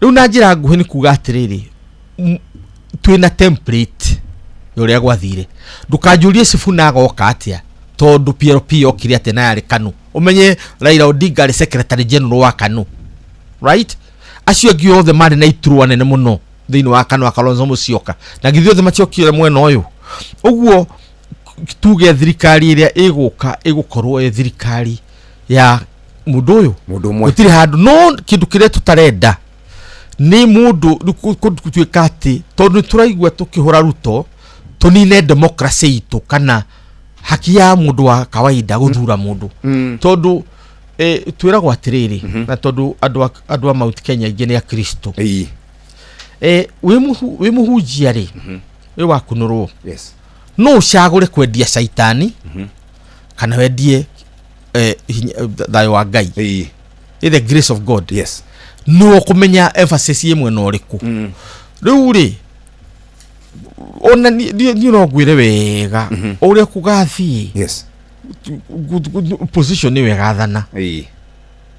Rĩu na njĩra nguhĩ nĩ kuga atĩrĩrĩ, twĩna template ya ũrĩa gwathire. Ndũkanjũrie Sifuna agoka atĩa, tondũ PLP yokire atĩa na yarĩ KANU. Ũmenye Raila Odinga arĩ secretary general wa KANU, right? Acio angĩ othe marĩ na iturwa nene mũno thĩinĩ wa KANU, Kalonzo Musyoka na githĩ othe matiokire mwena ũyũ. Ũguo tuge thirikari ĩrĩa ĩgũka ĩgũkorwo ĩ thirikari ya mũndũ ũyũ, mũndũ ũmwe, gũtirĩ handũ. No kĩndũ kĩrĩa tũtarenda nĩ mũndũ gũtuĩka atĩ tondũ nĩ tũraigua tũkĩhũra Ruto tũnine democracy itũ kana haki ya mũndũ wa kawaida gũthura mũndũ. Tondũ twĩragwo atĩrĩrĩ, na tondũ andũ a Mount Kenya aingĩ nĩ akristo, wĩ mũhunjia rĩ, wĩ wa kunũrwo, no ũcagũre kwendia caitani kana wendie thayũ wa Ngai. The grace of God. No kũmenya emphasis ĩ mwena ũrĩkũ. Rĩu rĩ, ona niĩ no ngwĩre wega ũrĩa kũgathiĩ. Opposition nĩyo ĩgathana.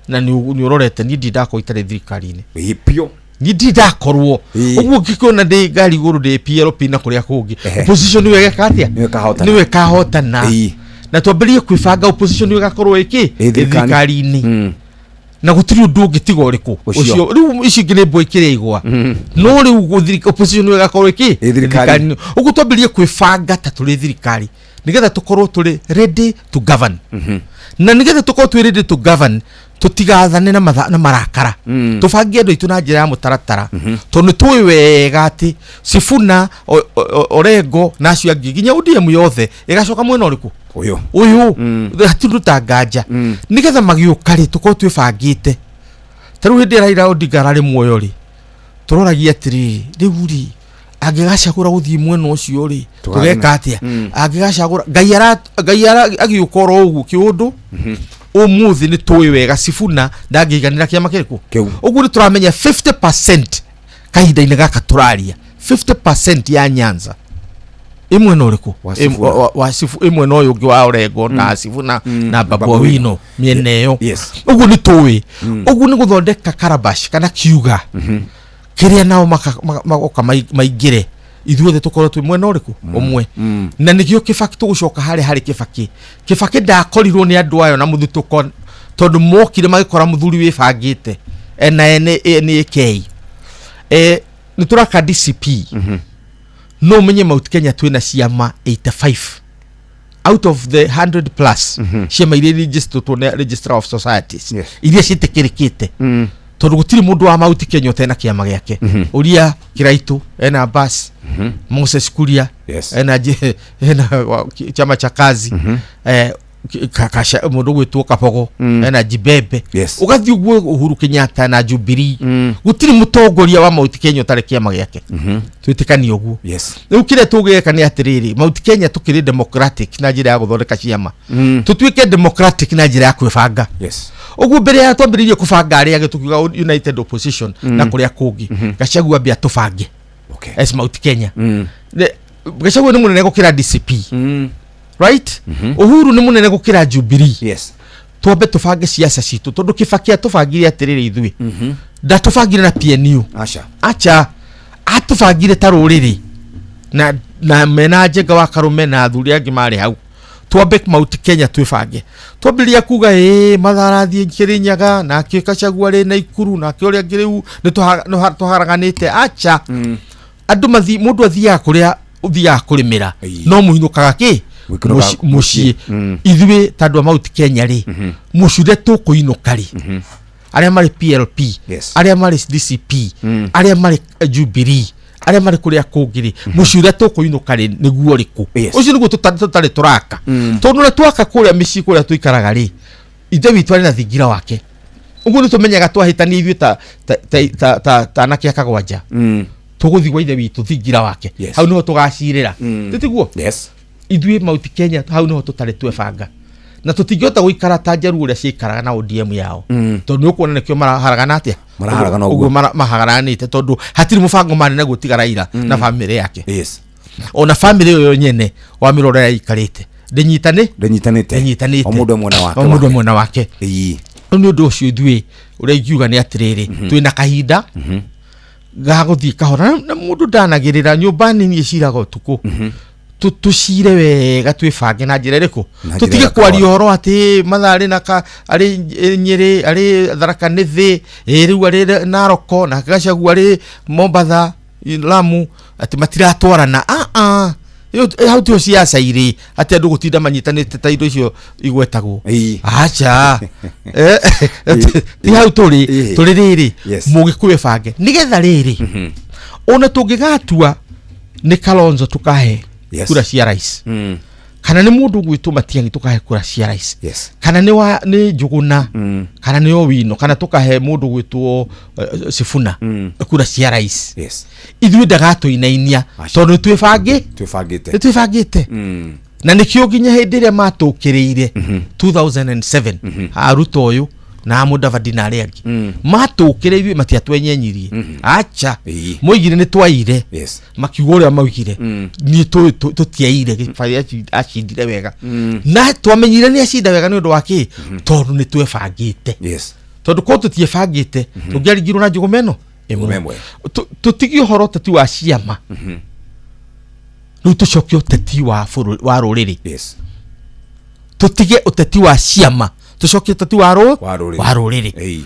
Na nĩ ũrorete niĩ ndirĩ ndakorwo itarĩ thirikari-inĩ. Biũ. Niĩ ndirĩ ndakorwo. Ũguo ngĩkĩona ndĩ ngari igũrũ ndĩ PLP na kũrĩa kũngĩ. Opposition nĩyo ĩgeka atĩa? Nĩyo ĩkahotana. Nĩyo ĩkahotana. Na twambĩrĩrie kwĩbanga opposition nĩyo ĩgakorwo ĩkĩ? Ĩ thirikari-inĩ. Na gũtirĩ ũndũ ũngĩ tiga ũrĩkũ? Ũcio. Rĩu ici ingĩ nĩ mbwe ikĩrĩa igwa. No rĩu opposition nĩyo ĩgakorwo ĩkĩ? Ĩ thirikari. Ũguo twambĩrĩrie kwĩbanga ta tũrĩ thirikari nĩgetha tũkorwo tũrĩ ready to govern. Na nĩgetha tũkorwo twĩ ready to govern, tũtigathane na marakara. Tũbange andũ aitũ na njĩra ya mũtaratara. Tondũ nĩ tũĩ wega atĩ Sifuna, Orengo na acio angĩ nginya ODM yothe ĩgacoka mwena ũrĩkũ? Ũyũ. Ũyũ. Hatirĩ ũndũ ta nganja. Nĩgetha magĩũka rĩ, tũkorwo twĩbangĩte. Ta rĩu hĩndĩ ĩrĩa Raila Odinga ararĩ muoyo rĩ, tũroragia atĩrĩrĩ, rĩu rĩ, angĩgacagũra gũthiĩ mwena ũcio rĩ, tũgeka atĩa? Angĩgacagũra, Ngai agĩũka oro ũguo kĩũndũ, ũmũthĩ nĩ tũĩ wega Sifuna ndangĩiganĩra kĩama kĩrĩkũ? Ũguo nĩ tũramenya 50% kahinda-inĩ gaka tũraria, 50% ya Nyanza ĩmwe na ũrĩkũ? Wa Sifuna. Wa ĩmwe na ũyũ ũngĩ wa Orengo na Sifuna na Babu Owino mĩena ĩyo. Ũguo nĩ tũĩ. Ũguo nĩ gũthondeka calabash kana kiuga kĩrĩa nao magoka maingĩre, ithuothe tũkorwo twĩ mwena ũrĩkũ? Ũmwe. Na nĩkĩo Kibaki tũgũcoka harĩa harĩ Kibaki. Kibaki ndakorirwo nĩ andũ ayo na mũthutũko, tondũ mokire magĩkora mũthuri wĩbangĩte ena NAK. Nĩ tũraka DCP. No ũmenye Mount Kenya twĩna ciama 85 out of the 100 plus ciama iria registered nĩ Registrar of Societies iria ciĩtĩkĩrĩkĩte. Tondũ gũtirĩ mũndũ wa Mount Kenya ũtena kĩama gĩake. Ũria Kiraitũ ena Bas, Moses Kuria ena ena chama cha kazi, mũndũ gwĩtwo Kabogo ena Jibembe. Ũgathiĩ ũguo Uhuru Kenyatta na Jubilee. Gũtirĩ mũtongoria wa Mount Kenya ũtarĩ kĩama gĩake. Twĩtĩkanie ũguo. Rĩu kĩrĩa tũgĩka nĩ atĩrĩrĩ, Mount Kenya tũkĩrĩ democratic na njĩra ya gũthondeka ciama. Tũtuĩke democratic na njĩra ya kwĩbanga. Ũguo mbere ya twambĩrĩirie kũbanga arĩa angĩ tũkiuga United Opposition na kũrĩa kũngĩ, Gachagua ambia tũbange. As Mount Kenya. Gachagua nĩ mũnene gũkĩra DCP. Right? Uhuru nĩ mũnene gũkĩra Jubilee. Twambe tũbange ciaca citũ tondũ Kibaki atũbangire atĩrĩrĩ ithuĩ. Ndatũbangire na PNU. Aca. Aca. Atũbangire ta rũrĩrĩ. Na mena Njenga wa Karume na athuri angĩ marĩ hau. Twambe Mount Kenya twĩbange. Twambĩrĩria kuga ĩĩ matharathiĩ Kĩrĩnyaga nake Gachagua rĩ Naikuru nake ũrĩa angĩ rĩu nĩ tũharaganĩte. Aca. Andũ mathi, mũndũ athiaga kũrĩa ũthiaga kũrĩmĩra. No mũinũkaga kĩ? Mũinũkaga Mũciĩ. Ithuĩ ta andũ a Mount Kenya rĩ, mũciĩ ũrĩa tũkũinũka rĩ, Arĩa marĩ PLP, arĩa marĩ DCP, arĩa marĩ Jubilee, arĩa marĩ kũrĩa kũngĩ rĩ, mũciĩ ũrĩa tũkũinũka rĩ nĩguo ũrĩkũ? Ũcio nĩguo tũtarĩ tũraka. Tondũ ũrĩa twaka kũrĩa mĩciĩ kũrĩa tũikaraga rĩ, ithe witũ arĩ na thingira wake. Ũguo nĩ tũmenyaga twahĩtania ithuĩ ta anake a Kagwanja, tũgũthiĩ gwa ithe witũ thingira wake, hau nĩho tũgacirĩra. Tĩtiguo? Ithuĩ Mount Kenya hau nĩho tũtarĩ twebanga, na tũtingĩhota gũikara ta Njaruo ũrĩa ciikaraga na ODM yao, tondũ nĩ ũkuona nĩkĩo maraharagana atĩa, Maraharagana ũguo. Maharaganĩte tondũ hatirĩ mũbango marĩ naguo tiga Raila na bamĩrĩ yake. Ona bamĩrĩ ĩyo nyene wa mĩrora ĩrĩa ĩikarĩte ndĩnyitanĩte, O mũndũ e mwena wake. O mũndũ e mwena wake. Rĩu nĩ ũndũ ũcio ithuĩ ũrĩa ingiuga nĩ atĩrĩrĩ, twĩna kahinda ga gũthiĩ kahora, na mũndũ ndanagĩrĩra nyũmba nini ĩciraga ũtukũ. Tũcire wega, twĩbange na njĩra ĩrĩkũ, Na njĩra tũtige ya kwaria kahora. ũhoro atĩ Mathaa na ka arĩ Nyĩrĩ, arĩ Tharaka Nithi, ĩ rĩu arĩ Naroko, na Gachagua arĩ Mombatha, Lamu, atĩ matiratwarana. Ah, hau tiho ciaca irĩ atĩ andũ gũtinda manyitanĩte ta indo icio igwetagwo. Aca, ti hau tũrĩ. Tũrĩ rĩrĩ, mũgĩkũyũ bange nĩgetha rĩrĩ ona tũngĩgatua nĩ Kalonzo tũkahe kura cia rais, kana nĩ mũndũ ũgwĩtwo Matiang'i tũkahe kura cia rais, kana nĩ wa nĩ Njũgũna, kana nĩ Owino, kana tũkahe mũndũ ũgwĩtwo Sifuna kura cia rais, ithuĩ ndagatũinainia tondũ nĩ twĩbangĩ twĩbangĩte. Nĩ twĩbangĩte. Na nĩkĩo nginya hĩndĩ ĩrĩa matũkĩrĩire 2007, Ruto ũyũ na Mudavadi na arĩa angĩ matũkĩrĩire, ithuĩ matiatwenyenyirie, acha. Moigire nĩ twaire, makiuga ũrĩa maugire. Niĩ tũtiaire, Gĩbari acindire wega, na twamenyire nĩ acinda wega nĩ ũndũ wa kĩ? Tondũ nĩ twebangĩte. Tondũ korwo tũtiebangĩte, tũngĩaringirwo na njũgũma ĩno Njũgũma ĩmwe. Tũtigie ũhoro ũteti wa ciama rĩu, tũcokie ũteti wa bũrũri wa rũrĩrĩ. Tũtige ũteti wa ciama, tũcokie ũteti wa Wa rũrĩrĩ. Wa rũrĩrĩ.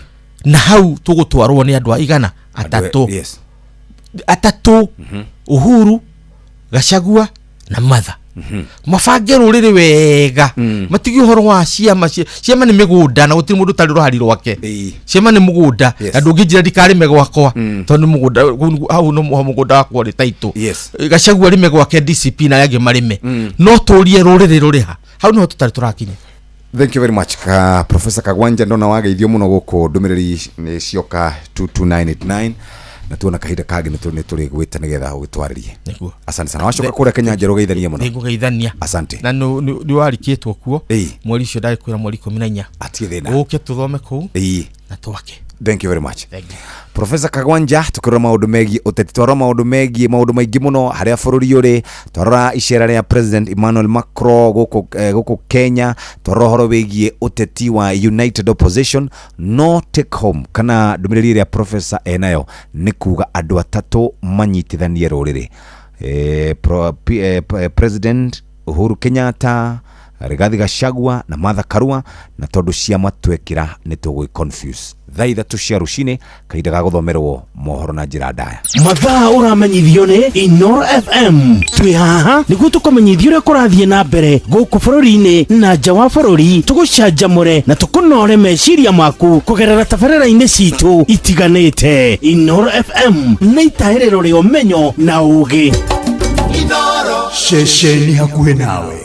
Na hau tũgũtwarwo nĩ andũ a igana atatũ, atatũ, Uhuru, Gachagua na Martha, mabange rũrĩrĩ wega, matige ũhoro wa ciama. Ciama nĩ mĩgũnda, na gũtirĩ mũndũ ũtarĩ rũhari rwake. Ciama nĩ mũgũnda, na ndũngĩnjĩra ndikarĩme gwakwa tondũ nĩ mũgũnda hau no mũgũnda wakwa ũrĩ taitũ. Gachagua arĩme gwake, DCP na arĩa angĩ marĩme, no tũrie rũrĩrĩ rũrĩ ha? Hau nĩho tũtarĩ tũrakinya. Thank you very much, ka Professor Kagwanja. Ndona wageithio muno guku, ndumiriri ni cioka 22989, na tuona kahinda kangĩ nĩ tũrĩ gwĩta nĩgetha ũgĩtwarĩrie. Nĩguo. Asante sana. Wacoka kũrĩa Kenya Njerũ geithanie mũno. Nĩngũgeithania. Asante. Na nĩ warikĩtwo kuo mweri ũcio, ndagĩkwĩra mweri 14. Atirĩ thĩna. Ũke tũthome kũu na twake. Thank you very much. Thank you. Professor Kagwanja, tukĩrora maũndũ megiĩ ũteti, twarora maũndũ megiĩ maũndũ maingĩ mũno harĩa bũrũri ũrĩ, twarora icera rĩa President Emmanuel Macron gũkũ Kenya, twarora ũhoro wĩgiĩ ũteti wa United Opposition. No take home kana ndũmĩrĩri ĩrĩa professor enayo nĩ kuga andũ atatũ manyitithanie rũrĩrĩ, President Uhuru Kenyatta, Rigathi Gachagua na Martha Karua, na tondũ ciama twekĩra nĩ tũgwĩ confuse. Thaa 3 cia rũcinĩ, kahinda ga gũthomerwo mohoro na njĩra ndaya. Mathaa ũramenyithio nĩ Inoro FM. Twĩ haha nĩguo tũkũmenyithia ũrĩa kũrathiĩ na mbere gũkũ bũrũri-inĩ na nja wa bũrũri, tũgũcanjamũre na tũkũnore meciria maku kũgerera tabarĩra-inĩ citũ itiganĩte. Inoro FM nĩ itahĩrĩro rĩa ũmenyo na ũgĩ. Ceceni hakuhĩ nawe.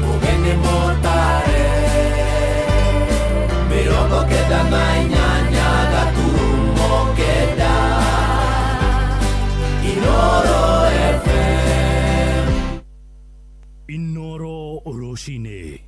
Ũgeni mũtare 98.9 Inoro FM. Inoro rũcinĩ.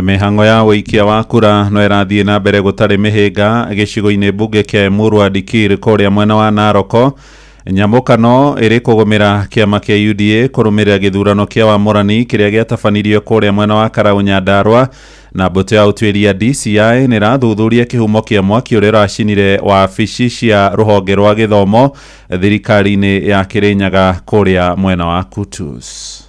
Mĩhang'o ya ũikia wa kura no ĩrathiĩ na mbere gũtarĩ mĩhĩnga gĩcigo-inĩ mbunge kĩa Emurua Dikirr kũrĩa mwena wa Naroko. Nyamũkano ĩrĩ kũgũmĩra kĩama kĩa UDA kũrũmĩrĩra gĩthurano kĩa wamũrani kĩrĩa gĩatabanirio kũrĩa mwena wa Karau Nyandarua. Na mbũtũ ya ũtuĩria DCI nĩ ĩrathuthuria kĩhumo kĩa mwaki ũrĩa ũracinire wabici cia rũhonge rwa gĩthomo thirikari-inĩ ya Kĩrĩnyaga kũrĩa mwena wa Kutus.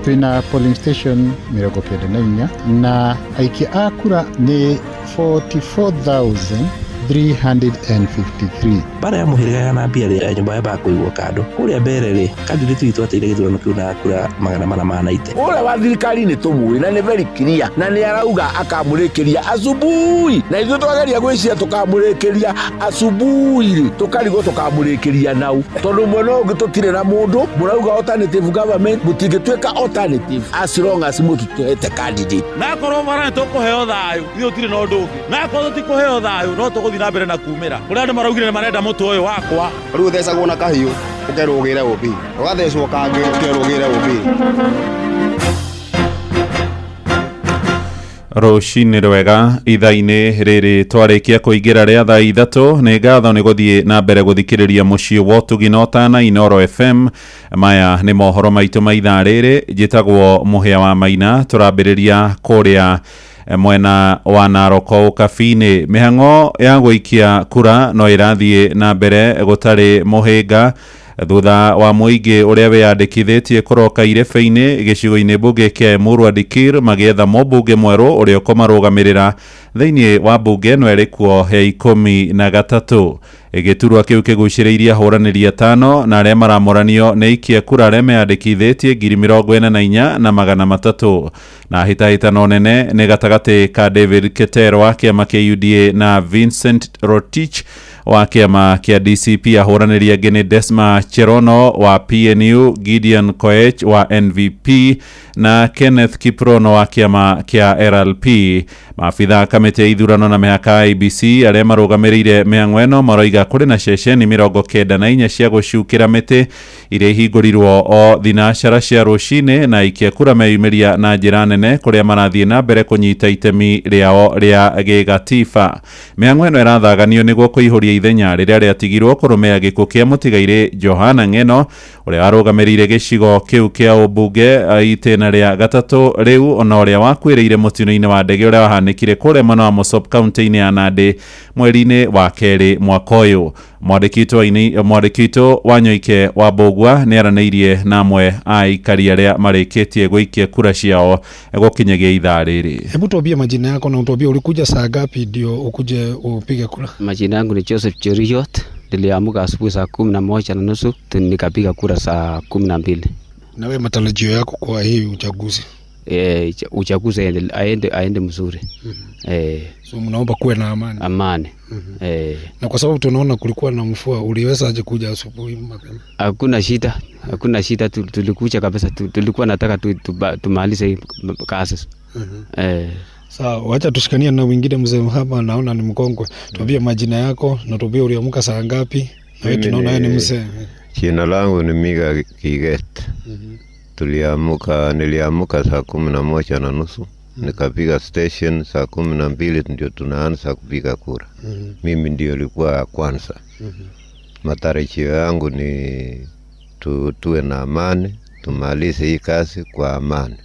Twina polling station 94 na aikia a kura nĩ 44,000. 353. Mbara ya mũhĩrĩga ya nambia ya nyũmba yambaga kũigwo kando. Kũrĩa mbere rĩ, candidate witũ ateire gĩthurano kĩu na kura 490. Ũrĩa wa thirikari nĩ tũmũĩ na nĩ very clear na nĩ arauga akamũrĩkĩria asubuhi, na ithuĩ twageria gwĩciria tũkamũrĩkĩria asubuhi rĩ, tũkarigwo tũkamũrĩkĩria nau, tondũ mwena ũyũ ũngĩ tũtirĩ na mũndũ. Mũrauga alternative government, mũtingĩtuĩka alternative as long as mũtitũhete candidate. Na akorwo mara nĩ tũkũheo thayũ, ithuĩ tũtirĩ na ũndũ ũngĩ, na akorwo tũtikũheo thayũ, no tũgũthiĩ na mbere na kumĩra kũrĩa andũ maraugire nĩ marenda mũtwe ũyũ wakwa. Rĩu ũthecagwo na kahiũ ũkerwo ũgĩre ũmbi, ũgathecwo kangĩ ũkerwo ũgĩre ũmbi. Rũcinĩ rwega ithaa-inĩ rĩrĩ twarĩkia kũingĩra rĩa thaa 3. Nĩ ngatho nĩ gũthiĩ na mbere gũthikĩrĩria mũciĩ wa ũtugi na ũtana Inoro FM. Maya nĩ mohoro maitũ ma ithaa rĩrĩ. Njĩtagwo Mũhĩa wa Maina. Tũrambĩrĩria kũrĩa mwena wa Naroko Ũkabi-inĩ. Mĩhang'o ya gũikia kura no ĩrathiĩ na mbere gũtarĩ mũhĩnga thutha wa mũingĩ ũrĩa wĩyandĩkithĩtie kũroka irebe-inĩ gĩcigo-inĩ mbunge kĩa Emurua Dikirr magĩetha mũmbunge mwerũ ũrĩa ũkũmarũgamĩrĩra thĩinĩ wa mbunge ĩno ĩrĩ kuo ya 13. Gĩturwa kĩu kĩgucĩrĩirie ahũranĩri 5 na arĩa maramũranio nĩ ikia kura arĩa meyandĩkithĩtie 44,300, na hĩtahĩtano nene nĩ gatagatĩ ka David Keter wa kĩama kĩa UDA na Vincent Rotich wa kĩama kĩa DCP. Ahũranĩri angĩ nĩ Desma Cherono wa PNU, Gideon Koech wa NVP na Kenneth Kiprono wa kĩama kĩa RLP. Maabitha kamĩtĩ ya ithurano na mĩhaka IEBC arĩa marũgamĩrĩire mĩhang'o ĩno maroiga kũrĩ na ceceni 94 cia gũcukĩra mĩtĩ iria ihingũrirwo o thinacara cia rũcinĩ, na aikia kura meyumĩria na njĩra nene kũrĩa marathiĩ na mbere kũnyita itemi rĩao rĩa gĩgatiba. Mĩhang'o ĩno ĩrathaganio nĩguo kũihũria ithenya rĩrĩa rĩatigirwo kũrũmĩrĩra gĩkuũ kĩa mũtigairĩ Johana Ng'eno ũrĩa warũgamĩrĩire gĩcigo kĩu kĩa ũmbunge itĩna rĩa gatatũ rĩu, ona ũrĩa wakuĩrĩire mũtino-inĩ wa ndege ũrĩa wahanĩkire kũrĩa mwena wa Mosop kaunti-inĩ ya Nandi mweri-inĩ wa kerĩ mwaka ũyũ. Mwandĩki witũ Wanyoike wa Mbũgua nĩ aranĩirie na amwe a aikari arĩa marĩkĩtie gũikia kura ciao gũkinyagia ithaa rĩrĩ. Hebu tuambie majina yako na utuambie ulikuja saa ngapi ndio ukuje upige kura. Majina yangu ni Joseph Cheruiyot. Niliamka asubuhi saa 11:30 nikapiga kura saa 12. Na wewe matarajio yako kwa hii uchaguzi? Uchaguzi aende mzuri. So mnaomba kuwe na amani. Amani. Na kwa sababu tunaona kulikuwa na mvua, uliweza aje kuja asubuhi mapema? Hakuna shida, tulikuja kabisa, tulikuwa nataka tumalize kazi. Sawa, wacha tushikanie na wengine. Mzee hapa naona ni mkongwe. Tuambie majina yako na tuambie uliamka saa ngapi. Na wewe tunaona wewe ni mzee. Jina langu ni Miga Kiget. Niliamka saa 11:30. Nikapiga station saa 12 ndio tunaanza kupiga kura. Mimi ndio nilikuwa ya kwanza. Matarajio yangu ni tuwe na amani, tumalize hii kazi kwa amani.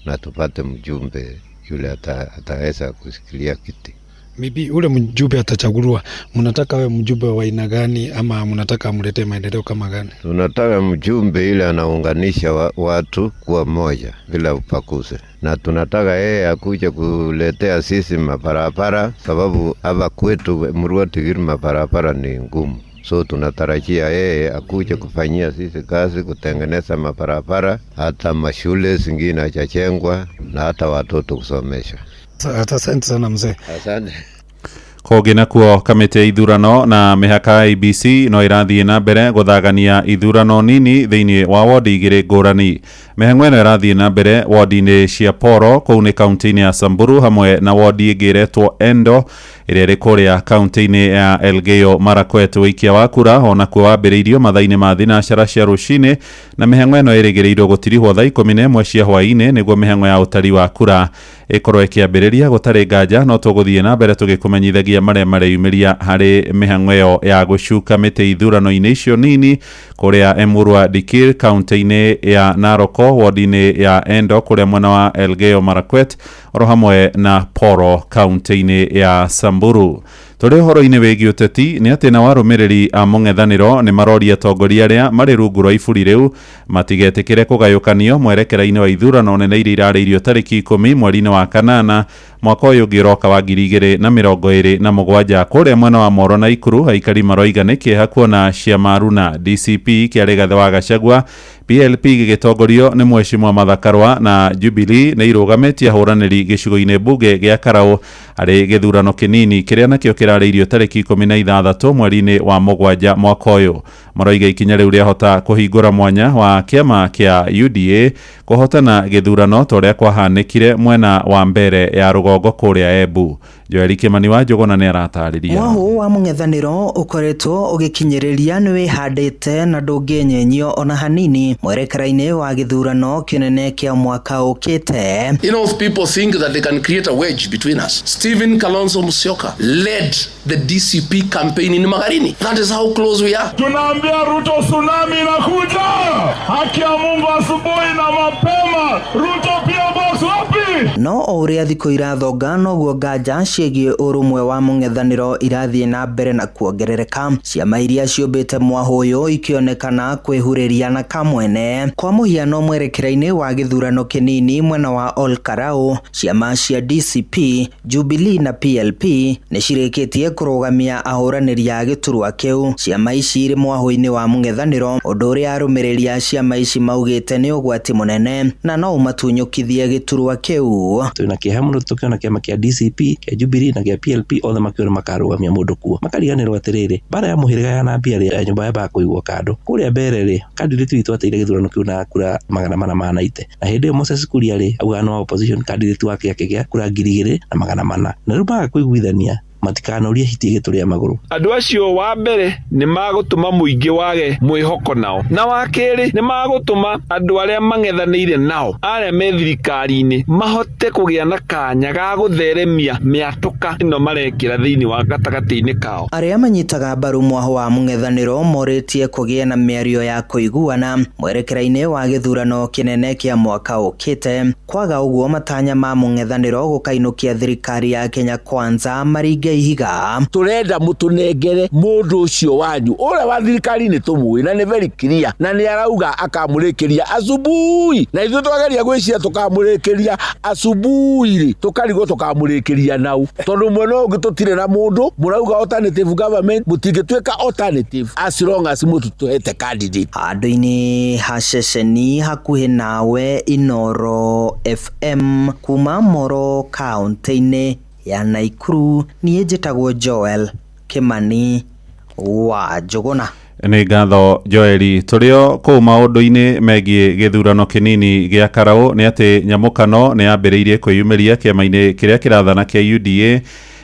Na tupate mjumbe yule ataweza kushikilia kiti. Maybe ule mjumbe atachaguliwa, mnataka awe mjumbe wa aina gani ama mnataka amletee maendeleo kama gani? Tunataka mjumbe ile anaunganisha watu kuwa moja bila upakuzi. Na tunataka yeye akuje kuletea sisi mabarabara, sababu hapa kwetu Emurua Dikirr mabarabara ni ngumu. So tunatarajia yeye akuje kufanyia sisi kazi, kutengeneza mabarabara, hata mashule zingine hajajengwa na hata watoto kusomesha. Asante sana mzee. Asante. Kũngĩ nakuo kamĩtĩ ya ithurano na mĩhaka IEBC no ĩrathiĩ na mbere gũthagania ithurano nini thĩinĩ wa wodi igĩrĩ ngũrani. Mĩhang'o ĩno ĩrathiĩ na mbere wodi-inĩ cia Poro kũu nĩ kaunti-inĩ ya Samburu hamwe na wodi ĩngĩ ĩretwo Endo ĩrĩa ĩrĩ kũrĩa kaunti-inĩ ya Elgeyo Marakwet. Ũikia wa kura onakuo wambĩrĩirio mathaa-inĩ ma thinacara cia rũcinĩ na mĩhang'o ĩno ĩrĩgĩrĩirwo gũtirihwo thaa 11 cia hwaĩ-inĩ nĩguo mĩhang'o ya ũtari wa kura ĩkorwo ĩkĩambĩrĩria. Gũtarĩ nganja no tũgũthiĩ na mbere tũgĩkũmenyithagia marĩa mareyumĩria harĩ mĩhang'o ĩyo ya gũcuka mĩtĩ ithurano-inĩ icio nini kũrĩa Emurua Dikirr kaunti-inĩ ya Narok wodi-inĩ ya Endo kũrĩa mwena wa Elgeyo Marakwet oro hamwe na Poro kaunti-inĩ ya Samburu. Tũrĩ ũhoro-inĩ wĩgiĩ ũteti nĩ atĩ nao arũmĩrĩri a mũng'ethanĩro nĩ maroria atongoria arĩa marĩ rungu rwa iburi rĩu matigetĩkĩre kũgayũkanio mwerekera-inĩ wa ithurano nene iria irarĩirio tarĩki 10 mweri-inĩ wa kanana mwaka ũyũ ũngĩ ũroka wa 2027. Kũrĩa mwena wa Moro na Ikuru aikari maroiga nĩ kĩeha kuona ciama Runa DCP kĩa Rigathĩ wa Gachagua, PLP gĩgĩtongorio nĩ Mheshimiwa Martha Karua na Jubilee nĩ irũgamĩtie ahũranĩri gĩcigo-inĩ mbunge gĩa Karau harĩ gĩthurano kĩnini kĩrĩa nakĩo kĩrarĩirio tarĩki 16 mweri-inĩ wa mũgwanja mwaka ũyũ. Maroiga ikinya rĩu rĩahota kũhingũra mwanya wa kĩama kĩa UDA kũhotana gĩthurano ta ũrĩa kwahanĩkire mwena wa mbere ya rũgongo kũrĩa Embu. Joel Kimani wa Njũgũna nĩ aratarĩria. Mwahu wa mũng'ethanĩro ũkoretwo ũgĩkinyĩrĩria nĩ wĩhandĩte na ndũngĩenyenyio ona hanini mwerekera-inĩ wa gĩthurano kĩnene kĩa mwaka ũkĩte. You know, people think that they can create a wedge between us. Stephen Kalonzo Musyoka led the DCP campaign in Magarini. That is how close we are. Tunaambia Ruto tsunami inakuja. Haki ya Mungu asubuhi na mapema. Ruto pia box wapi? No o ũrĩa thikũ irathonga noguo nganja ciĩgiĩ ũrũmwe wa mũng'ethanĩro irathiĩ na mbere na kuongerereka. Ciama iria ciũmbĩte mwahu ũyũ ikĩonekana kwĩhurĩria na kamwene. Kwa mũhiano mwerekera-inĩ wa gĩthurano kĩnini mwena wa Ol Kalou, ciama cia DCP, Jubilee na PLP nĩ cirĩkĩtie kũrũgamia ahũranĩri a gĩturwa kĩu. Ciama ici irĩ mwahu-inĩ wa mũng'ethanĩro, ũndũ ũrĩa arũmĩrĩri a ciama ici maugĩte nĩ ũgwati mũnene na no ũmatunyũkithie gĩturwa kĩu. Twĩna kĩeha mũno tũkĩona kĩama kĩa DCP, kĩa Jubilee na kĩa PLP othe makiona makarũgamia mũndũ kuo. Makariganĩrwo atĩrĩrĩ, mbara ya mũhĩrĩga yanambia rĩ ya nyũmba yambaga kũigwo kando. Kũrĩa mbere rĩ, candidate witũ ateire gĩthurano kĩu na kura 490. Na hĩndĩ ĩyo Moses Kuria rĩ, augaga nĩ wa opposition, candidate wake akĩgĩa kura 2400. Na rĩu maga kũiguithania matikanorie hiti ĩgĩtũrĩa magũrũ. Andũ acio wa mbere nĩ magũtũma mũingĩ wage mwĩhoko nao, na wa kerĩ nĩ magũtũma andũ arĩa mang'ethanĩire nao arĩa me thirikari-inĩ mahote kũgĩa na kanya ga gũtheremia mĩatũka ĩno marekĩra thĩinĩ wa gatagatĩ-inĩ kao. Arĩa manyitaga mbaru mwahu wa mũng'ethanĩro morĩtie kũgĩe na mĩario ya kũiguana mwerekera-inĩ wa gĩthurano kĩnene kĩa mwaka ũkĩte. Kwaga ũguo matanya ma mũng'ethanĩro gũkainũkia thirikari ya Kenya Kwanza maringe ihiga. Turenda mutunengere mundu ucio wanyu uria wa thirikari ni tumui na ni very clear na ni arauga akamurikiria asubuhi na ithuĩ twageria gwĩciria tukamurikiria asubuhi ri tukarigwo tukamurikiria nau tondu mwena ũngĩ tũtirĩ na mundu murauga alternative government mutingĩtuĩka alternative as long as mũtũtũhete candidate. Handũ-inĩ ha ceceni hakuhĩ nawe Inoro FM kuma Moro kaunti-inĩ ya Nakuru, niĩ njĩtagwo Joel Kimani wa Njũgũna. Nĩ ngatho Joeli. Tũrĩo kũu maũndũ-inĩ megiĩ gĩthurano kĩnini gĩa Karau nĩ atĩ nyamũkano nĩ yambĩrĩirie kwĩyumĩria kĩama-inĩ kĩrĩa kĩrathana kĩa UDA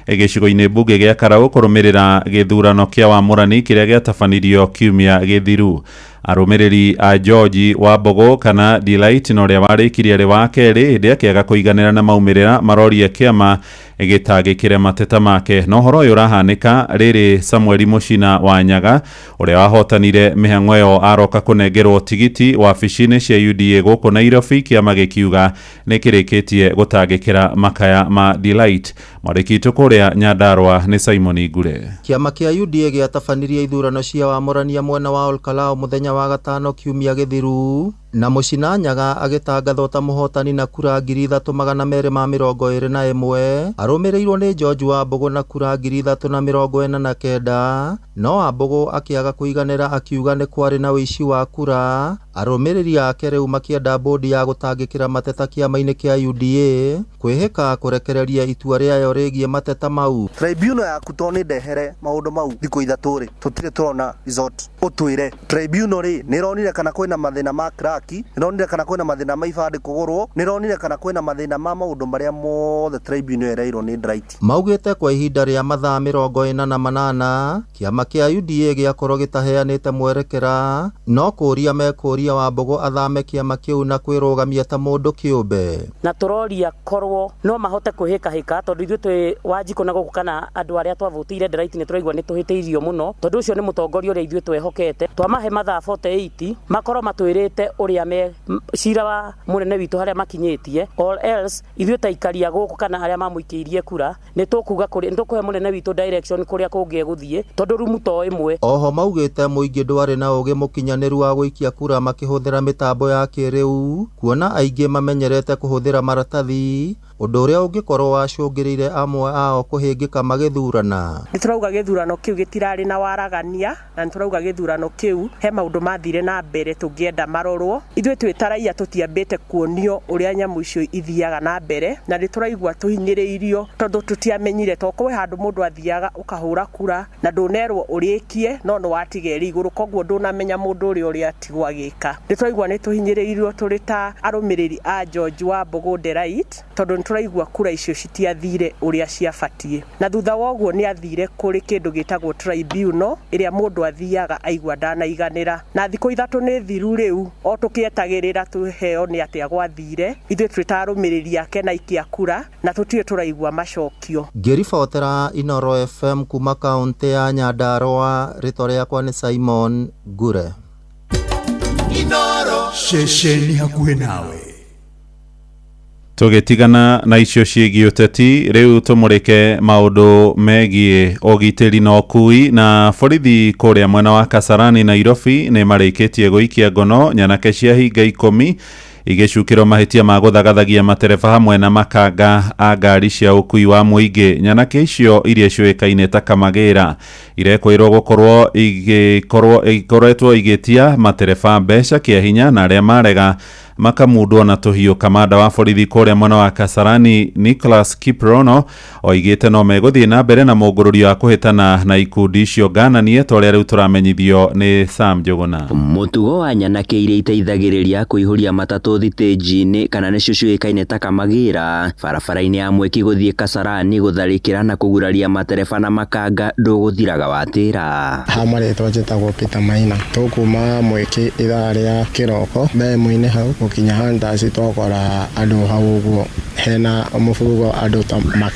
gĩcigo-inĩ mbunge gĩa Karau kũrũmĩrĩra gĩthurano kĩa wamũrani kĩrĩa gĩatabanirio kiumia gĩthiru. Arũmĩrĩri a George Wambogo kana Delight na ũrĩa warĩkirie arĩ wa kerĩ hĩndĩ akĩaga kũiganĩra na maumĩrĩra marorie kĩama gĩtangĩkĩre mateta make. Na ũhoro ũyũ ũrahanĩka rĩrĩ Samuel Mũcina wa Nyaga ũrĩa wahotanire mĩhang'o ĩyo aroka kũnengerwo tigiti wabici-inĩ cia UDA gũkũ Nairobi, kĩama gĩkiuga nĩ kĩrĩkĩtie gũtangĩkĩra makaya ma Delight. Mwandĩki witũ kũrĩa Nyandarua nĩ Simon Ngure. Kĩama kĩa UDA gĩatabanirie ithurano cia wamũrania mwena wa Ol Kalou mũthenya wa gatano kiumia gĩthiru na Mũcina Nyaga agĩtangathwo ta mũhotani na kura 3221 arũmĩrĩirwo nĩ George Wambogo na kura 3049 no Wambogo akĩaga kũiganĩra akiuga nĩ kwarĩ na ũici wa kura. Arũmĩrĩri ake rĩu makĩenda bodi ya gũtangĩkĩra mateta kĩama-inĩ kĩa UDA kwĩhĩka kũrekereria itua rĩayo rĩgiĩ mateta mau. Tribunal yaku to nĩ ndehere maũndũ mau thikũ ithatũ rĩ tũtirĩ tũrona result ũtwĩre tribunal rĩ nĩ ĩronire kana kwĩna mathĩna ma crack, nĩ ĩronire kana kwĩna mathĩna ma ibandĩ kũgũrwo, nĩ ĩronire kana kwĩna mathĩna ma maũndũ marĩa mothe tribunal ĩreirwo nĩ Ndright. Maugĩte kwa ihinda rĩa mathaa 48 kĩama kĩa UDA gĩakorwo gĩtaheanĩte mwerekera no kũria mekũria mũtongoria Wambũgũ athame kĩama kĩu na kwĩrũgamia ta mũndũ kĩũmbe. Na tũroria korwo no mahote kwĩhĩkahĩka tondũ ithuĩ twĩ Wanjikũ na gũkũ kana andũ arĩa twavũtĩire Delight nĩ tũraigua nĩ tũhĩtĩirio mũno tondũ ũcio nĩ mũtongoria ũrĩa ithuĩ twehokete. Twamahe mathaa 48 makorwo matwĩrĩte ũrĩa me cira wa mũnene witũ harĩa makinyĩtie, or else ithuĩ ta ikaria gũkũ kana arĩa mamũikĩirie kura nĩ tũkuga kũrĩ nĩ tũkũhe mũnene witũ direction kũrĩa kũngĩ egũthiĩ tondũ rumu to ĩmwe. Oho maugĩte mũingĩ ndwarĩ na ũgĩ mũkinyanĩru wa gũikia kura makĩhũthĩra mĩtambo ya kĩrĩu kuona aingĩ mamenyerete kũhũthĩra maratathi, ũndũ ũrĩa ũngĩkorwo wacũngĩrĩire amwe ao kũhĩngĩka magĩthurana. Nĩ tũrauga gĩthurano kĩu gĩtirarĩ na waragania na nĩ tũrauga gĩthurano kĩu he maũndũ mathire na mbere tũngĩenda marorwo. Ithuĩ twĩ ta raia tũtiambĩte kuonio ũrĩa nyamũ icio ithiaga na mbere na nĩ tũraigua tũhinyĩrĩirio tondũ tũtiamenyire, to kwĩ handũ mũndũ athiaga ũkahũra kura na ndũnerwo ũrĩkie no nĩ watiga ĩrĩ igũrũ, koguo ndũnamenya mũndũ ũrĩa ũrĩa atigwo agĩka. Nĩ tũraigua nĩ tũhinyĩrĩirio tũrĩ ta arũmĩrĩri a George Wambũgũ Delight tondũ nĩ tũraigua kura icio citiathire ũrĩa ciabatiĩ, na thutha wa ũguo nĩ athire kũrĩ kĩndũ gĩtagwo tribunal ĩrĩa mũndũ athiaga aigua ndanaiganĩra, na thikũ 3 nĩ thiru rĩu o tũkĩetagĩrĩra tũheo nĩ atĩa gwathire. Ithuĩ twĩ ta arũmĩrĩri ake na aikia kura na tũtirĩ tũraigua macokio. Ngĩribotera Inooro FM kuma kaũntĩ ya Nyandarũa, rĩtwa rĩakwa nĩ Simon Ngure. Inooro ceceni hakuhĩ nawe. Tũgĩtigana na icio ciĩgiĩ ũteti, rĩu tũmũrĩke maũndũ megiĩ ũgitĩri na ũkui. Na borithi kũrĩa mwena wa Kasarani Nairobi nĩ marĩkĩtie gũikia ngono nyanake cia hinga 10 igĩcukĩrwo mahĩtia ma gũthagathagia matereba hamwe na makanga a ngari cia ũkui wa mũingĩ. Nyanake icio iria ciũĩkaine ta Kamagĩra irekwĩrwo gũkorwo ikoretwo igĩtia matereba mbeca kĩa hinya na arĩa marega makamundwo na tũhiũ. Kamanda wa borithi kũrĩa mwena wa Kasarani Nicholas Kiprono oigĩte no megũthiĩ na mbere na mũngũrũrio wa kũhĩtana na ikundi icio ngananie ta ũrĩa rĩu tũramenyithio nĩ Sam Njũgũna. Mũtugo wa nyanake iria iteithagĩrĩria kũihũria matatũ thitĩnji-inĩ kana nĩcio ciũĩkaine ta Kamagĩra barabara-inĩ ya Mweki gũthiĩ Kasarani gũtharĩkĩra na kũguraria matereba na makanga ndũgũthiraga watĩra. Ha marĩtwa njĩtagwo Peter Maina, tũkuma Mweki ithaa rĩa kĩroko mbemũ-inĩ hau gũkinya Hunters twakora andũ hau ũguo hena mũburugo andũ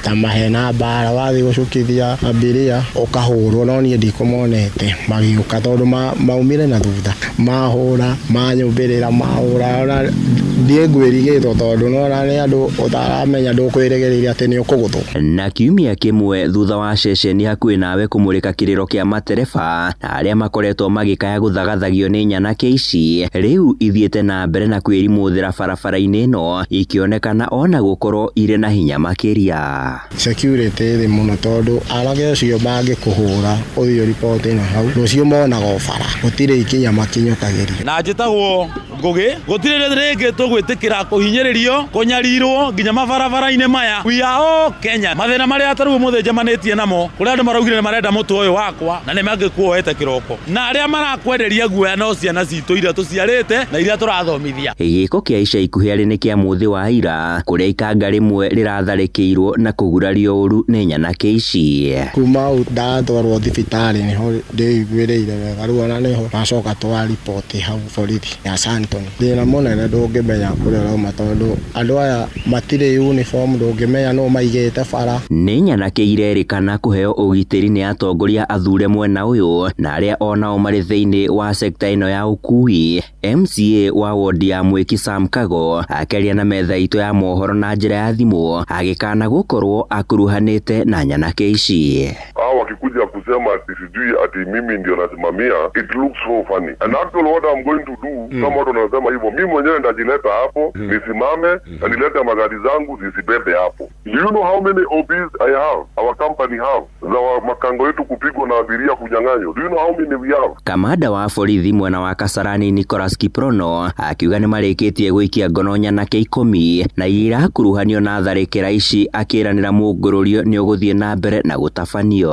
ta mahena mbara, wathiĩ gũcukithia abiria ũkahũrwo, no niĩ ndikũmonete magĩũka tondũ maumire na thutha, mahũra manyũmbĩrĩra mahũra, ona ndiĩ ngwĩrigĩtwo tondũ nona nĩ andũ ũtaramenya ndũkwĩrĩgĩrĩire atĩ nĩ ũkũgũthwo. Na kiumia kĩmwe thutha wa ceceni hakuhĩ nawe kũmũrĩka kĩrĩro kĩa matereba na arĩa makoretwo magĩkaya gũthagathagio nĩ nyanake ici rĩu ithiĩte na mbere na kwĩrimũthĩra barabara-inĩ ĩno ikĩonekana ona gũkorwo irĩ na hinya makĩria. Security thĩ mũno tondũ anake acio mangĩkũhũra ũthiĩ ũriboti na hau rũciũ monaga o bara, gũtirĩ ikinya makinyũkagĩria. Na njĩtagwo Ngũgĩ, gũtirĩ rĩngĩ tũgwĩtĩkĩra kũhinyĩrĩrio kũnyarirwo nginya mabarabara-inĩ maya. We are all Kenya. Mathĩna marĩa ta rĩu ũmũthĩ njemanĩtie namo kũrĩa andũ maraugire nĩ marenda mũtwe ũyũ wakwa na nĩ mangĩkuoete kĩroko, na arĩa marakwenderia guoya no ciana citũ iria tũciarĩte na iria tũrathomithia. Gĩko kĩa ica ikuhĩ arĩ nĩ kĩa mũthĩ wa ira kũrĩa ikanga rĩmwe rĩratharĩkĩirwo na kũgurario ũru nĩ nyanake ici. Kuma hau ndatwarwo thibitarĩ nĩho ndĩiguĩrĩire wega, rĩu ona nĩho macoka twa riboti hau borithi ya Sandton. Thĩna mũnene ndũngĩmenya kũrĩa ũrauma tondũ andũ aya matirĩ uniform, ndũngĩmenya nũ maigĩte bara. Nĩ nyanake irerĩkana kũheo ũgitĩri nĩ atongoria athure mwena ũyũ na arĩa onao marĩ thĩinĩ wa sekta ĩno ya ũkui. MCA wa wodi ya Mweki Sam Kago akĩaria na metha itũ ya mohoro na njĩra ya thimũ agĩkana gũkorwo akuruhanĩte na nyanake ici. Hao wakikuja kusema ati sijui ati mimi ndio nasimamia, it looks so funny. And actually what I'm going to do, kama watu wanasema hivyo, mimi mwenyewe ndajileta hapo, nisimame na nilete magari zangu zisibebe hapo. Do you know how many OBs I have? Our company have. Za makango yetu kupigwa na abiria kunyang'anywa. Do you know how many we have? Kamanda wa borithi mwena wa Kasarani Nicholas Kiprono akiuga nĩ marĩkĩtie gũikia ngono nyanake 10 na irakuruhanio na tharĩkĩra ici, akĩranĩra mũngũrũrio nĩ ũgũthiĩ na mbere na gũtabanio.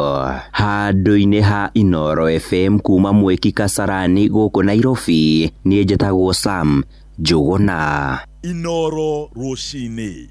Handũ-inĩ ha Inooro FM kuma Mweki Kasarani gũkũ Nairobi, niĩ njĩtagwo Sam Njũgũna. Inooro rũcinĩ.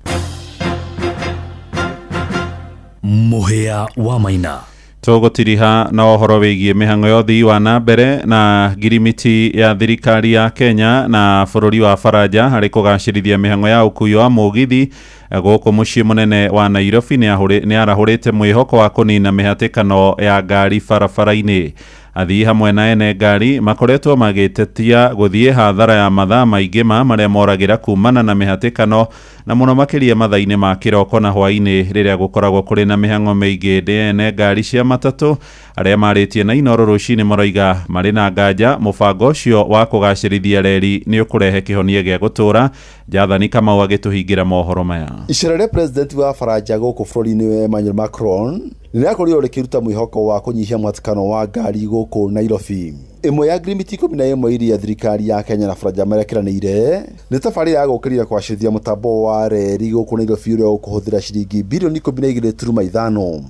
Mũhĩa wa Maina. Tũgũtiriha na ũhoro wĩgiĩ mĩhang'o ya ũthii wa na mbere na ngirimiti ya thirikari ya Kenya na bũrũri wa Faranja harĩ kũgacĩrithia mĩhang'o ya ũkuui wa mũgithi gũkũ mũciĩ mũnene wa Nairobi nĩ arahũrĩte mwĩhoko wa kũnina mĩhatĩkano ya ngari barabara-inĩ. Athii hamwe na ene ngari makoretwo magĩtetia gũthiĩ hathara ya mathaa maingĩ ma marĩa moragĩra kumana na mĩhatĩkano na mũno makĩria mathaa-inĩ ma kĩroko na hwaĩ-inĩ rĩrĩa gũkoragwo kũrĩ na mĩhang'o mĩingĩ. Ndĩ ene ngari cia matatũ arĩa marĩtie na Inooro rũcinĩ maroiga marĩ na nganja mũbango ũcio wa kũgacĩrithia reri nĩ ũkũrehe kĩhonia gĩa gũtũũra. Jathani Kamau agĩtũhingĩra mohoro maya. Icera rĩa president wa Faranja gũkũ bũrũri-inĩ Emmanuel Macron nĩrĩrakorirwo rĩkĩruta mwĩhoko wa kũnyihia mũhatĩkano wa ngari gũkũ Nairobi. Ĩmwe ya ngirimiti 11 iria thirikari ya Kenya na Faranja marekĩranĩire nĩ tabarĩra ya gũkĩrĩra kũgacĩrithia mũtambo wa reri gũkũ Nairobi ũrĩa ũkũhũthĩra ciringi birioni 12.5.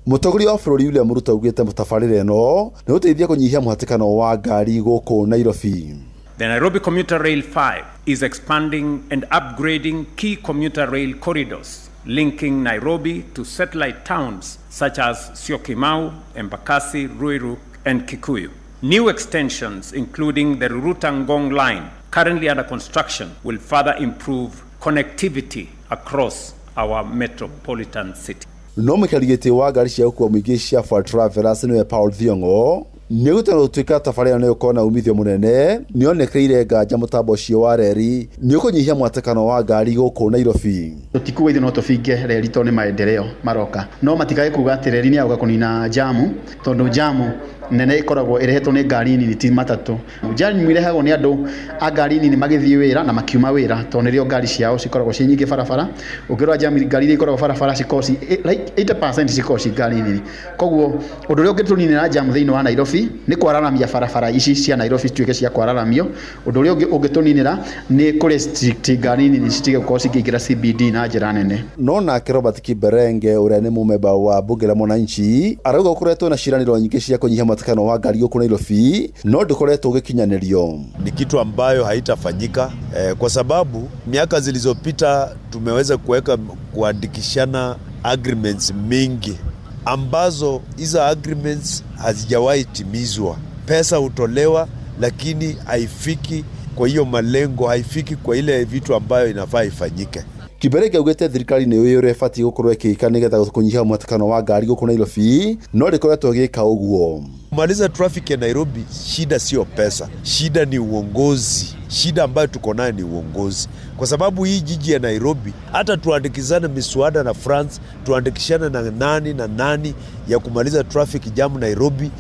Mũtongoria wa bũrũri William Ruto augĩte tabarĩra ĩno nĩ gũteithia kũnyihia mũhatĩkano wa ngari gũkũ Nairobi. The Nairobi Commuter Rail 5 is expanding and upgrading key commuter rail corridors linking Nairobi to satellite towns such as Syokimau, Embakasi, Ruiru, and Kikuyu. New extensions, including the Ruruta-Ngong line, currently under construction, will further improve connectivity across our metropolitan city. No mũikari gĩtĩ wa ngari cia gũkua mũingĩ cia Ford Travelers nĩwe Paul Thiong'o nĩgũtana gũtuĩka tabarĩra ĩno ĩgũkorwo na umithio mũnene nĩonekeire nganja mũtambo ũcio wa reri nĩũkũnyihia mũhatĩkano wa ngari gũkũ Nairobi. Tũtikuga ithuĩ no tũbinge reri tondũ nĩ maendeleo maroka, no matikae kuga atĩ reri nĩ yagũka kũnina jamu, tondũ jamu nene ĩkoragwo ĩrehetwo nĩ ngari nini ti matatũ. Jamu irehagwo nĩ andũ a ngari nini magĩthiĩ wĩra na makiuma wĩra, tondũ nĩrĩo ngari ciao cikoragwo ciĩ nyingĩ barabara. Ũngĩrora jamu ngari iria ikoragwo barabara cikoragwo ci like 80% cikoragwo ci ngari nini. Koguo ũndũ ũrĩa ũngĩtũninĩra jamu thĩinĩ wa Nairobi nĩ kwararamia barabara ici cia Nairobi cituĩke cia kwararamio. Ũndũ ũrĩa ũngĩ ũngĩtũninĩra nĩ kũ restrict ngari nini citige gũkorwo cikĩingĩra CBD na njĩra nene. No nake Robert Kiberenge ũrĩa nĩ mũmemba wa bunge la mwananchi arauga gũkoretwo na ciĩranĩro nyingĩ cia kũnyihia mũhatĩkano wa ngari gũkũ Nairobi no ndũkoretwo ũgĩkinyanĩrio. Ni kitu ambayo haitafanyika kwa sababu miaka zilizopita tumeweza kuweka kuandikishana agreements mingi ambazo hizo agreements hazijawahi timizwa. Pesa hutolewa lakini haifiki kwa hiyo malengo, haifiki kwa ile vitu ambayo inafaa ifanyike. Kiberenge augĩte thirikari nĩ yũĩ ũrĩa ĩbatiĩ gũkorwo ĩkĩka nĩgetha kũnyihia mũhatĩkano wa ngari gũkũ Nairobi no ndĩkoretwo ĩgĩka ũguo. Kumaliza traffic ya Nairobi, shida sio pesa, shida ni uongozi. Shida ambayo tuko nayo ni uongozi, kwa sababu hii jiji ya Nairobi, hata tuandikizane miswada na France, tuandikishane na nani na nani ya kumaliza traffic jam Nairobi,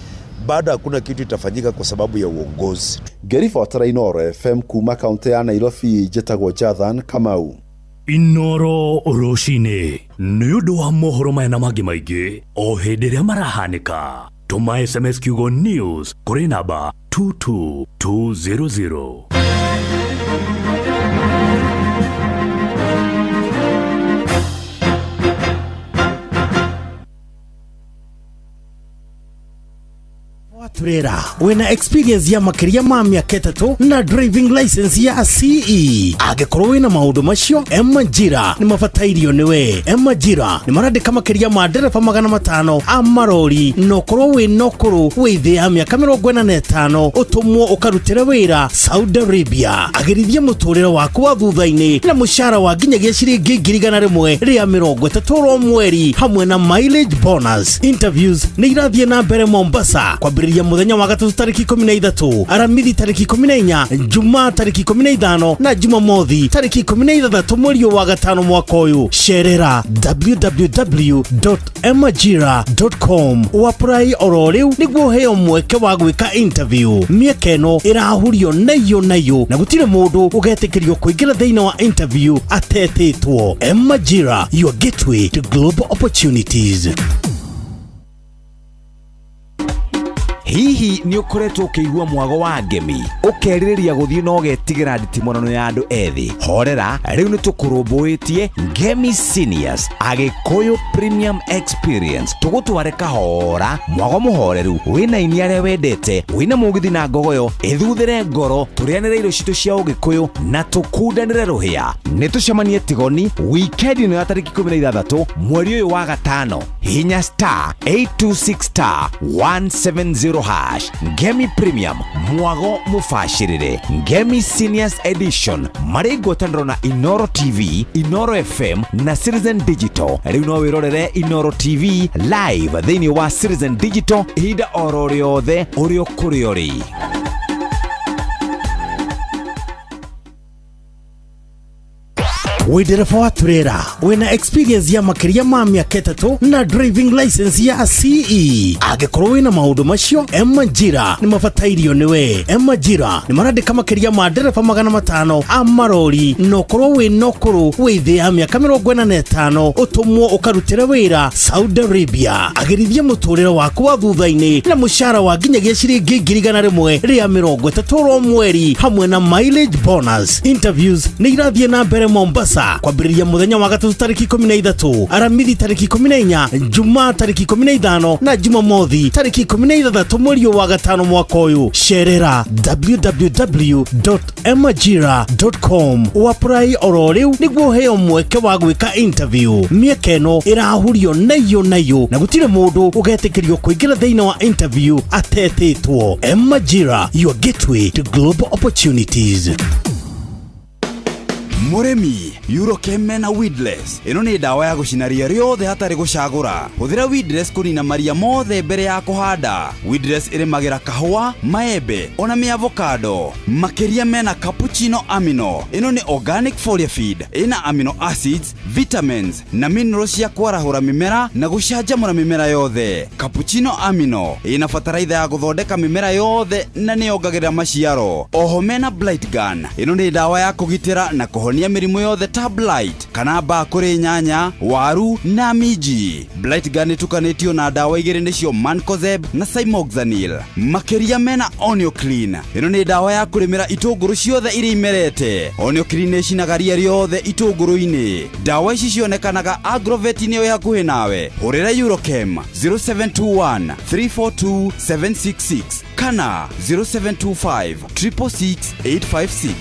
bado hakuna kitu itafanyika kwa sababu ya uongozi. Ngĩribotera Inooro FM kuma kaunti ya Nairobi, njĩtagwo Jathan Kamau. Inooro rũcinĩ nĩ ũndũ wa mohoro maya na mangĩ maingĩ o hĩndĩ ĩrĩa marahanĩka. Tũma SMS kiugo news kũrĩ namba 22200. Turera wina experience ya makiria ma miaka 3 na driving license ya CE. Angĩkorwo wina maũndũ macio, Majira nĩ mabatairio nĩwe. Majira nĩ marandĩka makĩria ma ndereba 500 a marori, na ũkorwo wĩna ũkũrũ wĩ thĩ ya mĩaka 45 ũtũmwo ũkarutĩre wĩra Saudi Arabia. Agĩrithia mũtũrĩre waku wa thutha-inĩ na mũcara wa nginyagia ciringi 130,000 oro mweri hamwe na mileage bonus. Interviews nĩ irathiĩ na mbere Mombasa kwambĩrĩria muthenya wa gatatu tariki 13, Aramithi tariki 14, Jumaa tariki 15 na Jumamothi tariki 16 mweri wa gatano mwaka ũyũ. Cerera www.emajira.com ũapply oro rĩu nĩguo ũheo mweke wa gwĩka interview. Mĩeke ĩno ĩrahurio nayo nayo na gũtirĩ mũndũ ũgetĩkĩrio kũingĩra thĩinĩ wa interview atetĩtwo. Emajira, your gateway to global opportunities. Hihi nĩ ũkoretwo ũkĩigua mwago wa ngemi ũkerirĩria gũthiĩ na ũgetigĩra nditimũrano ya andũ ethĩ? Horera, rĩu nĩ tũkũrũmbũĩtie Ngemi Seniors Agĩkũyũ Premium Experience. Tũgũtware kahora, mwago mũhoreru wĩna aini arĩa wendete, wĩna mũgithi na ngogoyo ĩthuthĩre ngoro, tũrĩanĩre irio citũ cia ũgĩkũyũ na tũkundanĩre rũhĩa. Nĩ tũcemanie Tigoni wikendi ĩno ya tarĩki 16 mweri ũyũ wa gatano. Hinya star 826 star 170 hash. Ngemi Premium, mwago mũbacĩrĩre. Ngemi Seniors Edition marĩ ngwatanĩro na Inoro TV, Inoro FM na Citizen Digital. Rĩu no wĩrorere Inoro TV live thĩinĩ wa Citizen Digital ihinda oro rĩothe ũrĩ o kũrĩa ũrĩ. Wĩ ndereba wa turera wĩna experience ya makĩria ma mĩaka 3 na driving license ya CE. Angĩkorwo wĩna maũndũ macio, Majira nĩ mabatairio nĩwe. Majira nĩ marandĩka makĩria ma ndereba 500 a marori, na ũkorwo wĩna ũkũrũ wĩ thĩ ya mĩaka 45, ũtũmwo ũkarutĩre wĩra Saudi Arabia. Agĩrithia mũtũrĩre waku wa thutha-inĩ na mũcara wa nginyagia ciringi 130,000 oro mweri, hamwe na mileage bonus. Interviews nĩ irathiĩ na mbere Mombasa kwambĩrĩria mũthenya wa gatatũ tarĩki 13, Aramithi tarĩki 14, Jumaa tarĩki 15 na Jumamothi tarĩki 16 mweri wa gatano mwaka ũyũ. Cerera www.emajira.com ũapply oro rĩu nĩguo ũheo mweke wa gwĩka interview. Mĩeke ĩno ĩrahurio nayo nayo na gũtirĩ mũndũ ũgetĩkĩrio kũingĩra thĩinĩ wa interview atetĩtwo. Emajira, your gateway to global opportunities. Mũrĩmi, Eurochem mena weedless. Ĩno nĩ ndawa ya gũcina ria rĩothe hatarĩ gũcagũra. Hũthĩra weedless kũnina maria mothe mbere ya kũhanda. Weedless ĩrĩmagĩra kahũa, maembe ona mĩavocado. Makĩria mena cappuccino amino. Ĩno nĩ organic foliar feed. Ĩna amino acids, vitamins na minerals cia kwarahũra mĩmera na gũcanjamũra mĩmera yothe. Cappuccino amino ĩna bataraitha ya gũthondeka mĩmera yothe na nĩyongagĩrĩra maciaro. Oho mena blight gun. Ĩno nĩ ndawa ya kũgitĩra na kũhonia mĩrimũ yothe ta blight kana mbaa kũrĩ nyanya, waru na minji. Blight gun ĩtukanĩtio na ndawa igĩrĩ nĩcio mancozeb na cymoxanil. Makĩria mena Onioclean. Ĩno nĩ ndawa ya kũrĩmĩra itũngũrũ ciothe iria imerete. Onioclean nĩĩcinaga ria rĩothe itũngũrũ-inĩ. Ndawa ici cionekanaga agrovet-inĩ ĩ hakuhĩ nawe. Hũrĩra Eurochem 0721 342 766 kana 0725 666 856.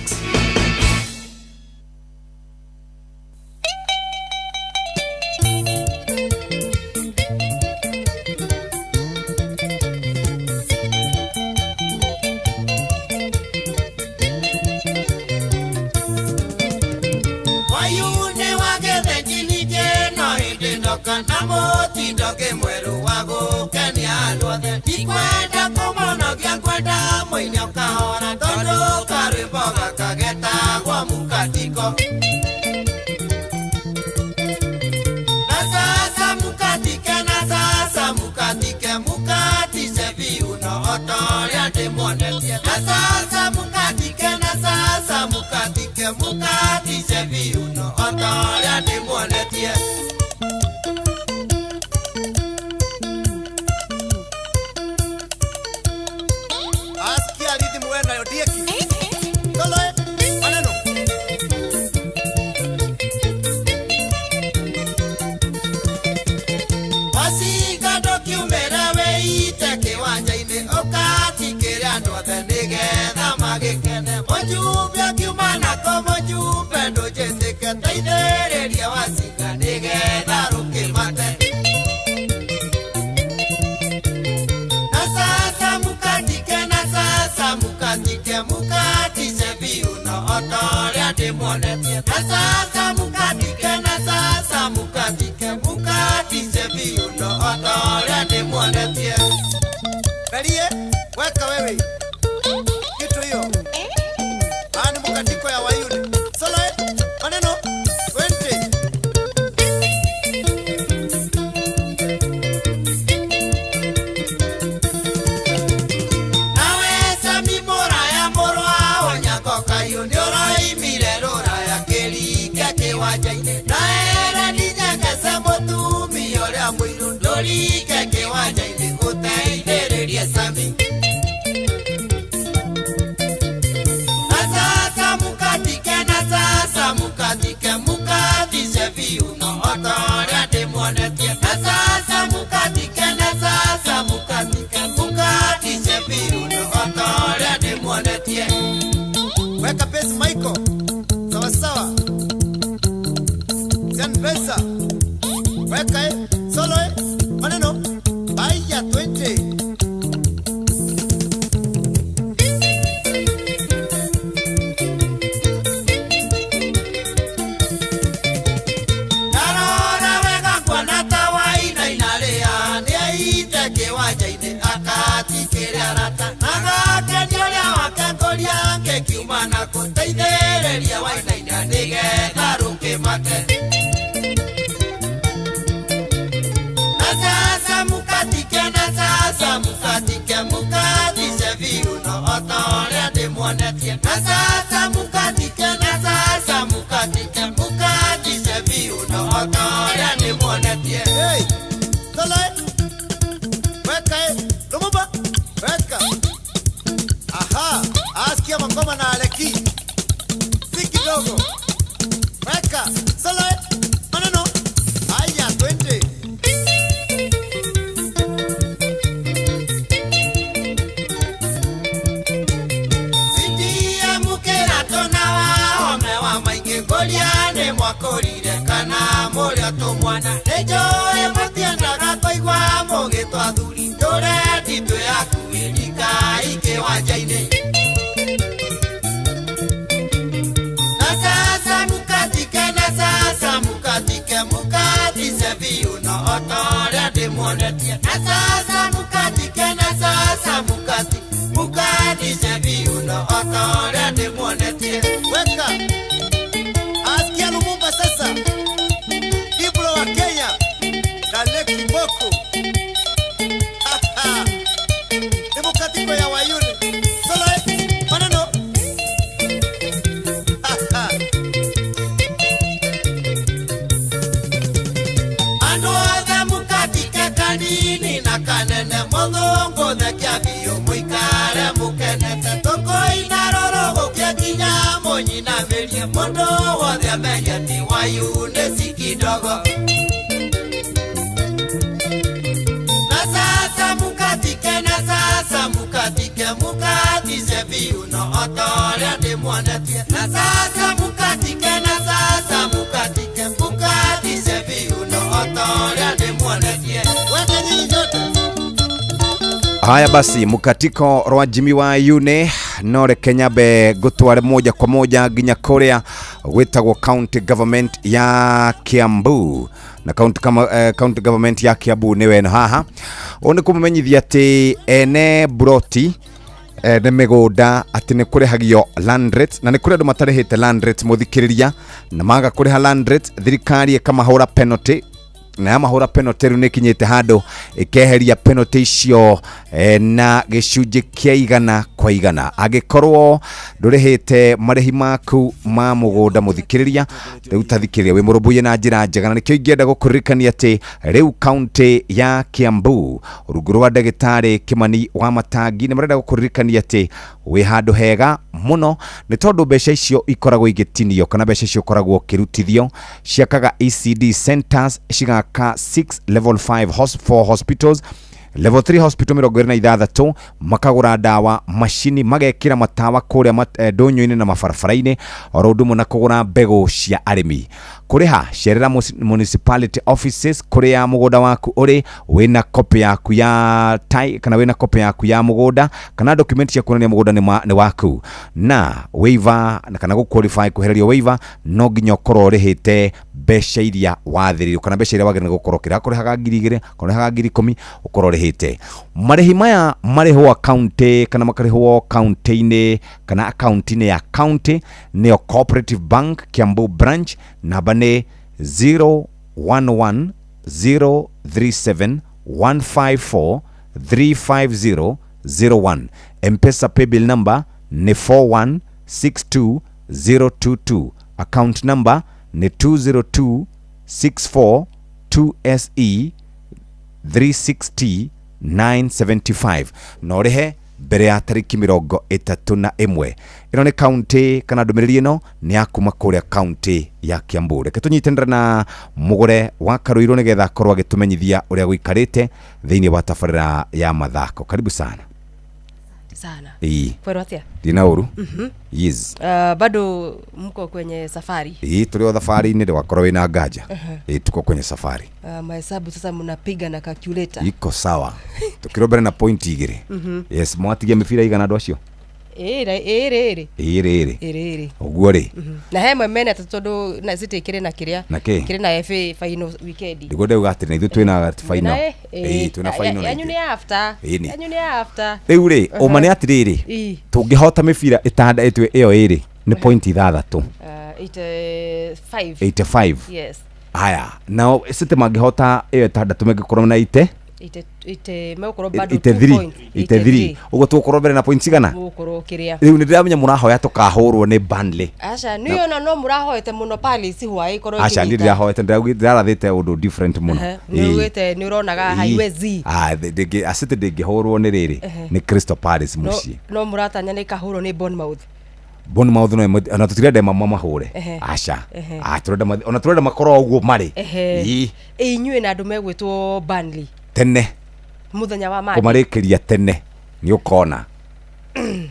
Sami. Na sasa mukatike, na sasa mukatike, mukatise viuno otoria ndĩmuonetie. Na sasa mukatike, na sasa mukatike, mukatise viuno otoria ndĩmuonetie. Weka pesa Michael. Sawa sawa. Send pesa. Weka solo maneno. Baya 20. Ndarora wega kuona ta wainaina-rĩa, nĩaite kĩwanja-inĩ akatikĩre arata. Na gakenia ũrĩa wake ngũria ngĩkiuma na gũteithĩrĩria wainaina nĩgetha rũkĩmake. Na sasa mukatike, na sasa mukatike, mukatise viuno ota ũrĩa ndĩmuonetie. Na sasa mukatike, na sasa mukatike, mukatise viuno ota ũrĩa ndĩmuonetie. Hey, solo weka Lumumba, weka. Aha, asikia mangoma na Aleki. Si kidogo. Weka, solo maneno. Haya, twende. Sitie mukĩra tũna wahome wa maingĩ ngũria nĩ mwakũrire kana mũrĩ o tũmwana. Nĩnjũĩ mũtiendaga kũigua mũgĩtwo athuri tũrendi twĩ akuĩ rikai kĩwanja-inĩ. Na sasa mukatike, na sasa mukatike, mukatise viuno ota ũrĩa ndĩmuonetie. Na sasa mukatike, na sasa mukatike, mukatise viuno ota ũrĩa ndĩmuonetie. Weka. Asikia Lumumba sasa. Ibro wa Kenya na Lake Kiboko. Ni mukatiko ya Wayuni. Solo maneno. Andũ othe mũkatike kanini na kanene mũthũngũthe kĩa biũ mũikare mũkenete. Tũkũina rũrũgũkia nginya mũnyinamĩrie mũndũ wothe amenye ti Wayuni si kidogo. Na sasa mukatike, na sasa mukatike, mukatise viuno ota ũrĩa ndĩmuonetie. Na sasa mukatike, na sasa mukatike, mukatise viuno ota ũrĩa ndĩmuonetie. Weka nyinyi nyote. Haya basi, mukatiko rwa Jimmy wa Yune no reke nyambe ngũtware moja kwa moja nginya kũrĩa gwĩtagwo county government ya Kiambu. Na county, kama, county government ya Kiambu nĩwe ĩno haha. Ũũ nĩ kũmũmenyithia atĩ ene broti nĩ mĩgũnda atĩ nĩ kũrĩhagio land rates, na nĩ kũrĩ andũ matarĩhĩte land rates mũthikĩrĩria, na maga kũrĩha land rates thirikari ĩkamahũra penalty, na yamahũra penalty rĩu nĩ ĩkinyĩte handũ ĩkeheria penalty icio na gĩcunjĩ kĩa 100 kwa 100. Angĩkorwo ndũrĩhĩte marĩhi maku ma mũgũnda mũthikĩrĩria, rĩu tathikĩrĩria wĩ mũrũmbũiye na njĩra njega. Na nĩkĩo ingĩenda gũkũririkania atĩ rĩu kaunti ya Kiambu rungu rwa ndagĩtarĩ Kimani wa Matangi nĩ marenda gũkũririkania atĩ wĩ handũ hega mũno, nĩ tondũ mbeca icio ikoragwo igĩtinio kana mbeca icio ikoragwo ũkĩrutithio ciakaga ECD centers, cigaka 6 level 5 4 hospitals, level 3 hospital 26, makagũra ndawa, macini, magekĩra matawa kũrĩa ndũnyũ-inĩ na mabarabara-inĩ, oro ũndũ ũmwe na kũgũra mbegũ cia arĩmi. Kũrĩha cerera municipality offices kũrĩa mũgũnda waku ũrĩ, wĩna copy yaku ya tai kana wĩna copy yaku ya mũgũnda kana document cia kuonania mũgũnda nĩ waku, na waiver kana gũ qualify kwehererio waiver no nginya ũkorwo ũrĩhĩte mbeca iria wathĩrĩirio kana mbeca iria wagĩrĩirwo gũkorwo ũkĩrĩha. Kũrĩhaga 2,000, kũrĩhaga 10,000, ũkorwo ũrĩhĩte. Marĩhi maya marĩhwo county kana makarĩhwo county-inĩ kana akaunti-inĩ ya county nĩyo Cooperative Bank Kiambu branch, namba nĩ 011 037 154 350 01. M-Pesa paybill number nĩ 4162022. Account number nĩ 20264 2SE 360 975 na ũrĩhe mbere ya tarĩki 31. Ĩno nĩ kaunti kana ndũmĩrĩri ĩno nĩ ya kuma kũrĩa kaunti ya Kiambu. Reke tũnyitanĩre na mũgũre wa Karũirũ nĩgetha akorwo agĩtũmenyithia ũrĩa gũikarĩte thĩinĩ wa tabarĩra ya mathako. Karibu sana. Sana. Ĩĩ. Kwerwo atia? Ndina ũru. Yes. Bado mko kwenye safari? Ĩĩ, tũrĩ o thabarĩ-inĩ, ndũgakorwo wĩna nganja. Ĩĩ, tuko kwenye safari. Mahesabu sasa mnapiga na calculator. Iko sawa, tũkĩrwo mbere na point 2. Yes, mwatigia mĩbira igana andũ acio? Ĩrĩ ĩrĩ ĩrĩ. Ĩrĩ ĩrĩ. Ĩrĩ ĩrĩ. Ũguo rĩ. Na he mwe mene atatu tondu na City ikĩrĩ na kĩrĩa Na kĩ? kĩrĩ na FA final weekend. Nĩguo ndauga atĩ na ithuĩ twĩna final. Ĩĩ, Ĩĩ, twĩna final na yanyu ithuĩ. nĩ after. Ĩni. Yanyu nĩ after. Rĩu rĩ, ũma nĩ atĩrĩrĩ, Ĩ. tũngĩhota mĩbira ĩtandatũ ĩyo ĩrĩ nĩ point 6. 85. 85. Yes. Haya, nao City mangĩhota ĩyo 6 mangĩkorwo na ite Ite ite megũkorwo bado ite 2 3 points. ite 3, ũguo tũgũkorwo mbere na point cigana? Mũgũkorwo kĩrĩa. Rĩu nĩ ndĩramenya mũrahoya tũkahũrwo nĩ Burnley. Aca, nĩ ona no mũrahoete mũno Palace hwaĩ ĩkorwo Aca, niĩ ĩkĩnyita. ndĩrahoete, ndĩrarathĩte ũndũ different mũno. Nĩ ugĩte nĩ ũronaga Ĩĩ. haiwezi. Ah, City ndĩngĩhũrwo nĩ rĩrĩ, nĩ Crystal Palace No mũciĩ. no mũratanya nĩ ĩkahũrwo nĩ Bournemouth. Bournemouth no ĩmwe- ona tũtirenda mamahũre. Aca. Ah, tũrenda ona tũrenda makorwo ũguo marĩ. Ehe. Ĩĩ. Ĩ, inyuĩ na andũ megwĩtwo Burnley Tene. Mũthenya wa Monday. Kũmarĩkĩria tene nĩ ũkona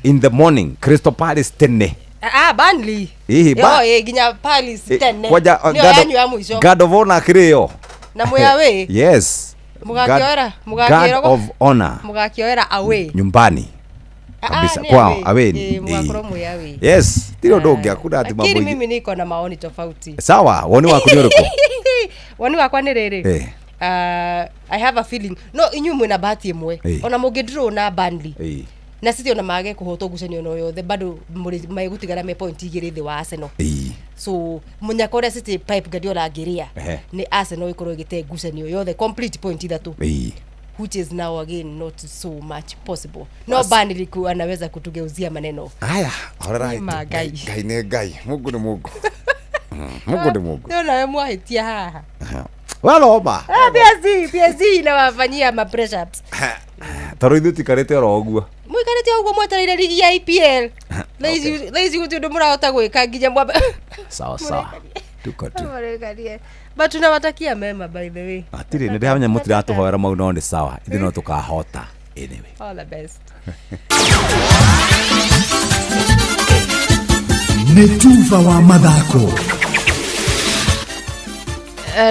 in the morning Crystal Palace tene. Ah, Burnley. Ĩhĩ, Yo, ĩ, nginya Palace tene. Kwanja Nĩyo yanyu ya mũico. Guard of Honor kĩrĩ yo. Na mwĩ away. Yes. Mũgakĩoera, Guard mũgakĩoera of Honor. Mũgakĩoera away. Nyumbani. Ah, Kabisa, nĩ kwao away. away. Ĩ, mũgakorwo mwĩ away. Yes, tiri ũndũ ũngĩ, hakuna ati mambo Lakini ingĩ. mimi niko na maoni tofauti. Sawa, woni waku nĩ ũrĩkũ? Woni wakwa nĩ rĩrĩ. Eh. I have a feeling no inyuĩ mwĩna bahati ĩmwe Eh. ona mũngĩ draw na Burnley Ĩĩ. na City ona mage kũhotwo ngucanio no yothe bado megũtigara me point 2 thĩ wa Arsenal. Ĩĩ. So mũnyaka ũrĩa City Pep Guardiola angĩrĩa Ehe. nĩ Arsenal ĩkorwo ĩgĩte ngucanio yothe complete point 3, Ĩĩ. which is now again not so much possible. No Burnley ku anaweza kutugeuzia maneno. Haya, horerai. Ma Ngai. Ngai nĩ Ngai, Mungu nĩ Mungu. Mungu nĩ Mungu. No nawe mwahĩtia haha. Wathoma. Ah, PSG, PSG inawafanyia ma press ups. Tondũ ithuĩ tikarĩte oro ũguo. Mũikarĩte ũguo mwetereire ligi ya EPL. Thaa ici gũtirĩ ũndũ mũrahota gwĩka nginya mwambe. Sawa sawa, tuko tu. Mũrekanie. But tunawatakia mema, by the way. Atirĩ, nĩ ndĩramenya mũtiratũhoera mau, no nĩ sawa, ithuĩ no tũkahota anyway. All the best. Nĩ tuba wa mathako.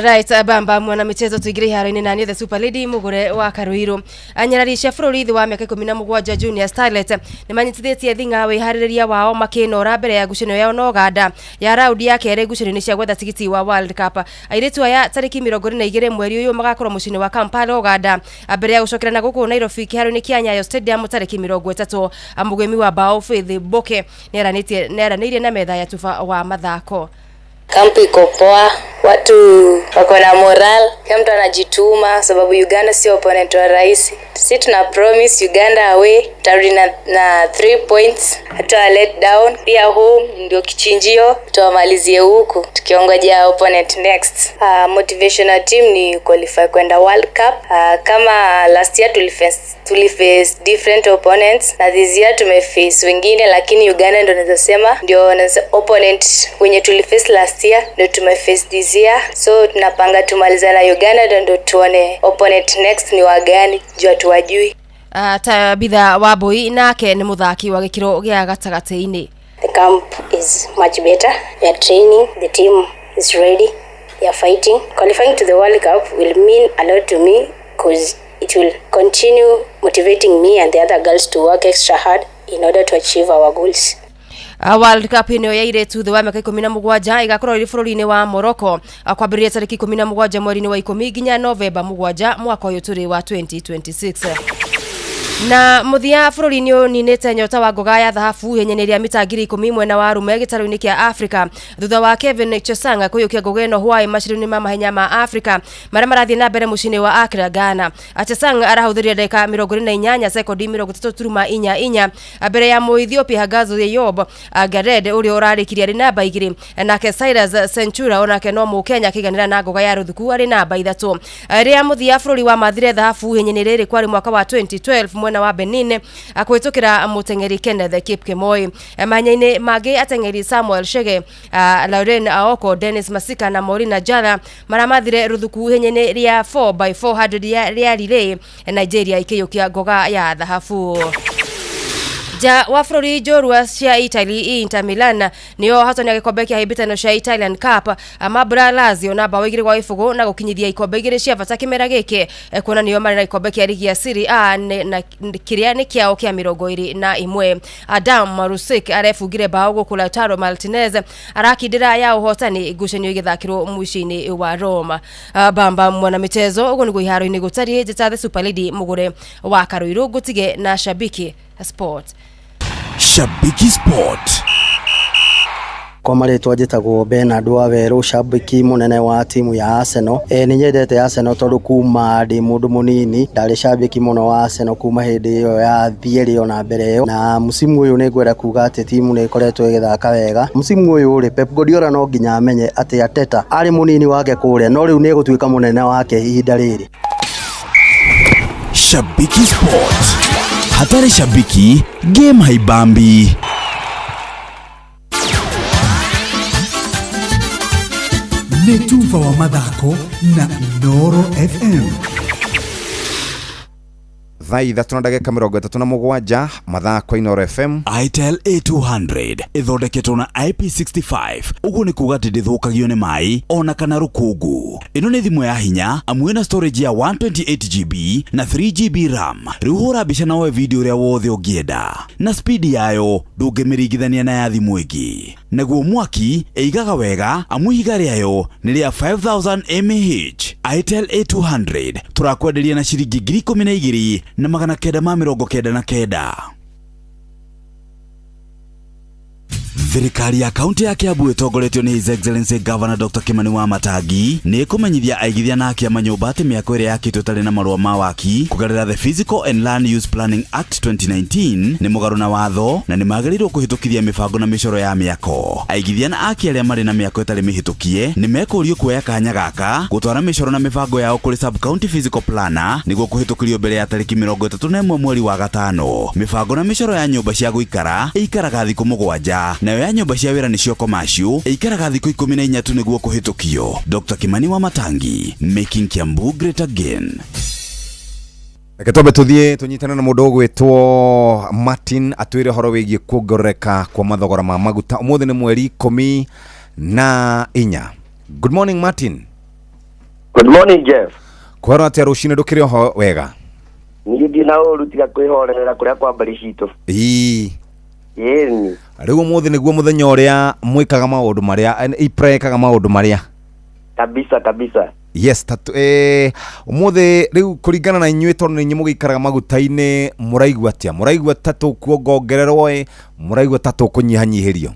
Right, bamba mwana michezo tuingire iharo-inĩ na niĩ the super lady mũgũre wa Karũirũ. Anyarari cia bũrũri thĩ wa mĩaka 17 Junior Starlet nĩ manyitithĩtie thing'a wĩharĩrĩria wao makĩnora mbere ya ngucanio yao na Ũganda ya raundi ya kerĩ ngucanio-inĩ cia gwetha tigiti wa World Cup. Airĩtu aya tarĩki 22 mweri ũyũ magakorwo mũciĩ-inĩ wa Kampala, Ũganda, mbere ya gũcokera na gũkũ Nairobi kĩharo-inĩ kĩa Nyayo Stadium tarĩki 30. Mũgwĩmi wa bao Faith Boke nĩaranĩirie na metha ya tuba wa mathako. Kampu iko poa, watu wako na moral, kila mtu anajituma sababu Uganda sio opponent wa rahisi. Si tuna promise Uganda away tarudi na 3 points, hatuwa let down. Pia home ndio kichinjio, tuwamalizie huku tukiongoja opponent next. Motivational team ni qualify kwenda World Cup. Kama last year tuliface different opponents na this year tumeface wengine, lakini Uganda ndio naweza sema ndio opponent wenye tuliface last year ndio tumeface this year, so tunapanga tumaliza na Uganda ndio tuone opponent next ni wagani juu hatuwajui. Tabitha Wambui nake nĩ mũthaki wa gĩkĩro gĩa gatagatĩ-inĩ. The camp is much better. We are training, the team is ready, they are fighting. Qualifying to the World Cup will mean a lot to me because it will continue motivating me and the other girls to work extra hard in order to achieve our goals. World Cup ĩno ya airĩtu thĩ wa mĩaka 17 ĩgakorwo ĩrĩ bũrũri-inĩ wa Morocco kwambĩrĩria tarĩki 17 mweri-inĩ wa 10 nginya Novemba 7 mwaka ũyũ tũrĩ wa 2026. Na muthia bũrũri nĩ ũninĩte nyota wa ngoga ya thahabu ihenya-inĩ rĩa mita 10,000 mwena wa arume gĩtarũ-inĩ kĩa Afrika thutha wa Kevin Chesang kũiyũkia ngoga ĩno hwaĩ macindano-inĩ ma mahenya ma Afrika marĩa marathiĩ na mbere mũciĩ-inĩ wa Accra, Ghana. Chesang arahũthĩrire ndagĩka 28 sekondi 33.44 mbere ya Mũethiopia Hagazo Yeyob Gared ũrĩa ũrarĩkirie arĩ namba 2, nake Cyrus Centura onake no Mũkenya akĩiganĩra na ngoga ya rũthuku arĩ namba 3. Rĩa mũthia bũrũri wa mathire thahabu ihenya-inĩ rĩrĩ kwarĩ mwaka wa 2012 mwena wa Benin kũhĩtũkĩra mũteng'eri Kenneth Kipkemoi. Mahenya-inĩ mangĩ ateng'eri Samuel Shege, Lauren Aoko, Dennis Masika na Maureen Ajala maramathire rũthuku ihenya-inĩ rĩa 4x400 rĩa relay, Nigeria ikĩiyũkia ngoga ya thahabu. Nja wa bũrũri njorua cia Italy Inter Milan nĩo hotani a gĩkombe kĩa hĩmbĩtano cia Italian Cup mambura Lazio na bao 2-0 na gũkinyithia ikombe 2 cia bata kĩmera gĩkĩ, kuona nĩo marĩ na ikombe kĩa ligi ya Serie A na kĩrĩa nĩ kĩao kĩa 21. Adam Marusik arebungire bao gũkũ Lautaro Martinez arakindĩra ya ũhotani ngucanio igĩthakĩrwo mũciĩ-inĩ wa Roma. Bamba mwana michezo ũguo nĩguo iharo-inĩ gũtariĩ. Njĩta the Super Lady mũgũre wa Karũirũ ngũtige na Shabiki Sport. Shabiki Sport. Kwa marĩtwa njĩtagwo Bernard Wawerũ, shabiki mũnene wa timu ya Arsenal. Nĩ nyendete Arsenal tondũ kuma ndĩ mũndũ mũnini ndarĩ shabiki mũno wa Arsenal kuma hĩndĩ ĩyo ya Thierry ona mbere ĩyo, na msimu ũyũ nĩ ngwenda kuga atĩ timu nĩ ĩkoretwo ĩgĩthaka wega. Msimu ũyũ rĩ, Pep Guardiola no nginya amenye atĩ Arteta arĩ mũnini wake kũrĩa, no rĩu nĩ egũtuĩka mũnene wake ihinda rĩrĩ. Shabiki Sport. Hatari shabiki, game haibambi. Nĩ tuba wa mathako na Inooro FM. Thaa 3 na ndagĩka 37 mathako Inooro FM. Itel A200 ĩthondeketwo na IP65, ũguo nĩ kuga atĩ ndĩthũkagio nĩ maĩ ona kana rũkũngũ. Ĩno nĩ thimũ ya hinya amu ĩna storage ya 128GB na 3GB RAM. Rĩu hũra mbica na woe video ũrĩa wothe ũngĩenda, na speed yayo ndũngĩmĩringithania na ya thimũ ĩngĩ. Naguo mwaki ĩigaga wega amu ihiga rĩayo nĩ rĩa 5000 mAh. Itel A200 tũrakwenderia na ciringi 12,999. Thirikari ya kaunti ya Kiambu ĩtongoretio nĩ His Excellency Governor Dr. Kimani Wamatangi nĩ ĩkũmenyithia aigithia na akia manyũmba atĩ mĩako ĩrĩa yakĩtwo ĩtarĩ na marũa ma waki kũgerera The Physical and Land Use Planning Act 2019 nĩ mũgarũ na watho na nĩ magĩrĩirwo kũhĩtũkithia mĩbango na mĩcoro ya mĩako. Aigithia na aki arĩa marĩ na mĩako ĩtarĩ mĩhĩtũkie nĩ mekũrio kuoya kanya gaka gũtwara mĩcoro na mĩbango yao kũrĩ sub county physical planner nĩguo kũhĩtũkĩrio mbere ya tarĩki 31 mweri wa gatano. Mĩbango na mĩcoro ya nyũmba cia gũikara ĩikaraga thikũ 7, nayo ya nyũmba cia wĩra nĩcio commercial ĩikaraga thikũ 14 tu nĩguo kũhĩtũkio. Dr. Kimani Wamatangi, making Kiambu great again. Reke twambe tuthiĩ tũnyitane na mũndũ ũgwĩtwo Martin atwĩre ũhoro wĩgiĩ kuongerereka kwa mathogora ma maguta. Ũmũthĩ nĩ mweri 14. Good morning Martin. Good morning Jeff. Kwaro atĩa rũcinĩ ndũkĩrĩ oho wega? Niĩ ndina ũru tiga kwĩhorerera kũrĩa kwa mbari citũ. Ĩĩ. Ĩni. Rĩu ũmũthĩ nĩguo mũthenya ũrĩa mwĩkaga maũndũ marĩa IPRA ĩkaga maũndũ marĩa. Kabisa kabisa. Yes, tatu ũmũthĩ rĩu kũringana na inyuĩ tondũ nĩ inyuĩ mũgĩikaraga maguta-inĩ mũraigua atĩa? Mũraigua ta tũkuongongererwo ĩ, mũraigua ta tũkũnyihanyihĩrio?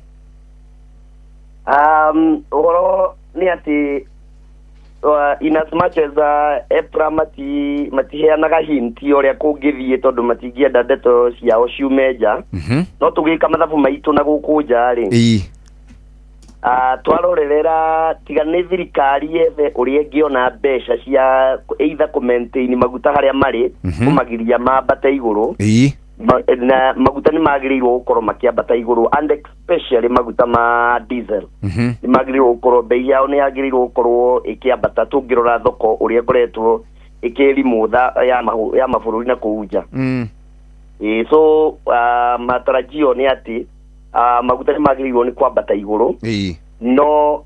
Ũhoro nĩ atĩ in as much as EPRA matiheanaga hint ũrĩa kũngĩthiĩ tondũ matingĩenda ndeto ciao ciume nja, no tũgĩka mathabu maitũ na gũkũ nja rĩ, twarorerera tiga nĩ thirikari yethe ũrĩa ĩngĩona mbeca cia either kũ maintain maguta harĩa marĩ, kũmagiria mambate igũrũ, na maguta nĩ magĩrĩirwo gũkorwo makĩambata igũrũ, and especially maguta ma diesel nĩ magĩrĩirwo gũkorwo bei yao nĩ yagĩrĩirwo gũkorwo ĩkĩambata tũngĩrora thoko ũrĩa ĩkoretwo ĩkĩrimũtha ya mabũrũri na kũu nja. So matarajio nĩ atĩ maguta nĩ magĩrĩirwo nĩ kwambata igũrũ, no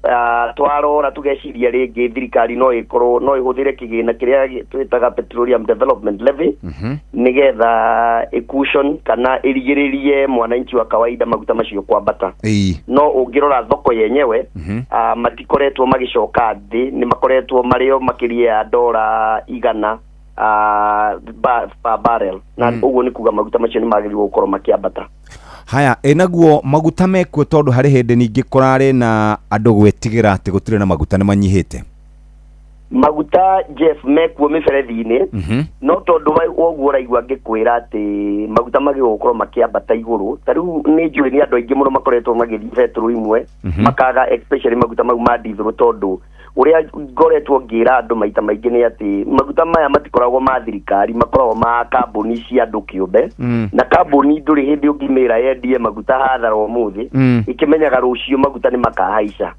twarora tũgeciria rĩngĩ thirikari no ĩkorwo no ĩhũthĩre kĩgĩna kĩrĩa twĩtaga Petroleum Development Levy nĩgetha ĩcushion kana ĩrigĩrĩrie mwananchi wa kawaida maguta macio kwambata. No ũngĩrora thoko yenyewe matikoretwo magĩcoka thĩ, nĩ makoretwo marĩ o makĩria ya $100 Per barrel na ũguo nĩ kuga maguta macio nĩ magĩrĩirwo gũkorwo makĩambata. Haya, ĩ naguo maguta mekuo? Tondũ harĩ hĩndĩ ningĩ kũrarĩ na andũ gwĩtigĩra atĩ gũtirĩ na maguta, nĩ manyihĩte. Maguta, Jeff, mekuo mĩberethi-inĩ, no tondũ wa ũguo ũraigua ngĩkwĩra atĩ maguta magĩrĩirwo gũkorwo makĩambata igũrũ, ta rĩu nĩ njũĩ nĩ andũ aingĩ mũno makoretwo magĩthiĩ betũrũ imwe makaga, especially maguta mau ma ndithũrũ, tondũ ũrĩa ngoretwo ngĩra andũ maita maingĩ nĩ atĩ maguta maya matikoragwo ma thirikari, makoragwo ma kambuni cia andũ kĩũmbe, na kambuni ndũrĩ hĩndĩ ũngĩmĩra yendie maguta hathara ũmũthĩ ĩkĩmenyaga rũciũ maguta nĩ makahaica.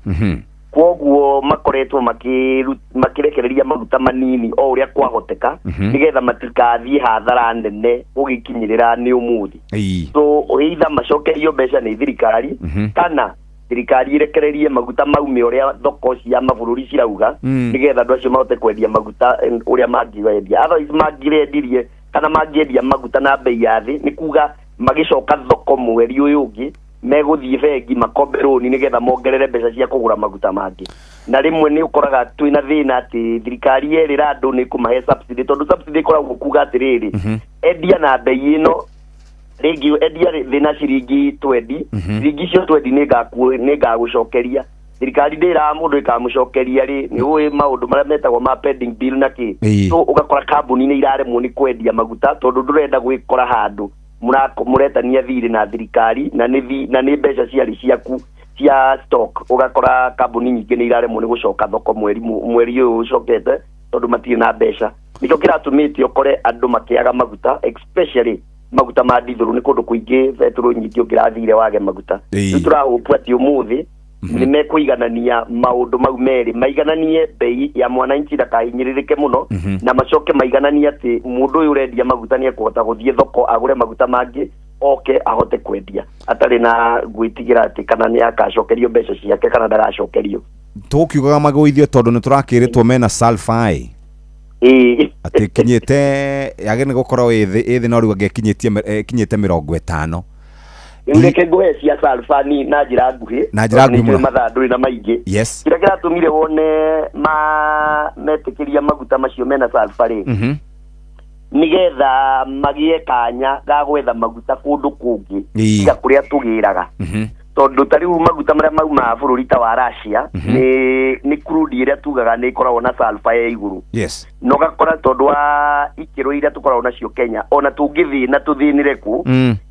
Kwoguo makoretwo makĩrekereria maguta manini o ũrĩa kwahoteka, nĩgetha matikathiĩ hathara nene gũgĩkinyĩrĩra nĩ ũmũthĩ. So either macokerio mbeca nĩ thirikari, kana thirikari ĩrekererie maguta maume ũrĩa thoko cia mabũrũri cirauga, nĩgetha andũ acio mahote kwendia maguta ũrĩa mangĩwendia. Otherwise mangĩrendirie kana mangĩendia maguta na bei ya thĩ, nĩ kuga magĩcoka thoko mweri ũyũ ũngĩ megũthiĩ bengi makombe rũni nĩgetha mongerere mbeca cia kũgũra maguta mangĩ. Na rĩmwe nĩ ũkoraga twĩna thĩna atĩ thirikari yerĩra andũ nĩ kũmahe subsidy, tondũ subsidy ĩkoragwo kuga atĩrĩrĩ, endia na bei ĩno rĩngĩ, endia thĩ na ciringi 20, ciringi icio 20 nĩ ngagũcokeria. Thirikari ndĩraga mũndũ ĩkamũcokeria rĩ, nĩ ũĩ maũndũ marĩa metagwo ma pending bill na kĩ. So ũgakora kambuni nĩ iraremwo nĩ kwendia maguta tondũ ndũrenda gwĩkora handũ mũretania thirĩ na thirikari na nĩ mbeca ciarĩ ciaku cia stock. Ũgakora kambuni nyingĩ nĩ iraremwo nĩ gũcoka thoko mweri ũyũ ũcokete tondũ matirĩ na mbeca. Nĩkĩo kĩratũmĩte ũkore andũ makĩaga maguta, especially maguta ma ndithũrũ. Nĩ kũndũ kũingĩ betũrũ nyingĩ ũngĩrathire wage maguta. Rĩu tũrahũpu atĩ ũmũthĩ nĩ mekũiganania maũndũ mau merĩ, maigananie bei ya mwananchi ndakahinyĩrĩrĩke mũno, na macoke maigananie atĩ mũndũ ũyũ ũrendia maguta nĩ ekũhota gũthiĩ thoko agũre maguta mangĩ oke ahote kwendia atarĩ na gwĩtigĩra atĩ kana nĩ akacokerio mbeca ciake kana ndagacokerio. Tũkiugaga magũithio tondũ nĩ tũrakĩrĩtwo mena sulfur atĩ kinyĩte yagĩrĩire nĩ gũkorwo ĩ thĩ, no rĩu angĩkinyĩtie ĩkinyĩte 50. Rĩu reke ngũhe cia sulfur ni na njĩra nguhĩ. Na njĩra nguhĩ Tondũ nĩ mũno. njũĩ mathaa ndũrĩ na maingĩ. Kĩrĩa kĩratũmire wone ma metĩkĩria maguta macio mena sulfur rĩ, nĩgetha magĩe kanya ga gwetha maguta kũndũ kũngĩ tiga kũrĩa tũgĩraga, tondũ ta rĩu maguta marĩa maumaga bũrũri ta wa Russia nĩ crude ĩrĩa tugaga nĩ ĩkoragwo na sulfur ya igũrũ, na ũgakora tondũ wa ikĩro iria tũkoragwo nacio Kenya, ona tũngĩthĩna tũthĩnĩre kũ,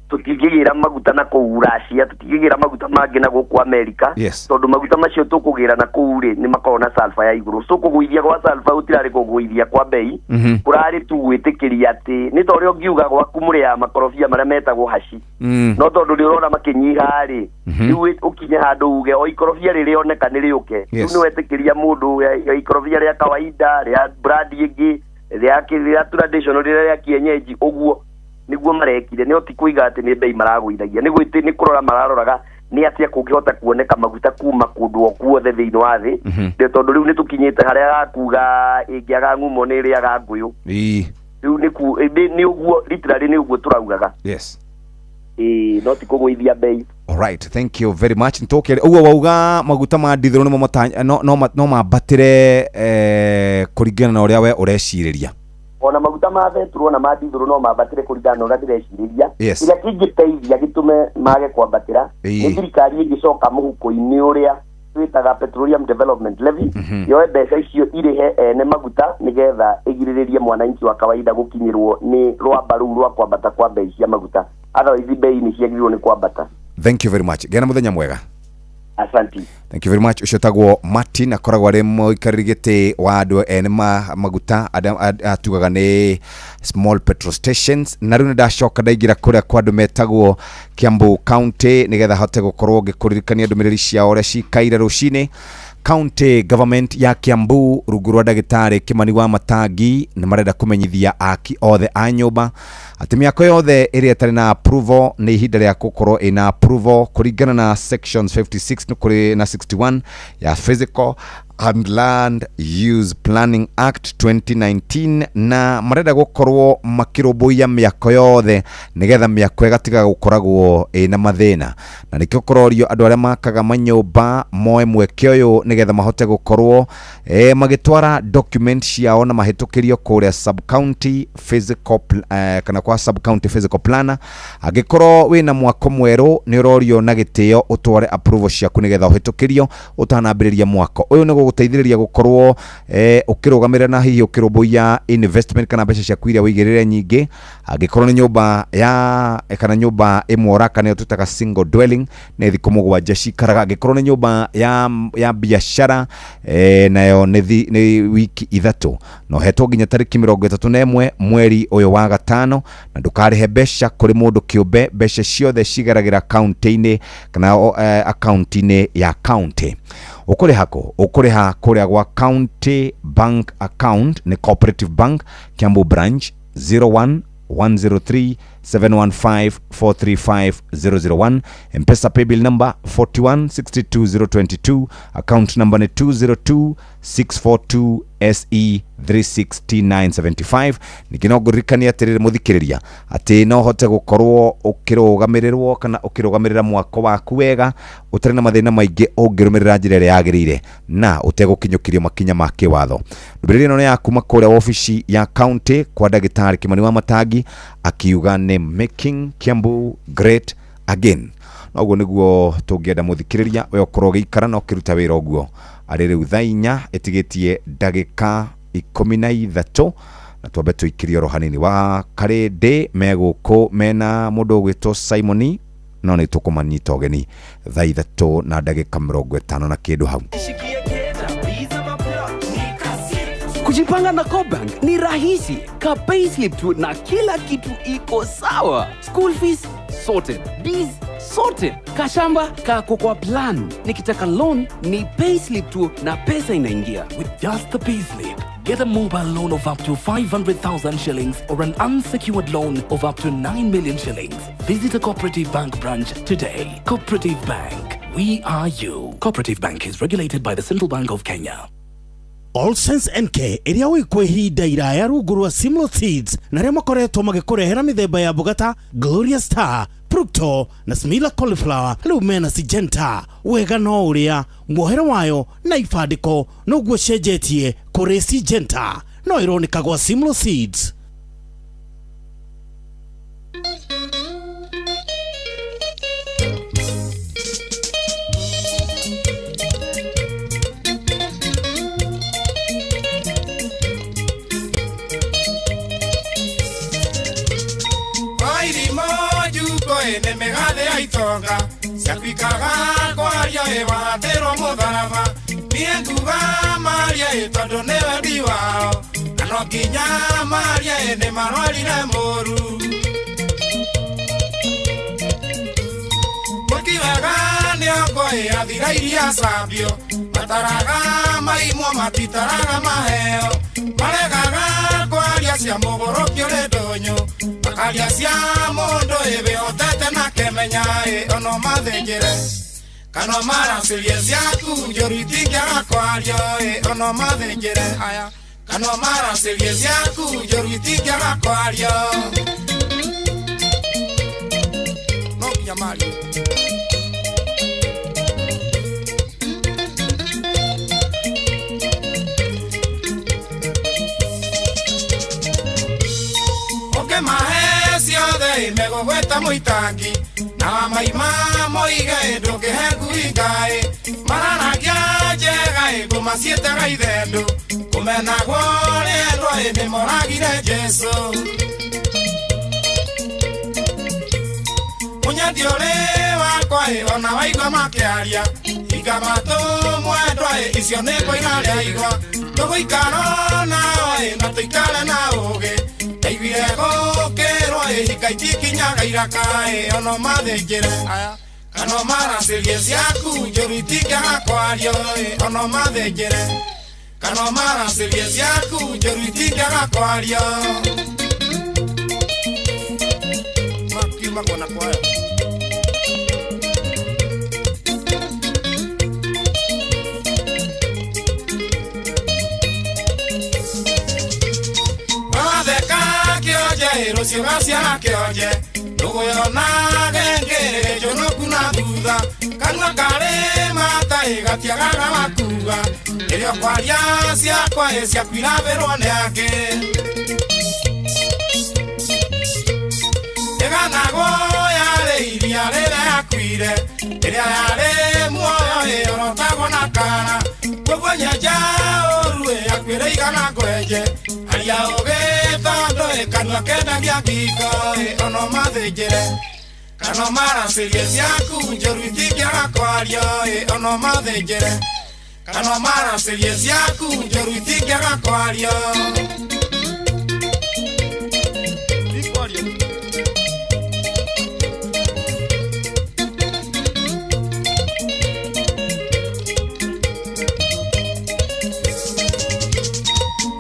tũtingĩgĩra maguta na kũu Russia, tũtingĩgĩra maguta mangĩ na gũkũ America, tondũ maguta macio tũkũgĩra na kũu rĩ, nĩ makoragwo na sulfur ya igũrũ. So kũgũithia gwa sulfur gũtirarĩ kũgũithia kwa bei, kũrarĩ tu gwĩtĩkĩria atĩ nĩ ta ũrĩa ũngiuga gwaku mũrĩaga makorobia marĩa metagwo haci, no tondũ nĩ ũrona makĩnyiha rĩ, rĩu ũkinye handũ uge o ikorobia rĩrĩoneka nĩ rĩũke. Rĩu nĩ wetĩkĩria mũndũ ikorobia rĩa kawaida, rĩa brand ĩngĩ, rĩa traditional, rĩrĩa rĩa kienyeji. Ũguo nĩguo marekire, nĩ ti kũiga atĩ nĩ bei maragũithagia, nĩ kũrora mararoraga nĩ atĩa kũngĩhota kuoneka maguta kuma kũndũ o kuothe thĩinĩ wa thĩ. Nĩ tondũ rĩu nĩ tũkinyĩte harĩa hakuga ĩngĩaga ngumo nĩ ĩrĩaga ngũyũ. Rĩu nĩ ũguo, literally nĩ ũguo tũraugaga. Ĩĩ, no ti kũgũithia bei. Alright, thank you very much. Nitũkĩre ũguo wauga maguta ma ndithũrũ nĩmo no mambatĩre kũringana na ũrĩa we ũrecirĩria. Ona maguta ma betũrũ ona ma ndithũrũ no mambatĩre kũringana na ũrĩa ndĩrecirĩria. Kĩrĩa kĩngĩteithia gĩtũme mage kwambatĩra nĩ thirikari ĩngĩcoka mũhuko-inĩ ũrĩa twĩtaga Petroleum Development Levy, yoe mbeca icio irĩhe ene maguta nĩgetha ĩgirĩrĩrie mwananchi wa kawaida gũkinyĩrwo nĩ rwamba rũu rwa kwambata kwa bei cia maguta. Otherwise bei nĩ ciagĩrĩirwo nĩ kwambata. Thank you very much, gĩa na mũthenya mwega. Asanti. Thank you very much. Ũcio tagwo Martin, akoragwo arĩ mũikarĩri gĩtĩ wa andũ ene ma maguta arĩa atugaga nĩ small petrol stations. Na rĩu nĩ ndacoka ndaingĩra kũrĩa kwa andũ metagwo Kiambu County nĩgetha hote gũkorwo ngĩkũririkania ndũmĩrĩri ciao ũrĩa cikaire rũcinĩ. County government ya Kiambu rungu rwa ndagĩtarĩ Kimani wa Matangi nĩ marenda kũmenyithia aki othe a nyũmba atĩ mĩako yothe ĩrĩa ĩtarĩ na approval nĩ ihinda rĩa gũkorwo ĩna approval kũringana na sections 56 nĩ kũrĩ na 61 ya Physical and Land Use Planning Act 2019 na marenda gũkorwo makĩrũmbũiya mĩako yothe nĩgetha mĩako ĩgatiga gũkoragwo ĩna mathĩna, na nĩkĩo kũrorio andũ arĩa makaga manyũmba moe mweke ũyũ nĩgetha mahote gũkorwo magĩtwara document ciao na mahĩtũkĩrio kũrĩa sub county physical kana kwa sub county physical planner. Angĩkorwo wĩna mwako mwerũ nĩ ũrorio na gĩtĩo ũtware approval ciaku nĩgetha ũhĩtũkĩrio ũtanambĩrĩria mwako ũyũ. Nĩ gũgũteithĩrĩria gũkorwo ũkĩrũgamĩrĩra na hihi ũkĩrũmbũiya investment kana mbeca ciaku iria wĩigĩrĩre nyingĩ. Angĩkorwo nĩ nyũmba ya kana nyũmba ĩmwe ũraka nĩyo twĩtaga single dwelling, nĩ thikũ 7 cikaraga. Angĩkorwo nĩ nyũmba ya biacara nayo nĩ wiki 3, na ũhetwo nginya tarĩki 31 mweri ũyũ wa gatano, na ndũkarĩhe mbeca kũrĩ mũndũ kĩũmbe. Mbeca ciothe cigeragĩra kaunti-inĩ kana akaunti-inĩ ya county. Ũkũrĩha kũ? Ũkũrĩha kũrĩa gwa county bank account, nĩ Cooperative Bank Kiambu branch 01 103 715 435 001, Mpesa paybill number 4162022, account number ni 202 642 SE 36T975. Ningĩ no ngũririkanie atĩrĩrĩ mũthikĩrĩria atĩ no hote gũkorwo ũkĩrũgamĩrĩrwo kana ũkĩrũgamĩrĩra mwako waku wega ũtarĩ na mathĩna maingĩ ũngĩrũmĩrĩra njĩra ĩrĩa yagĩrĩire na ũtegũkinyũkĩrio makinya ma kĩwatho. Ndũmĩrĩri ĩno nĩ ya kuma kũrĩa wabici ya county kwa ndagĩtarĩ Kimani wa Matangi, akiuga nĩ making Kiambu great again. Noguo nĩguo tũngĩenda mũthikĩrĩria we ũkorwo ũgĩikara na ũkĩruta wĩra ũguo. Arĩ rĩu thaa 4 ĩtigĩtie ndagĩka 13, na twambe tũikĩrie oro hanini wa Karĩndĩ me gũkũ mena mũndũ ũgwĩtwo Simoni, no nĩ tũkũmanyita ũgeni thaa 3 na ndagĩka 50 na kĩndũ hau. Kujipanga na CoBank ni rahisi. Ka payslip tu na kila kitu iko sawa. School fees sorted, bees sorted, kashamba kako kwa plan. Nikitaka loan ni payslip tu na pesa inaingia. With just the payslip, get a mobile loan of up to 500,000 shillings or an unsecured loan of up to 9 million shillings. Visit a Cooperative Bank branch today. Cooperative Bank, we are you. Cooperative Bank is regulated by the Central Bank of Kenya. All Sense NK ĩrĩa wĩkwo ihinda iraya rungu rwa Simlo Seeds na arĩa makoretwo magĩkũrehera mĩthemba ya mboga ta Gloria Star, Fructo na Smila Cauliflower, rĩu mena Syngenta. Wega no ũrĩa muohere wayo na ibandĩko noguo cenjetie kũrĩ Syngenta, no ĩroneka gwa Simlo Seeds. Nĩ mĩgathe ya itonga ciatuĩkaga kwaria ĩ wahatĩrwo mũtharaba, niĩ nguga maria ĩ tondũ nĩ wendi wao, na no nginya maria ĩ nĩ marwarire mũru. Mwĩki wega nĩ ongo ĩ athira iria cambio, mataraga maimwo matitaraga maheo, maregaga kwaria cia mũgũrũki ũrĩ ndũnyũ, makaria cia mũndũ ĩ wĩhotete na kemenya ĩ ono mathĩnjĩre kana maracĩrie ciaku njũru itingĩaga kwario ĩ ono mathĩnjĩre aya kana maracĩrie ciaku njũru itingĩaga kwario no nginya mario. Mahe ciothe megũgwĩta mũitangi na wamaima moige ndũngĩhe ngui ngaĩ, mararagia njega ĩ ngũma ciĩtaga ithendũ, kũmenagwo rĩendwa ĩ nĩmoragire Jesũ. Mũnyendi ũrĩ wakwa ĩ ona waigua makĩaria, hinga matũ mwendwa ĩ icio nĩ ngũina rĩa igwa, tũgũikara nao ĩ na tũikare na ũũgĩ, ndaiguire gũkĩrwo ĩ hinga itikinyaga iraka ĩ ono mathĩnjĩre aya kana maracĩrie ciaku njũru itingĩaga kwario ĩ ono mathĩnjĩre kana maracĩrie ciaku njũru itingĩaga kwario makiumagwo na kwayo. Rũciũ gaciara kĩonje ndũgũyonage ngĩrĩ njũnũku na thutha kanua karĩ mata ĩ gatiagaga wakuga rĩrĩa ũkwaria ciakwa ĩ ciaku irabĩrwo nĩ angĩ ĩganagwo yarĩ iria rĩrĩa yakuire ĩrĩa yarĩ muoyo ĩyorotagwo na kara koguo nyenja ũru ĩ yakuĩre igana ngwenje aria ũgĩ tondũ ĩ kanua kendagia ngingo ĩ ono mathĩnjĩre kana maracĩrie ciaku njũru itingĩaga kwario ĩ ono mathĩnjĩre kana maracĩrie ciaku njũru itingĩaga kwario.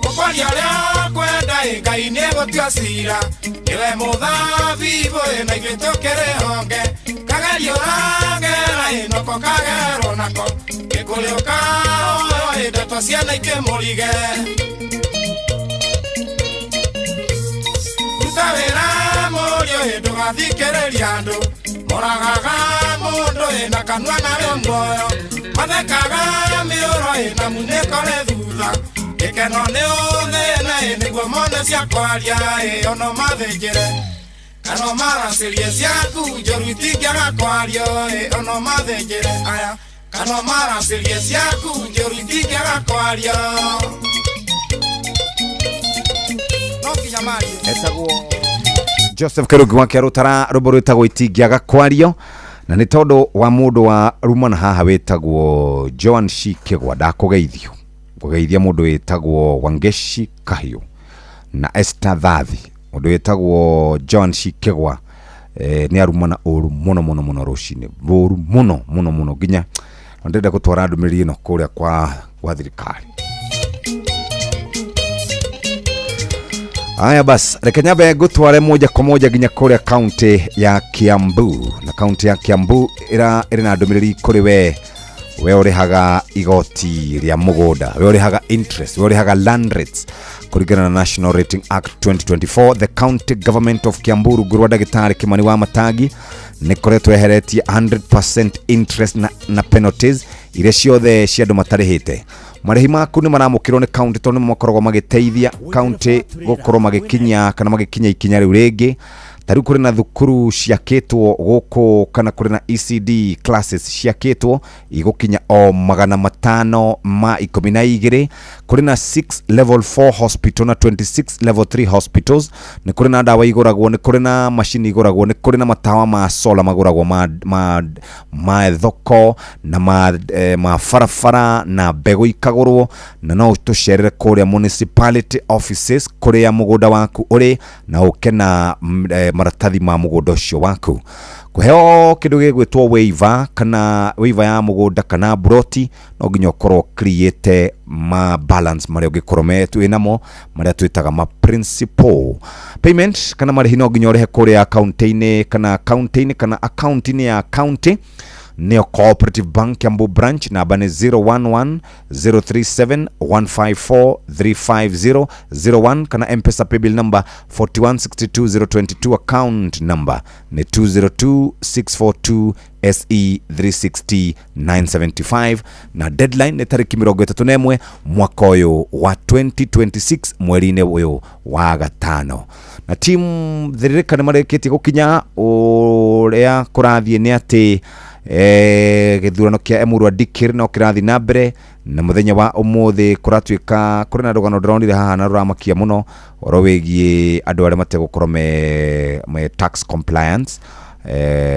Ũkwaria ũrĩa kwenda ĩ Ngai nĩegũtua cira nĩwe mũthabibũ ĩ na ithuĩ tũkĩrĩ honge kagerio ũragera ĩ noko kagerwo nako gĩkũrĩ ũkahoywo ĩ ndeto ciana ikĩmũrige ruta wĩra mũriũ ĩ ndũgathikĩrĩria andũ moragaga mũndũ ĩ na kanua narĩo muoyo mathekaga mĩũro ĩ na munĩko rĩ thutha gĩkeno nĩ ũthĩna ĩ nĩguo mone cia kwaria ĩ ono mathĩnjĩre kana maracĩrie ciaku njũru itingĩaga kwario ĩ ono mathĩnjĩre aya kana maracĩrie ciaku njũru itingĩaga kwario no nginya marie. Etagwo Joseph Kĩrũngi wa Kĩarũtara rwĩmbo rwĩtagwo itingĩaga kwario na nĩ tondũ wa mũndũ wa rumana haha wĩtagwo Joan Shikegwa ndakũgeithio ngũgeithia mũndũ wĩtagwo Wangeshi Kahiũ na Esther Thathi mũndũ wĩtagwo Joan Shikegwa nĩ arumana ũru mũno mũno mũno rũcinĩ ũru mũno mũno mũno nginya ndĩrenda gũtwara ndũmĩrĩri ĩno kũrĩa kwa thirikari. Aya bas, reke nyambe ngũtware moja kwa moja nginya kũrĩa kaunti ya Kiambu na kaunti ya Kiambu ĩrĩ na ndũmĩrĩri kũrĩ we ũrĩhaga igoti rĩa mũgũnda, we ũrĩhaga interest, we ũrĩhaga land rates kũringana na National Rating Act 2024. The county government of Kiambu rungu rwa ndagĩtarĩ Kimani wa Matangi nĩ koretwo eheretie 100% interest na penalties iria ciothe cia andũ matarĩhĩte. Marĩhi maku nĩ maramũkĩrwo nĩ county tondũ nĩ makoragwo magĩteithia county gũkorwo magĩkinya kana magĩkinya ikinya rĩu rĩngĩ. Ta rĩu kũrĩ na thukuru ciakĩtwo gũkũ kana kũrĩ na ECD classes ciakĩtwo igũkinya o 512. Kũrĩ na 6 level 4 hospital na 26 level 3 hospitals. Nĩ kũrĩ na ndawa igũragwo, nĩ kũrĩ na macini igũragwo, nĩ kũrĩ na matawa ma solar magũragwo ma thoko na ma barabara na mbegũ ikagũrwo, na no tũcerere kũrĩa municipality offices kũrĩa mũgũnda waku ũrĩ na ũke na maratathi ma mũgũnda ũcio waku. Kũheo kĩndũ gĩgwĩtwo waiver kana waiver ya mũgũnda kana broti no nginya ũkorwo create ma balance marĩa ũngĩkorwo twĩ namo marĩa twĩtaga ma principal payment kana marĩhi no nginya ũrĩhe kũrĩa kaunti-inĩ kana kaunti-inĩ kana akaunti-inĩ ya county nĩyo Cooperative Bank Kiambu branch namba nĩ 011 037 154 350 01 kana M-Pesa paybill number 4162022 account number nĩ 202642 SE 360 975 na deadline nĩ tarĩki 31 mwaka ũyũ wa 2026 mweri-inĩ ũyũ wa gatano. Na team Thĩrĩrĩka nĩ marĩkĩtie gũkinya ũrĩa kũrathiĩ nĩ atĩ gĩthurano kĩa Emurua Dikir no kĩrathiĩ na mbere na mũthenya wa ũmũthĩ kũratuĩka kũrĩ na rũgano ndĩronire haha na rũramakia mũno ũhoro wĩgiĩ andũ arĩa mategũkorwo me tax compliance.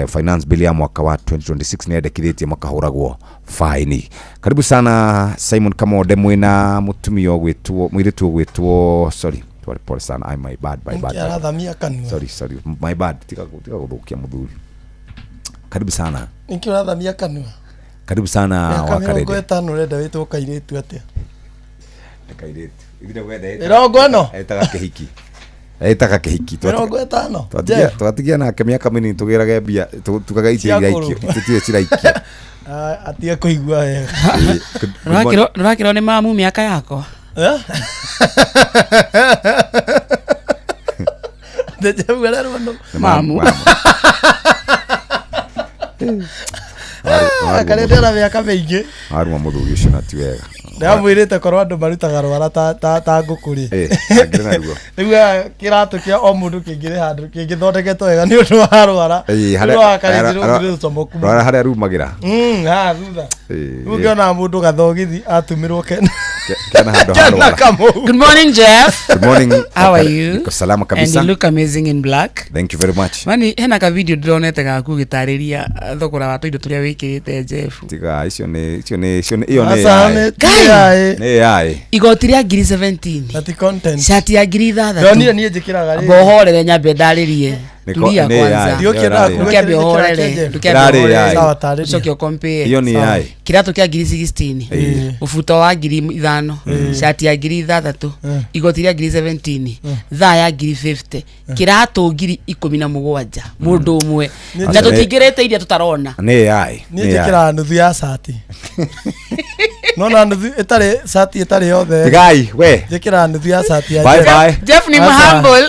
Finance bill ya mwaka wa 2026 nĩ yendekithĩtie makahũragwo faini. Karibu sana Simon Kamonde mwĩna mũtumia ũgwĩtwo mũirĩtu ũgwĩtwo sorry pole sana I my bad my bad arathamia kanua sorry my bad tiga gũthũkia mũthuri. Karibu sana. Nĩkĩ ũrathamia kanua? Karibu sana wa Karede. Mĩaka 50 ũrenda wĩtwo kairĩtu atĩa? Nĩ kairĩtu. Ithe wenda mĩrongo ĩno? Etaga kĩhiki. Etaga kĩhiki. 50. Twatigia nake mĩaka mĩnini tũgĩrage mbia tugaga itirĩ iraikio. Itirĩ ciraikio. Atige kũigua wega. Nũrakĩrwo nĩ mamu mĩaka yakwa. Jeff arerwo nũ? Mamu. Karĩa ndĩna mĩaka mĩingĩ. Waruma mũthuri ũcio na ti wega. Ndamwĩrĩte korwo andũ marutaga rwara ta ta ta ngũkũ rĩ. Eh, angĩrĩ naruo. Rĩu kĩratũ kĩa o mũndũ kĩngĩrĩ handũ kĩngĩthondeketwo wega nĩ ũndũ wa rwara. Ĩĩ, Nĩ ũndũ wa karĩnjĩ rũngĩ rũcomoku. Rwara harĩa rumagĩra. Haha thutha. Ĩĩ, Rĩu ũngĩona mũndũ gathogithi atumirwo kena. Kena handũ ha Kena rwara. kamau. Good morning, Jeff. Good morning. How are you? Niko salama And kabisa. you look amazing in black. Thank you very much. Mani hena ka video ndĩronete gaku gĩtarĩria thogora wa tũindo tũrĩa wĩkĩrĩte Jeff. Tiga icio nĩ icio nĩ icio nĩ iyo nĩ Aca, AI. nĩ Guy! AI. Nĩ AI. Igoti rĩa ngiri 17. Na ti content. Shati ya ngiri ithathatũ. Ndonire niĩ njĩkĩraga rĩrĩ. Amba ũhorere nyambe ndarĩrie. Nĩ ko- Tulia nĩ kwanza. AI. Ndiũkĩendaga kuga Ndũkĩambe kĩrĩa ũhorere. kĩa Jeff. Ndũkĩambe Ĩrarĩ ũhorere. AI. Sawa, tarĩria. Ũcoke ũkompare. Iyo nĩ AI. Kĩratũ kĩa ngiri 16. Ĩĩ. Mũbuto wa ngiri ithano. Shati ya ngiri ithathatũ. Igoti rĩa ngiri 17. Thaa ya ngiri 50. Kĩratũ ngiri ikũmi na mũgwanja. Mũndũ ũmwe. Nĩ Na njĩra- tũtingĩrĩte iria tũtarona. Nĩ AI. Niĩ Nĩ AI. njĩkĩraga nuthu ya cati. Nona nuthu ĩtarĩ cati ĩtarĩ yothe. Tigai we. Njĩkĩraga nuthu ya cati ya Bye Jeff. bye. Jeff ni Aca. humble.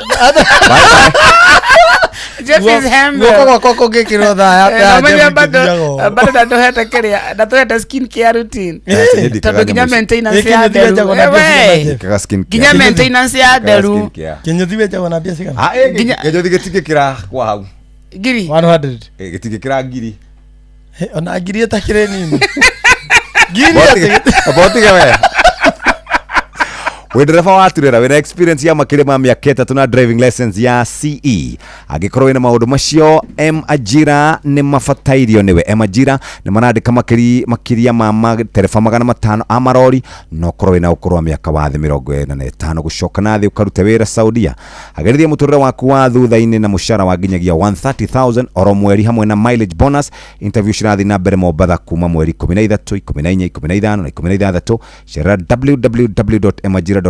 Jeff is humble. Guoko gwakwa kũngĩkĩrwo thaa ya Eh, ya na menya Jeff bado ingĩthiaga ũũ. bado ndatuhete kĩrĩa ndatuhete skin care routine. Ĩĩ. Tondũ nginya maintenance Gĩkĩ ya nĩ nderu. thiaga na Eh, mbia cigana we. Jeff? Ikaga skin care. Nginya maintenance ya Ikaga nderu. skin care. Kĩnyũthi wenjagwo na mbia cigana? Ah, eh, Nginya- gĩnjothi gĩtingĩkĩra kwa hau. Ngiri. 100. Eh, gĩtingĩkĩra ngiri. He, ona ngiri ĩtakĩrĩ nini. Ngiri atĩ Botige we. Wĩ ndereba wa turera wĩna experience ya makĩria ma mĩaka ĩtatũ na driving license ya CE angĩkorwo wĩna maũndũ macio M Ajira nĩ mabatairio nĩwe. M Ajira nĩ marandĩka makĩria ma matereba 500 a marori na ũkorwo wĩna ũkũrũ wa mĩaka wa thĩ 45 gũcoka na thĩ ũkarute wĩra Saudia. Agĩrithia mũtũrĩre waku wa thutha-inĩ na mũcara wa nginyagia 130,000 oro mweri hamwe na mileage bonus. Interview cirathiĩ na mbere Mombatha kuma mweri 13, 14, 15 na 16. Cerera www.emajira.com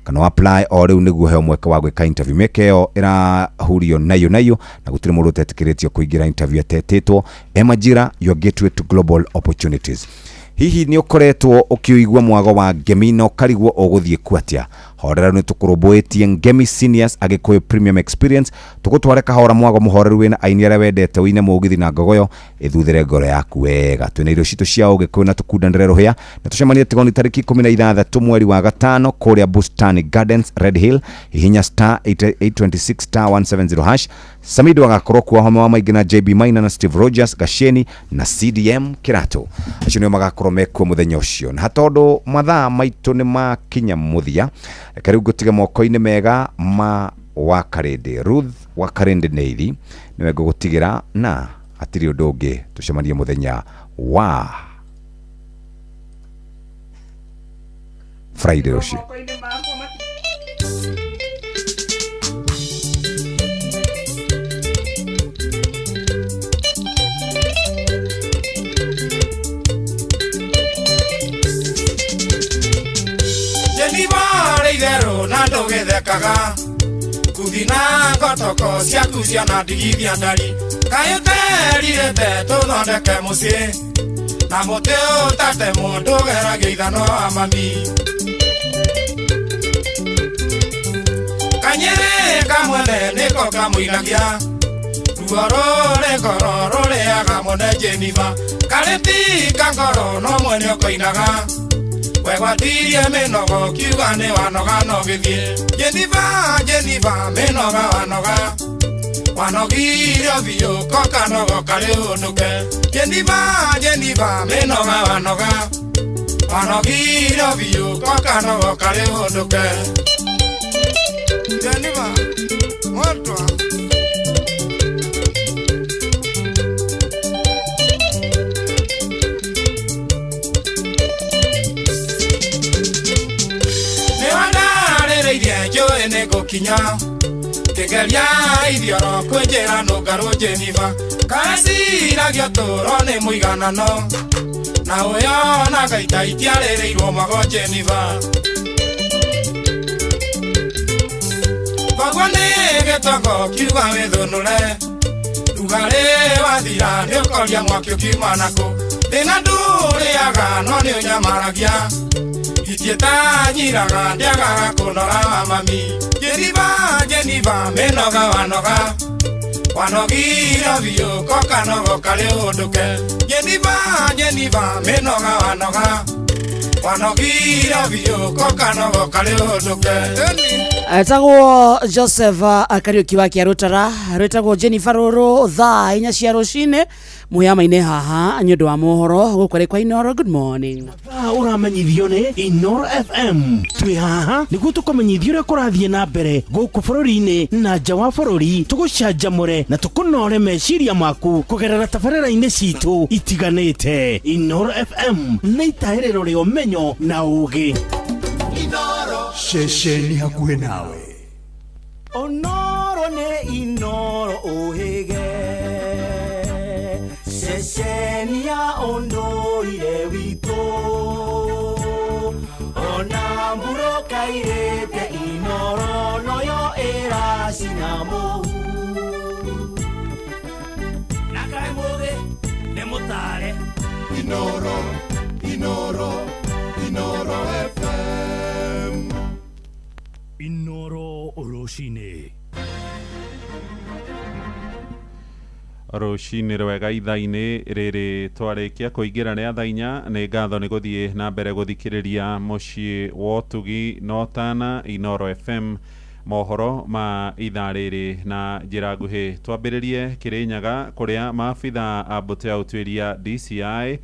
kana apply o rĩu nĩguo heo mweke wa gwĩka interview. Mĩeke ĩyo ĩrahurio nayo nayo na gũtirĩ mũndũ ũtetĩkĩrĩtio kũingĩra interview atetĩtwo. Emajira, your gateway to global opportunities. Hihi nĩ ũkoretwo ũkĩũigua mwago wa ngemi na ũkarigwo ũgũthiĩ ku atĩa? Horera nĩ tũkũrũmbũĩtie Ngemi Seniors Agĩkũyũ Premium Experience. Tũgũtware kahora mwago mũhoreru wĩna aini arĩa wendete ũine mũgithi na ngogoyo ĩthuthĩre ngoro yaku wega. Twĩna irio citũ cia ũgĩkũyũ na tũkundanĩre rũhĩa na tũcemanie Tigoni tarĩki 16 mweri wa gatano kũrĩa Bustani Gardens Red Hill. Hihinya star 826 star 170 hash. Samido agakorwo kuo home wa maingĩ na JB Maina na Steve Rogers Gasheni na CDM Kĩratũ. Acio nĩo magakorwo mekuo mũthenya ũcio. Na tondũ mathaa maitũ nĩ makinya mũthia, reke rĩu ngũtige moko-inĩ mega ma Wakarĩndĩ. Ruth Wakarĩndĩ Neithi nĩwe ngũgũtigĩra na hatirĩ ũndũ ũngĩ. Tũcemanie mũthenya wa Friday rũciũ. Jenibarĩ itherũ na ndũgĩthekaga kuthi na ngotoko ciaku ciana ndigithia ndari kaĩ ũterirĩte tũthondeke mũciĩ na mũtĩ ũtatemwo ndũgeragia ithano wa mami kanyĩrĩ kamwene nĩko kamũinagia ruo rũrĩ ngoro rũrĩaga mwene Jeniba karĩ ti ka ngoro no mwene ũkoinaga wegwatirie mĩnogo kiuga nĩ wanoga no gĩthiĩ Jeniba Jeniba mĩnoga wanoga wanogire biũ ko kanogo karĩ ũnũke Jeniba Jeniba mĩnoga wanoga wanogire biũ ko kanogo karĩ ũnũke Jeniba mwendwa. Nĩwandarĩrĩirie njũĩ nĩ ngũkinya ngĩgeria ithioro kwĩ njĩra nũngarũ Jeniba kaciragia ũtũũro nĩ mũiganano na ũyũ na ngaita itiarĩrĩirwo mwago Jeniba koguo nĩ gĩtongo kiuga wĩthũnũre rugarĩ wathira nĩ ũkoria mwaki ũkiuma nakũ thĩna ndũrĩaga no nĩ ũnyamaragia Ndietanyiraga ndiagaga kũnora mami Jeniva Jeniva mĩnoga wanoga wanogiro biũ kokanogoka rĩũndũke Jeniva Jeniva mĩnoga wanoga wanogiro biũ kokanogoka rĩũndũke. Etagwo Joseph Kariuki wa Kĩarũtara rwĩtagwo Jennifer Rũrũ thaa 4 cia rũcinĩ mũyama-inĩ haha nĩ ũndũ wa mohoro gũkũ arĩ kwa Inoro. Good morning. Thaa ũramenyithio nĩ Inoro FM. Twĩ haha nĩguo tũkũmenyithia ũrĩa kũrathiĩ na mbere gũkũ bũrũri-inĩ na nja wa bũrũri, tũgũcanjamũre na tũkũnore meciria maku kũgerera tabarĩra-inĩ citũ itiganĩte. Inoro FM nĩ itahĩrĩro rĩa ũmenyo na ũũgĩ. Ceceni hakuhĩ nawe. Onoro nĩ Inoro ũhĩge ceceni ya ũndũire witũ ona mbura kairĩte Inoro noyo ĩracina mũhu na kaĩ mũthĩ nĩ mũtare. Inoro Inoro Inoro FM. Inoro rũcinĩ. Rũcinĩ rwega ithaa-inĩ rĩrĩ twarĩkia kũingĩra rĩa thaa 4 nĩ ngatho nĩ gũthiĩ na mbere gũthikĩrĩria mũciĩ wa ũtugi na ũtana Inoro FM mohoro ma ithaa rĩrĩ na njĩra nguhĩ. Twambĩrĩrie Kĩrĩnyaga kũrĩa maabitha a mbũtũ ya ũtuĩria DCI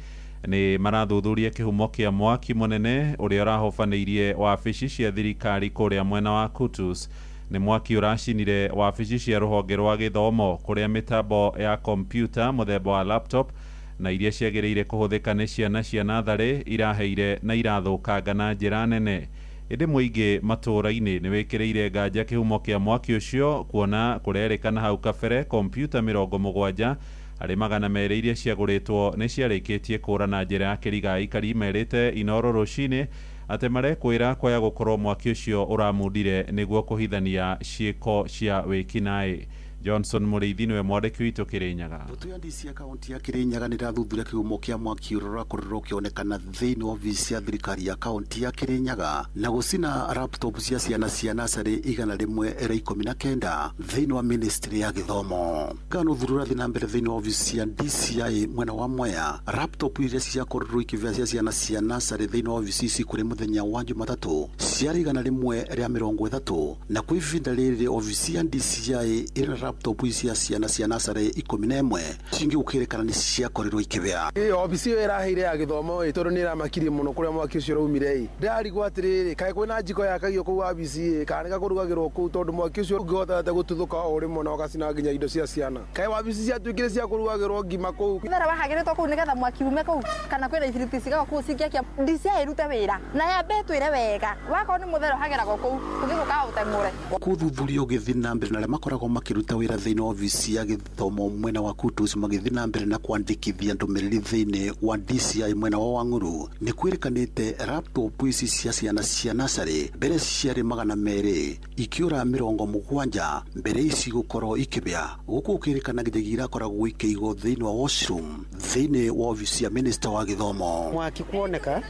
nĩ marathuthuria kĩhumo kĩa mwaki mũnene ũrĩa ũrahobanĩirie wabici cia thirikari kũrĩa mwena wa Kutus. Nĩ mwaki ũracinire wabici cia rũhonge rwa gĩthomo kũrĩa mĩtambo ya kompyuta mũthemba wa laptop na iria ciagĩrĩire kũhũthĩka nĩ ciana cia natharĩ iraheire na irathũkanga na njĩra nene. Ĩndĩ mũingĩ matũũra-inĩ nĩ wĩkĩrĩire nganja kĩhumo kĩa mwaki ũcio kuona kũrerĩkana hau kabere kompyuta 70 harĩ 200 iria ciagũrĩtwo nĩ ciarĩkĩtie kũra na njĩra ya kĩriga. Aikari merĩte Inoro rũcinĩ atĩ marekwĩra kwaya gũkorwo mwaki ũcio ũramundire nĩguo kũhithania ciĩko cia wĩkinaĩ. Johnson Mũrĩithi nĩwe mwandĩki witũ Kĩrĩnyaga. Mbũtũ ya DC ya kaunti ya Kĩrĩnyaga nĩ ĩrathuthuria kĩhumo kĩa mwaki ũrĩa ũrakorirwo ũkĩonekana thĩinĩ wa obici cia thirikari ya kaunti ya Kĩrĩnyaga na gũcina laptop cia ciana cia nasarĩ 119 thĩinĩ wa ministry ya gĩthomo. Ngano ũthuthuria ũrathiĩ na mbere thĩinĩ wa obici ya DCI mwena wa Mwea. Laptop iria ciakorirwo ikĩbĩa cia ciana cia nasarĩ thĩinĩ wa obici ici kũrĩ mũthenya wa Jumatatũ ciarĩ 130 na kwa ihinda rĩrĩ obici ya DCI ĩrĩ na laptop cia ciana cia nasarĩ 11 cingĩ gũkĩrĩkana nĩ ciakorirwo ikĩbĩa. Ĩyo obici ĩyo ĩraheire ya gĩthomo ĩ tondũ nĩ ĩramakirie mũno kũrĩa mwaki ũcio ũraumire ĩ ndĩrarigwo atĩrĩrĩ kaĩ kwĩna njiko yakagio kũu wabici ĩ kana nĩgakũrugagĩrwo kũu tondũ mwaki ũcio ũngĩhota atĩa gũtuthũka o rĩmwe na ũgacina nginya indo cia ciana. Kaĩ wabici ciatuĩkire cia kũrugagĩrwo ngima kũu. Thara wahagĩrĩtwo kũu nĩgetha mwaki ume kũu kana kwĩna ibiriti cigagwo kũu cingĩakia DCI ĩrute wĩra na yambe ĩtwĩre wega wakorwo nĩ mũthero ũhagĩragwo kũu tũgĩgũka ũteng'ũre. Gũthuthuria ũgĩthiĩ na mbere na arĩa makoragwo makĩruta wĩra thĩinĩ wa obici ya gĩthomo mwena wa Kutus magĩthiĩ na mbere na kwandĩkithia ndũmĩrĩri thĩinĩ wa DCI mwena wa Wang'uru nĩ kwĩrĩkanĩte laptop ici cia ciana cia nasarĩ mbere ciarĩ 200 ikĩũra 70 mbere ici gũkorwo ikĩbĩa gũkũ gũkĩrĩkana nginyagia irakoragwo ikĩigwo thĩinĩ wa washroom thĩinĩ wa obici ya minister wa gĩthomo. Mwaki kuoneka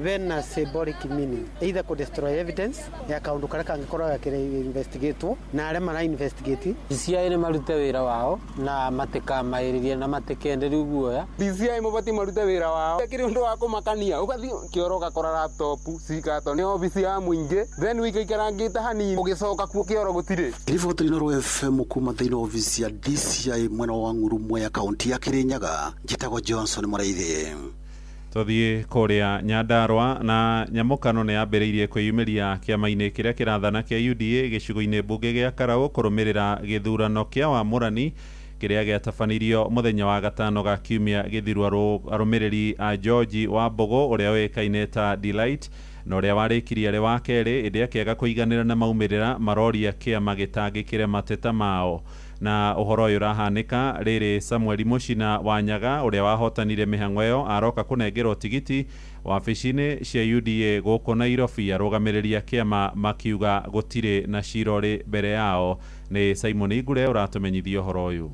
vena symbolic meaning either could destroy evidence ya kaundu karia kangikorwo gakĩrĩ investigatwo na aria mara investigate. DCI nĩ marute wĩra wao na matikamaĩrĩrie na matikenderie guoya. DCI mabati marute wĩra wao kĩrĩ ũndũ wa kũmakania ũgathiĩ kĩoro ũgakora laptop cikato nĩ obici ya mũingĩ then wĩikaikarangĩte hanini ũgĩcoka kuo kĩoro gũtirĩ. Riboti Inoro FM kuma thĩinĩ wa obici ya DCI mwena wa Wang'uru Mwea kaunti ya Kĩrĩnyaga. Njĩtagwo Johnson Mũrĩithi. Tũthiĩ kũrĩa Nyandarua na nyamũkano nĩ yambĩrĩirie kwĩyumĩria kĩama-inĩ kĩrĩa kĩrathana kĩa UDA gĩcigo-inĩ mbunge gĩa Karaũ kũrũmĩrĩra gĩthurano kĩa wamũrani kĩrĩa gĩatabanirio mũthenya wa gatano ga kiumia gĩthiru. Arũmĩrĩri a George Wambũgũ ũrĩa ũĩkaine ta Delight na ũrĩa warĩkirie arĩ wa kerĩ ĩndĩ akĩaga kũiganĩra na maumĩrĩra maroria kĩama gĩtangĩkĩre mateta mao. Na ũhoro ũyũ ũrahanĩka rĩrĩ Samuel Mũcina wa Nyaga ũrĩa wahotanire mĩhang'o ĩyo aroka kũnengerwo tigiti wabici-inĩ cia UDA gũkũ Nairobi arũgamĩrĩri a kĩama makiuga gũtirĩ na cira ũrĩ mbere yao. Nĩ Simon Igure ũratũmenyithia ũhoro ũyũ.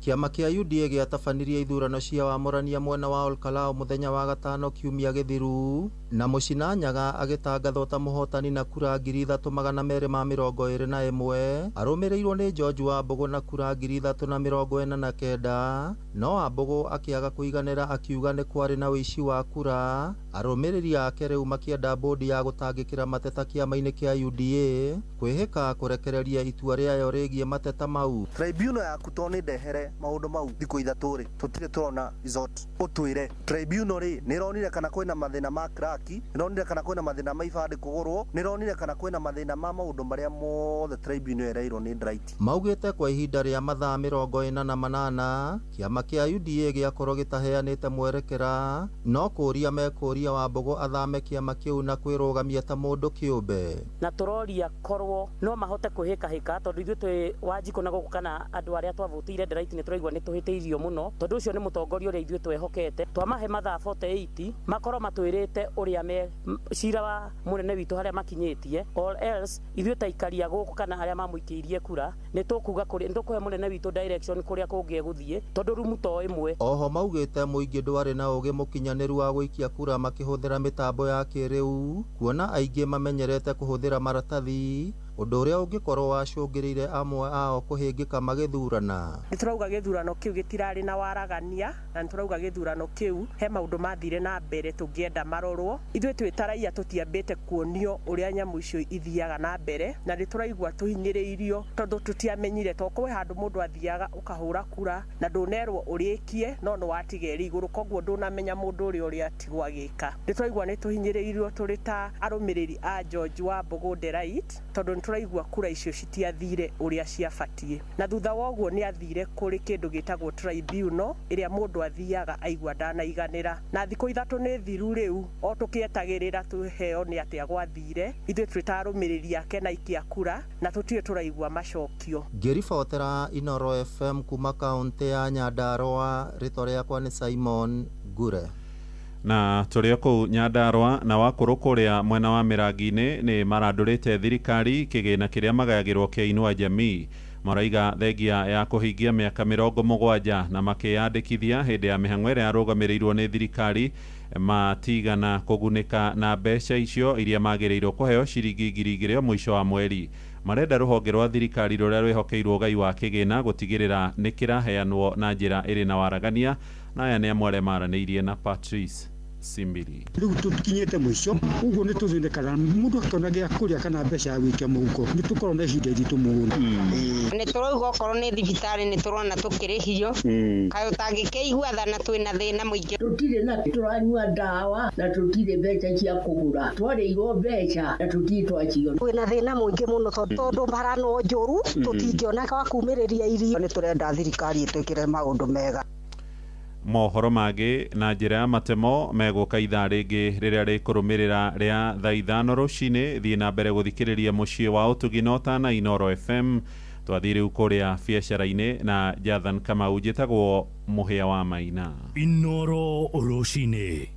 Kĩama kĩa UDA gĩatabanirie ithurano cia wamũrania mwena wa Olkalau mũthenya wa gatano kiumia gĩthiru Na Mũcina Nyaga agĩtangathwo ta mũhotani na kura 3221, arũmĩrĩirwo nĩ George Wambũgũ na kura 3049, no Wambũgũ akĩaga kũiganĩra akiuga nĩ kwarĩ na ũici wa kura. Arũmĩrĩri ake rĩu makĩenda bodi ya gũtangĩkĩra mateta kĩama-inĩ kĩa UDA kwĩhĩka kũrekereria itua rĩayo rĩgiĩ mateta mau. Tribunal yaku to nĩ ndehere maũndũ mau thikũ ithatũ rĩ, tũtirĩ tũrona result. Ũtwĩre tribunal rĩ nĩ ĩronire kana kwĩna mathĩna ma kraki, nĩ ĩronire kana kwĩna mathĩna ma ibandĩ kũgũrwo, nĩ ĩronire kana kwĩna mathĩna ma maũndũ marĩa mothe tribunal ĩreirwo nĩ Ndiraiti. Maugĩte kwa ihinda rĩa mathaa 48 kĩama kĩa UDA gĩakorwo gĩtaheanĩte mwerekera, no kũria mekũria Wambũgũ athame kĩama kĩu na kwĩrũgamia ta mũndũ kĩũmbe. Na tũroria korwo no mahote kwĩhĩkahĩka tondũ ithuĩ twĩ Wanjikũ na gũkũ kana andũ arĩa twavũtĩire Ndiraiti nĩ tũraigua nĩ tũhĩtĩirio mũno, tondũ ũcio nĩ mũtongoria ũrĩa ithuĩ twehokete. Twamahe mathaa 48 makorwo matwĩrĩte ũrĩa me cira wa mũnene witũ harĩa makinyĩtie, or else ithuĩ ta ikaria gũkũ kana arĩa mamũikĩirie kura nĩ tũkuga kũrĩ nĩ tũkũhe mũnene witũ direction kũrĩa kũngĩ egũthiĩ tondũ rumu to ĩmwe. Oho maugĩte mũingĩ ndwarĩ na ũgĩ mũkinyanĩru wa gũikia kura makĩhũthĩra mĩtambo ya kĩrĩu, kuona aingĩ mamenyerete kũhũthĩra maratathi, ũndũ ũrĩa ũngĩkorwo wacũngĩrĩire amwe ao kũhĩngĩka magĩthurana. Nĩ tũrauga gĩthurano kĩu gĩtirarĩ na waragania, na nĩ tũrauga gĩthurano kĩu he maũndũ mathire na mbere tũngĩenda marorwo. Ithuĩ twĩ ta raia tũtiambĩte kuonio ũrĩa nyamũ icio ithiaga na mbere, na nĩ tũraigua tũhinyĩrĩirio tondũ tũtiamenyire, to kwĩ handũ mũndũ athiaga ũkahũra kura na ndũnerwo ũrĩkie, no nĩ watiga ĩrĩ igũrũ, koguo ndũnamenya mũndũ ũrĩa ũrĩa atigwo agĩka. Nĩ tũraigua nĩ tũhinyĩrĩirio tũrĩ ta arũmĩrĩri a George Wambũgũ Nderaiti, tondũ nĩ tũraigua kura icio citiathire ũrĩa ciabatiĩ. Na thutha wa ũguo nĩ athire kũrĩ kĩndũ gĩtagwo tribunal ĩrĩa mũndũ athiaga aigua ndanaiganĩra, na thikũ ithatũ nĩ thiru rĩu o tũkĩetagĩrĩra tũheo nĩ atĩa gwathire. Ithuĩ twĩ ta arũmĩrĩri ake na aikia kura na tũtirĩ tũraigua macokio. Ngĩribotera Inoro FM kuma kaũntĩ ya Nyandarũa, rĩtwa rĩakwa nĩ Simon Ngure. Na tũrĩ kũu Nyandarũa na Wakũrũ kũrĩa mwena wa Mĩrangi-inĩ nĩ marandũrĩte thirikari kĩgĩna kĩrĩa magayagĩrwo kĩa Inua Jamii. Maraiga thengia ya kũhingia mĩaka 70 na makĩyandĩkithia hĩndĩ ya mĩhang'o ĩrĩa yarũgamĩrĩirwo nĩ thirikari matigana kũgunĩka na mbeca icio iria magĩrĩirwo kũheo ciringi 2,000 mũico wa mweri. Marenda rũhonge rwa thirikari rũrĩa rwĩhokeirwo ũgai wa kĩgĩna gũtigĩrĩra nĩ kĩraheanwo na njĩra ĩrĩ na waragania, na aya nĩ amwe arĩa maranĩirie na Patrice Simbiri. Rĩu tũkinyĩte mũico, ũguo nĩ tũthĩnĩkaga mũndũ akĩona gĩa kũrĩa kana mbeca ya gũikia mũhuko, nĩ tũkorwo na ihinda iritũ mũno. Nĩ tũrauga okorwo nĩ thibitarĩ nĩ tũrona tũkĩrĩhio, kaĩ ũtangĩkĩigua tha na twĩna thĩna mũingĩ. Tũtirĩ na tũranyua ndawa na tũtirĩ mbeca cia kũgũra, twarĩirwo mbeca na tũtirĩ twaciona. Twĩna thĩna mũingĩ mũno tondũ mbara no njũru, tũtingĩona gwa kumĩrĩria irio. Nĩ tũrenda thirikari ĩtwĩkĩre maũndũ mega. Mohoro mangĩ na njĩra ya matemo megũka ithaa rĩngĩ rĩrĩa rĩkũrũmĩrĩra rĩa thaa 5 rũcinĩ. Thiĩ na mbere gũthikĩrĩria mũciĩ wa ũtugi na ũtana Inoro FM. Twathiĩ rĩu kũrĩa biacara-inĩ na Jathan Kamau. Njĩtagwo Mũhĩa wa Maina. Inoro rũcinĩ.